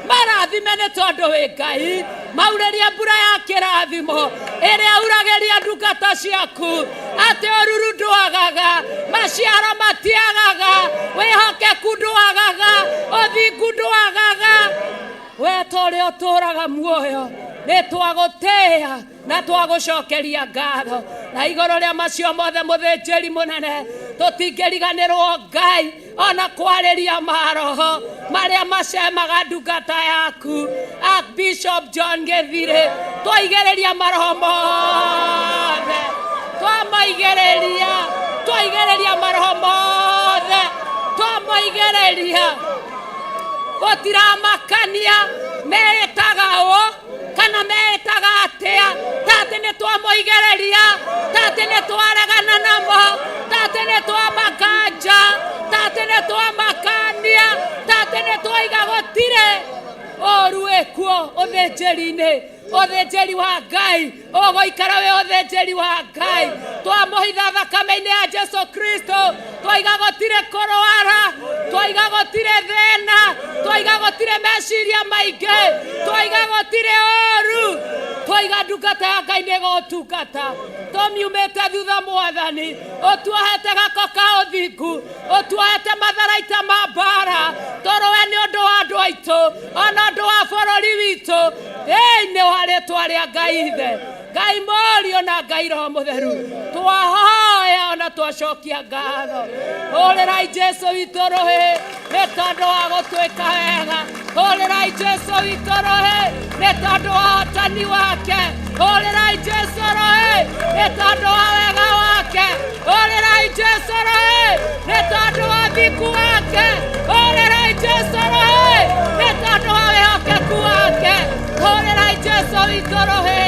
marathime nĩ tondũ wĩ Ngai. Maurĩrie mbura ya kĩrathimo ĩrĩa uragĩria ndungata ciaku, atĩ ũruru ndwagaga, maciaro matiagaga, wĩhokeku ndwagaga, ũthingu ndwagaga. We ta ũrĩa ũtũũraga muoyo, nĩ twagũtĩĩa na twagũcokeria ngatho. Na igũrũ rĩa macio mothe, mũthĩnjĩri mũnene, tũtingĩriganĩrwo Ngai ona kwarĩria maroho marĩa macemaga ndungata yaku Archbishop John Gĩthirĩ. Twaigĩrĩria maroho mothe, twamaigĩrĩria, twaigĩrĩria maroho mothe, twamaigĩrĩria. Gũtiramakania meĩtaga ũ kana meĩtaga atĩa, tatĩ nĩ twamũigĩrĩria, tatĩ nĩ twaregana namo, tatĩ nĩ twamakanja, tatĩ nĩ twamakania, tatĩ nĩ twaiga gũtirĩ ũru wĩkuo ũthĩnjĩri-inĩ. Ũthĩnjĩri wa Ngai ũgũikara wĩ ũthĩnjĩri wa Ngai. Twamũhitha thakame-inĩ ya Jesu Kristo, twaiga gũtirĩ kũrwara, twaiga gũtirĩ thĩna, twaiga gũtirĩ meciria maingĩ, twaiga gũtirĩ ũru, twaiga ndungata ya Ngai nĩ ĩgũtungata. Tũmiumĩte thutha Mwathani, ũtuohete gako ka ũthingu, ũtuohete matharaita ma mbara, tũrũe nĩ ũndũ wa andũ aitũ ona ũndũ wa bũrũri witũ, thĩinĩ wa rĩtwa rĩa Ngai Ithe, Ngai Mũriũ na Ngai Roho Mũtheru. Twahoya ona twacokia ngatho. Hũrĩrai Jesu witũ rũhĩ nĩ tondũ wa gũtwĩka wega. Hũrĩrai Jesu witũ rũhĩ nĩ tondũ wa ũhotani wake. Hũrĩrai Jesu rũhĩ nĩ tondũ wa wega wake. Hũrĩrai Jesu rũhĩ nĩ tondũ wa thingu wake. Hũrĩrai Jesu rũhĩ nĩ tondũ wa wĩhokeku wake. Hũrĩrai Jesu witũ rũhĩ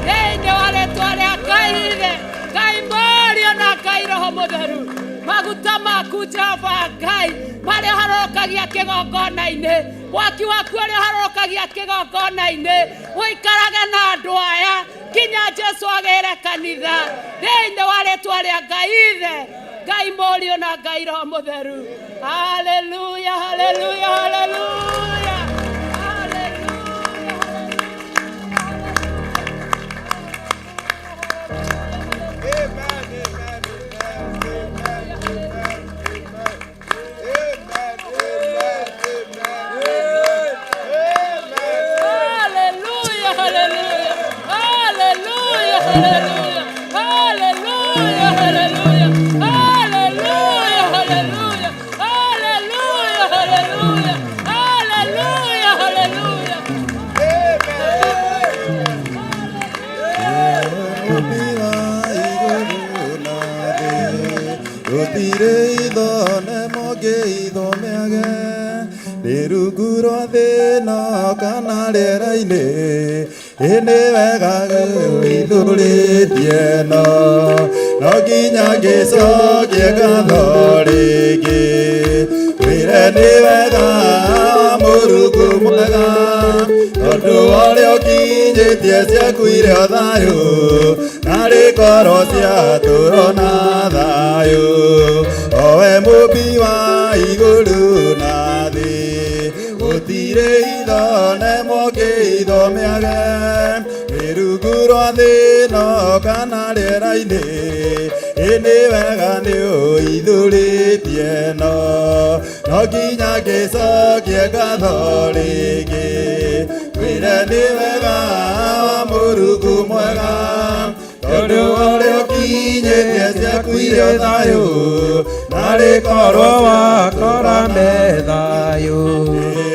thĩinĩ wa rĩtwa rĩa Ngai Ithe, Ngai Mũriũ na Ngai Roho Mũtheru. Maguta maku Jehova Ngai marĩa ũharũrũkagia kĩgongona-inĩ, mwaki waku ũrĩa ũharũrũkagia kĩgongona-inĩ, ũikarage na andũ aya kinya Jesu agĩre kanitha, thĩinĩ wa rĩtwa rĩa Ngai Ithe, Ngai Mũriũ na Ngai Roho Mũtheru. Haleluya, haleluya, haleluya. Hallelujah, hallelujah, hallelujah, hallelujah, hallelujah, hallelujah, hallelujah, hallelujah, hallelujah, hallelujah, hallelujah. ngĩithwo mĩage ndĩ rungu rwa thĩna kana rĩera-inĩ ĩ nĩ wega wĩithũrĩtie no no nginya ngĩcokie ngatho rĩngĩ wĩre nĩ wega mũrungu mwega tondũ ũrĩa ũkinyĩtie ciaku irĩ o thayũ narĩ korwo ciatũrwo na thayũ owe mũmbi wa igũrũ na thĩ gũtirĩ itho nemwo kĩitho mĩage nĩ rungu rwa thĩno kana rĩera-inĩ ĩ nĩ wega nĩ ũithũrĩtie no no nginya ngĩcokie ngatho rĩngĩ wĩre nĩ wega wa mũrungu mwega tondũ ũrĩa ũkinyĩtie ciaku irĩ o thayũ narĩ korwo wakora me thayũ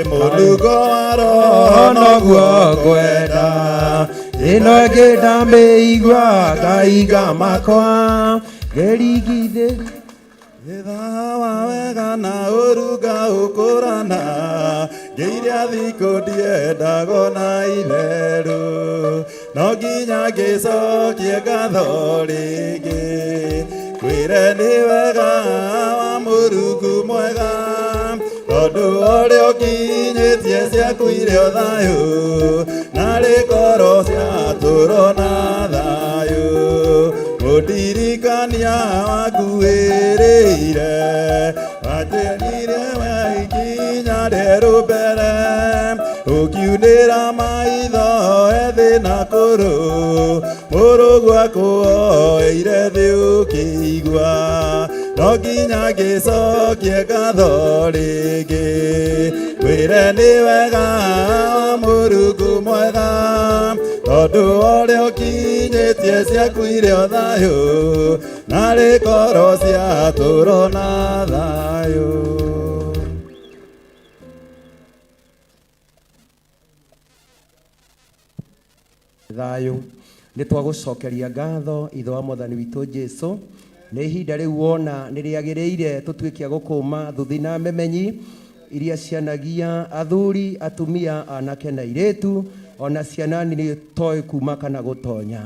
mũnungo wa roho noguo ngwenda ĩno ĩngĩ ndamĩigua ngaiga makwa ngĩringithĩria Ithaa wa wega na ũruga ũkũrana ngĩiria thikũ ndiendagwo na itherũ no nginya ngĩcokie ngatho rĩngĩ kwĩre nĩ wega wa mũrungu mwega tondũ ũrĩa ũkinyĩtie ciaku irĩ o thayũ narĩ korwo ciatũrwo na thayũ mũndirikania wakuĩrĩire watĩrire we ikinya rĩerũ mbere ũkiunĩra maitho ethĩ na kũrũ mũrũguo akũoeire thĩ ũkĩigua no nginya ngĩcokie ngatho rĩngĩ wĩre nĩ wega wa mũrungu mwega tondũ ũrĩa ũkinyĩtie ciaku irĩ o thayũ narĩ korwo ciatũrwo na thayũ. Thayũ nĩ twagũcokeria ngatho ithe wa mwathani witũ Jesu nĩ ihinda rĩu wona nĩ rĩagĩrĩire tũtuĩke a gũkũma thuthi na memenyi iria cianagia athuri atumia anake na airĩtu ona ciana nini toĩ kuma kana gũtonya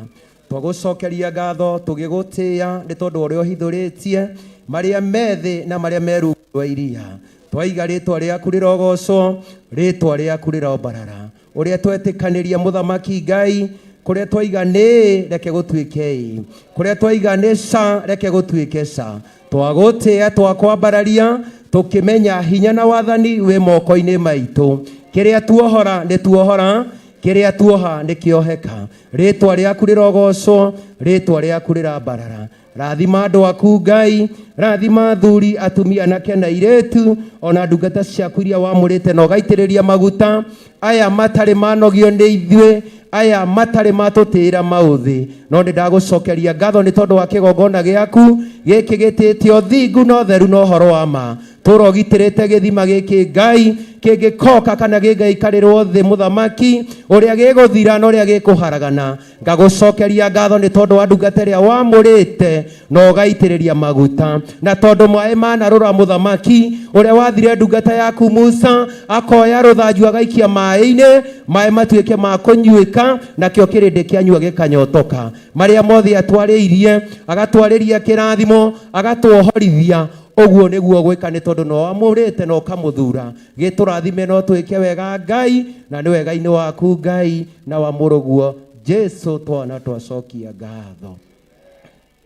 twagũcokeria ngatho tũgĩgũtĩĩa nĩ tondũ ũrĩa ũhithũrĩtie marĩa me thĩ na marĩa me rungu rwa iria twaiga rĩtwa rĩaku rĩrogocwo rĩtwa rĩaku rĩrombarara ũrĩa twetĩkanĩria mũthamaki Ngai kũrĩa twaiga nĩ reke gũtuĩke ĩ kũrĩa twaiga nĩ ca reke gũtuĩke ca twagũtĩĩa twakwambararia tũkĩmenya hinya na wathani wĩ moko-inĩ maitũ kĩrĩa tuohora nĩ tuohora kĩrĩa tuoha nĩ kĩoheka rĩtwa rĩaku rĩrogocwo rĩtwa rĩaku rĩrambarara rathima andũ aku Ngai rathima athuri atumia anake na airĩtu ona ndungata ciaku iria wamũrĩte na ũgaitĩrĩria maguta aya matarĩ manogio nĩ ithuĩ aya matarĩ matũtĩĩra maũthĩ no nĩ ndagũcokeria ngatho nĩ tondũ wa kĩgongona gĩaku gĩkĩ gĩtĩte ũthingu na ũtheru na ũhoro wa ma tũra ũgitĩrĩte gĩthima gĩkĩ Ngai kĩngĩkoka kana gĩngĩikarĩrwo thĩ mũthamaki ũrĩa gĩgũthira na ũrĩa gĩkũharagana ngagũcokeria ngatho nĩ tondũ wa ndungata ĩrĩa wamũrĩte na ũgaitĩrĩria maguta na tondũ maĩ manarũra mũthamaki ũrĩa wathire ndungata yaku Musa akoya rũthanju agaikia maĩ-inĩ maĩ matuĩke ma kũnyuĩka nakĩo kĩrĩndĩ kĩanyua gĩkanyotoka marĩa mothe atwarĩirie agatwarĩria kĩrathimo agatuohorithia ũguo nĩguo gwĩka nĩ tondũ no wamũrĩte na ũkamũthura gĩtũrathime no twĩke wega Ngai na nĩ wega-inĩ waku Ngai na wa mũrũguo Jesu twana twacokia ngatho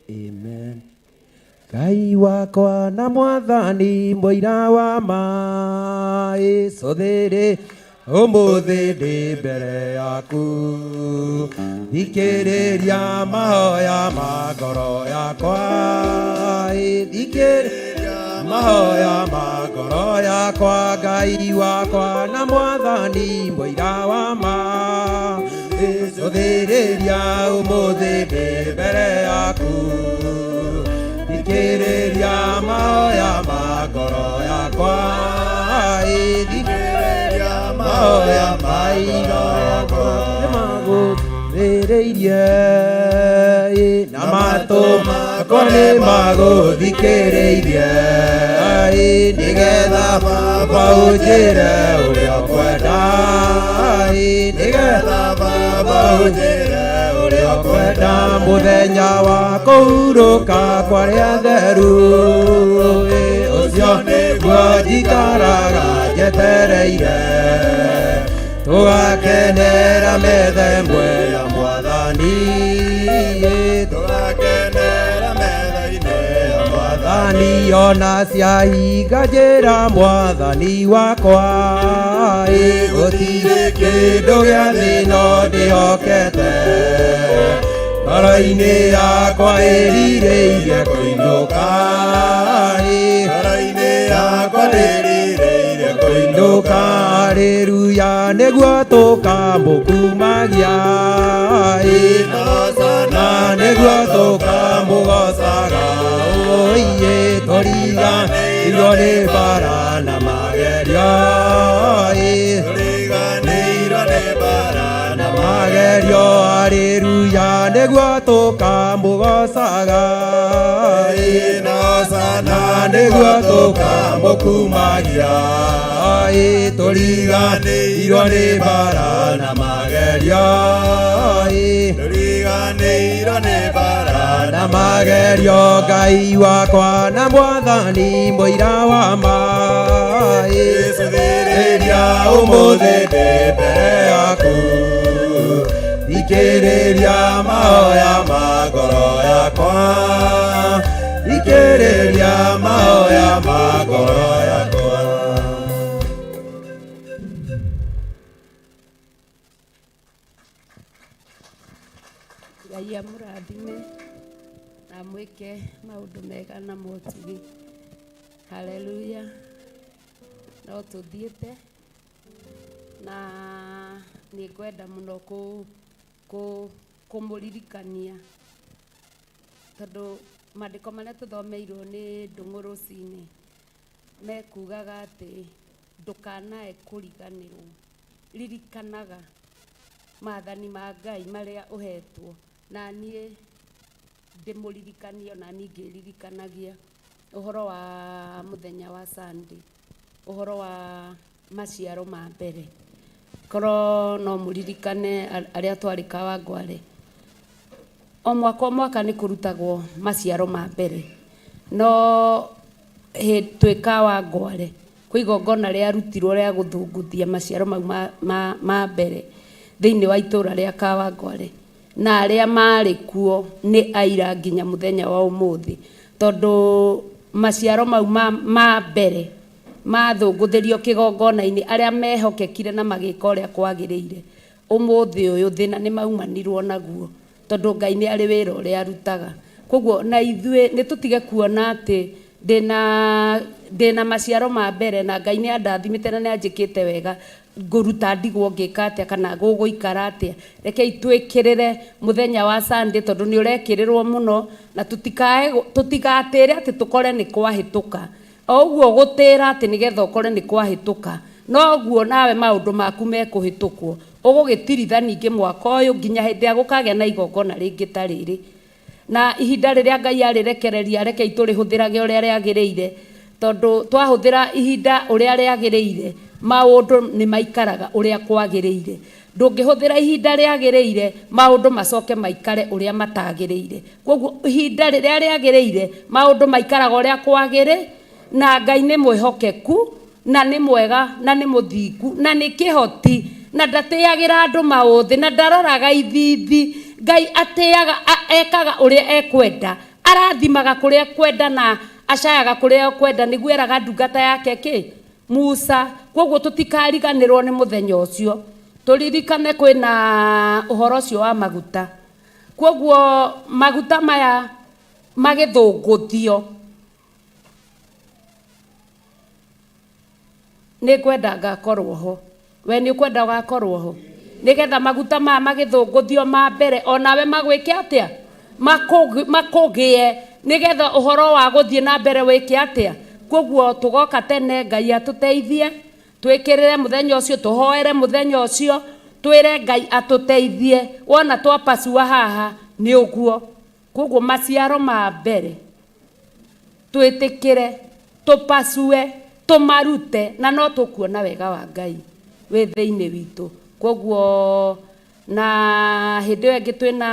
amen. Ngai wakwa na mwathani mũira wa ma ĩcũthĩrĩ ũmũthĩ ndĩ mbere yaku thikĩrĩria mahoya ma ngoro yakwa thikĩrĩria mahoya ma ngoro yakwa Ngai wakwa na mwathani mũira wa ma ĩcũthĩrĩria ũmũthĩ ndĩ mbere yaku thikĩrĩria mahoya ma ngoro yakwa thikĩrĩria mahoya ma ngoro yakwa nĩmagũthĩrĩirie na matũ makwa nĩmagũthikĩrĩirie. Baba ũnjĩre ũrĩa ũkwenda, nĩgetha Baba ũnjĩre ũrĩa ũkwenda. Mũthenya wa kũhurũka kwa arĩa atheru, ũcio nĩguo njikaraga njetereire. Tũgakenera metha ĩmwe ya Mwathani, tũgakenera metha-inĩ ya Mwathani. Ona ciahinga njĩra Mwathani wakwa, gũtirĩ kĩndũ gĩa thĩ no ndĩhokete. Ngoro-inĩ yakwa ĩrirĩirie kũinũka, ngoro-inĩ yakwa ĩrirĩirie kũinũka. Haleluya, nĩguo tũkamũkumagia, na nĩguo tũkamũgocaga. Oiye, tũriganĩirwo nĩ mbara na magerio, tũriganĩirwo nĩ mbara na magerio. Haleluya, nĩguo tũkamũgocaga, na nĩguo tũkamũkumagia. Tũriganĩirwo nĩ mbara na magerio, tũriganĩirwo nĩ mbara na magerio. Ngai wakwa na Mwathani mũira wa ma, cũthĩrĩria ũmũthĩ ndĩ mbere yaku. Thikĩrĩria mahoya ma ngoro yakwa, thikĩrĩria mahoya ma ngoro yakwa. Ngai amũrathime na amwĩke maũndũ mega na motugi. Haleluya. No tũthiĩte na nĩ ngwenda mũno kũmũririkania tondũ maandĩko marĩa tũthomeirwo nĩ Ndũng'ũ rũcinĩ mekugaga atĩ ndũkanae kũriganĩrwo, ririkanaga maathani ma Ngai marĩa ũhetwo. Na niĩ ndĩmũririkanie ona niĩ ngĩririkanagia ũhoro wa mũthenya wa Sunday, ũhoro wa maciaro ma mbere. Korwo no mũririkane arĩa twarĩ Kawangware, o mwaka o mwaka nĩ kũrutagwo maciaro ma mbere, no twĩ Kawangware kwĩ igongona rĩarutirwo rĩa gũthũngũthia maciaro mau ma mbere thĩinĩ wa itũra rĩa Kawangware, na arĩa marĩ kuo nĩ aira nginya mũthenya wa ũmũthĩ, tondũ maciaro mau ma mbere mathũngũthĩrio kĩgongona-inĩ, arĩa mehokekire na magĩka ũrĩa kwagĩrĩire, ũmũthĩ ũyũ thĩna nĩ maumanirwo naguo, tondũ Ngai nĩ arĩ wĩra ũrĩa arutaga. Koguo na ithuĩ nĩ tũtige kuona atĩ ndĩna maciaro ma mbere na Ngai nĩ andathimĩte na nĩ anjĩkĩte wega, ngũruta ndigwo ngĩka atĩa kana gũgũikara atĩa. Rekei twĩkĩrĩre mũthenya wa Sunday tondũ nĩ ũrekĩrĩrwo mũno, na tũtigatĩre atĩ tũkore nĩ kwahĩtũka. O ũguo gũtĩra atĩ nĩgetha ũkore nĩ kwahĩtũka, noguo nawe maũndũ maku mekũhĩtũkwo. Ũgũgĩtiritha ningĩ mwaka ũyũ nginya hĩndĩ ya gũkagĩa na igongona rĩngĩ ta rĩrĩ. Na ihinda rĩrĩa Ngai arĩrekereria, rekei tũrĩhũthĩrage ũrĩa rĩagĩrĩire, tondũ twahũthĩra ihinda ũrĩa rĩagĩrĩire, maũndũ nĩ maikaraga ũrĩa kwagĩrĩire. Ndũngĩhũthĩra ihinda rĩagĩrĩire, maũndũ macoke maikare ũrĩa matagĩrĩire. Koguo ihinda rĩrĩa rĩagĩrĩire, maũndũ maikaraga ũrĩa kwagĩrĩire, na Ngai nĩ mwĩhokeku, na nĩ mwega, na nĩ mũthingu, na nĩ kĩhoti, na ndatĩagĩra andũ maũthĩ, na ndaroraga ithithi. Ngai atĩaga, ekaga ũrĩa ekwenda, arathimaga kũrĩa ekwenda na acayaga kũrĩa ekwenda, nĩguo eraga ndungata yake kĩ Musa. Koguo tũtikariganĩrwo nĩ mũthenya ũcio, tũririkane kwĩna ũhoro ũcio wa maguta. Koguo maguta maya magĩthũngũthio, nĩ ngwenda ngakorwo ho. We nĩ ũkwenda ũgakorwo ho, nĩgetha maguta maya magĩthũngũthio ma mbere onawe magwĩke atĩa, makũgĩe, nĩgetha ũhoro wa gũthiĩ na mbere wĩke atĩa. Koguo tũgoka tene, Ngai atũteithie, twĩkĩrĩre mũthenya ũcio, tũhoere mũthenya ũcio, twĩre Ngai atũteithie. Wona twapacua haha nĩ ũguo. Koguo maciaro ma mbere twĩtĩkĩre, tũpacue, Tũmarute na no tũkuona wega wa Ngai wĩ thĩinĩ witũ. Koguo na hĩndĩ ĩyo ĩngĩ twĩna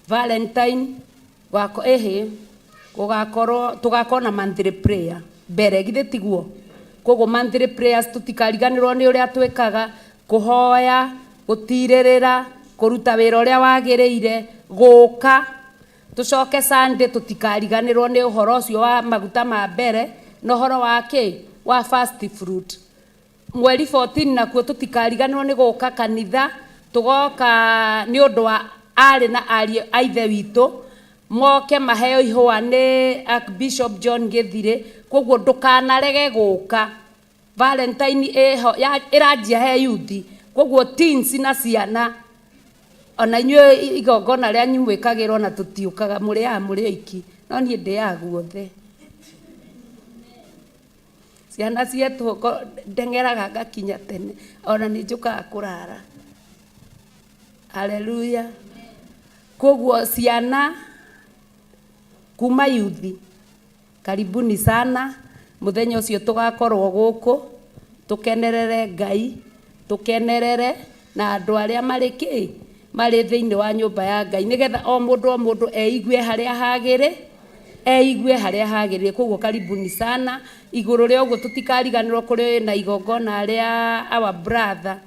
Valentine wako ĩhĩ gũgakorwo tũgakorwo na monthly prayer mbere, githĩ tiguo? Koguo monthly prayers tũtikariganĩrwo nĩ ũrĩa twĩkaga, kũhoya, gũtirĩrĩra, kũruta wĩra ũrĩa wagĩrĩire, gũka tũcoke Sunday tũtikariganĩrwo nĩ ũhoro ũcio wa maguta ma mbere na ũhoro wa kĩ wa first fruit. Mweri 14 nakuo tũtikariganĩrwo nĩ gũka kanitha, tũgoka nĩ ũndũ wa arĩ na ariũ a ithe witũ moke maheo ihũa nĩ Archbishop John Gĩthirĩ. Koguo ndũkanarege gũka. Valentine ĩho ĩranjia he yuthi, koguo teens na ciana ona inyuĩ igongona rĩanyu mwĩkagĩrwo na tũtiũkaga, mũrĩaga mũrĩ oiki, no niĩ ndĩaga guothe. Ciana cietwo ndeng'eraga ngakinya tene, ona nĩ njũkaga kũrara. Haleluya. Koguo ciana kuma yuthi, karibuni sana. Mũthenya ũcio tũgakorwo gũkũ tũkenerere Ngai, tũkenerere na andũ arĩa marĩ kĩ marĩ thĩinĩ wa nyũmba ya Ngai, nĩgetha o mũndũ o mũndũ eigue harĩa hagĩrĩ, eigue harĩa hagĩrĩire. Koguo karibuni sana. Igũrũ rĩa ũguo tũtikariganĩrwo kũrĩ na igongona rĩa our brother.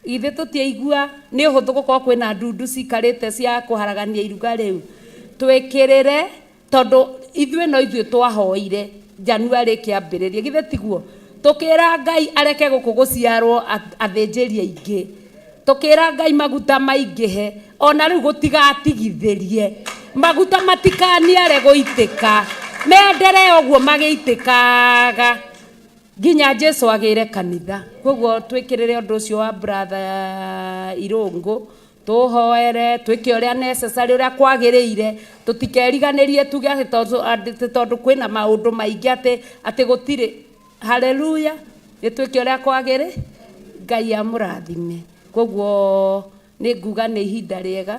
Ithe tũtiaigua nĩ ũhũthũ gũkorwo kwĩna ndundu cikarĩte cia kũharagania iruga rĩu. Twĩkĩrĩre tondũ ithuĩ no ithuĩ twahoire January kĩambĩrĩria, githĩ tiguo? Tũkĩra Ngai areke gũkũ gũciarwo athĩnjĩri aingĩ, tũkĩra Ngai maguta maingĩhe, ona rĩu gũtigatigithĩrie maguta matikaniare gũitĩka, mendere ũguo magĩitĩkaga nginya Jesu agĩre kanitha. Koguo twĩkĩrĩre ũndũ ũcio wa brother Irũngũ, tũhoere, twĩke ũrĩa necessary, ũrĩa kwagĩrĩire, tũtikeriganĩrie tuge atĩ tondũ kwĩna maũndũ maingĩ atĩ gũtirĩ. Haleluya. Nĩ twĩke ũrĩa kwagĩrĩ, Ngai amũrathime. Koguo nĩ nguga nĩ ihinda rĩega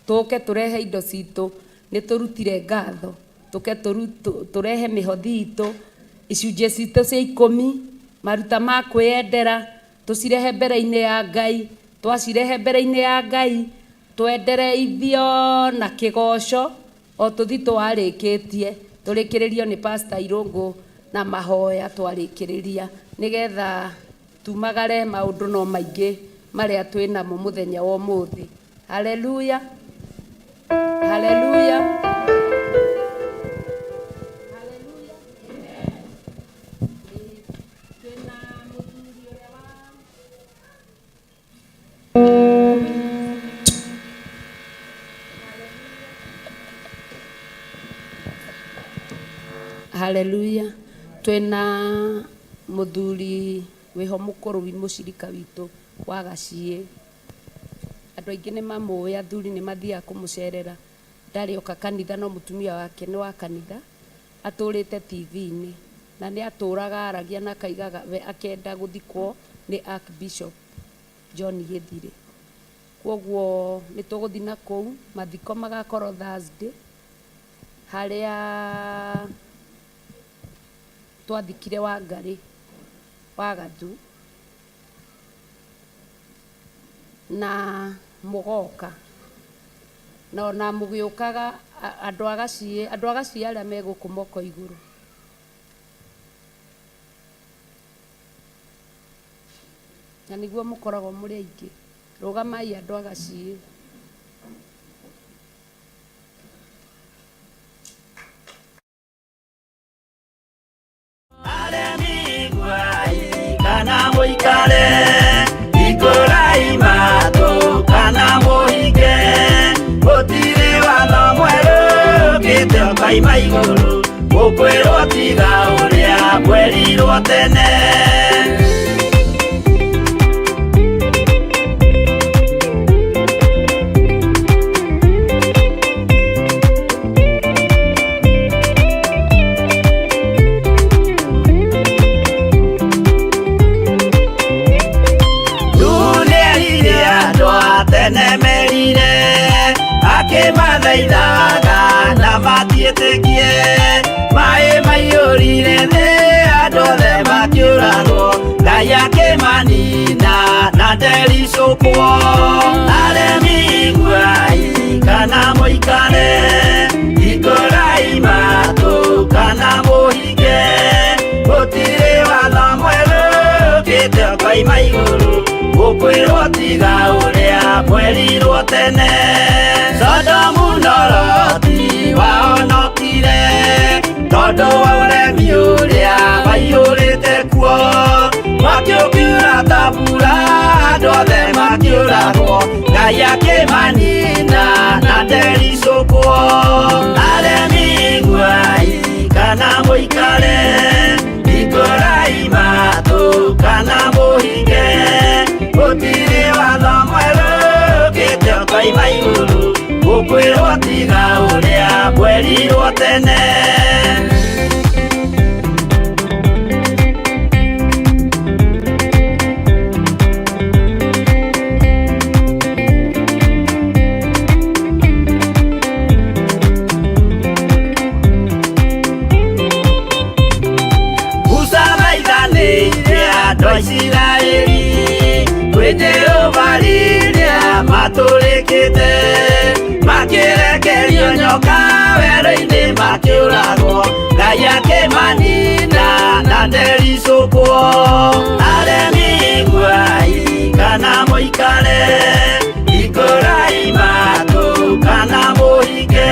tũke tũrehe indo citũ, nĩ tũrutire ngatho, tũke tũrehe mĩhothi itũ, icunjĩ citũ cia 10, maruta ma kwĩyendera, tũcirehe mbere-inĩ ya Ngai. Twacirehe mbere-inĩ ya Ngai, twendereithio na kĩgoco o tũthi twarĩkĩtie, tũrĩkĩrĩrio nĩ Pastor Irũngũ na mahoya twarĩkĩrĩria, nĩgetha tumagare maũndũ no maingĩ marĩa twĩnamo mũthenya wa ũmũthĩ. Haleluya. Haleluya. Haleluya. Twĩna mũthuri wĩho mũkũrũ mũcirika witũ wa Gaciĩ. Andũ aingĩ nĩ mamũĩ, athuri nĩ mathiaga kũmũcerera. Ndarĩ oka kanitha, no mũtumia wake nĩ wa kanitha, atũrĩte TV-inĩ na nĩ atũraga aragia na akaigaga we akenda gũthikwo nĩ Archbishop John Gĩthirĩ. Koguo nĩ tũgũthiĩ na kũu, mathiko magakorwo Thursday harĩa twathikire Wangarĩ wa Gathu na mũgoka na ona mũgĩũkaga andũ a Gaciĩ, andũ a Gaciĩ arĩa me gũkũ moko igũrũ. Na nĩguo mũkoragwo mũrĩ aingĩ. Rũgamai andũ a Gaciĩ. Kana mũikare ikũrai matũ kana mũhinge, gũtirĩ watho mwerũ ũkĩte ũkaima igũrũ, mũkwĩrwo tiga ũrĩa mwerirwo tene. Akĩmathaithaga na matiĩtĩkie, maĩ mairũ Ngai akĩmanina na ndericũkwo. Aremi iguai kana mũikare, hingũrai matũ kana mũhinge, gũtirĩ watho mwerũ ũkĩte ũkoima igũrũ, gũkwĩrwo tiga ũrĩa mwerirwo tene. Sodomu na Loti wahonokire tondũ wa ũremi ũrĩa waiyũrĩte kuo, mwaki ũkiura ta mbura, andũ othe makĩũragwo, Ngai akĩmanina na ndericũkwo. Aremi iguai kana mũikare, hingũrai matũ kana mũhinge, gũtirĩ watho mwerũ ũkĩte ũkoima igũrũ, gũkwĩrwo tiga ũrĩa mwerirwo tene. Musa maithanĩire andũ a Isiraeli kwĩ Jehova rĩrĩa matũrĩkĩte, makĩrekerio nyoka werũ-inĩ makĩũragwo, Ngai akĩmanina na ndericũkwo. Aremi iguai kana mũikare, hingũrai matũ kana mũhinge,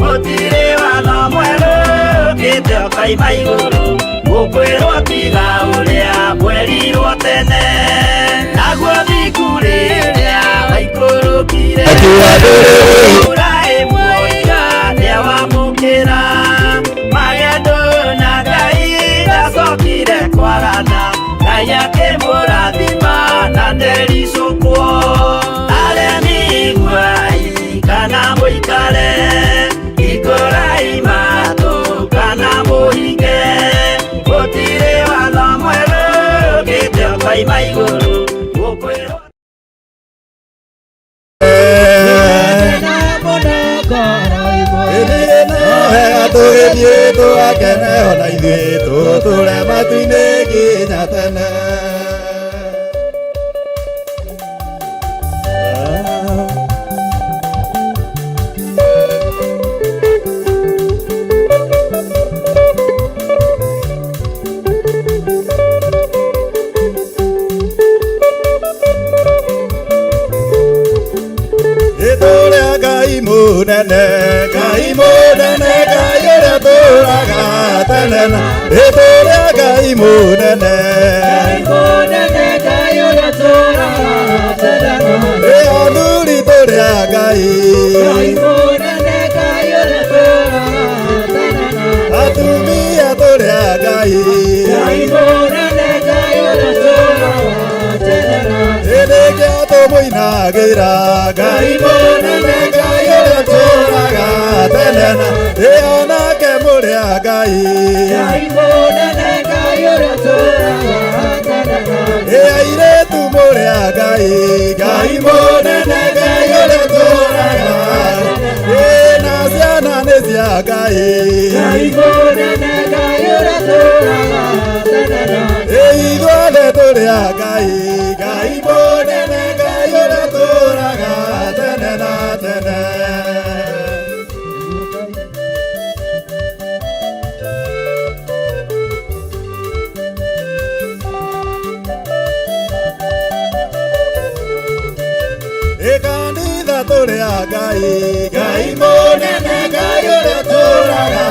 gũtirĩ watho mwerũ ũkĩte ũkoima igũrũ, gũkwĩrwo tiga ũrĩa mwerirwo tene. Naguo thingu rĩrĩa waikũrũkire, mbura ĩmwe oiga nĩawamũkĩra, magendo na Ngai ndacokire kwarana, Ngai akĩmũrathima na ndericũkwo. Aremi iguai kana mũikare, hingũrai matũ kana mũhinge, gũtirĩ watho mwerũ ũkĩte ũkoima igũrũ, gũkwĩrwo Tũgĩthiĩ tũgakene ona ithuĩ tũtũre matu-inĩ nginya tene. Itũrĩa Ngai mũnene, Ngai mũnene, Ngai ũrĩa tũraga tene na itũrĩa Ngai mũnene, Ngai mũnene, Ngai ũrĩa tũraga tene na ĩ athuri tũrĩa Ngai, Ngai mũnene, Ngai ũrĩa tũraga tene na atumia tũrĩa Ngai, Ngai mũnene, Ngai ũrĩa tũraga tene na ĩrĩkĩa tũmũinagĩra Ngai mũnene, Ngai ũrĩa tũraga tene na ĩ onake mũrĩa Ngai, Ngai mũnene, Ngai ũrĩa tũraga tene na ĩ airĩtu mũrĩa Ngai, Ngai mũnene, Ngai ũrĩa tũraga ĩ na ciana nĩ cia Ngai, Ngai mũnene, Ngai ũrĩa tũraga tene na ĩ ithuothe tũrĩa Ngai, Ngai mũnene, Ngai ũrĩa tũraga tene na tene. Ĩkanitha tũrĩa Ngai, Ngai mũnene, Ngai ũrĩa tũraga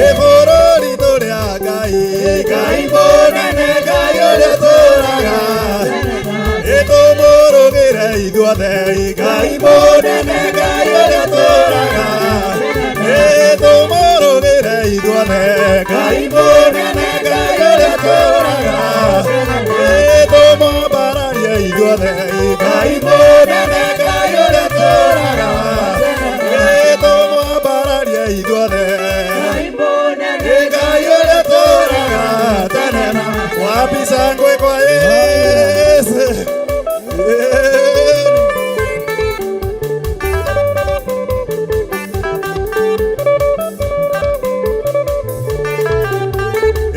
ĩ bũrũri tũrĩa Ngai, Ngai mũnene, Ngai ũrĩa tũraga ĩ tũmũrũgĩre ithuothe, Ngai mũnene, Ngai ũrĩa tũraga ĩ tũmũrũgĩre ithuothe, Ngai mũnene, Ngai ũrĩa tũraga ĩ tũmwambararie ithuothe, Ngai mũnene, Ngai ũrĩa tũraga ĩ tũmwambararie ithuothe, Ngai ũrĩa tũraga tene na wapi shangwe kwa Yesu.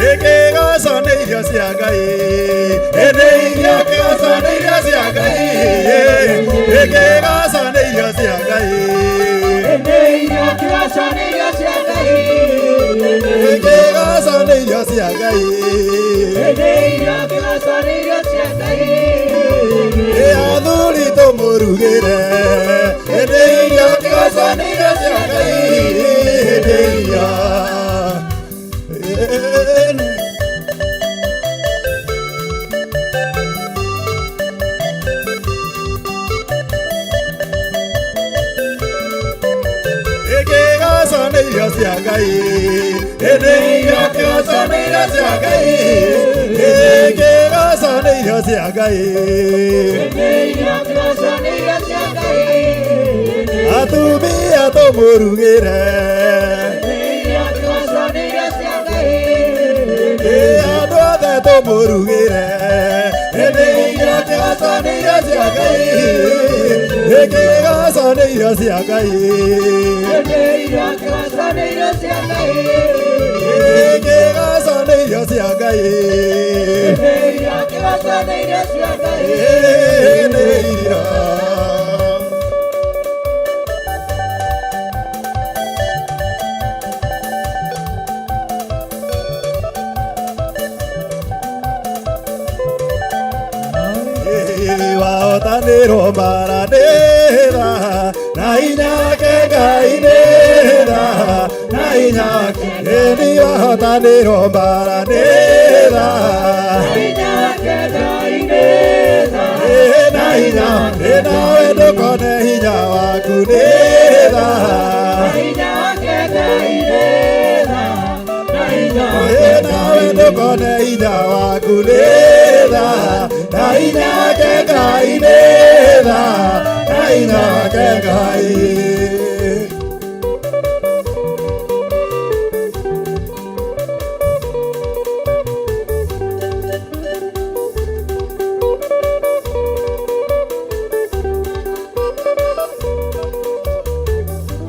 Ĩkĩgoco nĩ irio cia Ngai. Ĩndĩ irio kĩgoco nĩ irio cia Ngai. Kĩgoco nĩ irio cia Ngai. Ĩndĩ irio kĩgoco nĩ irio cia Ngai. Kĩgoco nĩ irio cia Ngai. Ĩndĩ irio kĩgoco nĩ irio cia Ngai. Athuri tũmũrugĩre. Ĩndĩ irio kĩgoco nĩ irio cia Ngai. Ĩndĩ irio. Kĩgoco nĩ irio cia Ngai. Ĩndĩ irio kĩgoco nĩ irio cia Ngai. Kĩgoco nĩ irio cia Ngai. Ĩndĩ irio kĩgoco nĩ irio cia Ngai. Atumia tũmũrugĩre. Ĩndĩ irio kĩgoco nĩ irio cia Ngai. Andũ othe tũmũrugĩre. Ĩndĩ irio kĩgoco nĩ irio cia Ngai. Kĩgoco nĩ irio cia Ngai. Ĩndĩ irio kĩgoco nĩ irio cia Ngai. Kĩgoco nĩ irio cia Ngai. Ĩndĩ irio kĩgoco nĩ irio cia Ngai. Nĩ irio. Wahotanĩrwo mbara nĩ tha na hinya wake Ngai nĩ tha na hinya wake ĩni wahotanĩrwo mbara nĩ tha Hinya wake Ngai nĩ tha. Na hinya nawe ndũkone hinya waku nĩ tha Hinya wake Ngai nĩ tha. Na hinya wake nawe ndũkone hinya waku nĩ tha na hinya wake Ngai nĩ tha na hinya wake Ngai.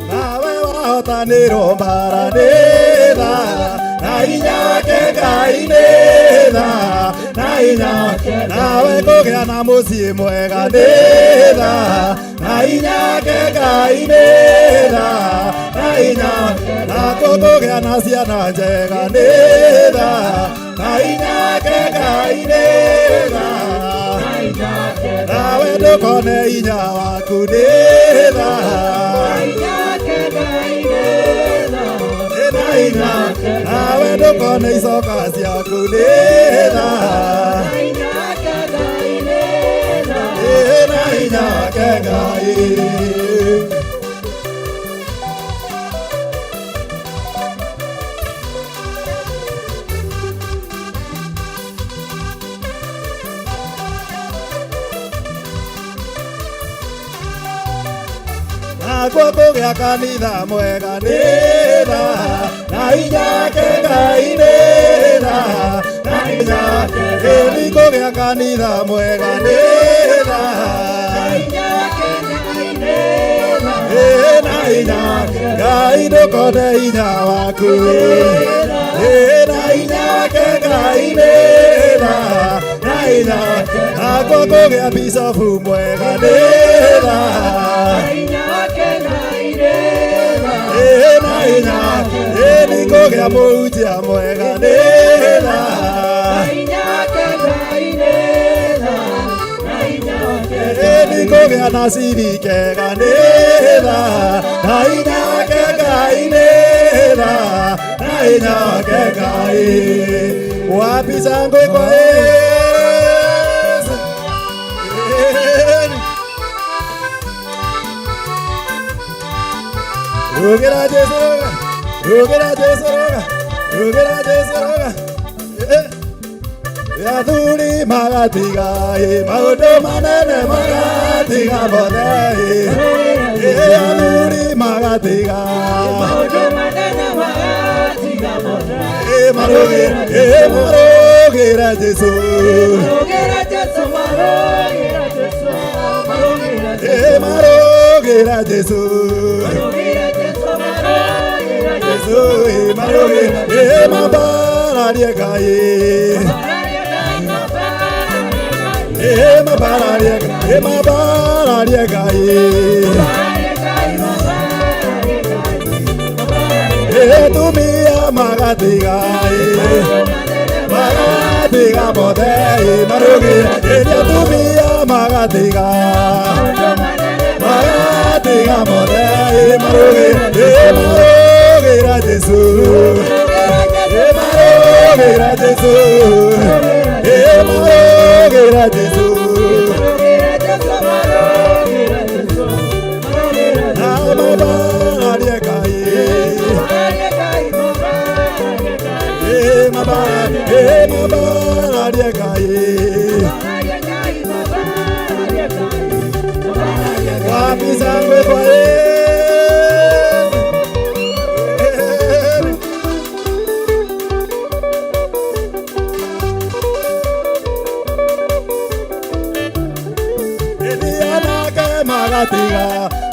Nawe wahotanĩrwo mbara nĩ tha na hinya wake Ngai nĩ tha na hinya wake nawe kũgĩa na mũciĩ mwega nĩ tha na hinya wake Ngai nĩ tha na hinya nakuo kũgĩa na ciana njega nĩ tha na hinya wake Ngai nĩ tha nawe ndũkone hinya waku nĩ tha Hinya wake Ngai nĩ tha. Na hinya nawe ndũkone icoka ciaku nĩ tha Hinya wake Ngai nĩ tha. Na hinya wake Ngai. Nakuo kũgĩa kanitha mwega nĩ tha na hinya wake Ngai nĩ tha na hinya ĩni kũgĩa kanitha mwega nĩ tha Hinya wake Ngai nĩ tha. Na hinya Ngai ndũkone hinya waku na hinya wake Ngai nĩ tha na hinya nakuo kũgĩa bicobu mwega nĩ tha Hinya wake Ngai nĩ tha. Na hinya ĩni kũgĩa mũhunjia mwega nĩ tha Hinya wake Ngai nĩ tha. Na hinya wake ĩni kũgĩa na cirikega nĩ tha na hinya wake Ngai nĩ tha na hinya wake Ngai. Wapi shangwe kwa Yesu? Rugĩra Jesu roga, rugĩra Jesu roga, rugĩra Jesu roga. Athuri magatiga maũndũ manene magatiga mothe. Athuri magatiga maũndũ manene magatiga mothe. Marũgĩra Jesu. Marũgĩra Jesu, marũgĩra Jesu, marũgĩra Jesu. Marũgĩra Jesu. Marũgĩra Jesu, marũgĩra Jesu. Marũgĩra mambararie Ngai. Mabararie mabararie Ngai Tumia magatiga magatiga mothe marugire Tumia magatiga magatiga mothe marugire Marugira Jesu Marugira Jesu Marugira Jesu Mabararie Ngai Mabararie Ngai Wapi shangwe kwa Yesu. Anake magatiga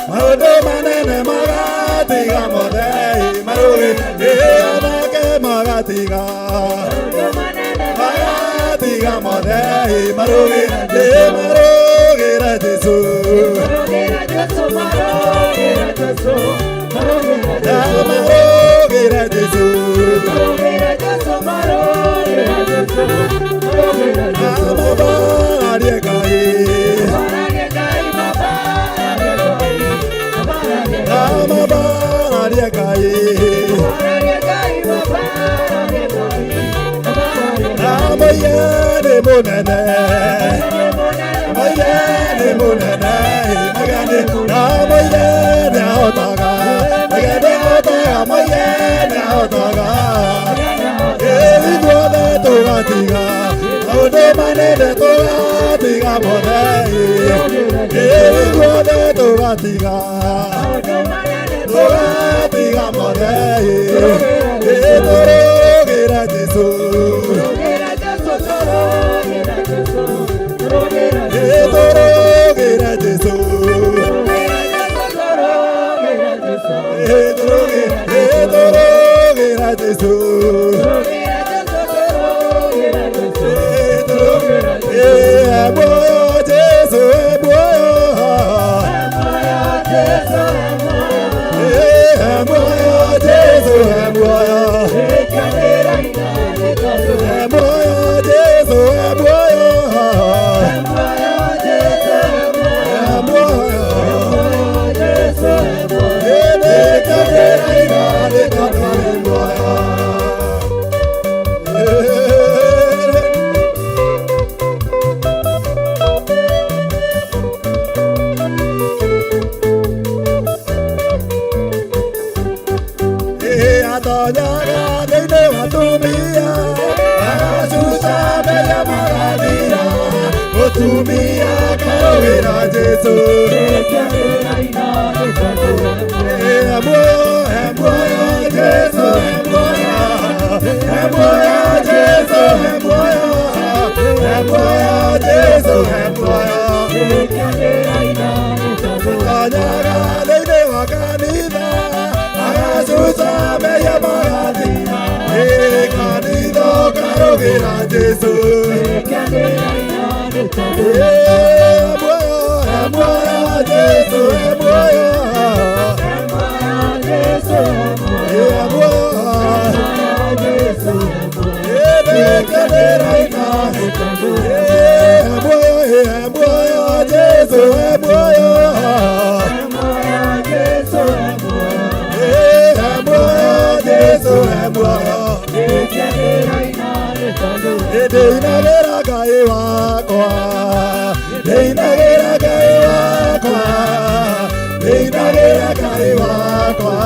maũndũ manene magatiga mothe marũĩ anake magatiga magatiga mothe marũĩ marũgĩra Jesu marũgĩra Jesu mabararie Ngai mabararie Ngai Moyene munene Moyene munene Magane na moyene ahotaga Magane ahotaga moyene ahotaga Ithuothe tũgatiga maũndũ manene tũgatiga mothe Ithuothe tũgatiga tũgatiga mothe Tũrũgĩra Jesu Tũrũgĩra Jesu Tũrũgĩra Jesu Muoyo Jesu muoyo Muoyo Jesu muoyo Muoyo Jesu muoyo Atonyaga thĩinĩ wa atumia agacuca mehia magathira mũtumia akarũgĩra Jesu muoyo muoyo Jesu muoyo muoyo Jesu muoyo muoyo Jesu muoyo Atonyaga thĩinĩ wa kanitha agacuca mehia magathira kanitha ũkarũgĩra Jesu muoyo muoyo Jesu muoyo muoyo Jesu muoyo Jesu muoyo Ndĩinagĩra Ngai wakwa Ndĩinagĩra Ngai wakwa Ndĩinagĩra Ngai wakwa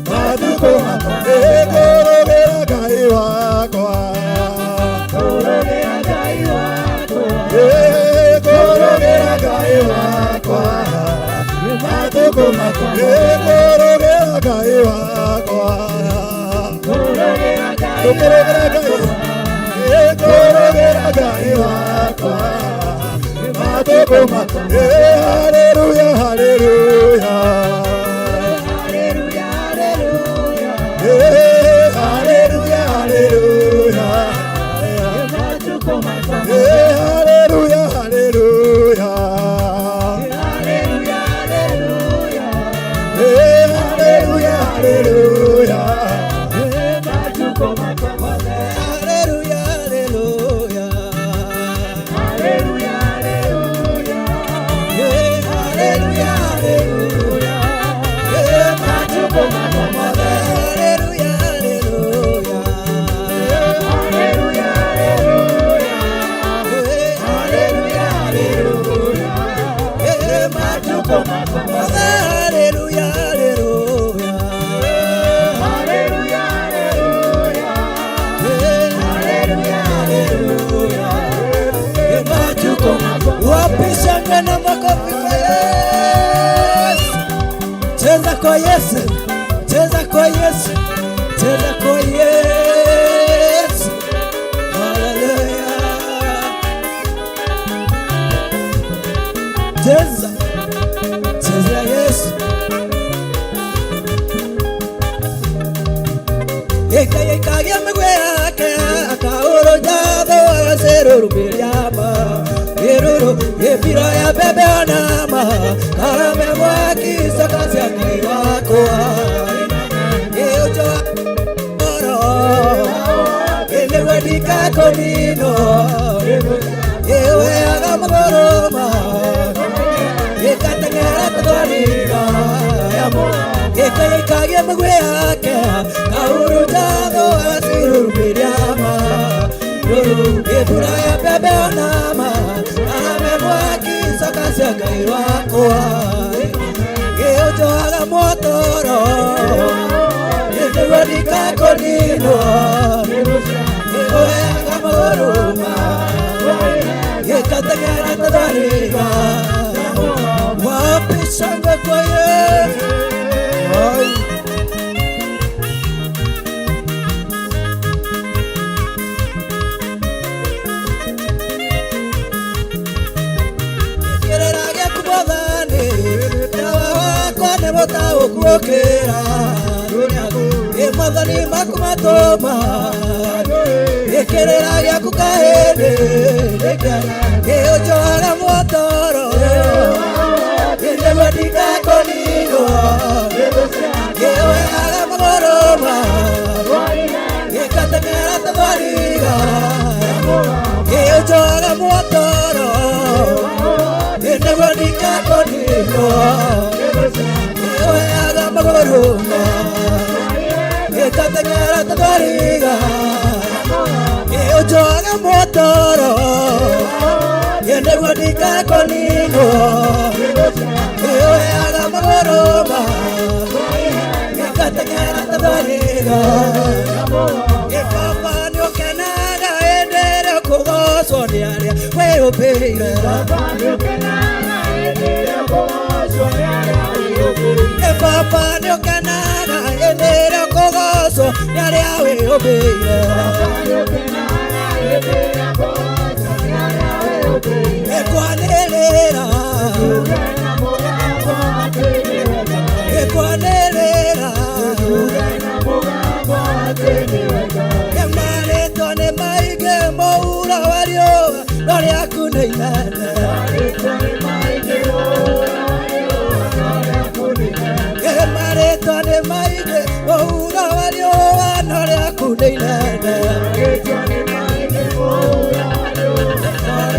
Matukũ makwa Ndĩkũrũgĩra Ngai wakwa Kũrũgĩra Ngai wakwa Ndĩkũrũgĩra Ngai wakwa Matukũ makwa Ndĩkũrũgĩra Ngai wakwa Kũrũgĩra Ngai Kũrũgĩra Ngai wakwa Matukũ makwa Hallelujah hallelujah Hallelujah hallelujah hallelujah. Ikaikagia mĩguĩ yake akaũrũnja thũ agacĩrũrumĩria ma ĩrũrũ ĩbiro ya mbembe ona ma karame mwaki coka cia Ngai wakwa ĩũnjo oro ĩnĩguo ndikakũninwo ĩũheaga magũrũ ma ĩgateng'era ta thwariga ĩkaikagia mĩguĩ yake kaurunja thũ agacirurumĩria ma ĩmbura ya mbembe ona ma karame mwaki coka cia Ngai wakwa ĩũnjohaga motoro nĩguo ndikakũninwo ĩũheaga magũrũ ma ĩgateng'era ta thwariga wapi shangwe kwa Yesu. Ai. Kĩrĩra gĩaku Mwathani, tawa wakwa nĩ mũtaũku ũkĩra. Ĩ Mwathani maku matũma, ĩ kĩrĩra gĩaku kahĩndĩ, ĩ ũnjohaga muotoro, ĩ nĩguo ndikakũninwo, ĩ ũheaga magũrũ ma, ĩgateng'era ta thwariga, ĩ ũnjohaga muotoro, ĩ nĩguo ndikakũninwo, ĩ ũheaga magũrũ ma, ĩgateng'era ta thwariga, ĩ ũnjohaga muotoro, ĩ nĩguo ndikakũninwo, ĩ ũheaga magũrũ ma, ĩgateng'era ta thwariga. Ĩ Baba nĩũkenaga hĩndĩ ĩrĩa ũkũgocwo nĩ arĩa wĩyũmbĩire. Ĩ Baba nĩũkenaga hĩndĩ ĩrĩa ũkũgocwo nĩ arĩa wĩyũmbĩire. Ĩ kwanĩrĩra, ĩ kwanĩrĩra, ĩ marĩtwa nĩ maingĩ mũhuro wa riũa no rĩaku nĩ inene. Ĩ marĩtwa nĩ maingĩ mũhuro wa riũa no rĩaku nĩ inene.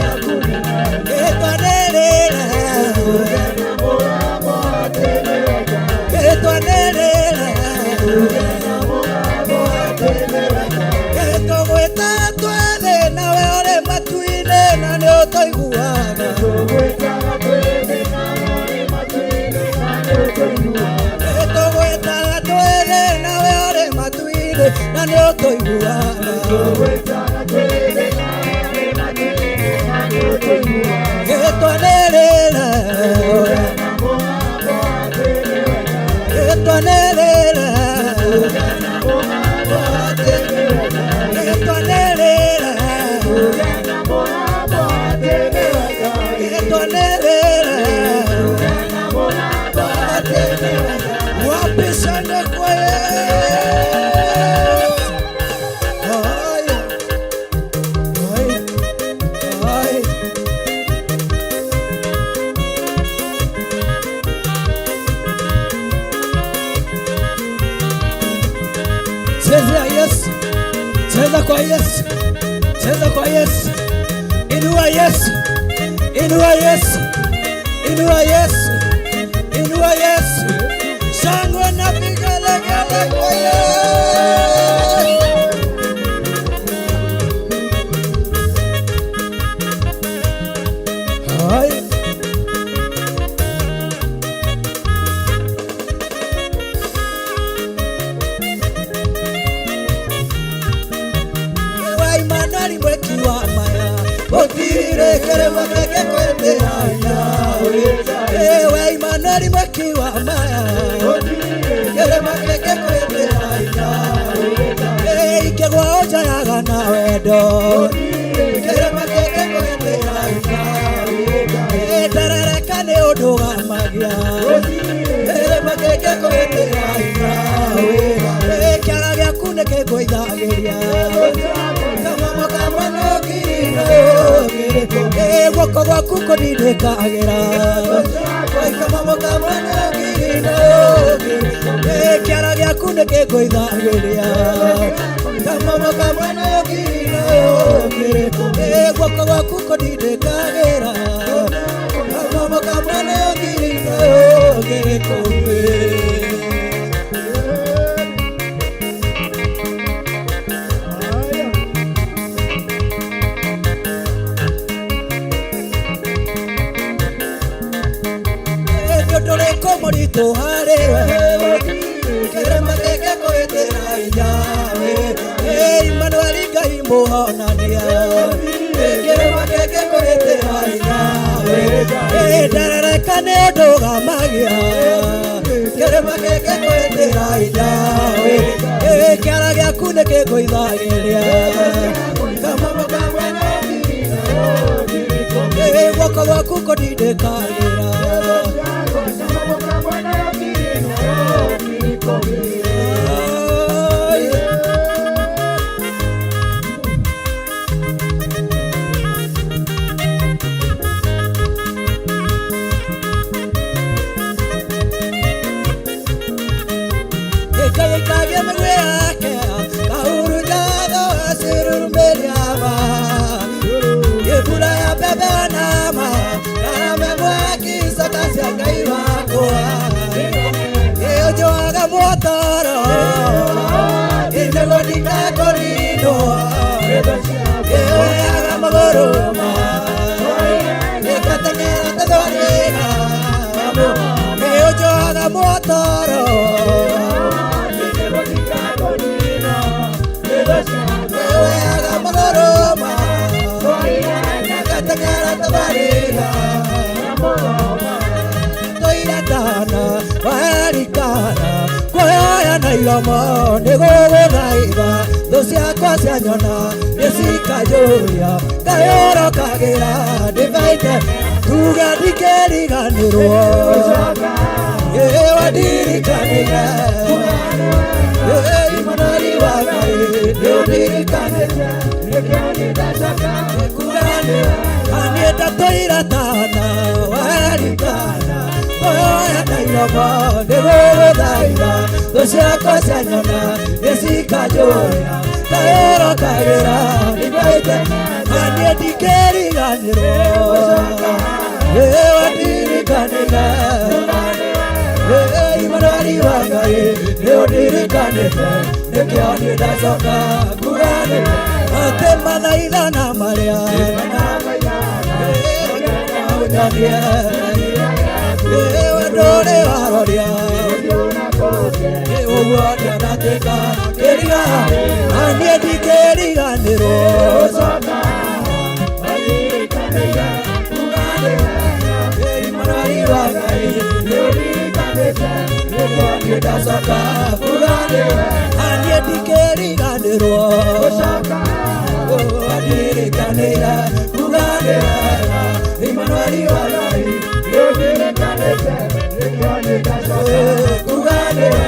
Ĩ twanĩrĩra, ĩ twanĩrĩra, ĩ tũgwĩta twĩ nawe ũrĩ matu-inĩ na nĩ ũtũiguaga. Ĩ tũgwĩtaga twĩ nawe ũrĩ matu-inĩ na nĩ ũtũiguaga. Ĩ twanĩrĩra, ĩ twanĩrĩra, ĩ twanĩrĩra, ĩ twanĩrĩra, wapi shangwe kwa Yesu. Haya, haya, haya. Cheza Yesu, cheza kwa Yesu, cheza kwa Yesu, inua Yesu, inua Yesu, inua Yesu, inua Yesu, shangwe na vigelegele kwa Yesu. Haya. Wa Emmanuel mweki wa maya gũtirĩ kĩrĩma kĩngĩkwĩtĩra Ewe Emmanuel mweki wa maya kĩrĩma kĩngĩkwĩtĩra Ingĩgwa ũnjoyaga na wendo kĩrĩma kĩngĩkwĩtĩra Nderereka nĩ ũndũgamagia kĩrĩma kĩngĩkwĩtĩra Kĩara gĩaku nĩ kĩngwĩtĩra kĩngũithagĩria Kamamo ka mwene ũngirina ũngĩrĩkũ Guoko gwaku kũndindĩkagĩra Kamamo ka mwene ũngirina ũngĩrĩkũ Kĩara gĩaku nĩ kĩngũithagĩria Kamamo ka mwene ũngirina ũngĩrĩkũ Guoko gwaku kũndindĩkagĩra Kamamo ka mwene ũngirina ũngĩrĩkũ Mũritũ harĩ we kĩrĩma gĩkĩkũhĩtĩra hinya-we Imanueli Ngai mũhonania kĩrĩma gĩkĩkũhĩtĩra hinya-we ndarereka nĩ ndũgamagia kĩrĩma gĩkĩkũhĩtĩra hinya-we kĩara gĩaku nĩ kĩngũithagĩria Kamamo ka mwene guoko gwaku kũndindĩkagĩra Iromo nĩgũgũthaitha thũ ciakwa cianyona nĩcikanjũria ngayũrũkagĩra ndĩbaite tuga ndikĩriganĩrwo ĩĩ wandirikanĩre ĩĩ Imanueli wa Ngai nĩũndirikanĩte niĩ ndatũire tana werikana oya na iromo nĩgũgũthaitha thũ ciakwa cianyona nĩcikanjũria ngayũrũkagĩra ndĩbaite na niĩ ndikĩriganĩrwo ĩĩ wandirikanĩre ĩĩ Imanueli wa Ngai nĩũndirikanĩte nĩkĩo niĩ ndacoka kuga nĩwe atĩ mathaithana marĩa ũnyonie ĩĩ ndũrĩ waroria ũguo ndĩanatuĩka kĩriga na niĩ ndikĩriganĩrwo Imanueli wa Ngai nĩũndirikanĩte nĩkĩo niĩ ndacoka kuga nĩwe na niĩ ndikĩriganĩrwo wandirikanĩire kuga nĩwe Imanueli wa Ngai nĩũndirikanĩte nĩkĩo niĩ ndacoka kuga nĩwe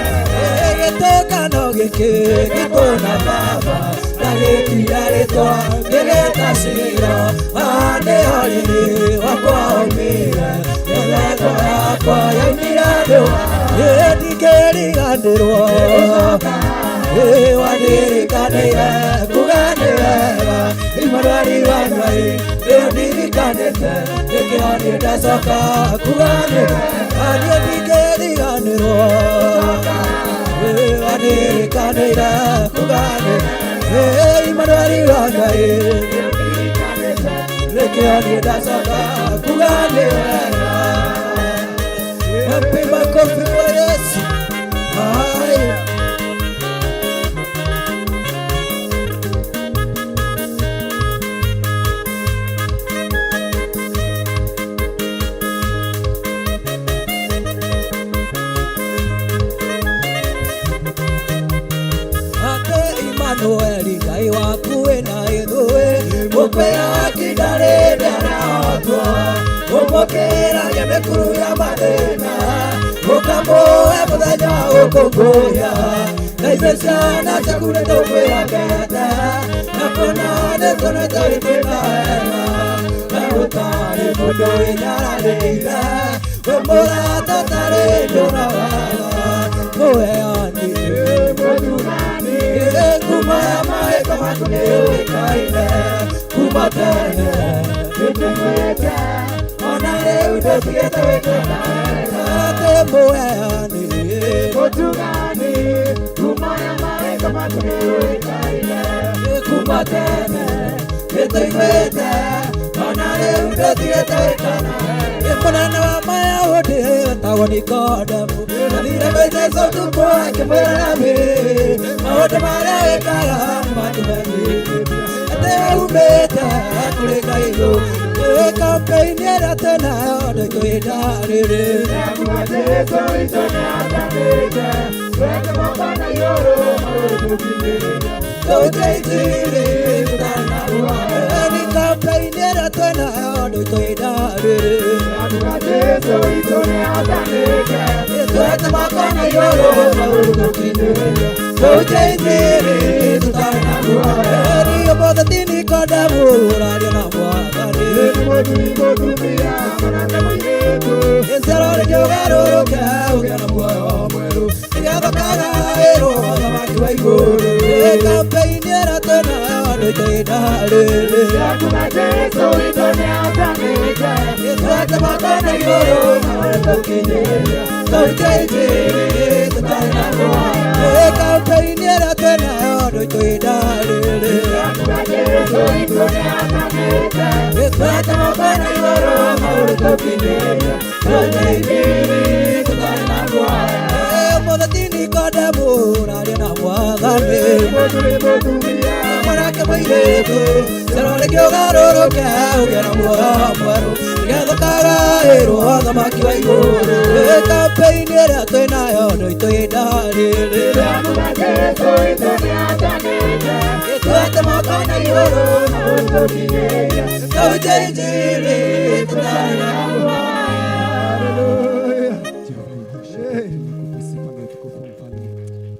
gĩtũngano gĩkĩ gĩtũna baba na gĩtiga rĩtwa gĩgĩta cira haha nĩho rĩrĩ wakwa aumire mĩtheko yakwa yaumire ndũa ĩĩ ndingĩriganĩrwo ĩĩ wandirikanĩire kuga nĩ wega Imanueli wa Ngai nĩũndirikanĩte nĩkĩo niĩ ndacoka kuga nĩwe na niĩ ndingĩriganĩrwo ĩĩ wandirikanĩire kuga nĩwe ĩĩ Imanueli wa Ngai nĩkĩo niĩ ndacoka kuga nĩ wega Wapi makofi kwa Yesu. Haya. Ate Imanueli Ngai waku wĩna ithuĩ mũkwĩra kindarĩ ndĩarahotwo ũmũkĩragia mĩkuru ya mathĩna ũkamũhe mũthenya wa gũkũngũiya Na ithuĩ ciana ciaku nĩ tũkwĩhokete na kuona nĩ tuonete ũgĩtwĩka wega na gũtarĩ mũndũ wĩnyararĩire wĩ mũrata ũtarĩ ndũnogaga mũheani mũtugani kuma ya mawĩko maku nĩ ũĩkaine kuma tene nĩtũiguĩte ona rĩu ndũtigĩte gwĩkana wega atĩ mũheani mũtugani kuma ya mawĩko maku nĩ ũĩkaine kuma tene nĩtũiguĩte ona rĩu ndũtigĩte gwĩkana wega mũnene wa Mayahudi wetagwo Nikodemu athire kwĩ Jesũ ũtukũ akĩmwĩra rabi maũndũ marĩa wĩkaga nĩmatũmenyithĩtie atĩ aumĩte kũrĩ Ngai ĩ kampeni ĩrĩa twĩnayo ndĩtwĩndarĩrĩ Jesu witũ nĩathanĩte tweke moko na igũrũ magũtũkinyĩria tũteithĩrĩ tũtarĩ na guoya nĩ kampeni ĩrĩa twĩnayo ndĩtwĩndarĩrĩ Jesu witũ nĩathanĩte tweke moko na igũrũ magũtũkinyĩria tũteithĩrĩ tũtarĩ na guoya nĩ ũmũthĩ ti Nikodemu ũraria na Mwathani mũthuri mũtumia mwanake mũirĩtu icero rĩkĩũgarũrũke ũgĩe na muoyo mwerũ nĩgetha ũkagaĩrwo ũthamaki wa igũrũ ĩ kampeni ĩrĩa twĩnayo ndĩtwĩndarĩrĩ Yakuba Jesu witũ nĩathanĩte tweke moko na igũrũ magũtũkinyĩria tũteithĩrĩ tũtarĩ na guoya ĩ kampeni ĩrĩa twĩnayo ndĩtwĩndarĩrĩ Yakuba Jesu witũ nĩathanĩte tweke moko na igũrũ magũtũkinyĩria tũteithĩrĩ tũtarĩ na guoya ũmũthĩ ti Nikodemu ũraria na Mwathani mũthuri mũtumia mwanake mũirĩtu cero rĩkĩũgarũrũke ũgĩe na muoyo mwerũ nĩgetha ũkagaĩrwo ũthamaki wa igũrũ ĩ kampeni ĩrĩa twĩnayo ndĩtwĩndarĩrĩ Yakuba Jesu witũ nĩathanĩte twete moko na igũrũ magũtũkinyĩria tũteithĩrĩ tũtarĩ na guoya Tunakupa sifa na utukufu mfalme,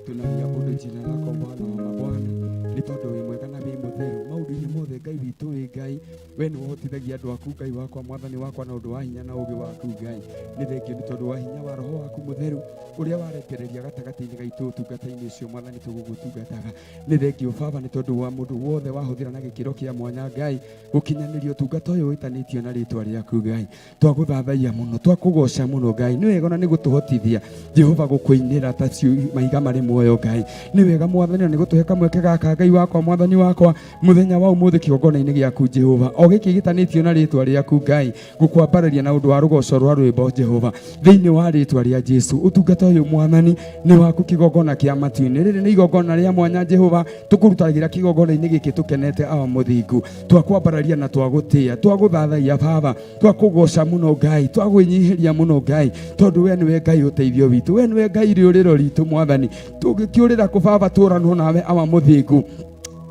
tunaliabudu jina lako Bwana wa mabwana, nĩ tondũ wĩ mwega na wĩ mũtheru maũndũ-inĩ mothe. Ngai witũ wĩ Ngai, we nĩ ũhotithagia andũ aku Ngai wakwa mwathani wakwa na ũndũ wa hinya na ũũgĩ waku Ngai. Nĩ thengio nĩ tondũ wa hinya wa roho waku mũtheru ũrĩa warekereria gatagatĩ-inĩ gaitũ ũtungata-inĩ ũcio mwathani tũgũgũtungataga. Nĩ thengio Baba nĩ tondũ wa mũndũ wothe wahũthĩra na gĩkĩro kĩa mwanya Ngai gũkinyanĩria ũtungata ũyũ wĩtanĩtio na rĩtwa rĩaku Ngai. Twagũthathaiya mũno, twakũgoca mũno Ngai, nĩ wega na nĩ gũtũhotithia Jehova gũkũinĩra ta mahiga marĩ muoyo Ngai. Nĩ wega mwathani na nĩ gũtũhe kamweke gaka Ngai wakwa mwathani wakwa mũthenya wa ũmũthĩ kĩgongona-inĩ gĩaku Jehova o gĩkĩ gĩtanĩtio na rĩtwa rĩaku Ngai gũkwambararia na ũndũ wa rũgoco rwa rwĩmbo Jehova thĩinĩ wa rĩtwa rĩa Jesu. Ũtungata ũyũ mwathani nĩ waku kĩgongona kĩa matu-inĩ, rĩrĩ nĩ igongona rĩa mwanya Jehova tũkũrutagĩra kĩgongona-inĩ gĩkĩ tũkenete awa mũthingu, twakwambararia na twagũtĩĩa, twagũthathaiya Baba, twakũgoca mũno Ngai, twagwĩnyihĩria mũno Ngai, tondũ we nĩwe Ngai ũteithio witũ, we nĩwe Ngai rĩũrĩro ritũ mwathani. Tũngĩkĩũrĩra kũ Baba tũranwo nawe awa mũthingu.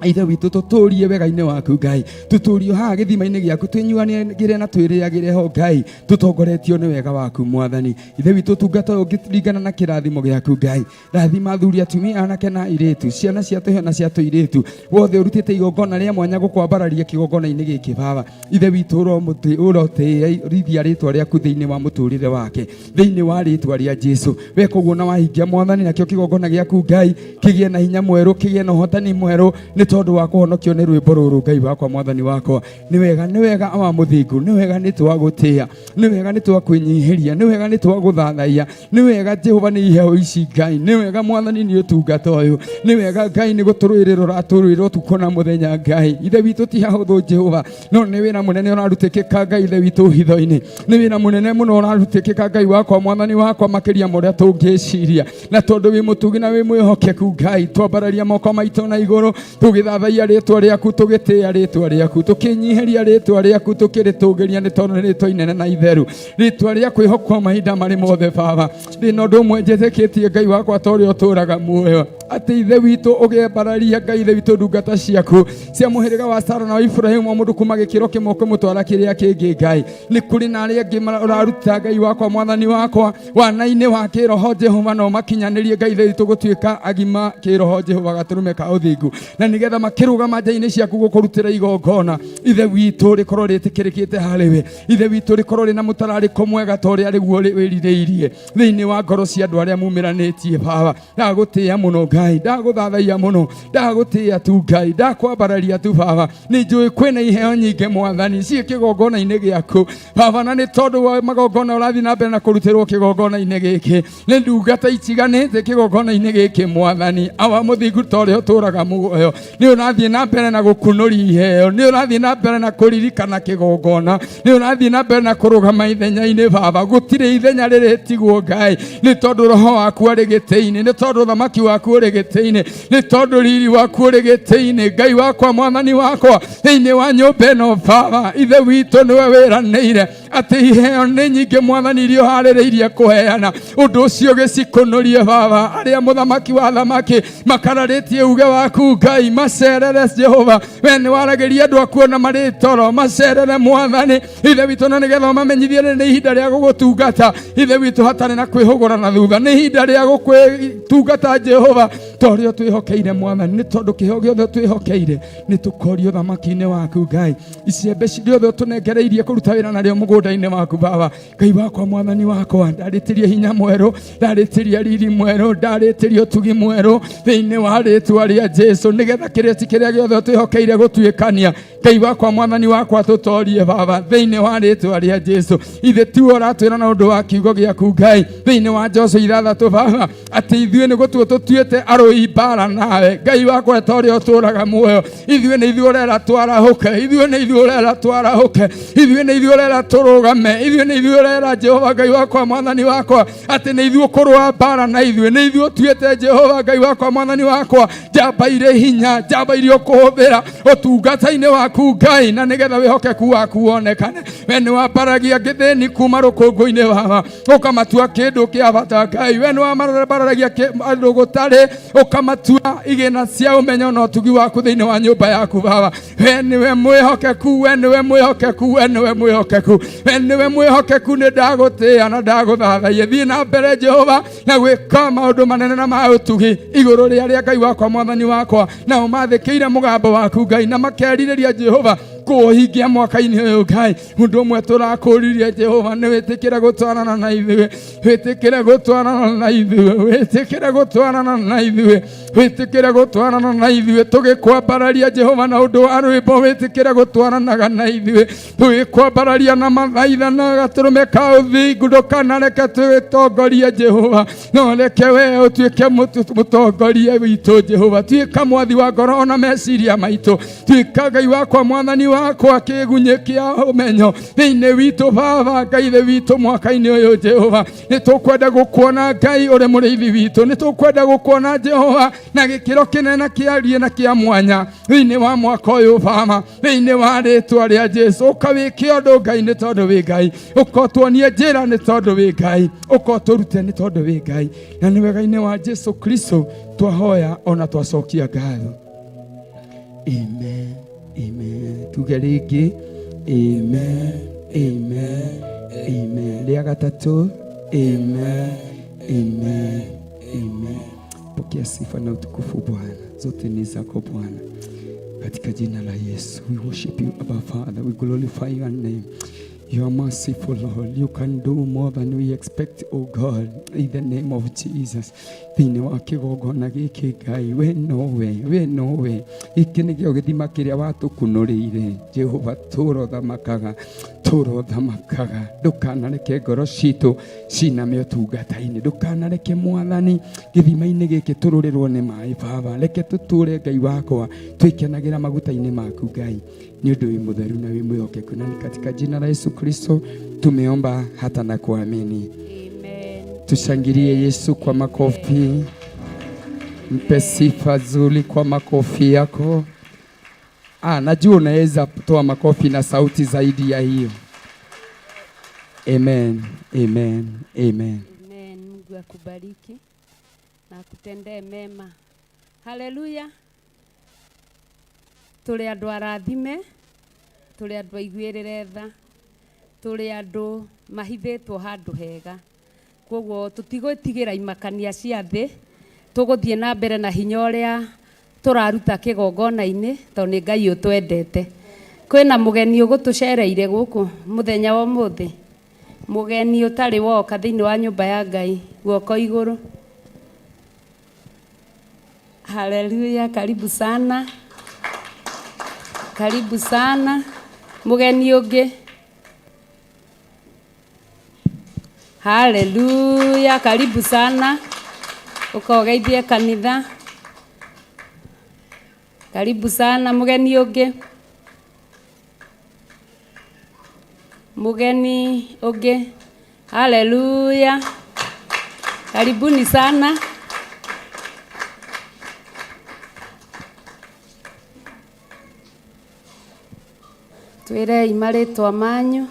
Ithe witũ tũtũrie wega-inĩ waku Ngai, tũtũrio haha gĩthima-inĩ gĩaku, twĩnyuanĩre na twĩrĩagĩre ho Ngai, tũtongoretio nĩ wega waku mwathani. Ithe witũ ũtungata ũyũ ũngĩringana na kĩrathimo gĩaku Ngai, rathima athuri atumia anake na airĩtu, ciana cia tũhĩĩ na cia tũirĩtu, wothe ũrutĩte igongona rĩa mwanya gũkwambararia kĩgongona-inĩ gĩkĩ Baba. Ithe witũ ũrotĩithia rĩtwa rĩaku thĩinĩ wa mũtũrĩre wake, thĩinĩ wa rĩtwa rĩa Jesu. Weka ũguo na wahingia mwathani, nakĩo kĩgongona gĩaku Ngai kĩgĩe na hinya mwerũ, kĩgĩe na ũhotani mwerũ nĩ tondũ wa kũhonokio nĩ rwĩmbo rũrũ Ngai wakwa mwathani wakwa. Nĩ wega, nĩ wega awa mũthingu, nĩ wega nĩ twagũtĩĩa, nĩ wega nĩ twakwĩnyihĩria, nĩ wega nĩ twagũthathaiya, nĩ wega Jehova nĩ iheo ici Ngai, nĩ wega mwathani nĩ ũtungata ũyũ, nĩ wega Ngai nĩ gũtũrũĩrĩra ũratũrũĩra ũtukũ na mũthenya Ngai. Ithe witũ ti hahũthũ Jehova, no nĩ wĩra mũnene ũrarutĩkĩka Ngai Ithe witũ hitho-inĩ, nĩ wĩra mũnene mũno ũrarutĩkĩka Ngai wakwa mwathani wakwa makĩria ma ũrĩa tũngĩciria, na tondũ wĩ mũtugi na wĩ mwĩhokeku Ngai, twambararia moko maitũ na igũrũ tũgĩ Tũgĩthathaiya rĩtwa rĩaku, tũgĩtĩĩa rĩtwa rĩaku, tũkĩnyiheria rĩtwa rĩaku, tũkĩrĩtũgĩria nĩ tondũ nĩ rĩtwa inene na itheru, rĩtwa rĩa kwĩhokwo mahinda marĩ mothe. Baba, ndĩna ũndũ ũmwe njĩtĩkĩtie, Ngai wakwa, ta ũrĩa ũtũũraga muoyo, atĩ Ithe witũ ũgĩembararia, Ngai Ithe witũ, ndungata ciaku cia mũhĩrĩga wa Sara na wa Iburahĩmu, o mũndũ kuma gĩkĩro kĩmwe kũmũtwara kĩrĩa kĩngĩ. Ngai, nĩ kũrĩ na arĩa angĩ ũraruta, Ngai wakwa, Mwathani wakwa, wana-inĩ wa kĩroho, Jehova, no makinyanĩrie, Ngai Ithe witũ, gũtuĩka agima kĩroho, Jehova, gatũrũme ka ũthingu, na nĩgetha makĩrũgama nja-inĩ ciaku gũkũrutĩra igongona, Ithe witũ, rĩkorwo rĩtĩkĩrĩkĩte harĩ we, Ithe witũ, rĩkorwo rĩna mũtararĩko mwega ta ũrĩa rĩguo wĩrirĩirie thĩinĩ wa ngoro cia andũ arĩa mumĩranĩtie. Baba, ndagũtĩĩa mũno, Ngai, ndagũthathaiya mũno, ndagũtĩĩa tu, Ngai, ndakwambararia tu. Baba, nĩ njũĩ kwĩna iheo nyingĩ, Mwathani, ciĩ kĩgongona-inĩ gĩaku, Baba, na nĩ tondũ wa magongona ũrathiĩ na mbere na kũrutĩrwo kĩgongona-inĩ gĩkĩ nĩ ndungata itiganĩte kĩgongona-inĩ gĩkĩ. Mwathani, awa mũthingu, ta ũrĩa ũtũũraga muoyo, nĩ ũrathiĩ na mbere na gũkunũria iheo, nĩ ũrathiĩ na mbere na kũririkana kĩgongona, nĩ ũrathiĩ na mbere na kũrũgama ithenya-inĩ. Baba, gũtirĩ ithenya rĩrĩtigwo, Ngai, nĩ tondũ roho waku arĩ gĩtĩ-inĩ, nĩ tondũ thamaki waku ũrĩ gĩtĩ-inĩ, nĩ tondũ riri waku ũrĩ gĩtĩ-inĩ, Ngai wakwa, Mwathani wakwa, thĩinĩ wa nyũmba ĩno. Baba, Ithe witũ, nĩwe wĩranĩire atĩ iheo nĩ nyingĩ, Mwathani, iria ũharĩrĩirie kũheana. Ũndũ ũcio gĩcikunũrie, Baba, arĩa mũthamaki wa thamaki makararĩtie uge waku, Ngai, macerere. Jehova, we nĩ waragĩria andũ akuo na marĩ toro, macerere, Mwathani Ithe witũ, na nĩgetha ũmamenyithie nĩ ihinda rĩa gũgũtungata, Ithe witũ, hatarĩ na kwĩhũgũra na thutha, nĩ ihinda rĩa gũkwĩtungata, Jehova, ta ũrĩa twĩhokeire. Mwathani, nĩ tondũ kĩheo gĩothe twĩhokeire nĩ tũkorio thamaki-inĩ waku, Ngai, icembe ciothe ũtũnengereirie kũruta wĩra narĩo mũgũnda-inĩ waku. Baba, Ngai wakwa, Mwathani wakwa, ndarĩtĩria hinya mwerũ, ndarĩtĩria riri mwerũ, ndarĩtĩria ũtugi mwerũ thĩinĩ wa rĩtwa rĩa Jesu, nĩgetha kĩrĩti kĩrĩa gĩothe twĩhokeire gũtuĩkania, Ngai wakwa, Mwathani wakwa, tũtorie, Baba, thĩinĩ wa rĩtwa rĩa Jesu. Ithe tiwe ũratwĩra na ũndũ wa kiugo gĩaku, Ngai, thĩinĩ wa Joshua 6, Baba, atĩ ithuĩ nĩ gũtuo tũtuĩte arũi mbara nawe. Ngai wakwa, ta ũrĩa ũtũũraga muoyo, ithuĩ nĩ ithuĩ ũrera twarahũke, ithuĩ nĩ ithuĩ ũrera twarahũke, ithuĩ nĩ ithuĩ ũrera tũrũgame, ithuĩ nĩ ithuĩ ũrera, Jehova Ngai wakwa, Mwathani wakwa, atĩ nĩ ithuĩ ũkũrũa mbara na ithuĩ, nĩ ithuĩ ũtuĩte, Jehova Ngai wakwa, Mwathani wakwa, njamba irĩ hinya, njamba iria ũkũhũthĩra ũtungata-inĩ waku, Ngai, na nĩgetha wĩhokeku waku wonekane. We nĩ wambaragia ngĩthĩni kuma rũkũngũ-inĩ, Baba, ũkamatua kĩndũ kĩa bata. Ngai, we nĩ wambararagia andũ gũtarĩ, ũkamatua igĩna cia ũmenyo na ũtugi waku thĩinĩ wa nyũmba yaku. Baba, we nĩwe mwĩhokeku, we nĩwe mwĩhokeku, we nĩwe mwĩhokeku, we nĩwe mwĩhokeku. Nĩ ndagũtĩĩa na ndagũthathaiya. Thiĩ na mbere, Jehova, na gwĩka maũndũ manene na ma ũtugi igũrũ rĩa arĩa, Ngai wakwa, Mwathani wakwa, nao mathĩkĩire mũgambo waku, Ngai, na makerirĩria, Jehova, kũũhingia mwaka-inĩ ũyũ. Ngai, ũndũ ũmwe tũrakũririe, Jehova, nĩ wĩtĩkĩre gũtwarana na ithuĩ, wĩtĩkĩre gũtwarana na ithuĩ, wĩtĩkĩre gũtwarana na ithuĩ, wĩtĩkĩre gũtwarana na ithuĩ tũgĩkwambararia, Jehova, na ũndũ wa rwĩmbo, wĩtĩkĩre gũtwaranaga na ithuĩ tũgĩkwambararia na mathaitha na gatũrũme ka ũthingu. Ndũkanareke twĩtongorie, Jehova, no reke we ũtuĩke mũtongoria witũ. Jehova, tuĩka mwathi wa ngoro ona meciria maitũ. Tuĩka, Ngai wakwa, Mwathani wakwa, kĩgunyĩ kĩa ũmenyo thĩinĩ witũ. Baba, Ngai Ithe witũ, mwaka-inĩ ũyũ, Jehova, nĩ tũkwenda gũkuona, Ngai, ũrĩ mũrĩithi witũ. Nĩ tũkwenda gũkuona, Jehova, na gĩkĩro kĩnene kĩarie na kĩa mwanya thĩinĩ wa mwaka ũyũ. Baba, thĩinĩ wa rĩtwa rĩa Jesu, ũka wĩke ũndũ, Ngai, nĩ tondũ wĩ Ngai. Ũka ũtuonie njĩra, nĩ tondũ wĩ Ngai. Ũka ũtũrute, nĩ tondũ wĩ Ngai. Na nĩ wega-inĩ wa Jesu Kristo twahoya ona twacokia ngatho. Amen, amen. Tuge rĩngĩ, amen, amen, amen. Rĩa gatatũ, amen, amen, amen. Pokea sifa na utukufu, Bwana, zote ni zako, Bwana, katika jina la Yesu. We worship you, Abba Father. We glorify your name. You are merciful, Lord. You can do more than we expect, oh God, in the name of Jesus. Thĩinĩ wa kĩgongona gĩkĩ, Ngai, we nowe, we nowe. Gĩkĩ nĩkĩo gĩthima kĩrĩa watũkunũrĩire. Jehova, tũũra ũthamakaga, tũũra ũthamakaga. Ndũkanareke ngoro citũ ciname ũtungata-inĩ. Ndũkanareke, Mwathani, gĩthima-inĩ gĩkĩ tũrũrĩrwo nĩ maĩ. Baba, reke tũtũũre, Ngai wakwa, twĩkenagĩra maguta-inĩ maku, Ngai, nĩ ũndũ wĩ mũtheru na wĩ mwĩhokeku. Na ni katika jina la Yesu Kristo tumeomba hata na kuamini. Tushangilie Yesu kwa makofi. Mpe sifa zuri kwa makofi yako. Ah, najua unaweza toa makofi na sauti zaidi ya hiyo. Amen, amen, amen. Amen. Mungu akubariki na akutendee mema. Haleluya. Tũrĩ andũ arathime, tũrĩ andũ aiguĩrĩre tha, tũrĩ andũ mahithĩtwo handũ hega. Koguo tũtigwĩtigĩra imakania cia thĩ, tũgũthiĩ na mbere na hinya ũrĩa tũraruta kĩgongona-inĩ tondũ nĩ Ngai ũtwendete. Kwĩna mũgeni ũgũtũcereire gũkũ mũthenya wa ũmũthĩ, mũgeni ũtarĩ woka thĩinĩ wa nyũmba ya Ngai, guoko igũrũ. Haleluya, karibu sana, karibu sana. Mũgeni ũngĩ. Haleluya, karibu sana. Ũkogeithie kanitha. Karibu sana mũgeni ũngĩ. Mũgeni ũngĩ. Haleluya. Karibuni sana. Twĩrei marĩtwa manyu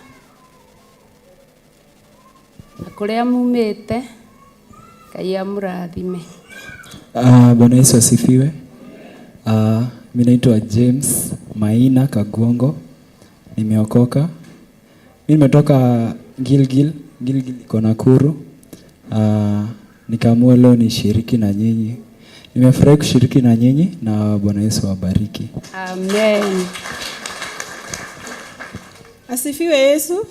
na kũrĩa mumĩte. Ngai amũrathime. Bwana Yesu asifiwe. Mimi naitwa James Maina Kagongo, nimeokoka. Mimi nimetoka Gilgil, Gilgil iko Nakuru. Nikaamua leo nishiriki na nyinyi. Nimefurahi kushiriki na nyinyi na Bwana Yesu awabariki. Amen. Asifiwe Yesu.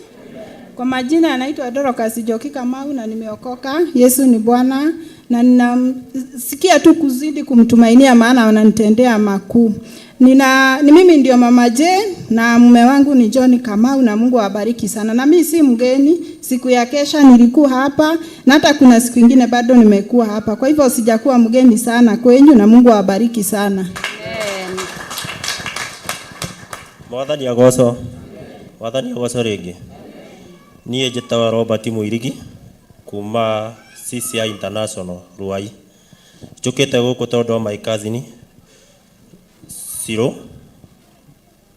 Kwa majina anaitwa Dorcas Njoki Kamau na nimeokoka. Yesu ni Bwana na ninamsikia tu kuzidi kumtumainia maana ananitendea makuu. Ni mimi ndio Mama Jane na mume wangu ni John Kamau na Mungu awabariki sana. Na mimi si mgeni, siku ya kesha nilikuwa hapa na hata kuna siku ingine bado nimekuwa hapa. Kwa hivyo sijakuwa mgeni sana kwenyu na Mungu awabariki sana. Amen. Mwathani agocwo. Mwathani agocwo rĩngĩ. Niĩ njĩtagwo Robert Mũirigi kuma CCI International Ruai. Njũkĩte gũkũ tondũ wa my cousin Ciro,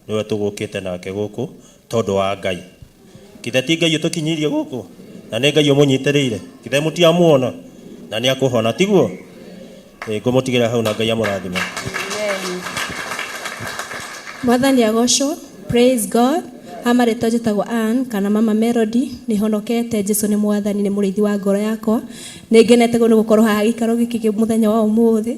nĩwe tũgũkĩte nake gũkũ tondũ wa Ngai. Kithe ti Ngai ũtũkinyirie gũkũ? Na nĩ Ngai ũmũnyitĩrĩire. Kithe mũtiamuona? Na nĩ akũhona, tiguo? Ngũmũtigĩra hau na Ngai amũrathime. Mwathani agocwo. Praise God. Ama rĩtwa njĩtagwo Ann kana Mama Melody, nĩ honokete. Jesu nĩ mwathani, nĩ mũrĩithi wa ngoro yakwa. Nĩ ngenete nĩ gũkorwo haha gĩikaro gĩkĩ kĩ mũthenya wa ũmũthĩ.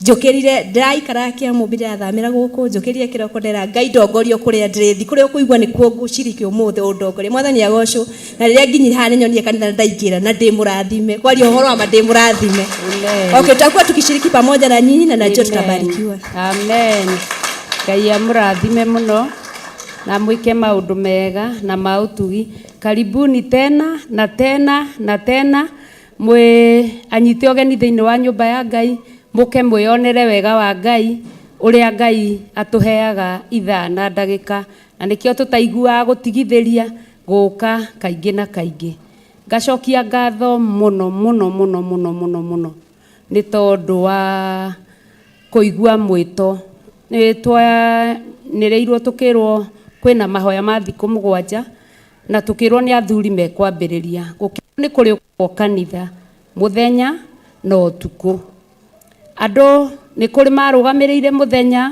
Njũkĩrire, ndĩraikara Kĩamũmbi, ndĩrathamĩra gũkũ, njũkĩrire kĩroko ndera Ngai ndongorio kũrĩa ndĩrĩthiĩ, kũrĩa ũkũigua nĩkuo ngũciriki ũmũthĩ ũndongorie. Mwathani agocwo. Na rĩrĩa nginyire haha nĩnyonire kanitha na ndaingĩra na ndĩ mũrathime. Kwaria ũhoro wa ma ndĩ mũrathime. Amen. Okay, tutakuwa tukishiriki pamoja na nyinyi na najua Amen. tutabarikiwa. Amen. Ngai amũrathime mũno na mwĩke maũndũ mega na ma ũtugi. Karibuni tena na tena na tena, mwĩ anyite ũgeni thĩinĩ wa nyũmba ya Ngai, mũke mwĩonere wega wa Ngai, ũrĩa Ngai atũheaga ithaa na ndagĩka, na nĩkĩo tũtaiguaga gũtigithĩria gũka kaingĩ na kaingĩ. Ngacokia ngatho mũno mũno mũno mũno mũno mũno nĩ tondũ wa kũigua mwĩto. Nĩ twanĩrĩirwo tũkĩrwo kwĩna mahoya ma thikũ mũgwanja na tũkĩrwo nĩ athuri mekwambĩrĩria. Gũkĩrwo nĩ kũrĩ ũkoragwo kanitha mũthenya na ũtukũ. Andũ nĩ kũrĩ marũgamĩrĩire mũthenya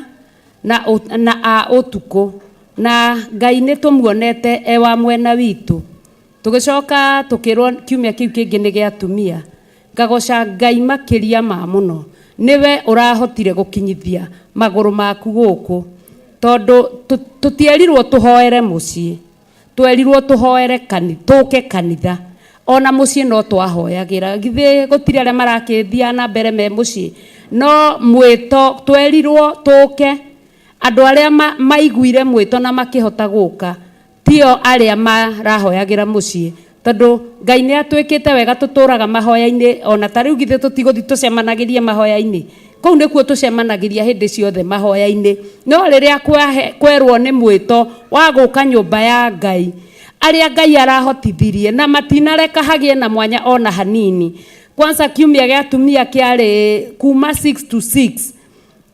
na a ũtukũ, na Ngai nĩ tũmuonete e wa mwena witũ. Tũgĩcoka tũkĩrwo kiumia kĩu kĩngĩ nĩ gĩa atumia. Ngagoca Ngai makĩria ma mũno, nĩwe ũrahotire gũkinyithia magũrũ maku gũkũ, tondũ tũtierirwo tũhoere mũciĩ, twerirwo tũhoere tũke kanitha. Ona mũciĩ no twahoyagĩra, githĩ gũtirĩ arĩa marakĩthiaga na mbere me mũciĩ, no mwĩto twerirwo tũke. Andũ arĩa maiguire mwĩto na makĩhota gũka tio arĩa marahoyagĩra mũciĩ, tondũ Ngai nĩ atwĩkĩte wega, tũtũraga mahoya-inĩ. Ona ta rĩu githĩ tũtigũthiĩ tũcemanagĩrie mahoya-inĩ, kũu nĩkuo tũcemanagĩria hĩndĩ ciothe mahoya-inĩ. No rĩrĩa kwerwo nĩ mwĩto wa gũka nyũmba ya Ngai, arĩa Ngai arahotithirie na matinareka hagĩe na mwanya ona hanini, Kwanza kiumia gĩa atumia kĩarĩ kuma 6 to 6.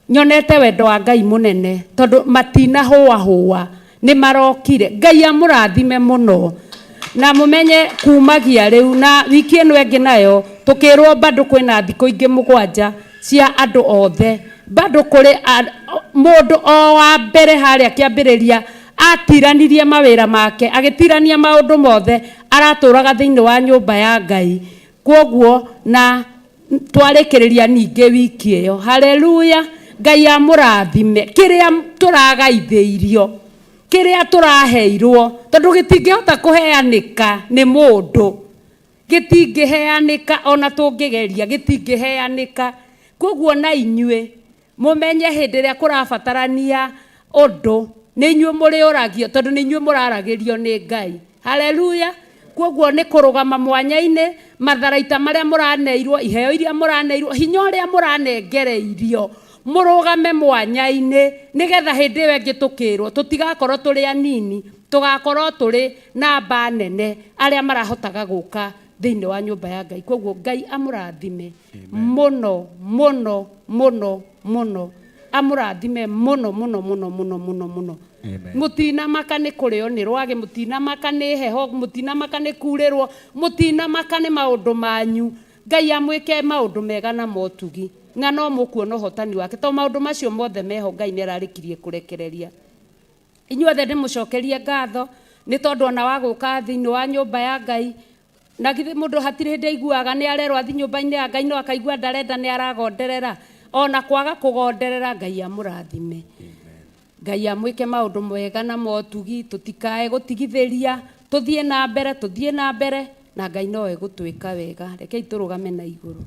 Nyonete wendo wa Ngai mũnene tondũ matinahũahũa nĩ marokire. Ngai amũrathime mũno na mũmenye kumagia rĩu na wiki ĩno ĩngĩ nayo tũkĩrwo bado kwĩna thikũ ingĩ 7 cia andũ othe. Bado kũrĩ mũndũ o wa mbere harĩa kĩambĩrĩria atiranirie mawĩra make, agĩtirania maũndũ mothe, aratũraga thĩinĩ wa nyũmba ya Ngai. Kwoguo na twarĩkĩrĩria ningĩ wiki ĩyo. Haleluya. Ngai amũrathime. Kĩrĩa tũragaithĩirio, kĩrĩa tũraheirwo, tondũ gĩtingĩhota kũheanĩka nĩ mũndũ, gĩtingĩheanĩka ona tũngĩgeria, gĩtingĩheanĩka. Kwoguo na inyuĩ mũmenye hĩndĩ ĩrĩa kũrabatarania ũndũ, nĩ inyuĩ mũrĩũragio, tondũ nĩ inyuĩ mũraragĩrio nĩ Ngai. Haleluya. Kwoguo nĩ kũrũgama mwanya-inĩ, matharaita marĩa mũraneirwo, iheo iria mũraneirwo, hinya ũrĩa mũranengereirio, mũrũgame mwanya-inĩ, nĩgetha hĩndĩ ĩyo ĩngĩ tũkĩrwo tũtigakorwo tũrĩ anini, tũgakorwo tũrĩ namba nene arĩa marahotaga gũka thĩinĩ wa nyũmba ya Ngai. Kwoguo Ngai amũrathime mũno mũno mũno mũno, amũrathime mũno mũno mũno mũno mũno mũno. Mũtinamaka nĩ kũrĩo nĩ rwagĩ, mũtinamaka nĩ heho, mũtinamaka nĩ kurĩrwo, mũtinamaka nĩ maũndũ manyu. Ngai amwĩke maũndũ mega na motugi, na no mũkuona ũhotani wake, tondũ maũndũ macio mothe meho Ngai nĩ ararĩkirie kũrekereria. Inyuothe ndĩmũcokerie ngatho nĩ tondũ ona wa gũka thĩinĩ wa nyũmba ya Ngai, na githĩ mũndũ hatirĩ hĩndĩ aiguaga nĩ arerwo athiĩ nyũmba-inĩ ya Ngai no akaigua ndarenda nĩ aragonderera. Ona kwaga kũgonderera, Ngai amũrathime. Ngai amwĩke maũndũ mega na motugi, tũtikae gũtigithĩria, tũthiĩ na mbere, tũthiĩ na mbere, na Ngai no egũtwĩka wega. Rekei tũrũgame na igũrũ.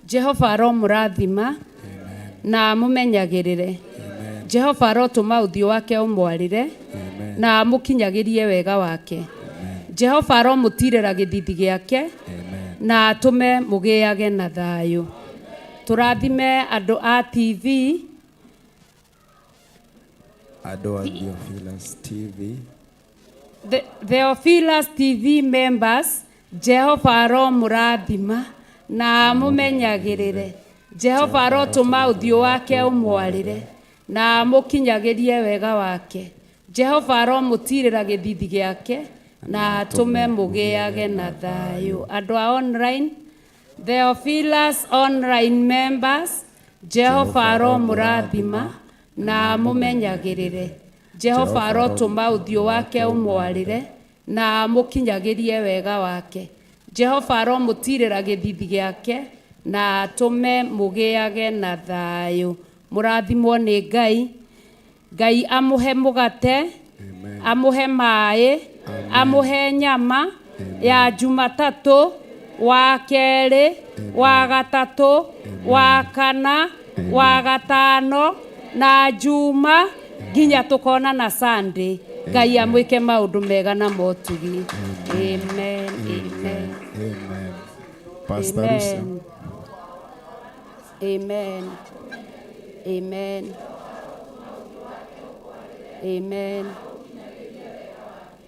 Jehova aromũrathima na amũmenyagĩrĩre. Jehova arotũma ũthiũ wake ũmwarĩre na amũkinyagĩrie wega wake. Jehova aromũtirĩra gĩthithi gĩake na atũme mũgĩage na thayũ. Tũrathime andũ a TV, andũ a Theophilus TV, Theophilus TV members, Jehova aromũrathima na amũmenyagĩrĩre. Jehova arotũma ũthiũ wake ũmwarĩre na amũkinyagĩrie wega wake. Jehova aromũtirĩra gĩthithi gĩake na atũme mũgĩage na thayũ. Andũ a online, Theophilus online members, Jehova aromũrathima na amũmenyagĩrĩre. Jehova arotũma ũthiũ wake ũmwarĩre na amũkinyagĩrie wega wake. Jehova aromũtirĩra gĩthithi gĩake na atũme mũgĩage na thayũ. Mũrathimwo nĩ Ngai. Ngai amũhe mũgate, amũhe maĩ, amũhe nyama ya Jumatatũ, wa kerĩ, wa gatatũ, wa kana, wa gatano na Juma nginya tũkonana Sunday. Ngai amwĩke maũndũ mega na motugi. Amen. Amen. Amen. Pastor Rusa. Amen. Amen. Amen.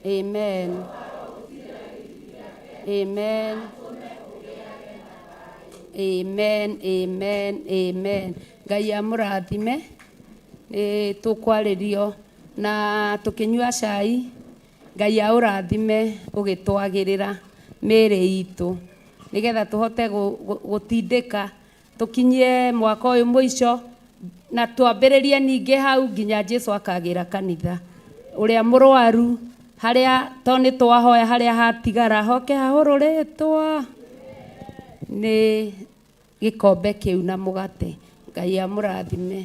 Amen. Amen. Amen. Amen. Amen. Ngai amũrathime. Nĩ tũkwarĩrio na tũkĩnyua cai. Ngai aũrathime ũgĩtwagĩrĩra mĩĩrĩ itũ nĩgetha tũhote gũtindĩka tũkinyie mwaka ũyũ mũico na twambĩrĩrie ningĩ hau nginya Jesu akagĩra kanitha. Ũrĩa mũrwaru harĩa to nĩ twahoya harĩa hatigara hoke hahũrũrĩtwo nĩ gĩkombe kĩu na mũgate. Ngai amũrathime.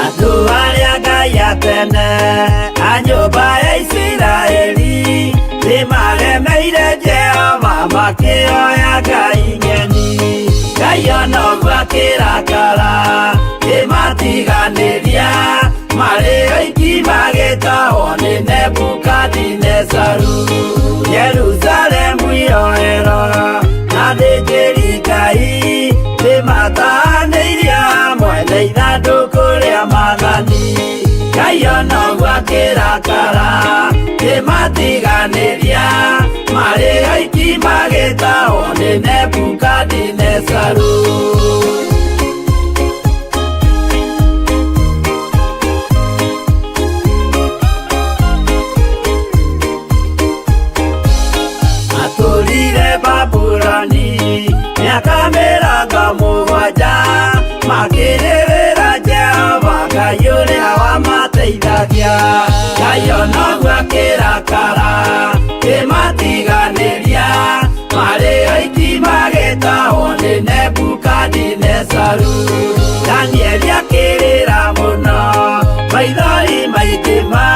Andũ arĩa Ngai tene a nyũmba ya Isiraeli nĩmaremeire Jehova makĩoya ngai ng'eni. Ngai ona ũguo akĩrakara kĩmatiganĩria marĩ oiki magĩtahwo nĩ Nebukadinezaru. Jerusalemu iroero na athĩnjĩri Ngai nĩmatahanĩirio hamwe na ithandũkũ rĩa maathani. Ngai ona ũguo akĩrakara kĩmatiganĩria marĩ oiki magĩtahwo nĩ Nebukadinezaru. Matũrire Babuloni mĩaka 70 makĩrĩrĩra Jehova Ngai ũrĩa wamateithagia. Ngai ona ũguo akĩrakara kĩmatiganĩria marĩ oiki magĩtahwo nĩ Nebukadinezaru. Danieli akĩrĩra mũno maithori maingĩ ma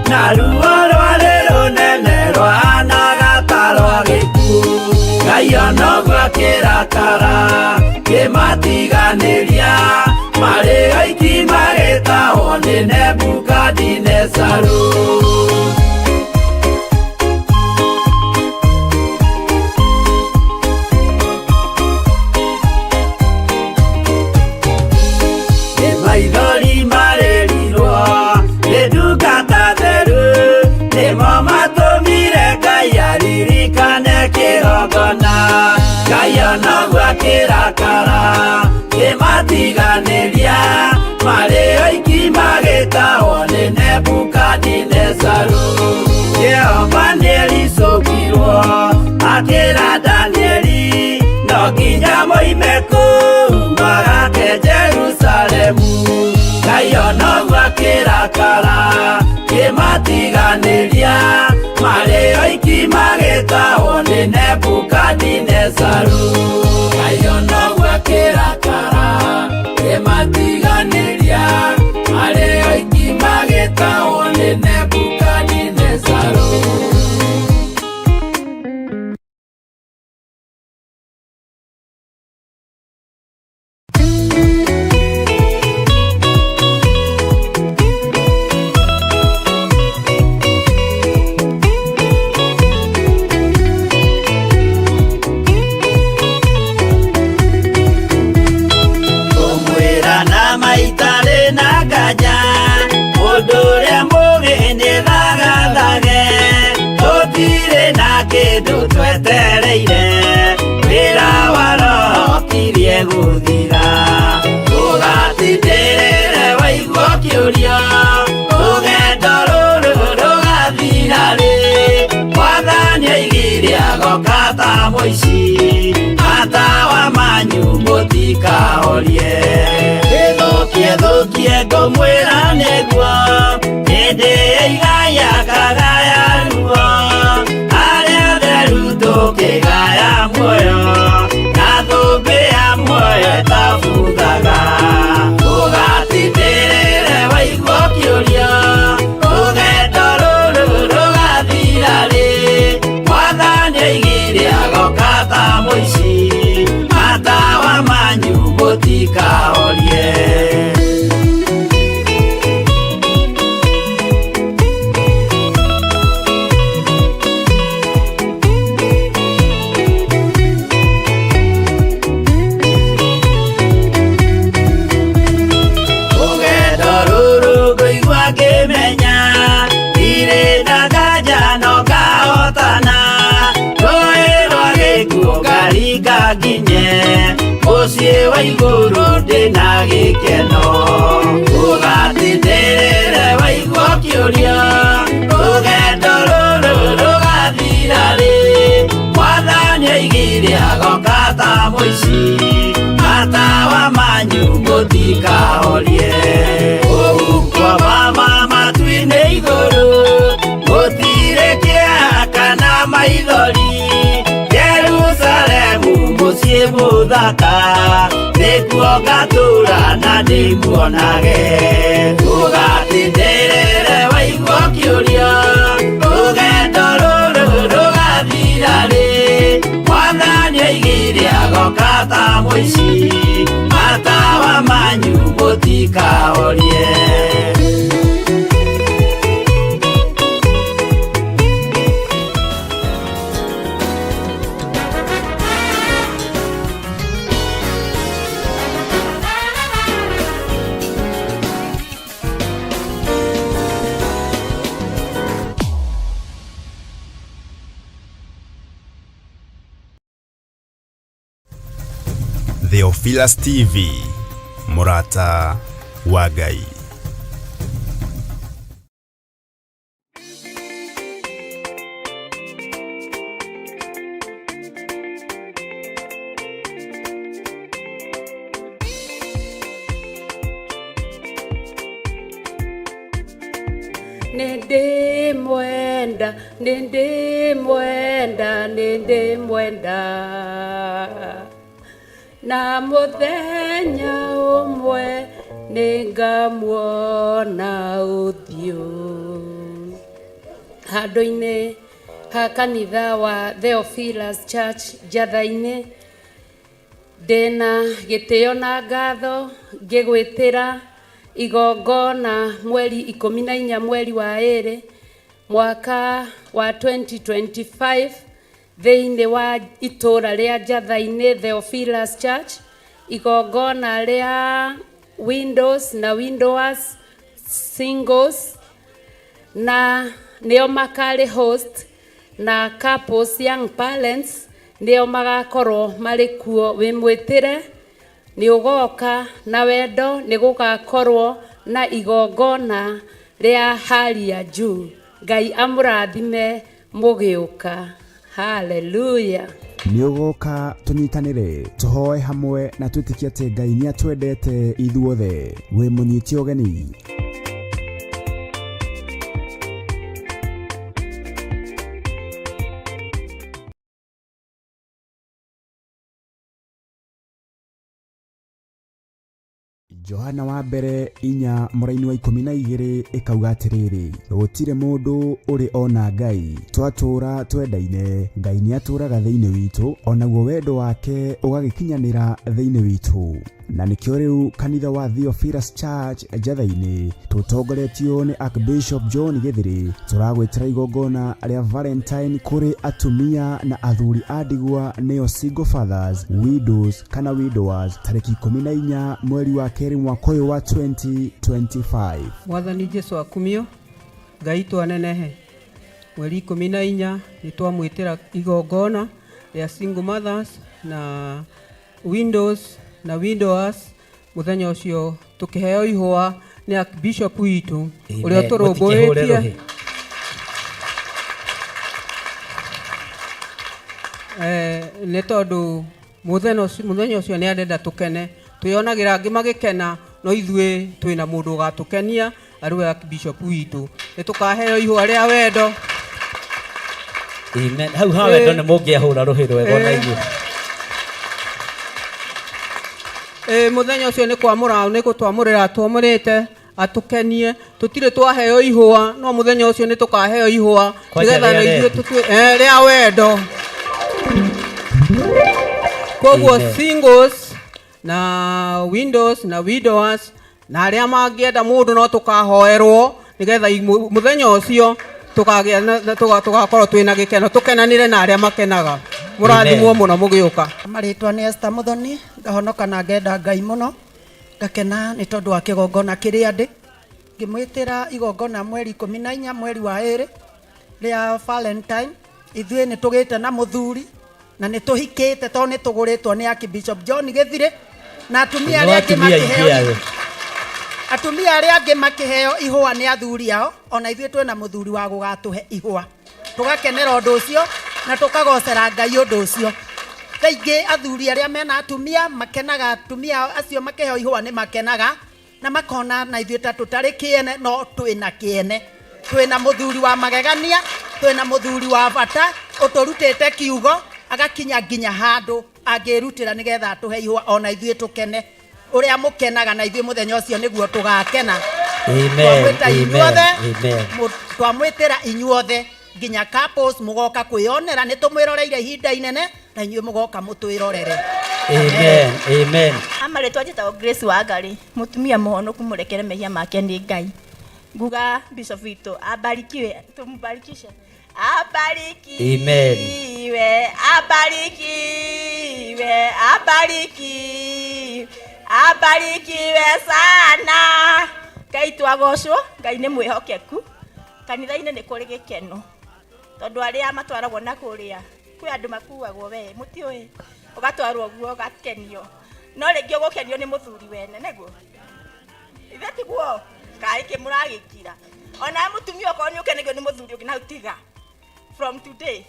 na ruo rwarĩ rũnene rwahanaga ta rwa gĩkuũ. Ngai ona ũguo akĩrakara kĩmatiganĩria marĩ oiki magĩtahwo nĩ Nebukadinezaru. Nĩ maithori marĩrirwo nĩ ndungata theru nĩmo matũmire Ngai aririkane kĩgongona. Ngai ona ũguo akĩrakara kĩmatiganĩria marĩ oiki magĩtahwo nĩ Nebukadinezaru. Jehova nĩericũkirwo akĩra Danieli no nginya moime kũu magake Jerusalemu. Ngai ona ũguo akĩrakara kĩmatiganĩria marĩ oiki magĩtahwo nĩ Nebukadinezaru. Ngai ona ũguo akĩrakara kĩmatiganĩria marĩ oiki magĩtahwo nĩ Nebukadinezaru. Kũmwĩra na maitarĩ na nganja mũndũ ũrĩa mũũgĩ nĩthagathage tũtirĩ na kĩndũ twetereire wĩra wa Roho ũkirie gũthira. Ũgatindĩrĩre waigua ũkĩũrio rũgendo rũrũ rũgathira rĩ Mwathani oigire agoka ta mũici matawa manyu mũtikahorie. Ĩthũkie thũkie ngũmwĩra nĩguo hĩndĩ ĩigaya kagaya ruo arĩa atheru tũkĩgaya muoyo na thũmbĩ ya muoyo ĩtabuthaga. Ũgatindĩrĩre waigua ũkĩũrio rũgendo rũrũ rũgathira rĩ Mwathani oigire agoka ta mũici matawa manyu mũtikahorie. Rũgendo rũrũ ngũigua ngĩmenya ndirĩ na nganja no ngahotana rũĩ rwa gĩkuũ ngaringa nginye mũciĩ wa igũrũ ndĩna gĩkeno. Ũgatindĩrĩre waigua ũkĩũrio rũgendo rũrũ rũgathira rĩ Mwathani oigire agoka ta mũici matawa manyu mũtikahorie. Ũhuko wa matu-inĩ igũrũ gũtirĩ kĩeha kana maithori Jerusalemu mũciĩ Mũthaka nĩkuo ngatũra na ndĩmuonage. Ũgatindĩrĩre waigua kĩũria, rũgendo rũrũ rũgathira rĩ? Mwathani oigire agoka ta mũici, matawa manyu mũtikahorie. Theophilus TV, mũrata wa Ngai. Nĩndĩmwenda, nĩndĩmwenda, nĩndĩmwenda, na mũthenya ũmwe nĩngamuona ũthiũ. Handũ-inĩ ha kanitha wa Theophilus Church Njatha-inĩ, ndĩna gĩtĩo na ngatho ngĩgwĩtĩra igongona mweri 14 mweri wa 2 mwaka wa 2025 thĩinĩ wa itũra rĩa Njatha-inĩ Theophilus Church, igongona rĩa windows na widowers, singles na nĩo makarĩ host, na couples, young parents nĩo magakorwo marĩ kuo. Wĩ mwĩtĩre, nĩ ũgoka na wendo, nĩ gũgakorwo na igongona rĩa hali ya juu. Ngai amũrathime mũgĩũka. Haleluya. Nĩ ũgoka tũnyitanĩre, tũhoe hamwe na twĩtĩkie atĩ Ngai nĩ atwendete ithuothe. Wĩ mũnyite ũgeni. Johana wa mbere 4 mũraini wa 12 ĩkauga atĩrĩrĩ, gũtirĩ mũndũ ũrĩ ona Ngai, twatũũra twendaine, Ngai nĩ atũũraga thĩinĩ witũ, onaguo wendo wake ũgagĩkinyanĩra thĩinĩ witũ. Na nĩkĩo rĩu kanitha wa Theophilus Church Njatha-inĩ tũtongoretio nĩ Archbishop John Gĩthĩrĩ tũragwĩtĩra igongona rĩa Valentine kũrĩ atumia na athuri a ndigwa, nĩo single fathers, widows kana widowers, tarĩki 14 mweri wa 2 mwaka ũyũ wa 2025. Mwathani Jesu akumio, Ngai twanenehe. Mweri 14 nĩ twamwĩtĩra igongona rĩa single mothers na windows na widowers. Mũthenya ũcio tũkĩheo ihũa nĩ Archbishop witũ ũrĩa Amen. Mũtikĩhũre ũtũrũmbũĩtie. Rũhĩ. Nĩ tondũ mũthenya ũcio nĩ arenda tũkene, twĩonagĩra angĩ magĩkena, no ithuĩ twĩna mũndũ ũgatũkenia arĩ we Archbishop witũ. Nĩ tũkaheo ihũa rĩa wendo. Amen. Hau ha wendo nĩ mũngĩahũra rũhĩ rwega ona inyuĩ. Mũthenya ũcio nĩ kwamũra, nĩ gũtwamũrĩra twamũrĩte atũkenie. Tũtirĩ twaheo ihũa, no mũthenya ũcio nĩ tũkaheo ihũa Kwanja nĩgetha rĩa na ithuĩ rendi. Rĩa wendo. Koguo Amen. singles na windows na widowers na arĩa mangĩenda mũndũ no tũkahoerwo nĩgetha mũthenya ũcio tũkagĩa na tũgakorwo twĩna gĩkeno, tũkenanĩre na arĩa makenaga. Mũrathimwo Amen. mũno mũgĩũka. Marĩtwa nĩ Esther Muthoni, ngahonoka na ngenda Ngai mũno, ngakena nĩ tondũ wa kĩgongona kĩrĩa ndĩ. Ngĩmwĩtĩra igongona mweri 14 mweri wa 2 rĩa Valentine. Ithuĩ nĩ tũgĩte na mũthuri na nĩ tũhikĩte tondũ nĩ tũgũrĩtwo nĩ Archbishop John Gĩthirĩ, na atumia Nĩ arĩa angĩ atumia aingĩ makĩheo ayo. Atumia arĩa angĩ makĩheo ihũa nĩ athuri ao, ona ithuĩ twĩna mũthuri wa gũgatũhe ihũa. Tũgakenera ũndũ ũcio na tũkagocera Ngai ũndũ ũcio. Thaa ingĩ athuri arĩa mena atumia makenaga, atumia acio makĩheo ihũa nĩ makenaga na makona na ithuĩ ta tũtarĩ kĩene, no twĩna kĩene. Twĩna mũthuri wa magegania, twĩna mũthuri wa bata ũtũrutĩte kiugo, Agakinya nginya handũ angĩrutĩra nĩgetha atũhe ihũa ona ithuĩ tũkene. Ũrĩa mũkenaga na ithuĩ mũthenya ũcio nĩguo tũgakena. Amen, Twamwĩta amen, inyuothe, amen. Twamwĩtĩra inyuothe nginya couples mũgoka kwĩyonera, nĩ tũmwĩroreire ihinda inene na inyuĩ mũgoka mũtwĩrorere. Amen, amen. Amarĩtwa njĩtagwo Grace Wangari, mũtumia mũhonoku mũrekere mehia make nĩ Ngai. Nguga bishop witũ abarikiwe, tũmbarikishe. Abarikiwe, Amen. abarikiwe, abarikiwe, abarikiwe sana. Ngai twagocwo, Ngai nĩ mwĩhokeku. Kanitha-inĩ nĩ kũrĩ gĩkeno tondũ arĩa matwaragwo na kũrĩa kwĩ andũ makuagwo we mũtiũĩ, ũgatwarwo guo ũgakenio, no rĩngĩ ũgũkenio nĩ mũthuri wene nĩguo ithe tiguo kaĩ kĩ mũragĩkira ona mũtumia okorwo nĩ ũkenagio nĩ mũthuri ũngĩ na tiga from today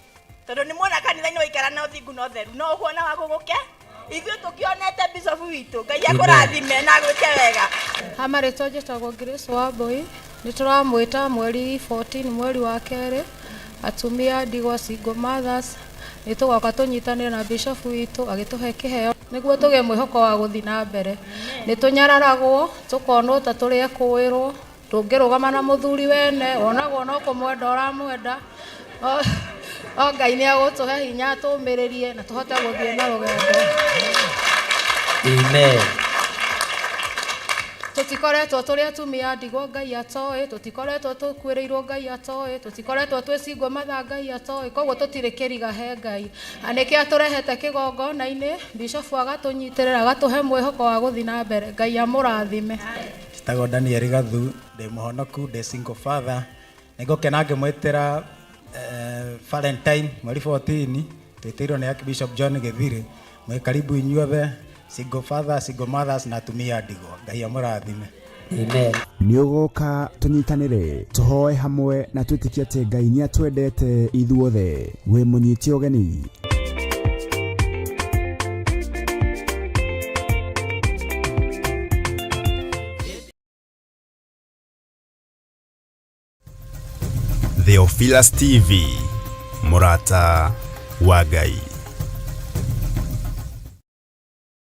tondũ nĩ muona kanitha-inĩ waikara na ũthingu na ũtheru no ũkuona wa gũgũke ithuĩ tũkĩonete bishop witũ. Ngai akũrathime na agwĩke wega. Amarĩtwa njĩtagwo Grace Wambui, nĩ tũramwĩta mweri 14 mweri wa kerĩ, atumia ndigwa single mothers, nĩ tũgoka tũnyitanĩre na bishop witũ agĩtũhe kĩheo nĩguo tũgĩe mwĩhoko wa gũthiĩ na mbere. Nĩ tũnyararagwo tũkonwo ta tũrĩ ekũĩrwo, ndũngĩrũgama na mũthuri wene, wonagwo no kũmwenda ũramwenda, o Ngai nĩ agũtũhe hinya tũmĩrĩrie na tũhote gũthiĩ na rũgendo. Amen. Tũtikoretwo tũrĩ atumia ndigwa Ngai atoĩ, tũtikoretwo tũkuĩrĩirwo Ngai atoĩ, tũtikoretwo twĩ single mother Ngai atoĩ, koguo tũtirĩ kĩriga he Ngai. Na nĩkĩo atũrehete kĩgongona-inĩ, bishop agatũnyitĩrĩra agatũhe mwĩhoko wa gũthiĩ na mbere. Ngai amũrathime. Njĩtagwo Daniel Gathu, ndĩ mũhonoku, ndĩ single father. Nĩngũkena ngĩmwĩtĩra Valentine mweri 14, twĩtĩirwo nĩ Archbishop John Gĩthirĩ. Mwĩ karibu inyuothe, single father, single mothers na atumia ndigwa. Ngai amũrathime. Amen. Nĩ ũgoka tũnyitanĩre, tũhoe hamwe na twĩtĩkie atĩ Ngai nĩ atwendete ithuothe. Wĩ mũnyite ũgeni. Theophilus TV, mũrata wa Ngai.